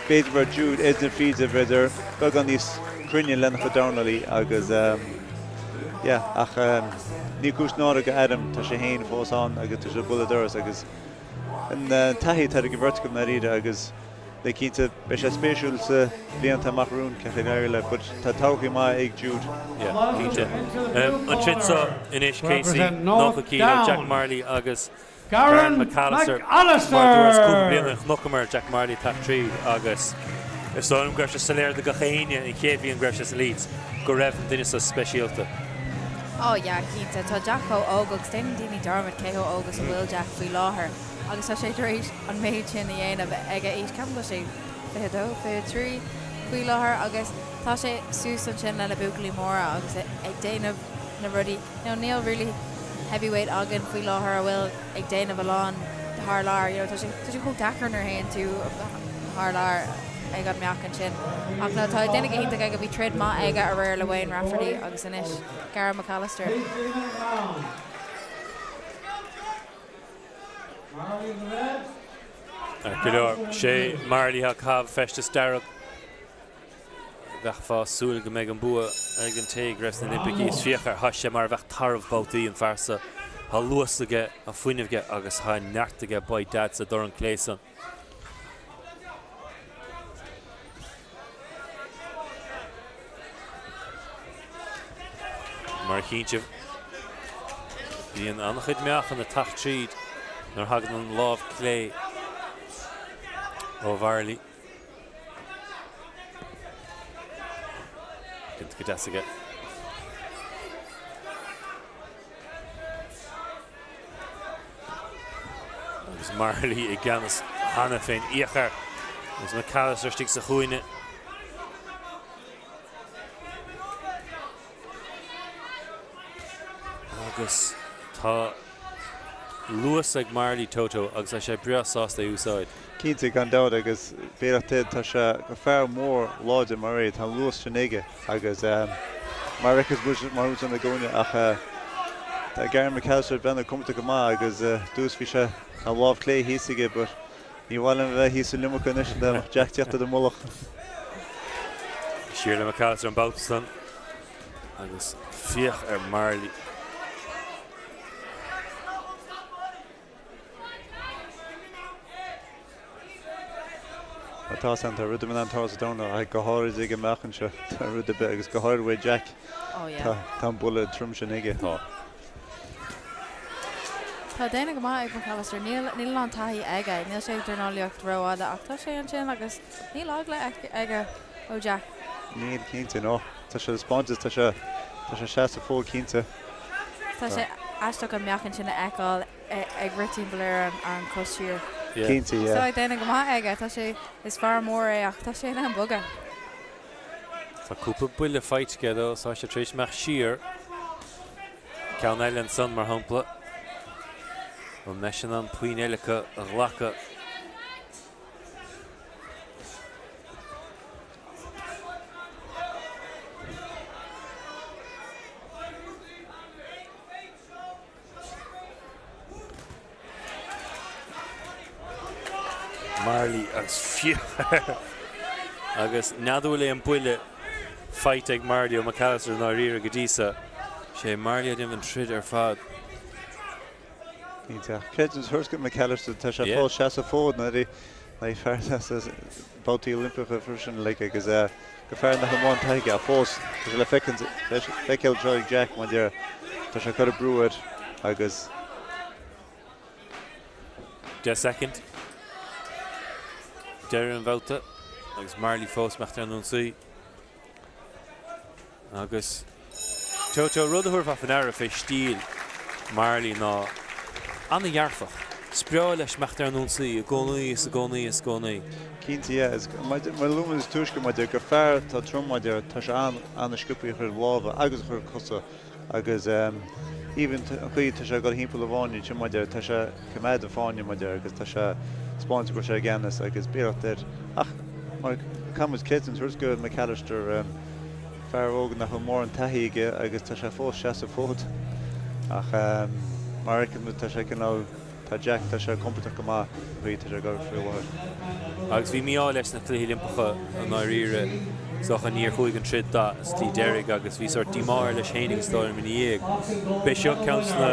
b'fhéidir bheadh Jude Eisner Fríde b'fhéidir beagán níos cruinne lena chuid dornálaí agus yeah ach ní cúis náire do Adam tá sé féin fós ann agus tá sé ag bualadh doras agus an taithí atá ag an bheirt acu i ndáiríre agus Le cinnte, beidh sé spéisiúil sa bhlianta amach romhainn cén chaoi a n-éireoidh le but tá todhchaí maith ag Jude. Yeah, cinnte. An troid seo anois, Casey, 90 kilo, Jack Marley agus Garen McAllister. Mar a dúras cúpla bliain ó shin chonaiceamar Jack Marley ag teacht tríd agus is dóigh liom go raibh sé soiléir do gach éinne an chéad bhliain go raibh sé sa Leeds go raibh an duine seo speisialta. Oh yeah, cinnte. Tá Jack chomh óg agus déanann daoine dearmad cé chomh óg is a bhfuil Jack faoi láthair. Agus tá sé tar éis an méid sin a dhéanamh ag a aois, ceapaim go bhfuil sé 22, 23 faoi láthair agus tá sé suas ansin le na buachaillí móra agus ag déanamh na rudaí, you know, níl really heavyweight againn faoi láthair a bhfuil ag déanamh a lán thar lear, you know, tá sé, tá sé chomh deacair nuair a théann tú thar lear ag an meáchan sin. Ach no, tá ag déanamh go hiontach aige, bhí troid maith aige aréir le Wayne Rafferty agus anois Garen McAllister. Go leor. Sé Marley atá ag caitheamh feisteas dearg. Bheifeá ag súil go mbeidh an bua ag an té go raibh sna Oilimpicí. Is féach air, tá sé mar a bheadh tarbh babhtaí an fear seo. Tá luas aige, tá fuinneamh aige agus tá neart aige by dad sa dorn clé san. Mar a chíonn sibh, bíonn an-chuid meáchan ag teacht tríd nuair a thagann an lámh clé ó Mharley. Déanta go deas aige. Agus Marley i gceannas cheana féin. Féach air agus McAllister istigh sa chúinne. Agus tá luas ag Marley Toto agus tá sé breá sásta é a úsáid. Cinnte, gan dabht, agus b'fhéidir tá sé gur fear mór láidir mar é, tá an luas sin aige agus mar a fheiceann muid mar ina gcónaí ach tá Gary McAllister ag breathnú compordach go maith agus dtús bhí sé tá an lámh clé thíos aige but ní mhaith liom a bheith thíos sa iomarca anois dá mbeadh Jack teacht ar do mhullach. Siar le McAllister an babhta san agus féach ar Marley. Tá san, tá rud ar bith in ann tarlú sa domhan ach go háirid ag an meáchan seo, tá rud ar bith agus go háirid uaidh Jack, tá an buille trom sin aige. Tá. Tá déanamh go maith ag McAllister, níl níl a lán taithí aige, níl sé ag dornálaíocht rófhada ach tá sé ansin agus níl eagla aige ó Jack. Níl, cinnte, no. Tá sé taispeántas, tá sé tá sé seasamh fód cinnte. Tá sé aisteach an meáchan sin a fheiceáil ag rith timpeall ar an cos siar. Cinnte, yeah. Tá ag déanamh go maith aige, tá sé, is fear mór é ach tá sé in ann bogadh. Tá cúpla buille faighte aige though, tá sé tar éis imeacht siar. Ceann eile ansan mar shampla. An mbeidh sé in ann puinn eile acu a ghlacadh? Marley agus féach air agus n'fheadar an bhfuil aon buille faighte ag Marley ó McAllister i ndáiríre go dtí so. Sé Marley a dhéanamh an troid ar fad. Iontach. Creidim thuras go McAllister tá sé fós seasamh fód nuair a fear babhtaí Oilimpeacha freisin like agus gur fear nach bhfuil mórán taithí aige ach fós tá sé le feiceáil anseo ag Jack mar deir tá sé ag cur brú air agus 10 soicind. Deireadh an bhabhta agus Marley fós imeacht ar an ionsaí. Agus Toto, rud a thabharfá faoi ndeara fé stíl Marley ná an-dhearfach. Is breá leis imeacht ar an ionsaí i gcónaí is i gcónaí is i gcónaí. Cinnte, yeah. Is mar a luaigh muid is túisce maidir gur fear atá trom maidir, tá sé an-sciobtha a chuid lámha agus a chuid cosa. Agus even an chaoi tá sé ag dul thimpeall an fháinne sin maidir, tá sé ag coimeád an fáinne maidir agus tá sé ag 'spáint go bhfuil sé i gceannas agus b'iarracht air. Ach mar caithfidh muid creidiúint a thabhairt go McAllister, fear óg nach bhfuil mórán taithí aige agus tá sé fós seasamh fód. Ach mar a fheiceann muid tá sé cineál. Tá Jack, tá sé compordach go maith, bhí, tá sé ag obair faoi láthair. Agus bhí mí-ádh leis sna Cluichí Oilimpeacha i ndáiríre, is dócha, níor chuaigh an troid sa tslí deiridh agus bhí sórt díomá air leis féinig is dóigh liom ina dhiaidh. B'é seo ceann de na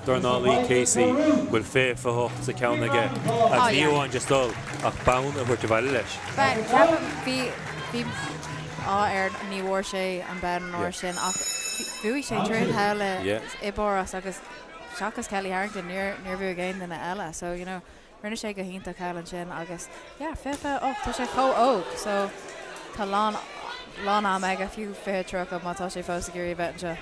dornálaí, Casey, go bhfuil 28 sa cheann aige agus ní amháin just dul ach bonn a thabhairt abhaile leis. Bhuel, ceapaim, bhí, bhí ádh air ní bhfuair sé an bonn an uair sin ach bhuaigh sé troid thall i bPáras agus seachas Kellie Harrington, níor, níor bhuaigh aon duine eile. So, you know, rinne sé go hiontach thall ansin agus, yeah, 28, tá sé chomh óg. So, tá lán, lán am aige, fiú 20, 30 má tá sé fós ag iarraidh a bheith anseo.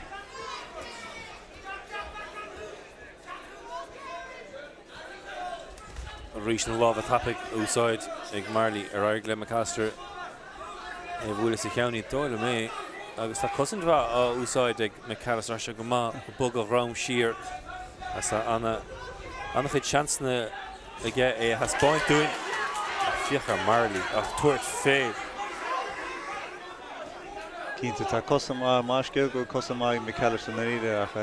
Arís na lámha tapaidh a úsáid ag Marley ar éirigh le McAllister é a bhualadh sa cheann ní dóigh liom é agus tá cosaint mhaith á úsáid ag McAllister tá sé go maith ag bogadh a dhroim siar agus tá ana an-chuid seansanna aige é a thaispeáint dúinn. Ach féach ar Marley ag tabhairt fé. Cinnte, tá cosa maith, maith scéal go bhfuil cosa maith ag McAllister i ndáiríre ach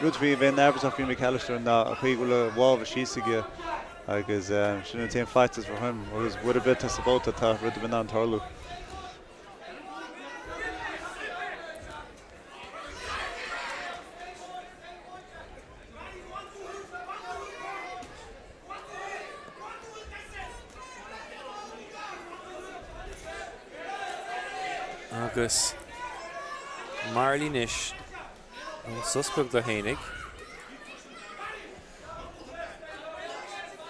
rud faoi a bheinn nerbhasach faoi McAllister ná an chaoi go bhfuil a lámha síos aige agus sin an t-aon faitíos orm agus uair ar bith atá sa bhabhta tá rud ar bith in ann tarlú. Agus Marley anois an sos beag dó fhéinig.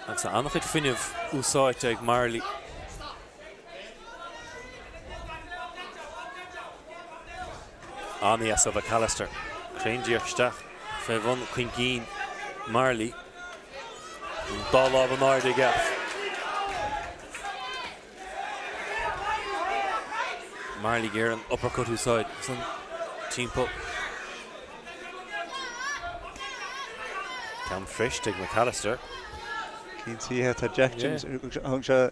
Agus tá an-chuid fuinnimh úsáidte ag Marley. An-dheas ó McAllister. Cruinn díreach isteach fé bhun cuingín Marley. An dá lámh in airde aige. Marley ag iarraidh an uppercut a úsáid san timpeall. Ceann fuirist ag McAllister. Cinnte, tá Jack James, thug sé,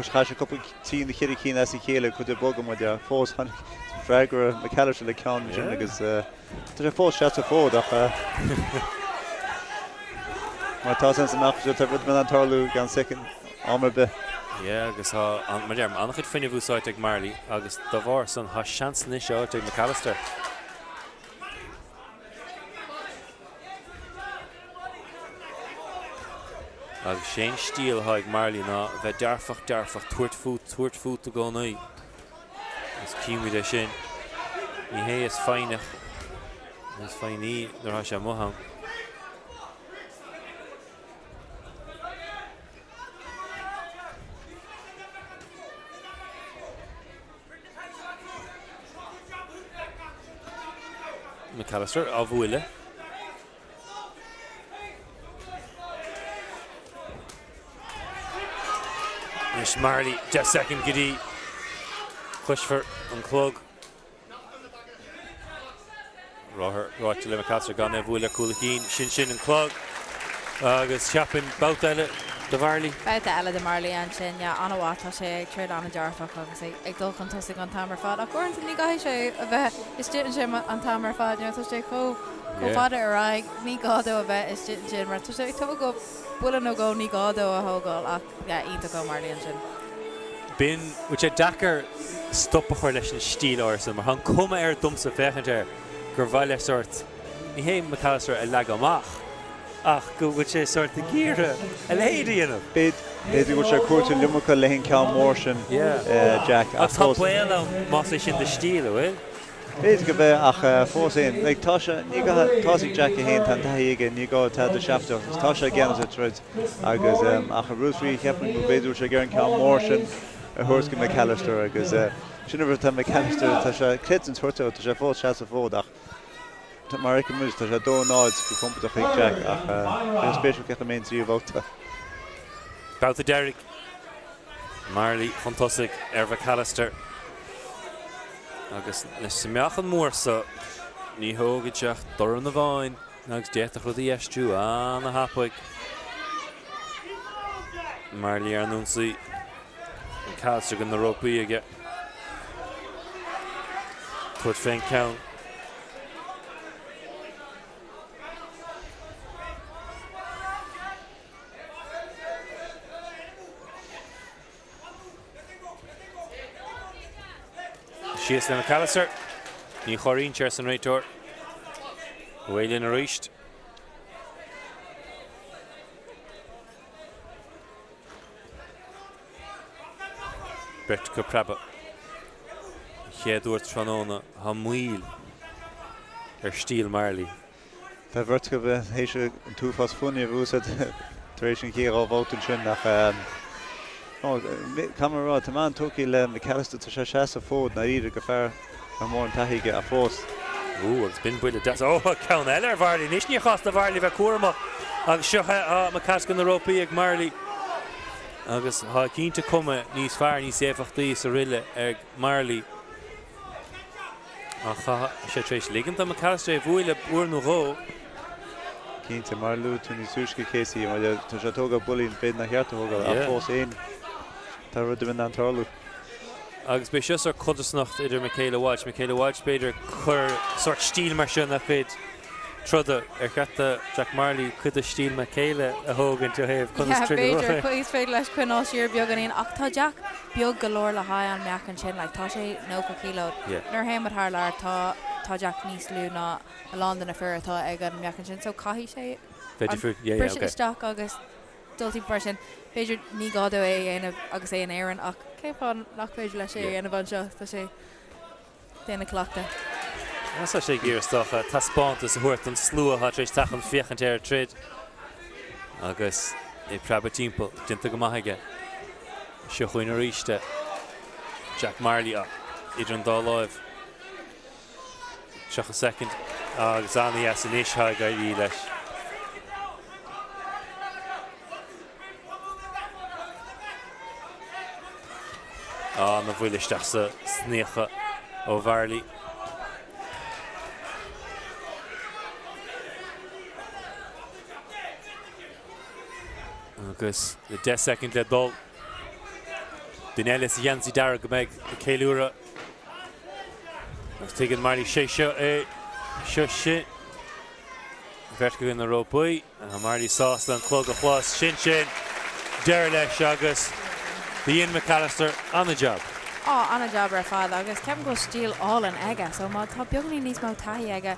chaith sé cúpla trí nó cheithre cinn as a chéile, cuid de bhogadh muid ach fós tháinig freagra McAllister le ceann ansin agus tá sé fós seasamh fód ach mar tá san amach seo tá rud in ann tarlú gan soicind am ar bith. Yeah agus tá, mar deirim, an-chuid fuinnimh úsáidte ag Marley agus dá bharr san tá seans anois faighte ag McAllister. Agus sé an stíl atá ag Marley ná a bheith dearfach, dearfach, tabhairt fút, tabhairt fút i gcónaí. Is címid é sin. Ní hé is foighneach nó is foighní nuair atá sé amuigh ann. McAllister á bhualadh. Anois Marley, 10 soicind go dtí cloisfear an clog. Ráite le McAllister gan é a bhualadh ar cúl a chinn. Sin sin an clog agus cheapfainn babhta eile do Mharley. Babhta eile do Marley ansin, yeah, an-mhaith. Tá sé ag troid an-dearfach agus ag dul chun tosaigh an t-am ar fad. Ach uaireanta ní gcaithfidh sé a bheith istigh ansin an t-am ar fad, you know, tá sé chomh chomh fada ar aghaidh, ní gá dó a bheith istigh ansin mar tá sé ag tógáil buille nó dhó, ní gá dó a thógáil ach yeah, iontach ó Marley ansin. Bíonn sé deacair stop a chur leis an stíl áirithe san mar tá an cuma air domsa féachaint air gur mhaith leis sórt, ní hé McAllister a leagadh amach ach go bhfuil sé sórt ag iarraidh a leithéid a dhéanamh. B'fhéidir go bhfuil sé ag cuartú an iomarca leis an ceann mór sin, Jack, ach fós. Ach tá baol ann más é sin do stíl, an bhfuil? B'fhéidir go b'ea ach fós féin, like, tá sé, ní gá, tá's ag Jack é féin, tá an taithí aige, ní gá tada seafaideach agus tá sé ag déanamh sa troid agus ach an rud faoi, cheapfainn go b'fhéidir go bhfuil sé ag iarraidh an ceann mór sin a thabhairt go McAllister agus sin an rud atá McAllister, tá sé, creid an tuirteach, tá sé fós seasamh fód ach mar a fheiceann muid, tá sé 2-0 go compordach ag Jack ach tá sé spéisiúil cén chaoi a mbeidh an tríú babhta. Babhta deiridh. Marley chun tosaigh ar McAllister agus leis an meáchan mór so ní thógfaidh sé ach dorn amháin agus d'fhéadfadh rudaí aistriú ana-thapaidh. Marley ar an ionsaí, McAllister go na rópaí aige. Tabhairt fén ceann. Síos le McAllister. Ní chomhaireann sé arsa an réiteoir. Away linn arís. Beirt acu ag preabadh. An chéad uair tráthnóna tá moill ar stíl Marley. Tá beirt acu théis an t-uafás fuinnimh a úsáid tar éis an chéad dhá bhabhta ansin ach caithfidh mé a rá, tá mé an-tógtha le McAllister, tá sé ag seasamh fód ndáiríre do fear nach mór an taithí aige ach fós. Ooh agus b'in buille deas. Ó ceann eile ar Mharley anois, ní chás do Mharley bheith cúramach agus seo é McAllister na rópaí ag Marley agus tá cinnte cuma níos fearr, níos éifeachtaí sa rille ag Marley. Ach tá sé tar éis ligint do McAllister é a bhualadh uair nó dhó. Cinnte, mar a luaigh tú níos túisce, Casey, tá sé ag tógáil buillí b'fhéidir nár cheart a thógáil ach fós féin tá rud ar bith in ann tarlú. Agus beidh seo sórt codarsnacht idir Michaela Walsh. Michaela Walsh b'fhéidir ag cur sórt stíl mar seo ina cuid troda. Ar cheart do Jack Marley cuid de stíl Michaela a thógaint ó thaobh conas troid a Yeah, b'fhéidir. Is féidir leis coinneáil siar beagáinín ach tá Jack beag go leor le haghaidh an meáchan sin. Like, tá sé 90 kilo. Yeah. Nuair a théann muid thar lear, tá tá Jack níos lú ná a lán de na fir atá ag an meáchan sin, so caithfidh sé Bheith an difriúil. Yeah, yeah, briseadh okay. isteach agus dul timpeall mar sin. B'fhéidir ní gá dó é a dhéanamh agus é in Éirinn ach cén fáth nach féidir leis é a Yeah. dhéanamh anseo? Tá sé déanamh cleachtaidh. Tá sé ag iarraidh is dócha taispeántas a thabhairt don slua atá tar éis teacht chun féachaint air ag troid agus é ag preabadh timpeall. Déanta go maith aige. Seo chugainn arís é. Jack Marley idir an dá láimh. 30 soicind agus an-dheas anois atá ag éirí leis. Ana-bhuille isteach sa snoíocha ó Mharley. Agus le 10 soicind le dul, duine eile sa gheansaí dearg go mbeidh ag ceiliúradh. Agus tuigeann Marley sé seo é, seo sin. Bheirt againn na rópaí. Marley sásta an clog a chlos. Sin sin. Deireadh leis agus do dhein McAllister an-jab. Á, an-jab ar fad agus ceapaim go bhfuil stíl álainn aige so má tá beagáinín níos mó taithí aige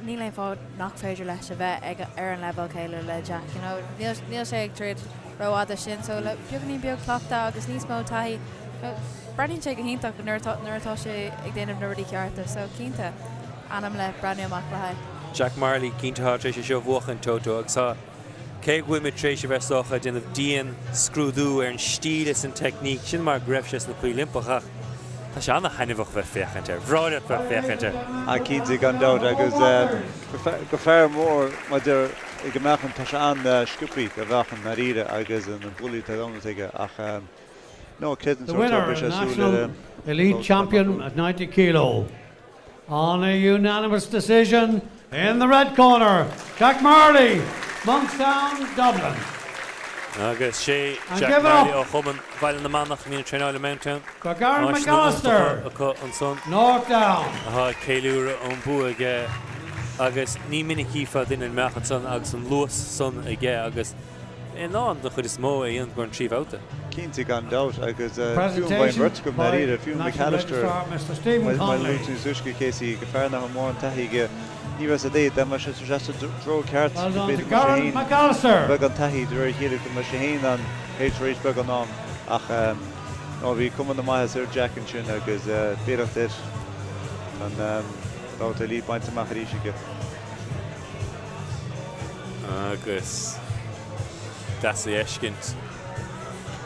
níl aon fáth nach féidir leis a bheith ag ar an leibhéal céanna le Jack. You know, níl, níl sé ag troid rófhada sin so le beagáinín beag cleachta agus níos mó taithí breathnaíonn sé go hiontach nuair atá, nuair atá sé ag déanamh na rudaí cearta so cinnte. Ainm le breathnú amach le haghaidh. Jack Marley cinnte atá tar éis é seo a bhuachan, Toto, agus tá, cé go bhfuil muid tar éis a bheith is dócha ag déanamh dian scrúdú ar an stíl is an teicníc, sin mar go raibh sé sna Cluichí Oilimpeacha ach tá sé ana-thaitneamhach bheith féachaint air. Bhreá leat bheith féachaint air. Ah cinnte gan dabht agus go fear mór maidir ag an meáchan tá sé an-sciobthaí do mheáchan ndáiríre agus na buillí atá ann aige ach no creideann The winner, national elite champion at 90 kilo. On a unanimous decision in the red corner, Jack Marley, Monkstown, Dublin. Agus sé Jack Marley ó Chumann Bhaile na Manach a bhíonn ag traenáil i Mounttown. For Gary McAllister, acu ansan. North Down. Atá ag ceiliúradh an bua aige agus ní minic a chífeá duine an meáchan san agus an luas san aige agus in ann den chuid is mó é a dhéanamh go an trí bhabhta. Cinnte, gan dabht, agus fiú an bhfaigheann beirt acu ndáiríre, fiú McAllister, mar a luaigh tú níos túisce, Casey, go fear nach bhfuil mórán taithí aige, ní raibh a fhios agat, dá mbeadh sé sa treo ceart, go mb'fhéidir go mbeadh sé féin beagán taithí de réir a chéile, go mbeadh sé féin ann tar éis beagán am, ach no, bhí cuma na maitheasa ar Jack ansin agus beannacht air, an babhta elite bainte amach arís aige. Agus deas é a fheiscint.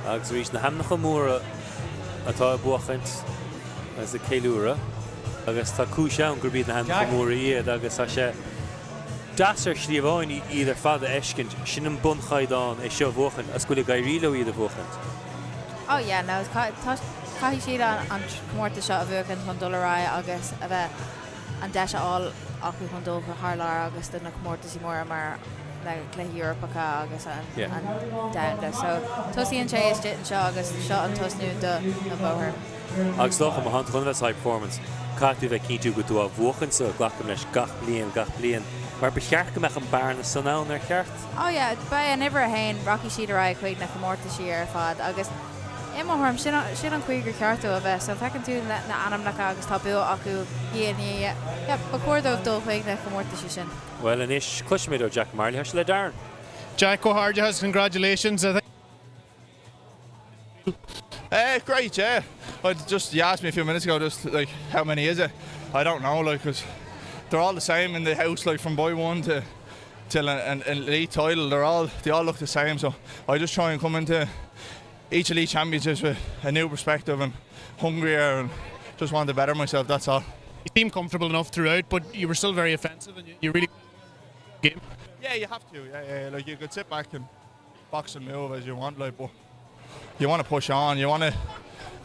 Agus arís na hainmneacha móra atá ag buachaint agus ag ceiliúradh. Agus tá cúis ann gurb iad na hainmneacha móra iad agus tá sé deas ar shlí amháin iad ar fad a fheiscint. Sin an bunchaighdeán é seo a bhuachaint agus go bhfuil ag éirí leo iad a bhuachaint. Oh yeah, no, caithfidh siad an comórtas seo a bhuachaint chun dul ar aghaidh agus a bheith an deis a fháil acu chun dul thar lear agus do na comórtaisí móra mar na Cluichí Eorpacha agus an Domhanda. So tosaíonn sé istigh anseo agus seo an tosnú do an bóthar. Agus is dócha, má thánn tú chun a bheith sa high performance, caithfidh tú a bheith cinntiú go bhfuil tú á bhuachan so, glacaim leis, gach bliain, gach bliain, mar ba cheart go mbeadh an bearna san ann, ar cheart? Oh yeah, beidh an uimhir a haon, rachaidh siad ar aghaidh chuig na comórtaisí ar fad agus I mo thuairim, sin sin an chaoi gur cheart dó a bheith. So feiceann tú na na ainmneacha agus tá bua acu diaidh i ndiaidh. Yeah, ba chóir dóibh dul chuig na comórtaisí sin. Bhuel anois, cloisfimid ó Jack Marley. Tá sé le Darren. Jack, comhghairdeachas, congratulations. I think Eh, great, yeah. I just you asked me a few minutes ago, just like how many is it? I don't know, like, 'cause they're all the same in the house, like from boy one to till an, an elite title. They're all they all look the same. So I just try and come into each elite championships with a new perspective and hungrier and just want to better myself. That's all. You seemed comfortable enough throughout, but you were still very offensive and you, you really game. Yeah, you have to. Yeah, yeah. Like you could sit back and box and move as you want, like, but you want to push on. You want to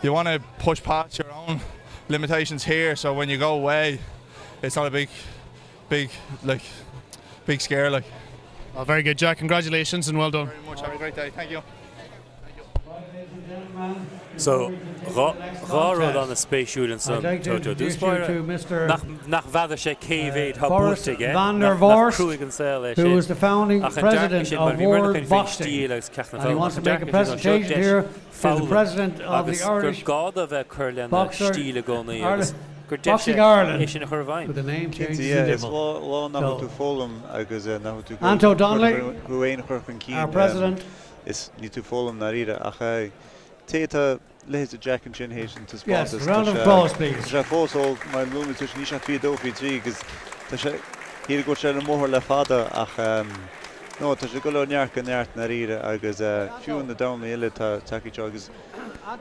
you want to push past your own limitations here. So when you go away, it's not a big, big like big scare. Like. Oh, very good, Jack. Congratulations and well done. Very much. Have a great day. Thank you. So, dhá rud an-spéisiúil ansan, Toto. Dtús báire, nach bhfeadar sé cé mhéad tá buaite aige, nach cruaidh an saol é sin. Ach an dearcadh sin, mar bhí muid againn faoin stíl agus ceacht na foghlama, ach an dearcadh sin, seo deis foghlaim agus gur gá dó bheith ag cur lena stíl i gcónaí agus gur deis é sin a chur i bhfeidhm. Cinnte, yeah, is lá nach bhfuil tú ag foghlaim agus nach bhfuil tú ag dul aon chur chun cinn. Is níl tú ag foghlaim ndáiríre ach té atá leithéid Jack ansin théis an taispeántas tá sé fós óg mar luaigh mé níl sé ach 22 23 agus tá sé shíl go bhfuil sé ar an mbóthar le fada ach no tá sé ag dul ó neart go neart ndáiríre agus fiú na Domhnaigh eile tá tagtha seo agus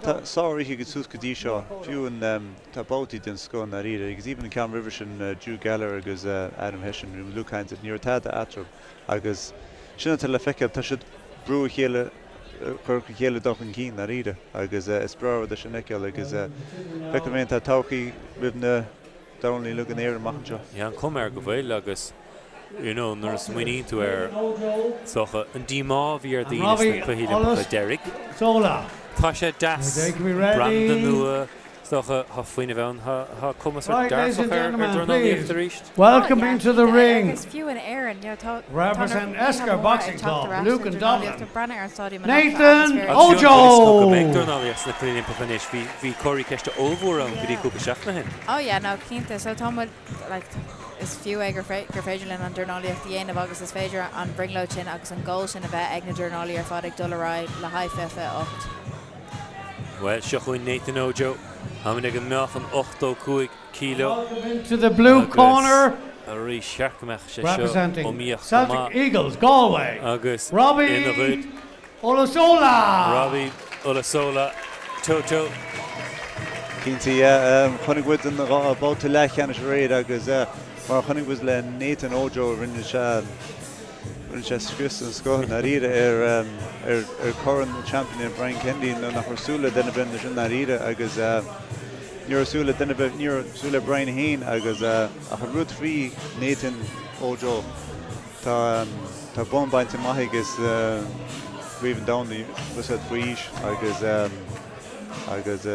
tá sároíche aige suas go dtí seo fiú an tá babhtaí den scoth ndáiríre agus even an ceann roimhe sin Jude Gallagher agus Adam Hession bhí muid ag caint ní raibh tada eatarthu. Agus sin atá le feiceáil, tá siad ag brú a chéile. chur a chéile dul chun cinn, dáiríre, agus is breá an rud é sin a fheiceáil agus feicfidh mé tá todhchaí roimh na dornálaithe uilig in Éirinn amach anseo. Yeah, an chuma air go bhfuil agus you know nuair a smaoiníonn tú ar is dócha an díomá a bhí ar daoine sna Cluichí Oilimpeacha deiridh. Tá sé deas, branda nua, Is dócha, tá fuinneamh ann, tá cuma sórt dearfach ar an dornálaíocht arís. Welcome into the ring. Agus fiú in Éirinn, you know, tá Represent na Esker ríthe móra ag Boxing teacht Club, ar ais Luke sa and dornálaíocht, Dublin. breathnaigh ar an staidiam anocht, tá Nathan atmaisféar Agus fiú an go Ojo! mbeidh dornálaíocht sna Cluichí Oilimpeacha anois, bhí bhí comharthaí ceiste ollmhór ann go dtí cúpla seachtain ó shin. Oh yeah, no, cinnte. So tá muid, like, is fiú é gur gur féidir linn an dornálaíocht a dhéanamh agus is féidir an bhrionglóid sin agus an goal sin a bheith ag na dornálaí ar fad ag dul ar aghaidh le haghaidh 2028. Bhuel, seo chugainn Nathan Ojo. Táimid ag an meáchan 85 kilo. Welcome into the blue corner. Agus arís, cheart go mbeadh sé seo Representing iomaíoch go Celtic maith. Eagles, Galway, Agus ina Robbie gcuid. Olusola! Robbie Olusola, Toto. Cinnte, yeah. Chonaic muid an babhta leathcheannais aréir agus mar a chonaic muid le Nathan Ojo rinne sé Rinne sé scrios den scoth i ndáiríre ar ar chorn na seaimpíní Brian Kennedy nuair nach raibh súil le duine ar bith leis sin i ndáiríre agus ní raibh súil le duine ar bith, ní raibh súil le Brian féin agus ach an rud faoi Nathan Ojo tá tá bonn bainte amach aige sa gCraobh an Domhain faoi aois agus agus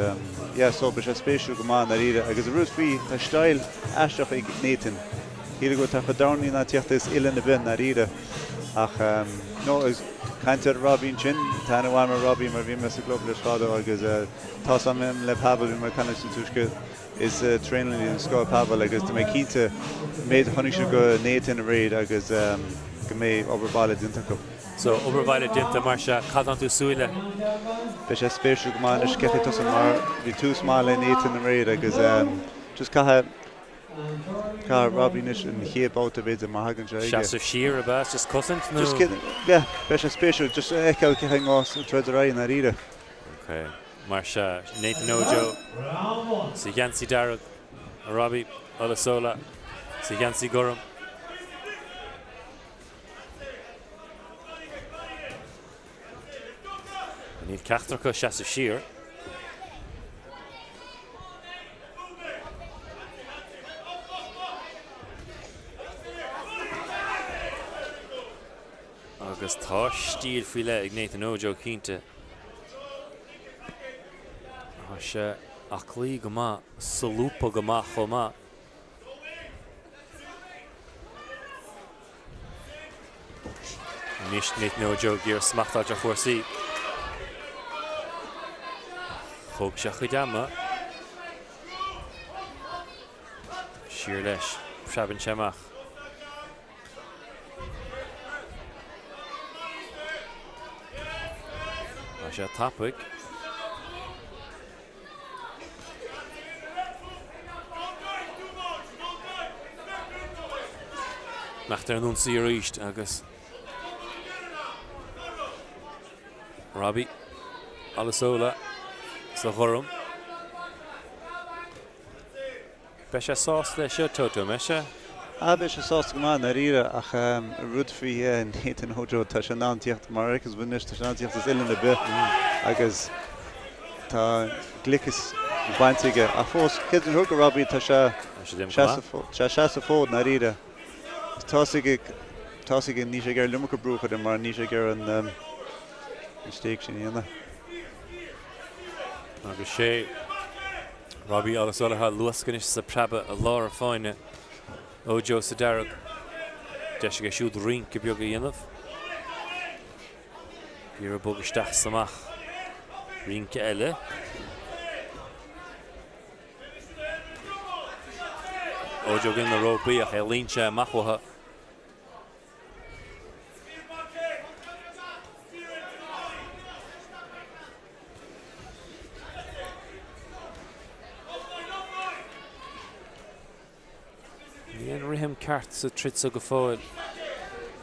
yeah so beidh sé spéisiúil go maith i ndáiríre agus an rud faoi tá style aisteach ag Nathan. Shíl go tá chuid dornálaí in ann tíocht is uillinn ar bith i ndáiríre ach no agus caint ar Robbie ansin, tá aithne mhaith agam ar Robbie mar bhí mé sa gclub leis fadó agus tá 's agam le Pavel, bhí mé ag caint leis sa tuaisceart, is traenálaí den scoth Pavel agus tá mé cinnte an méid a chonaic siad go Nathan aréir agus go mbeidh obair baile déanta acu. So obair bhaile déanta mar sea, cad atá tú súil le? Beidh sé spéisiúil go maith anois cé chaoi tosaigh mar bhí tús maith le Nathan aréir agus just caithfidh Caithfidh Robbie anois an chéad babhta b'fhéidir má thagann sé aige. Seasamh siar ab ea? Just cosaint nó? Just yeah, beidh sé spéisiúil just a fheiceáil cé chaoi a troid ar aghaidh i ndáiríre. Ok, mar sea, Nathan Ojo sa gheansaí dearg, Robbie Olusola sa gheansaí gorm. Níl ceachtar acu ag seasamh siar. Agus tá stíl faoi leith ag Nathan Ojo cinnte. Tá sé aclaí go maith, solúbtha go maith chomh maith. Anois Nathan Ojo ag iarraidh smacht a fháilt ar chúrsaí. Thóg sé a chuid ama. Siar leis. Preabann sé amach. Tá sé tapaidh. Imeacht ar an ionsaí arís agus Robbie Olusola sa ghorm. Beidh sé sásta leis seo, Toto, an mbeidh sé? Ah, beidh sé sásta go maith, i ndáiríre, ach an rud faoi Nathan Ojo, tá sé in ann tíocht, mar a fheiceanns muid anois, tá sé in ann tíocht as uillinn ar bith agus tá gliceas bainte aige. Ach fós, cé den rud go Robbie, tá sé seasamh fód, i ndáiríre. Tá's aige, tá's aige, níl sé ag iarraidh an iomarca brú a chur air mar níl sé ag iarraidh an mistake sin a dhéanamh. Agus sé Robbie Olusola atá ag luascadh anois is ag preabadh i lár an fáinne. Ojo sa dearg. Deis aige siúd rince beag a dhéanamh. Ag iarraidh bogadh isteach is amach. Rince eile. Ojo ag na rópaí ach éalaíonn sé amach uathu. Níl aon rithim ceart sa troid seo go fóill.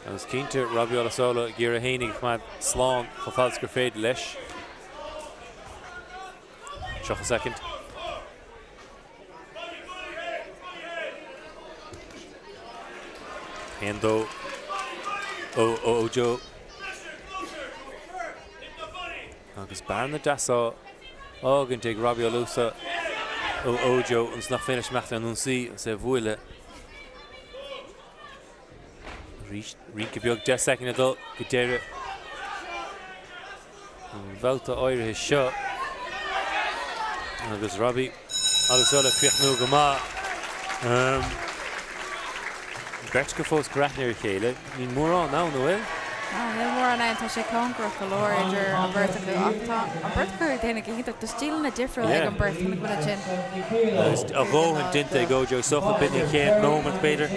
Agus cinnte, Robbie Olusola ag iarraidh é féin a choimeád slán chomh fada is gur féidir leis. 30 soicind. 1, 2, ó Ojo. Agus bearna deas á fhágaint ag Robbie Olusola ó Ojo ionas nach féidir leis imeacht ar an ionsaí agus é a bhualadh. Arís, rince beag 10 soicind le dul go deireadh an bhabhta áirithe seo. Agus Robbie Olusola ag críochnú go maith. Beirt acu fós ag aithne ar a chéile. Níl mórán ann, an bhfuil? Ná, níl mórán ann. Tá sé cóngarach go leor idir an bheirt acu ach tá an bheirt acu ag déanamh go hiontach. Tá stíleanna difriúla ag an beirt, chonaic muid ansin. Agus a dhóthain déanta ag Ojo is dócha, b'in an chéad nóiméad b'fhéidir.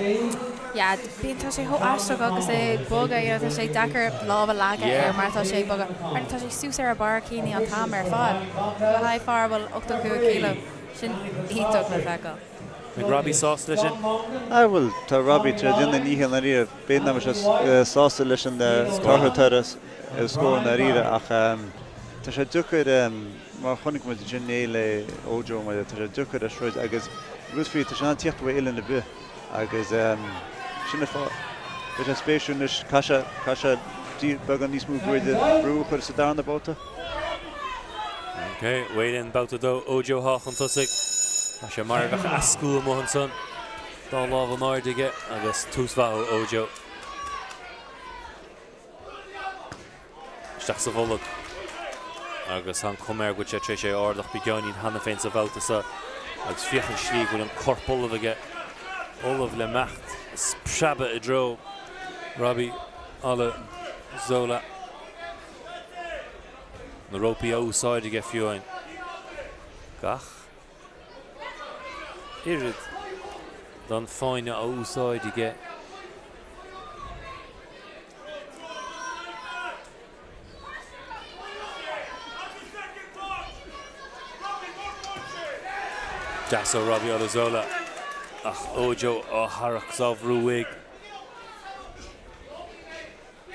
Yeah, bíonn, tá sé chomh aisteach agus é ag bogadh, you know, tá sé deacair lámh a leagadh air mar tá sé ag bogadh. Ar tá sé suas ar a bharraicíní an t-am ar fad. Le haghaidh fear a bhfuil 85 kilo, sin iontach le feiceáil. Beidh Robbie sásta leis sin? Ah bhuel, tá Robbie tar éis déanamh a ndícheall i ndáiríre. B'fhéidir nach mbeidh sé sásta leis an tortha atá ar an scór i ndáiríre ach tá sé deacair, mar chonaic muid ansin inné le Ojo, mar tá sé deacair a throid agus rud faoi, tá sé in ann tíocht uaidh uillinn ar bith agus sin an fáth. Beidh sé spéisiúil anois, caithfidh sé beagán níos mó brú a chur sa darna babhta. Ok, weigh-in babhta 2, Ojo atá chun tosaigh. Tá sé mar a bheadh eascú amuigh ansan. Dá lámh in airde aige agus tús mhaith ó Ojo. Isteach sa bholg. Agus tá an chuma air go bhfuil sé tar éis é a ardach beagáinín cheana féin sa bhabhta seo. Agus féach an slí go bhfuil an corp ullamh aige. Ullamh le imeacht is preabadh i dtreo Robbie Olusola. Na rópaí á úsáid aige fiú amháin. Gach oiread den fáinne á úsáid aige. Deas ó Robbie Olusola ach Ojo á tharrac is á bhrú uaidh.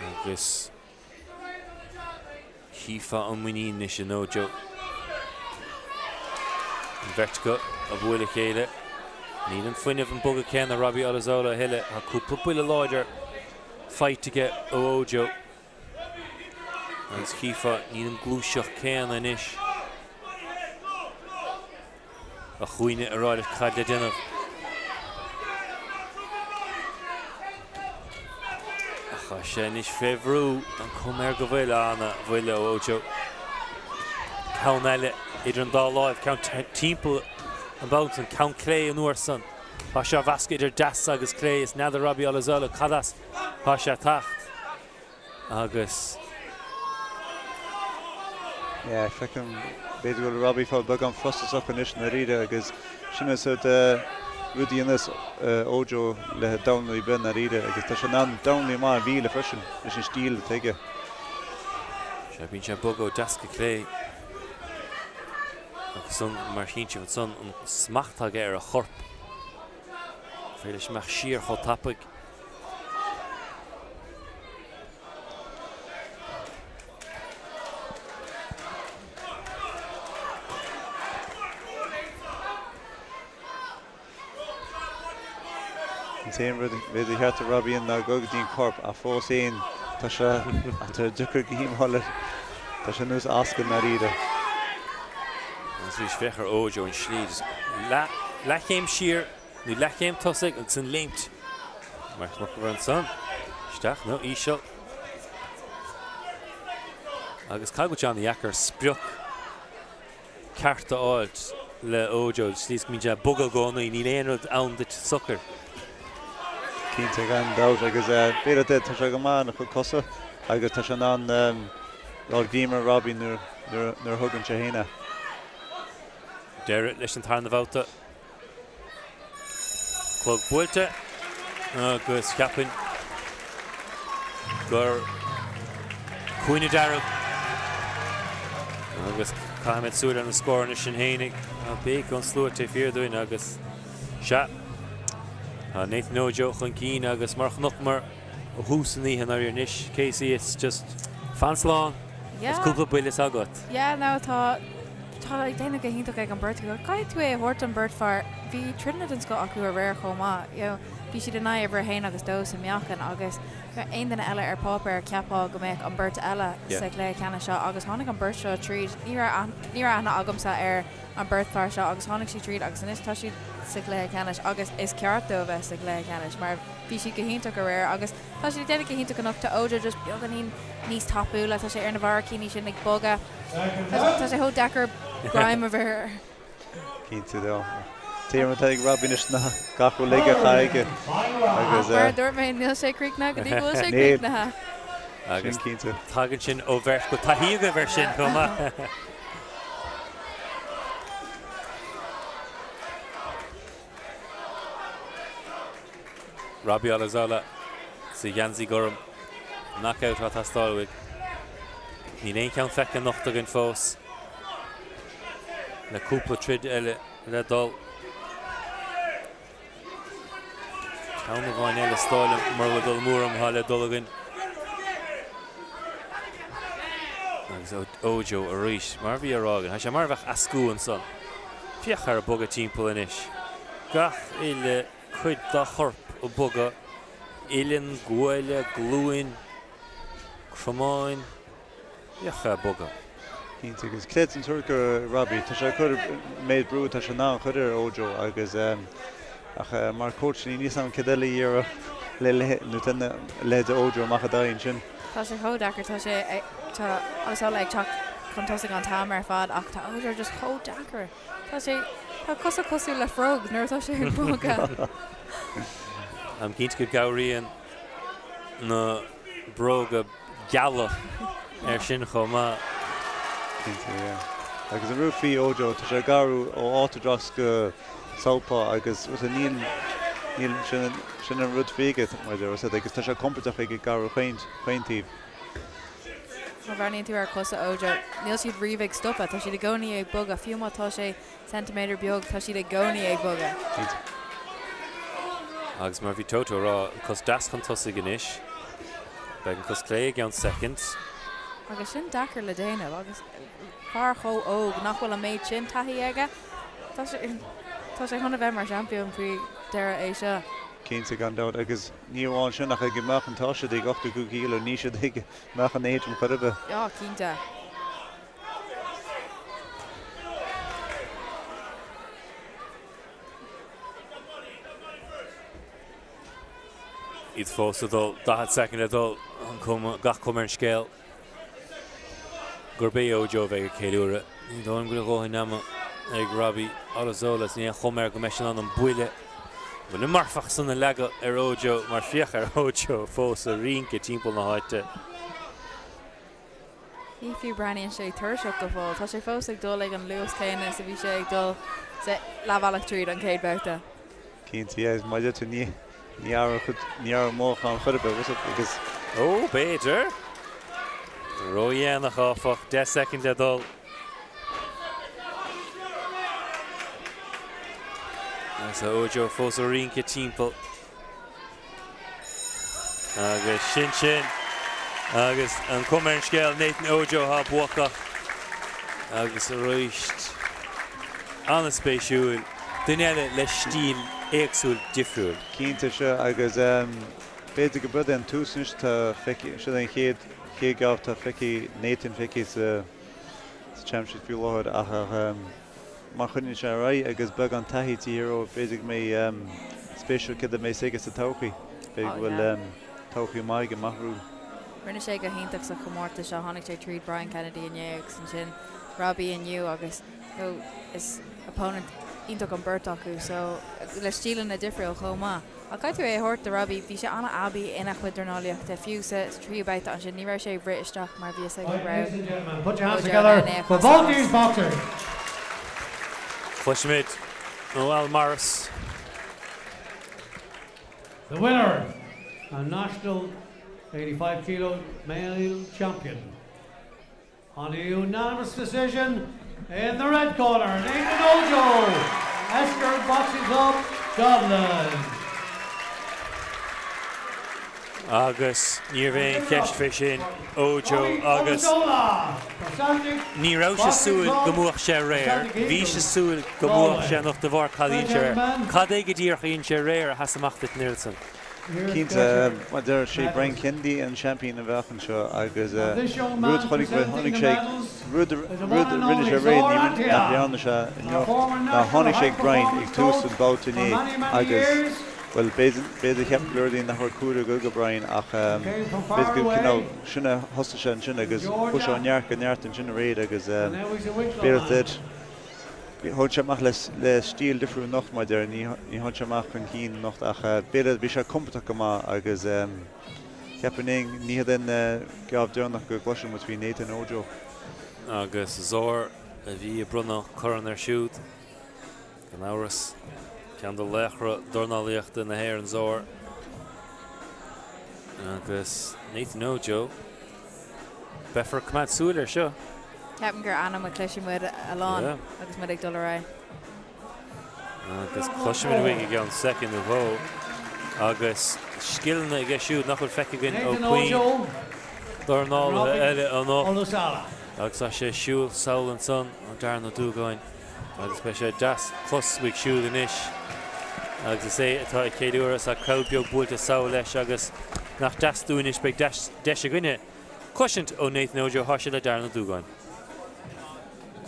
Agus Chífeá an muinín anois in Ojo. An bheirt acu ag bualadh a chéile. Níl an fuinneamh an bogadh céanna Robbie Olusola a thuilleadh. Tá cúpla buille láidir faighte aige ó Ojo. Agus chífeá níl an gluaiseacht céanna anois. A dhaoine ag rá leis cad le déanamh. Ach tá sé anois fé bhrú, an cuma air go bhfuil ana bhuille ó Ojo. Ceann eile idir an dá láimh, ceann timpeall an babhta san, ceann clé an uair san. Tá sé á mheascadh idir deas agus clé is n'fheadar Robbie Olusola cad as tá sé ag teacht. Agus. Yeah, feicim, b'fhéidir go bhfuil Robbie ag fáil beagán frustrasach anois i ndáiríre agus sin an sórt rud a dhéanas Ojo le Donnelly i ndáiríre agus tá sé in ann Donnelly maith a mhilleadh freisin leis an stíl atá aige. Sea, bíonn sé ag bogadh ó deas go clé agus san mar chinnte ansan an smacht aige ar a chorp. Féidir leis imeacht siar chomh tapaidh. An t-aon rud b'fhéidir ba cheart do Robbie ná dul go dtí an corp ach fós féin tá sé ach tá deacair go híomhá le tá sé nós ascaill i ndáiríre. Agus arís féach ar Ojo an slí just leathchéim siar Nó leathchéim tosaigh agus an léimt mar chonaiceamar ansan. Isteach nó íseal. Agus caithfidh go bhfuil sé an-dheacair sprioc ceart a fháilt le Ojo, slí is go mbíonn sé ag bogadh i gcónaí, níl aon rud ann duit socair. Cinnte gan dabht agus b'fhéidir tá sé go maith ina chuid cosa agus tá sé in ann dul greim ar Robbie nuair a thugann sé féin é. Deireadh leis an tarna bhabhta. Clog buailte agus cheapfainn gur cúinne dearg agus caithfimid súil ar na scóranna sin fhéinig. Tá béic ón slua taobh thiar dúinn agus sea, tá Nathan Ojo chun cinn agus mar a chonaiceamar ó thús an oíche anuraidh anois, Casey, it's just fan slán Yeah. is cúpla buille is agat. Yeah, no, tá tá ag déanamh go hiontach ag an beirt acu. Caithfidh tú é a thabhairt don beirt fear. Bhí troideanna den scoth acu aréir chomh maith. You know. Bhí siad in aghaidh uimhir a haon agus dó sa meáchan agus aon duine eile ar páipéar cheapfá go mbeadh an beirt eile sa chluiche ceannais seo agus tháinig an beirt seo tríd. Ní raibh ní raibh aithne agamsa ar an beirt fear seo agus tháinig siad tríd agus anois tá siad sa chluiche ceannais agus is ceart dóibh bheith sa chluiche ceannais mar bhí siad go hiontach aréir agus tá siad ag déanamh go hiontach anocht. Tá Ojo just beagáinín níos tapúla, tá sé ar na bharraicíní sin ag bogadh. Tá sé chomh deacair greim a bheith air. Cinnte de. Téarma atá ag Robbie anois ná gach rud aige a chaith aige agus. Mar a dúirt mé, níl sé críochnaithe go dtí go bhfuil sé críochnaithe. Agus cinnte. Tagann sin ó bheirt go taithí agaibh air sin chomh maith. Robbie Olizola sa gheansaí gorm. Knockout atá ag teastáil uaidh. Níl aon cheann feicthe anocht againn fós. Le cúpla troid eile le dul. Ceann amháin eile is dóigh liom mura bhfuil dul amú orm atá le dul againn. Agus Ojo arís, mar a bhí á rá againn, tá sé mar a bheadh eascú ansan. Féach air ag bogadh timpeall anois. Gach uile cuid dá chorp ag bogadh, uillinn, guaille, glúin, cromáin, féach air ag bogadh. Cinnte, agus creid an tabhairt go Robbie, tá sé ag cur méid brú atá sé in ann a chur ar Ojo agus ach mar coach níl fhios agam céard eile a dhéarfadh le nó duine leithéid Ojo amach i d'aghaidh ansin. Tá sé chomh deacair, tá sé, tá Olizola ag teacht chun tosaigh an t-am ar fad ach tá Ojo just chomh deacair. Tá sé, tá cosa cosúil le frog nuair atá sé ag bogadh. Táim cinnte go gcabhraíonn na bróga geala air sin chomh maith. Cinnte, yeah. Agus an rud faoi Ojo, tá sé ag athrú ó orthodox go southpaw agus níl, níl, sin, sin an rud faoi aige, mar a deir, agus tá sé compordach ag athrú chaon, chaon taobh. Má bhreathnaíonn tú ar chosa Ojo, níl siad riamh ag stopadh, tá siad i gcónaí ag bogadh, fiú má tá sé ceintiméadar beag, tá siad i gcónaí ag bogadh. Agus mar a bhí Toto ag rá, an cos deas chun tosaigh anois, beidh an cos clé i gceann soicind. Agus sin deacair le déanamh agus fear chomh óg nach bhfuil an méid sin taithí aige, tá sé tá sé chun a bheith mar seaimpín faoi dheireadh é seo. Cinnte, gan dabht. Agus ní amháin sin ach ag an meáchan tá siad ag 85 kilo, níl siad ag meáchan éadrom chor ar bith. Yeah, cinnte. Iad fós ag dul, 40 soicind le dul, an cuma, gach cuma ar an scéal. gurb é Ojo a bheidh ag ceiliúradh. Ní dóigh liom go bhfuil a dhóthain ama ag Robbie Olizola is níl aon chuma air go mbeidh sé in ann an buille, buille marfach san a leagadh ar Ojo mar féach ar Ojo fós ag rince timpeall na háite. Ní fiú breathnaíonn sé tuirseach go fóill. Tá sé fós ag dul ag an luas céanna is a bhí sé ag dul sa leathbhealach tríd an chéad babhta. Cinnte, yeah, is maith duit, ní, ní athraigh, ní athraigh meáchan chor ar bith, was it, agus. Ó, b'fhéidir. Ródhéanach, áfach, 10 soicind le dul. Agus Ojo fós ag rince timpeall. Agus sin sin. Agus an cuma ar an scéal, Nathan Ojo atá buacach. Agus arís, an-spéisiúil, duine eile le stíl éagsúil difriúil. Cinnte, sea, agus b'fhéidir go b'é an tús anois atá feicthe, sin é an chéad, chéad ghabh atá feicthe, Nathan feicthe sa, sa Championship faoi láthair ach, Má choinníonn sé ar aghaidh agus beagán taithí de dhíth air, b'fhéidir go mbeidh spéisiúil céard a bheas aige sa todhchaí. B'fhéidir go bhfuil todhchaí maith aige, maith rún. Rinne sé go hiontach sa chomórtas seo, tháinig sé tríd Brian Kennedy inné agus ansin Robbie inniu agus you know, is opponent iontach an beirt acu so le stíleanna difriúil chomh maith. Ach caithfidh tú é a thabhairt do Robbie, bhí sé an-aibí ina chuid dornálaíochta, fiú sa tríú babhta ansin, ní raibh sé ag rith isteach mar bhí a fhios aige go raibh Ojo in ann é a chasadh as. Cloisimid ó Al Morris. The winner and national 85 kilo male champion. On a unanimous decision in the red corner, Nathan Ojo, Esker Boxing Club, Dublin. Agus ní raibh aon cheist fé sin, Ojo, agus ní raibh sé súil go mbuafadh sé aréir, bhí sé súil go mbuafadh sé anocht de bharr cad a dhein sé aréir. Cad é go díreach a dhein sé aréir a sheas amach duit an oiread san? Cinnte, mar deir sé Brian Kennedy an seaimpín a bheadh anseo agus rud chonaic chonaic sé rud rud a rinne sé aréir ní nach ndearna sé inniu ná tháinig sé ag Brian ag tús an babhta inné agus bhuel b'fhéidir cheap go leor daoine nach raibh cúigear ag go Brian ach b'fhéidir go cineál sin a thosaigh sé ansin agus chuaigh sé ó neart go neart ansin aréir agus b'fhéidir Tháinig sé amach le stíl difriúil anocht, mar deir, ní tháinig sé amach chun cinn anocht ach b'fhéidir bhí sé compordach go maith agus cheapfainn ní hiad an geábh deireanach go gcloisfidh muid faoi Nathan Ojo. Agus Zor a bhí ag bronnadh corn air siúd, gan amhras. Ceann de laochra dornálaíochta na hÉireann, Zor. Agus Nathan Ojo. Beifear ag coimeád súil air seo. Ceapaim gur ainm a chloisfidh muid a lán agus muid ag dul ar aghaidh. Agus cloisfimid uaidh i gceann soicind nó dhó. Agus scileanna aige siúd nach bhfuil feicthe againn ó puinn dornálaithe eile anocht. Agus tá sé ag siúl sall ansan ó Darren Ó Dúgáin. Agus beidh sé deas clos uaidh siúd anois. Agus is é atá ag ceiliúradh, tá crowd beag buailte sall leis agus nach deas dúinn anois, beidh deis againne cloisint ó Nathan Ojo, tá sé le Darren Ó Dúgáin.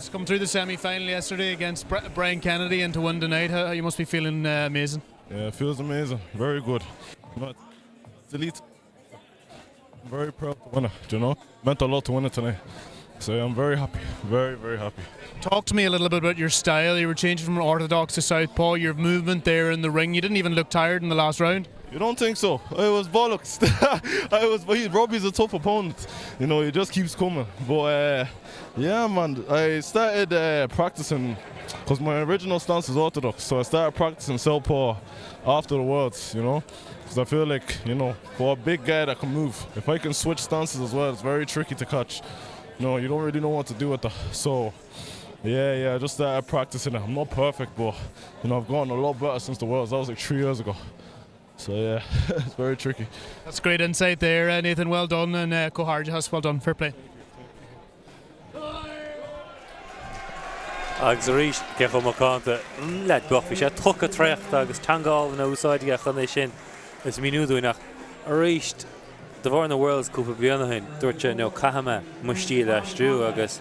Just come through the semi-final yesterday against Brian Kennedy and to win tonight, how, you must be feeling uh, amazing. Yeah, it feels amazing. Very good. But delete I'm very proud to win it, do you know? Meant a lot to win it tonight. So I'm very happy, very, very happy. Talk to me a little bit about your style. You were changing from orthodox to southpaw, your movement there in the ring. You didn't even look tired in the last round. You don't think so? I was bollocks. I was. He, Robbie's a tough opponent. You know, he just keeps coming. But uh, yeah, man, I started uh, practicing because my original stance is orthodox. So I started practicing southpaw after the worlds. You know, because I feel like you know, for a big guy that can move, if I can switch stances as well, it's very tricky to catch. You know, you don't really know what to do with that. So. Yeah, yeah, I just started practicing it. I'm not perfect, but you know, I've gotten a lot better since the Worlds. That was like three years ago. So yeah, it's very tricky. That's great insight there, uh, Nathan. Well done, and uh, comhghairdeas, well done. Fair play. Agus arís, cé chomh macánta, leaid bocht, bhí sé tugtha traochta agus teanga álainn á úsáid aige chun é sin a mhíniú dúinn ach arís, de bharr na Worlds cúpla bliain ó shin, dúirt sé, no, caithfidh mé mo stíl a aistriú agus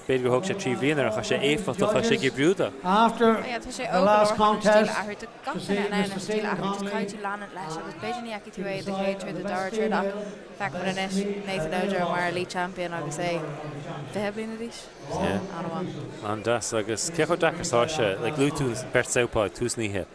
b'fhéidir gur thóg sé 3 bhliain air ach tá sé éifeachtach, tá sé ag oibriú dó. Yeah, tá sé óg go leor chun an stíl a athrú. Tá gach duine in ann an stíl a athrú, just caithfidh tú leanúint leis agus b'fhéidir ní fheicfidh tú é do chéad troid, do dara troid ach feicimid anois Nathan Ojo mar Elite Champion agus é 20 bliana d'aois. An-mhaith. An-deas agus cé chomh deacair is atá sé, like luaigh tú an bheirt southpaw ag tús na hoíche,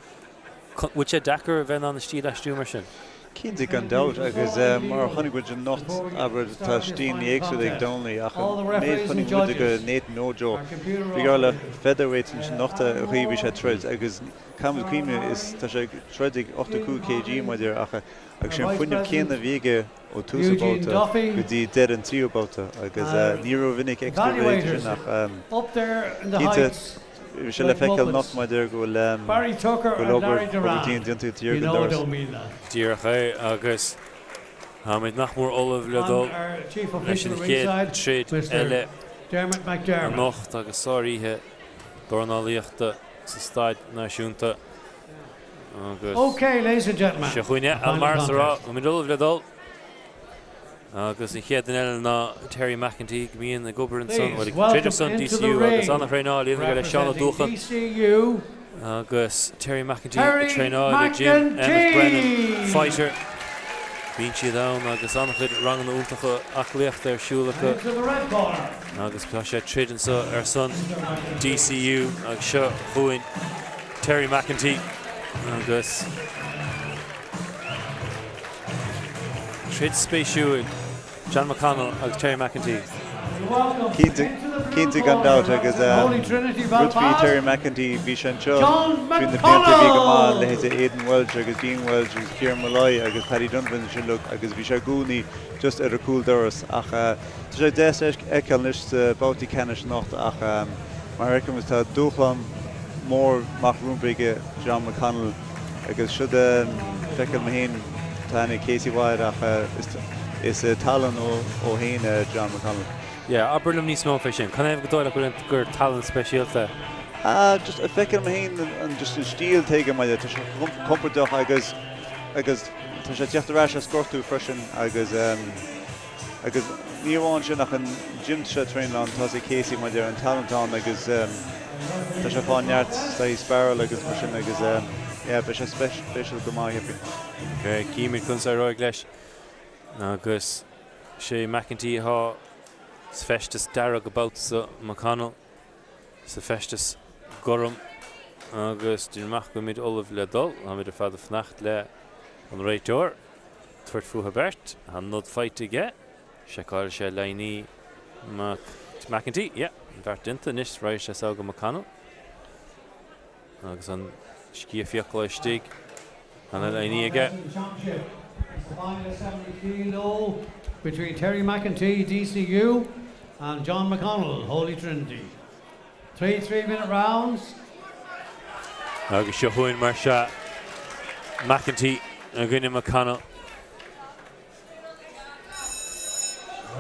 bhfuil sé deacair a bheith in ann an stíl a aistriú mar sin? Cinnte gan dabht agus mar a chonaic muid anocht, abair, tá stíleanna éagsúla ag Donnelly ach an méid a chonaic muid de Nathan Ojo, bhí gar le featherweight ansin anocht an chaoi a bhí sé ag troid agus caithfidh muid cuimhneamh is tá sé ag troid ag 85 kg mar deir ach agus sé an fuinneamh céanna a bhí aige ó tús an babhta go dtí deireadh an tríú babhta agus ní rómhinic a fheictear a leithéid sin ach cinnte bhí sé le feiceáil anocht mar deir go bhfuil go bhfuil obair obair dian déanta ag Jürgen Doris. Díreach é agus táimid nach mór ullamh le dul leis an chéad troid eile anocht agus sároíche dornálaíochta sa Staid Náisiúnta agus seo chugainn Al Morris ag rá táimid ullamh le dul. Agus an chéad duine eile ná Terry McEntee, go mbíonn ag obair ansan, bhuel, ag troid ar son DCU agus an-thraenáil á dhéanamh aige le Seán Ó Dúchan agus Terry McEntee ag traenáil le Gym Emmet Brennan Fighter. Bíonn siad ann agus an-chuid ranganna iontacha aclaíochta ar siúl acu agus tá sé ag troid anso ar son DCU agus seo chugainn Terry McEntee agus Troid spéisiúil, John McConnell agus Terry McEntee. Cinnte, cinnte gan dabht agus rud faoi Terry McEntee, bhí sé anseo trí na blianta, bhí go maith, leithéidí Aidan Walsh agus Dean Walsh agus Kieran Molloy agus Paddy Donovan ansin uilig agus bhí sé i gcónaí just ar an chúl doras ach tá sé deas é a fheiceáil anois sa babhtaí ceannais anocht ach mar a fheicimid tá dúshlán mór amach rompu aige John McConnell. Agus siod le feiceáil mé féin. Tá aithne ag Casey mhaith air ach is tallann ó shin é John McConnell. Yeah, abair liom níos mó fé sin. Canathaobh gur dóigh leat gur tallann speisialta? Ah, just feicim féin an just an stíl atá aige maille, tá sé compordach agus agus tá sé ag teacht ar ais as gortú freisin agus agus ní amháin sin ach an gym atá sé ag traenáil ann, tá sé Casey maidir an talent ann agus tá sé ag fáil neart saghas spáráil agus mar sin agus yeah beidh sé speisialta go maith cheapfainn. Ok, címid conas a éireoidh leis agus sé McEntee atá sa feisteas dearg an babhta seo, McConnell sa feisteas gorm agus déanaim amach go bhfuilimid ullamh le dul. Táimid ar fad ag fanacht le an réiteoir tabhairt fúthu beirt. Tá an nod faighte aige. Seiceálfaidh sé líní McEntee. Yeah, an beart déanta. Anois raghaidh sé sall go McConnell. Agus an sciath fiacla istigh. Tá na líní aige. Final 70 kilo between Terry McEntee, DCU, and John McConnell, Holy Trinity. 3 3-minute rounds. Agus seo chugainn mar seo McEntee i gcoinne McConnell.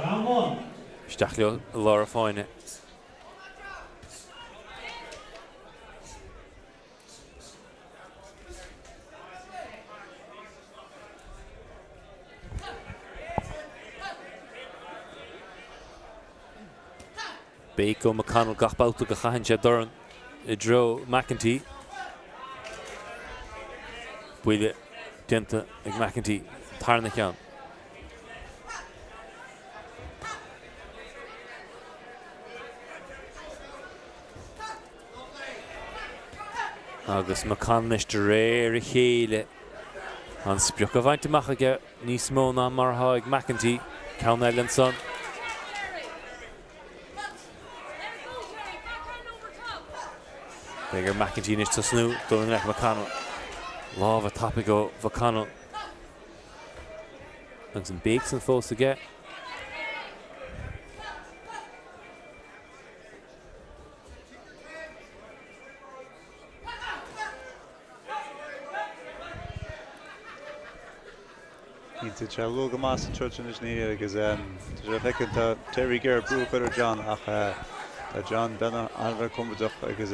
Round 1. Isteach leo i lár an fáinne. Béic ó McConnell gach babhta go chaitheann sé dorn i dtreo McEntee. Buille déanta ag McEntee, tarna ceann. Agus McConnell anois de réir a chéile an sprioc á bhaint amach aige níos mó ná mar atá ag McEntee. Ceann eile ansan. Beidh ar McEntee anois tosnú dul i ngleic McConnell. Lámha tapaidh ó McConnell. Agus an béic san fós aige. Cinnte, tá sé luath go maith sa troid anois Neil agus tá sé le feiceáil tá Terry ag iarraidh brú a chur ar John ach tá John beagnach an-bheag compordach agus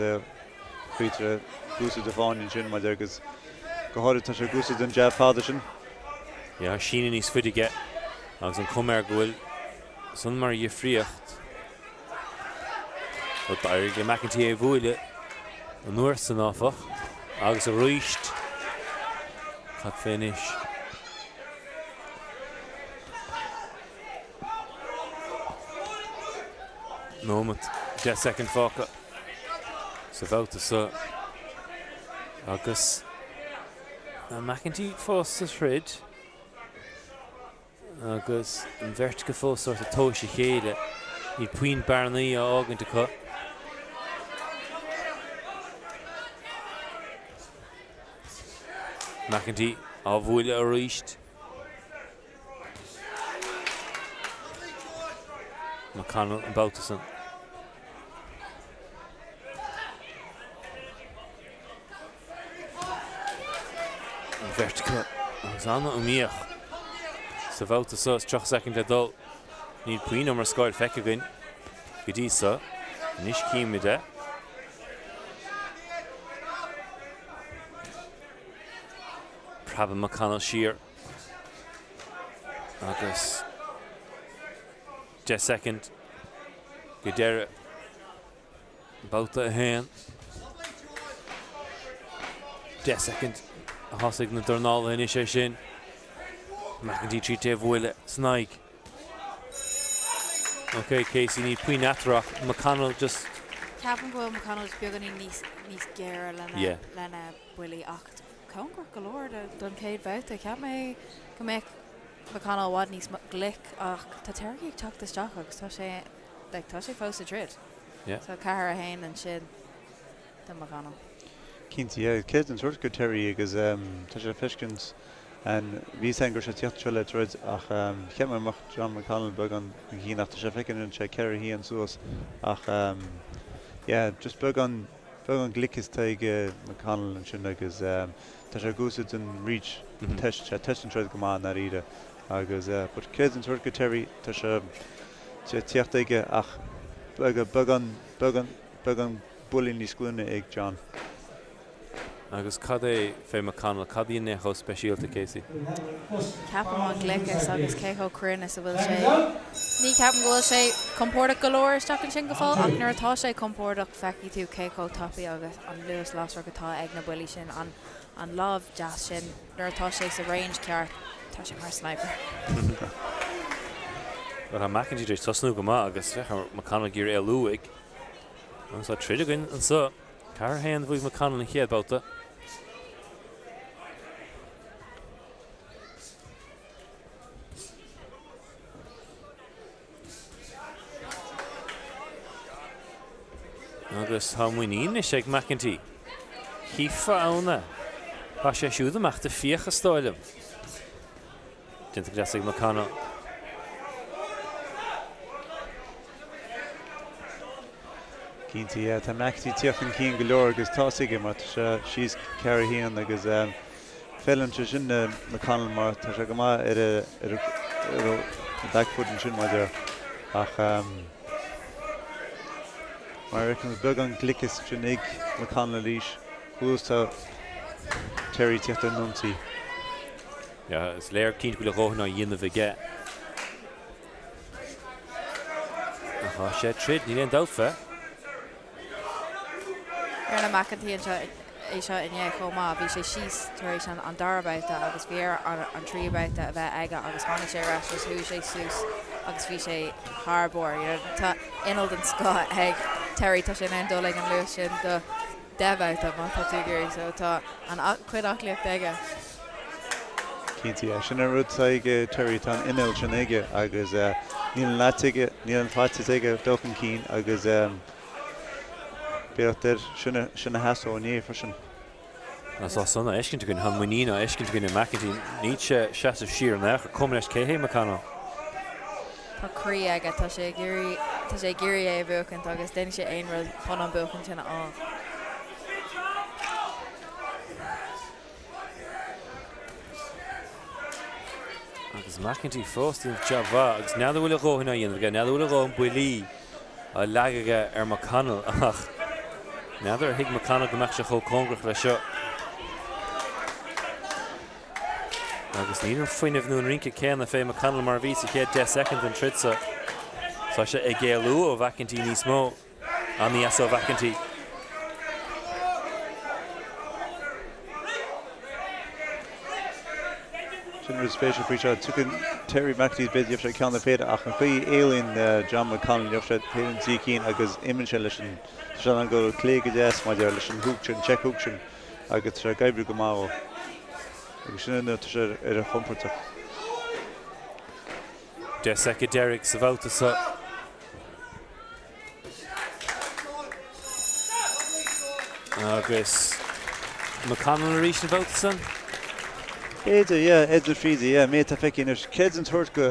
cuirtear ag úsáid an fáinne ansin maidir agus go háirid tá sé ag úsáid an jab fada sin. Yeah, síneadh níos faide aige agus an chuma air go bhfuil san mar dhifríocht. D'éirigh le McEntee é a bhualadh an uair san, áfach, agus arís. Cad fé anois? Nóimeat, 10 soicind fágtha sa bhabhta seo agus McEntee fós sa throid. Agus an bheirt acu fós sórt ag tomhais a chéile, níl puinn bearnaí á fhágaint acu. McEntee á bhualadh arís. McConnell an babhta san. An bheirt acu agus an-iomaíoch sa bhabhta seo is 30 soicind le dul. Níl puinn iomrascáil feicthe againn go dtí seo. Anois címid é. Preabann McConnell siar agus 10 soicind go deireadh. Babhta 1. 10 soicind a thosaigh na dornálaithe anois é sin. McEntee tar éis é a bhualadh san aghaidh. Ok, Casey, níl puinn eatarthu ach McConnell just. Ceapaim go bhfuil McConnell just beagáinín níos níos géire lena Yeah. lena buillí ach cóngarach go leor do don chéad bhabhta. Cheap mé go mbeadh McConnell i bhfad níos glic ach tá Terry ag teacht isteach agus tá sé like tá sé fós sa troid. Yeah. So 4, 1 ansin do McConnell. Cinnte, yeah. Céard an sórt go Terry agus tá sé le feiscint an bhí a fhios againn go raibh sé ag tíocht anseo le troid ach cheap mé go mbeadh John McConnell beagán chun cinn ach tá sé le feiscint sé 4, 1 suas ach yeah just beagán. Beagán gliceas atá ag McConnell ansin agus tá sé ag úsáid an reach, tá sé ag an troid go maith i ndáiríre agus but creidim an tabhairt go Terry, tá sé ag tíocht aige ach beagán, beagán, beagán buillí níos glúine ag John. Agus cad é fé McConnell, cad a dhéanann é chomh speisialta, Casey? Ceapaim an gliceas agus cé chomh cruinn is a bhfuil sé. Ní cheapaim go bhfuil sé compordach go leor isteach ansin go fóill ach nuair atá sé compordach feicfidh tú cé chomh tapaidh agus an luas lasrach atá ag na buillí sin, an an lámh deas sin nuair atá sé sa range ceart, tá sé mar sniper. Bhuel tá McEntee tar éis tosnú go maith agus féach ar McConnell ag iarraidh éalú uaidh. Agus tá troid againn anseo. 4-1 bhuaigh McConnell an chéad babhta. Agus tá muinín anois ag McEntee. Chífeá ann é. Tá sé siúd amach do fiacha is dóigh liom. Déanta go deas ag McConnell. Cinnte, yeah, tá McEntee ag tíocht chun cinn go leor agus tá fhios aige mar tá sé síos 4-1 agus feileann sé sin do McConnell mar tá sé go maith ar ar an back foot ansin mar a déarfá ach mar a fheiceann beagán gliceas ansin ag McConnell arís thuas tá Terry ag tíocht ar an ionsaí. Yeah, is léir cinnte go bhfuil a dhóthain á dhéanamh aige. Ach tá sé ag troid, níl aon dabht fé. Rinne McEntee anseo é seo inné chomh maith. Bhí sé síos tar éis an dara babhta agus bhí air an tríú babhta a bheith aige agus tháinig sé ar ais agus chuaigh sé suas agus bhí sé thar barr. You know, tá inneall den scoth ag Terry, tá sé in ann dul ag an luas sin do 10 mbabhta má tá tú ag iarraidh so tá an chuid aclaíochta aige. Cinnte, yeah. Sin an rud atá ag Terry, tá an inneall sin aige agus níl an leat aige, níl an faitíos aige dul chun cinn agus beidh air sin a sheasamh inné freisin. Tá san á fheiscint againn, tá an muinín á fheiscint againn i McEntee. Níl sé ag seasamh siar in aon chor, cuma leis cé hé McConnell. Tá croí aige, tá sé ag iarraidh, tá sé ag iarraidh é a bhuachaint agus déanfaidh sé aon rud chun an buachaint sin a fháil. Agus McEntee fós ag déanamh jab mhaith agus n'fheadar bhfuil a dhóthain á dhéanamh aige, n'fheadar bhfuil a dhóthain buillí á leagadh aige ar McConnell ach n'fheadar ar thuig McConnell go mbeadh sé chomh cóngarach leis seo. Agus níl an fuinneamh nó an rince céanna fé McConnell mar a bhí sa chéad 10 soicind den troid seo. Tá sé ag éalú ó McEntee níos mó. An-dheas ó McEntee. Sin rud spéisiúil faoi seo. Tugann Terry McEntee b'fhéidir gheobhaidh sé ceann na péire ach an chaoi a éalaíonn John McConnell gheobhaidh sé péire an tí cinn agus imíonn sé leis an tá sé in ann dul ó clé go deas maidir leis an hook sin, check hook sin agus tá sé ag oibriú go maith dó. Agus sin an tá sé ar a chompordach. 10 soicind deiridh sa bhabhta seo. Agus McConnell arís an babhta san? B'fhéidir, yeah, idir fríd, yeah, mé tá feicthe anois. Creidim tabhairt go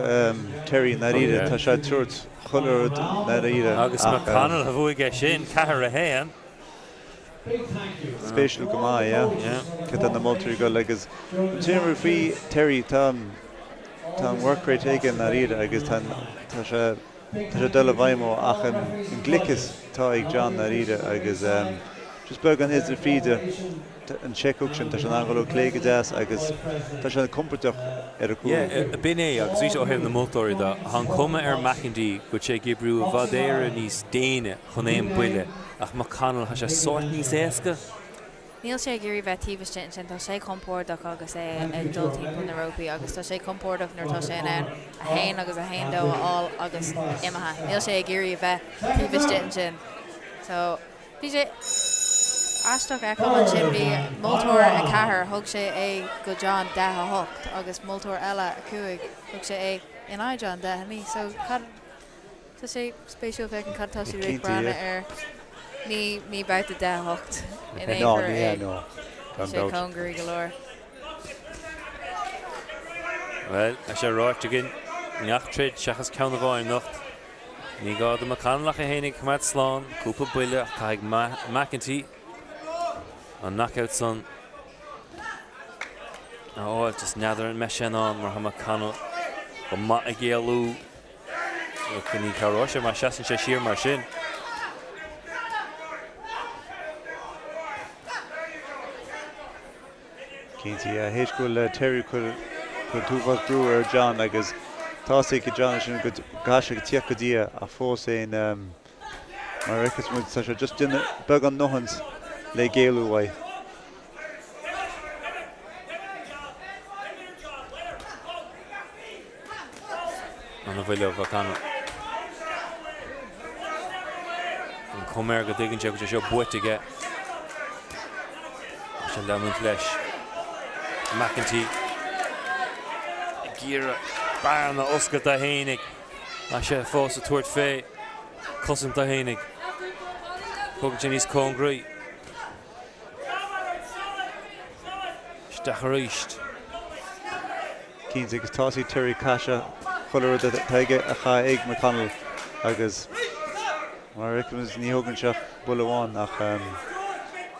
Terry i ndáiríre, tá sé ag tabhairt chuile rud i ndáiríre. Agus McConnell a bhuaigh é sin, 4-1. Spéisiúil go maith, yeah. Cad é na moltóirí ag dul agus an t-aon rud faoi Terry, tá an work rate aige i ndáiríre agus tá sé Tá sé ag dul i bhfeidhm ó ach an gliceas atá ag John ndáiríre agus just beagán idir fríde an check hook sin, tá sé in ann dul ó clé go deas agus tá sé compordach ar a chúl. Yeah, b'in é agus arís ó thaobh na moltóirí de, tá an cuma ar McEntee go bhfuil sé ag oibriú i bhfad Éireann níos déine chun aon buille ach McConnell tá sé sórt níos éasca. Níl sé ag iarraidh bheith taobh istigh ansin, tá sé compordach agus é ag dul timpeall na rópaí agus tá sé compordach nuair atá sé in ann 1 agus 1 2 a fháil agus imithe. Níl sé ag iarraidh a bheith taobh istigh ansin. So, bhí sé aisteach a fheiceáil ansin, bhí moltóir 4, thug sé é go John 10 8 agus moltóir eile 5, thug sé é in aghaidh John 10 9. So, cad. Tá sé spéisiúil féachaint cad atá siad ag breathnú air. Ní ní babhta 10 8 in aon chor é. Tá sé cóngaraí go leor. Bhuel, tá sé ráite againn i ngach troid seachas ceann amháin anocht. Ní gá do McConnell ach é féin a choimeád slán, cúpla buille ach caithfidh McEntee. An knockout san a fháil just n'fheadar an mbeidh sé in ann mar tá McConnell go maith ag éalú. Ní chabhróidh sé má seasann sé siar mar sin. Cinnte, yeah. Théis go bhfuil Terry ag cur an t-uafás brú ar John agus tá 's ag John ansin go gcaithfidh sé tíocht go dtí é ach fós féin mar a fheiceas muid tá sé just déanamh beagán nothaint le géilleadh uaidh. Ana bhuille ó McConnell. An chuma air go dtuigeann sé go bhfuil sé seo buaite aige. Tá sé leanúint leis. McEntee ag iarraidh bearna a oscailt dó fhéinig. Tá sé fós ag tabhairt fé cosaint dó fhéinig. Bogann sé níos cóngaraí. Isteach arís. Cinnte, agus tá 's ag Terry caithfidh sé chuile rud atá aige a chaitheamh ag McConnell agus mar a fheicimid ní thógann sé ach buille amháin ach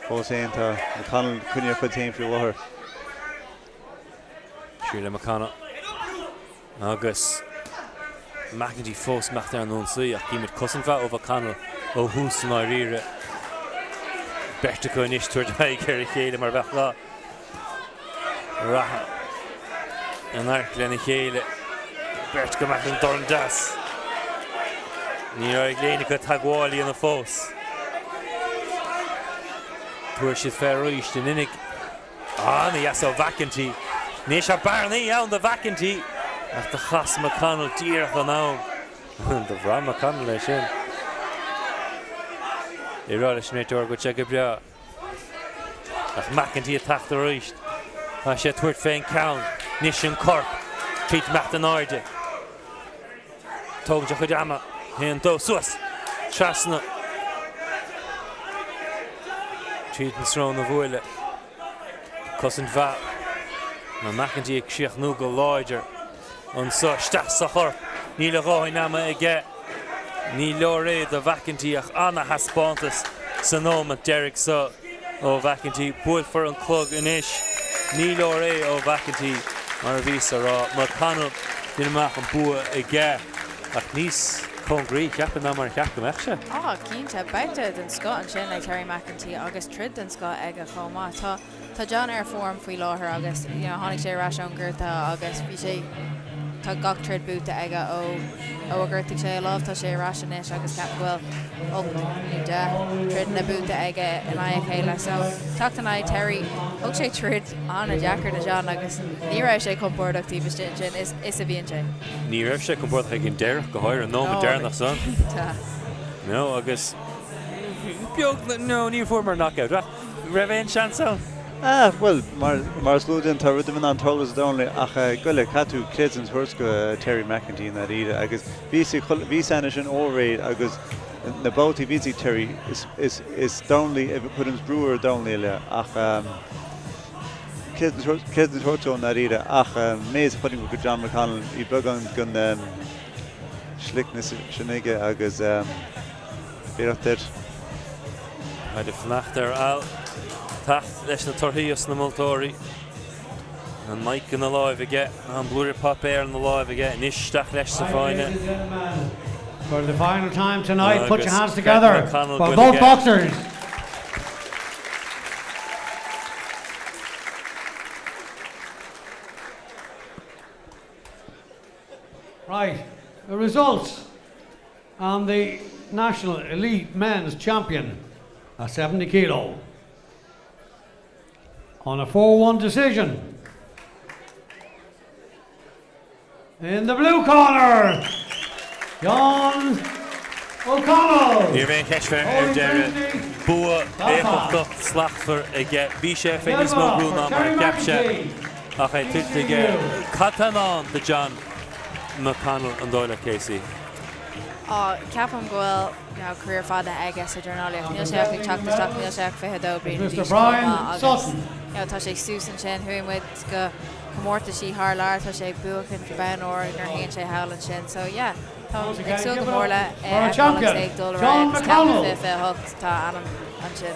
fós féin tá McConnell ag coinneáil a chuid féin faoi láthair. Siar le McConnell agus McEntee fós imeacht ar an ionsaí ach címid cosaint mhaith ó McConnell ó thús i ndáiríre. Beirt acu anois tabhairt aghaidh ar a chéile mar a bheadh lá reatha in adharc lena chéile. Beirt go mbeadh an dorn deas. Ní raibh ag éinne acu teagmháil a dhéanamh fós. Tabharfaidh siad fé arís in innic. Ana-dheas ó McEntee. Anois tá bearnaí ann do McEntee ach do chas McConnell díreach in am. Do bhraith McConnell é sin. Ag rá leis an réiteoir go bhfuil sé go breá. Ach McEntee ag teacht arís. Tá sé ag tabhairt fén ceann. Anois an corp. Tríd imeacht in airde. Tógann sé a chuid ama. 1, 2, suas! Trasna. Tríd an srón a bhualadh. Cosaint mhaith. Tá McEntee ag críochnú go láidir anso. Isteach sa chorp. Níl a dhóthain ama aige. Ní leor é do McEntee ach ana-thaispeántas sa nóimeat deiridh so ó McEntee. Buailfear an clog anois. Ní leor é ó McEntee mar a bhíos a rá. McConnell bainte amach an bua aige ach níos cóngaraí cheapfainn ná mar a cheap go mbeadh sé. Á, cinnte. Babhta den scoth ansin ag Terry McEntee agus troid den scoth aige chomh maith. Tá Tá John ar form faoi láthair agus you know tháinig sé ar ais ón ngorta agus bhí sé tá gach troid buaite aige ó ó a ghortaigh sé a lámh. Tá sé ar ais anois agus ceapaim go bhfuil 8 nó 10 troideanna buaite aige in aghaidh a chéile. So teacht in aghaidh Terry, thug sé troid an-deacair do John agus ní raibh sé compordach taobh istigh ansin is is a bhíonn sé. Ní raibh sé compordach ag an deireadh, go háirithe an nóiméad deireanach san. No agus beag no ní fuaireamar knockout. Raibh aon seans ann? Ah, bhuel, mar, mar is eol duinn, tá rud in ann tarlú sa dornálaíocht ach goile, caithfidh tú creidiúint a thabhairt go Terry McEntee i ndáiríre agus bhí sé, bhí sé ansin ó réidh agus na babhtaí a bhí ag Terry, is, is, is dornálaí a chuireanns brú ar dhornálaí eile ach creidiúint a thabhairt dó i ndáiríre ach méid a chonaic go John McConnell, bhí beagán den slickness sin aige agus. Iarracht air. Táid ag fanacht ar Al teacht leis na torthaí os na moltóirí. An mic ina láimh aige, an blúire páipéir ina láimh aige, anois isteach leis sa fáinne. For the final time tonight, put your hands together for both boxers. Right, the results. And the National Elite Men's Champion at 70 kilo on a 4-1 decision. In the blue corner, John O'Connell. Ní raibh aon cheist faoi ar deireadh. Bua éifeachtach slachtmhar aige. Bhí sé fé níos mó brú ná mar a cheap sé ach é tuillte aige. Cad tá i ndán do John McConnell an dóigh leat Casey? Á, ceapaim go bhfuil, you know, career fada aige sa dornálaíocht. Níl sé ach ag teacht isteach, níl sé ach 22 bliain d'aois chomh maith agus, you know, tá sé suas ansin. Chuaigh muid go comórtaisí thar lear, tá sé ag buachaint bonn óir nuair a théann sé thall ansin. So, yeah, táim ag súil go mór le é a fheiceáil agus é ag dul ar aghaidh agus ceapaim 2028 tá a ainm ansin.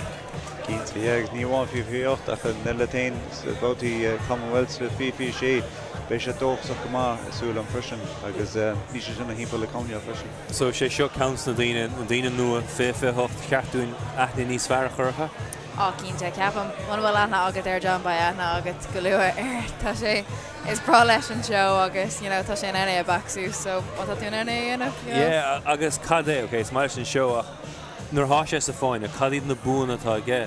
Cinnte, yeah, agus ní amháin 2028 ach an eile féin sna babhtaí Commonwealth sa 2026, beidh sé dóchasach go maith is súil agam freisin agus níl sé sin thimpeall le coinneáil freisin. So is é seo ceann de na daoine, na daoine nua, 2028, cheart dúinn aithne níos fearr a chur orthu? Á, cinnte, ceapaim, muna bhfuil aithne agat ar John beidh aithne agat go luath air. Tá sé, is breá leis an seó agus, you know, tá sé in ann é a back suas, so má tá tú in ann é a dhéanamh, you know. Yeah, agus cad é, ok, is maith leis an seó ach nuair atá sé sa fáinne, cad iad na buanna atá aige?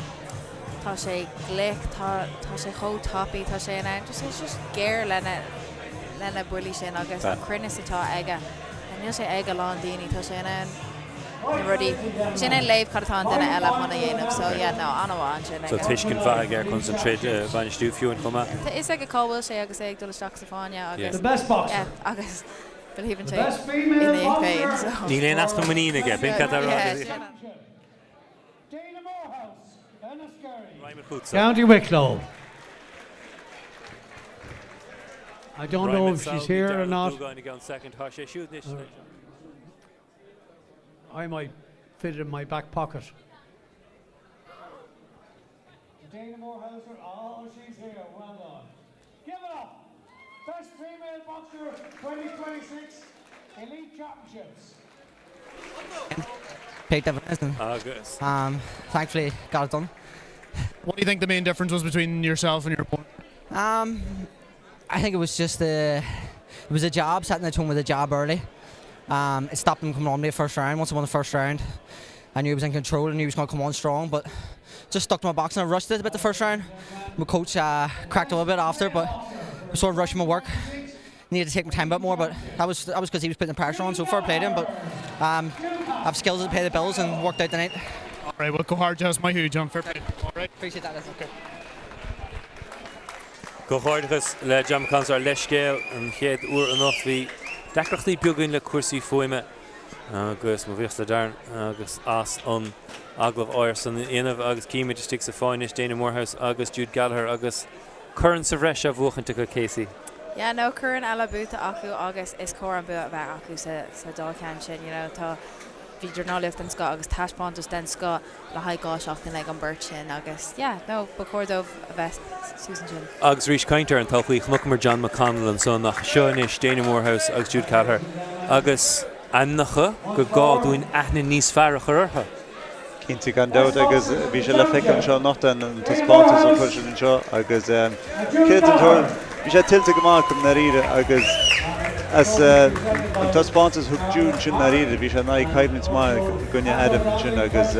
Tá sé glic, tá, tá sé chomh tapaidh, tá sé in ann, tá sé just géar lena, lena buillí sin agus an cruinneas atá aige, níl sé ag a lán daoine, tá sé in ann na rudaí, tá sé in ann léamh cad atá an duine eile chun a dhéanamh, so yeah, no, an-mhaith ansin aige. So tuiscint mhaith aige ar conas an troid a bhainistiú fiú an chuma. Tá fhios aige cá bhfuil sé agus é ag dul isteach sa fáinne agus, The best boxer. yeah, agus believe-ann The sé best female ina féin, boxer. so. Níl aon easpa muiníne aige, b'in cad tá á rá agat. Dana Morehouse, Enniskerry. County Wicklow. I don't know if she's here or not. I might fit it in my back pocket. Dana Morehouse, oh, she's here. Well done. Give it up. Best Female Boxer 2026 Elite Championships. Picked up and Agus. um, thankfully got it done. What do you think the main difference was between yourself and your opponent? Um, I think it was just the it was a jab, setting the tone with a jab early. Um, it stopped him coming on me the first round. Once I won the first round, I knew he was in control and he was going to come on strong, but just stuck to my boxing. I rushed it a bit the first round. My coach uh, cracked a little bit after, but I sort of rushing my work. Needed to take my time a bit more, but that was that was because he was putting the pressure on. So fair play to him, but um, I've skills to pay the bills and worked out the night. All right, well, go hard, Jazz. Maith thú, John. Fair play. All right. Appreciate that. Okay. Comhghairdeachas le John McConn ár leithscéal an chéad uair anocht bhí deacrachtaí beaga againn le cúrsaí fuaime agus mo bhuíochas le Darren agus as an agallamh ársa a dhéanamh agus címid istigh sa fáinne anois Dana Morehouse agus Jude Gallagher agus corn sa bhreis á bhuachaint acu Casey. Yeah no corn eile buaite acu agus is cóir an bua a bheith acu sa sa dá cheann sin you know tá bhí dornálaíocht den scoth agus taispeántas den scoth le haghaidh 2 seachtain ag an beirt sin agus yeah no ba chóir dóibh a bheith suas ansin. Agus arís caint ar an todhchaí, chonaiceamar John McConnell ansan ach seo anois Dana Morehouse agus Jude Gallagher agus ainmneacha gur gá dúinn aithne níos fearr a chur orthu. Cinnte gan dabht agus bhí sé le feiceáil anseo anocht an taispeántas a chuir siad anseo agus céard an toradh? Bhí sé tuillte go maith acu i ndáiríre agus as an taispeántas a thug Jude ansin i ndáiríre, bhí sé in aghaidh coimhlint maith i gcoinne Adam ansin agus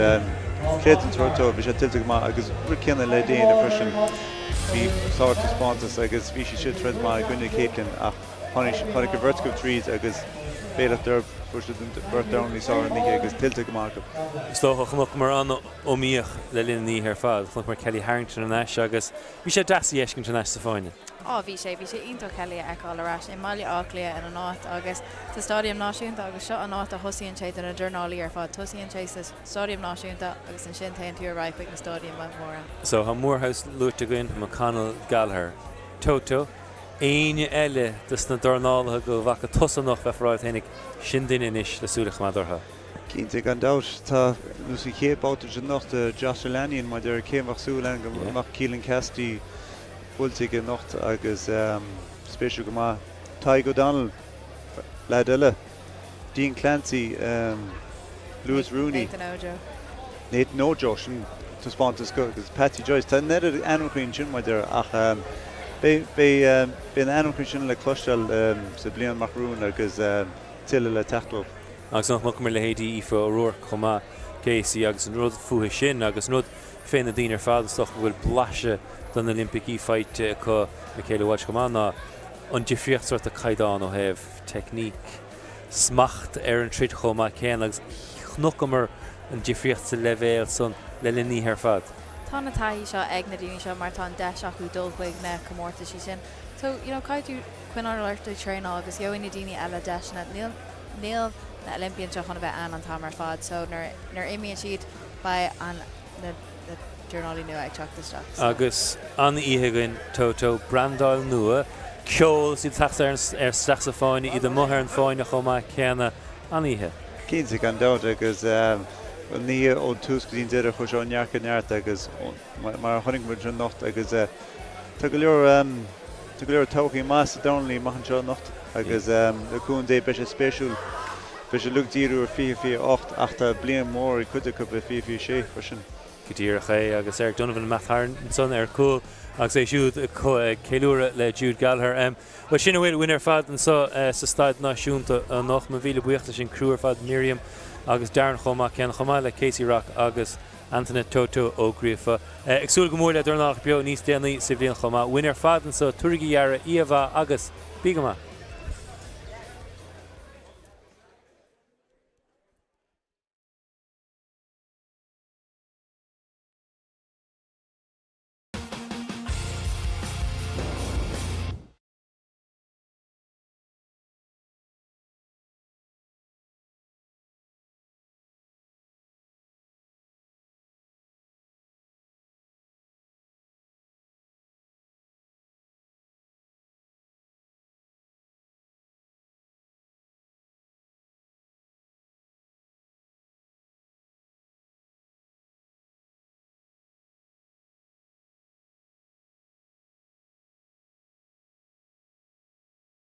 céard an toradh dó? Bhí sé tuillte go maith agus rud céanna le Dana freisin. Bhí sár-taispeántas agus bhí sí siad troid maith i gcoinne Caitlin ach tháinig tháinig an bheirt acu tríd agus béalach dóibh fuair siad an bheirt dornálaí is fearr an oíche agus tuillte go maith acu. Is dócha chonaiceamar an-iomaíocht le linn an oíche ar fad. Chonaiceamar Kellie Harrington thar n-ais agus Bhí sé deas í a fheiscint thar n-ais sa fáinne. Á, bhí sé, bhí sé iontach Kellie a fheiceáil ar ais i mBaile Átha Cliath in an áit agus sa Staidiam Náisiúnta agus seo an áit a thosaíonn sé do na dornálaí ar fad, tosaíonn sé sa Staidiam Náisiúnta agus ansin téann tú ar aghaidh chuig na staidiama móra. So, tá Morehouse luaite againn, McConnell, Gallagher, Toto, éinne eile dos na dornálaithe go bhfaca tusa anocht bheifeá ag rá leat fhéinig, sin duine anois le súil a choimeád orthu. Cinnte, gan dabht. Tá nó sa chéad babhta de anocht, Josh Lanyon, maidir cé a mbeadh súil ann go mbeadh Keelan Cassidy buailte aige anocht agus spéisiúil go maith. Tadhg O'Donnell, leaid eile. Dean Clancy, Lewis Rooney. Nathan Ojo. Nathan Ojo, sin taispeántas go agus Patsy Joyce. Tá an oiread ainmneacha ansin, maidir ach beidh beidh na ainmneacha sin le cloisteáil sa bliain amach romhainn agus tuilleadh le teacht uathu. Agus chonaiceamar leithéidí Aoife O'Rourke chomh maith, Casey, agus an rud fúithi sin agus an rud fé na daoine ar fad is dócha go bhfuil blaiseadh de na Oilimpicí faighte acu, Michaela Walsh chomh maith, ná an difríocht sórt de caighdeán ó thaobh teicníc, smacht ar an troid chomh maith céanna agus chonaiceamar an difríocht sa leibhéal san le linn na hoíche ar fad. Tá na taithí seo ag na daoine seo mar tá an deis acu dul chuig na comórtaisí sin. So, you know, caithfidh tú coinneáil ort ag traenáil agus gheobhaidh na daoine eile deiseanna. Níl. Níl na Olympians seo chun a bheith ann an t-am ar fad so nuair nuair imíonn siad beidh an na na dornálaí nua ag teacht isteach so. Agus an-oíche againn Toto, brandáil nua, ceol is iad ag teacht ar ar isteach sa fáinne, iad amuigh ar an fáinne chomh maith céanna. An-oíche. Cinnte, gan dabht, agus. An oíche ón tús go dtí an deireadh chuaigh sé ó neart go neart agus mar a chonaic muid anocht agus tá go leor tá go leor todhchaí maith sa dornálaí amach anseo anocht agus le cúnamh Dé beidh sé spéisiúil beidh siad uilig ag díriú ar 2028 ach tá bliain mhór ag cuid acu i 2026 freisin. Go díreach é agus Eric Donovan amach thar ansan ar cúl agus é siúd ag ceiliúradh le Jude Gallagher. Bhuel, sin a bhfuil uainn ar fad anseo sa Staid Náisiúnta anocht. Mo mhíle buíochas leis an criú ar fad, Miriam agus Darren chomh maith céanna, chomh maith le Casey Rock agus Antaine Toto Ó Gríofa. Ag súil go mór le Dornálaíocht Beo níos déanaí sa bhliain chomh maith. Uainn ar fad anseo, tabhairaigí faoi deara, oíche mhaith agus bí go maith!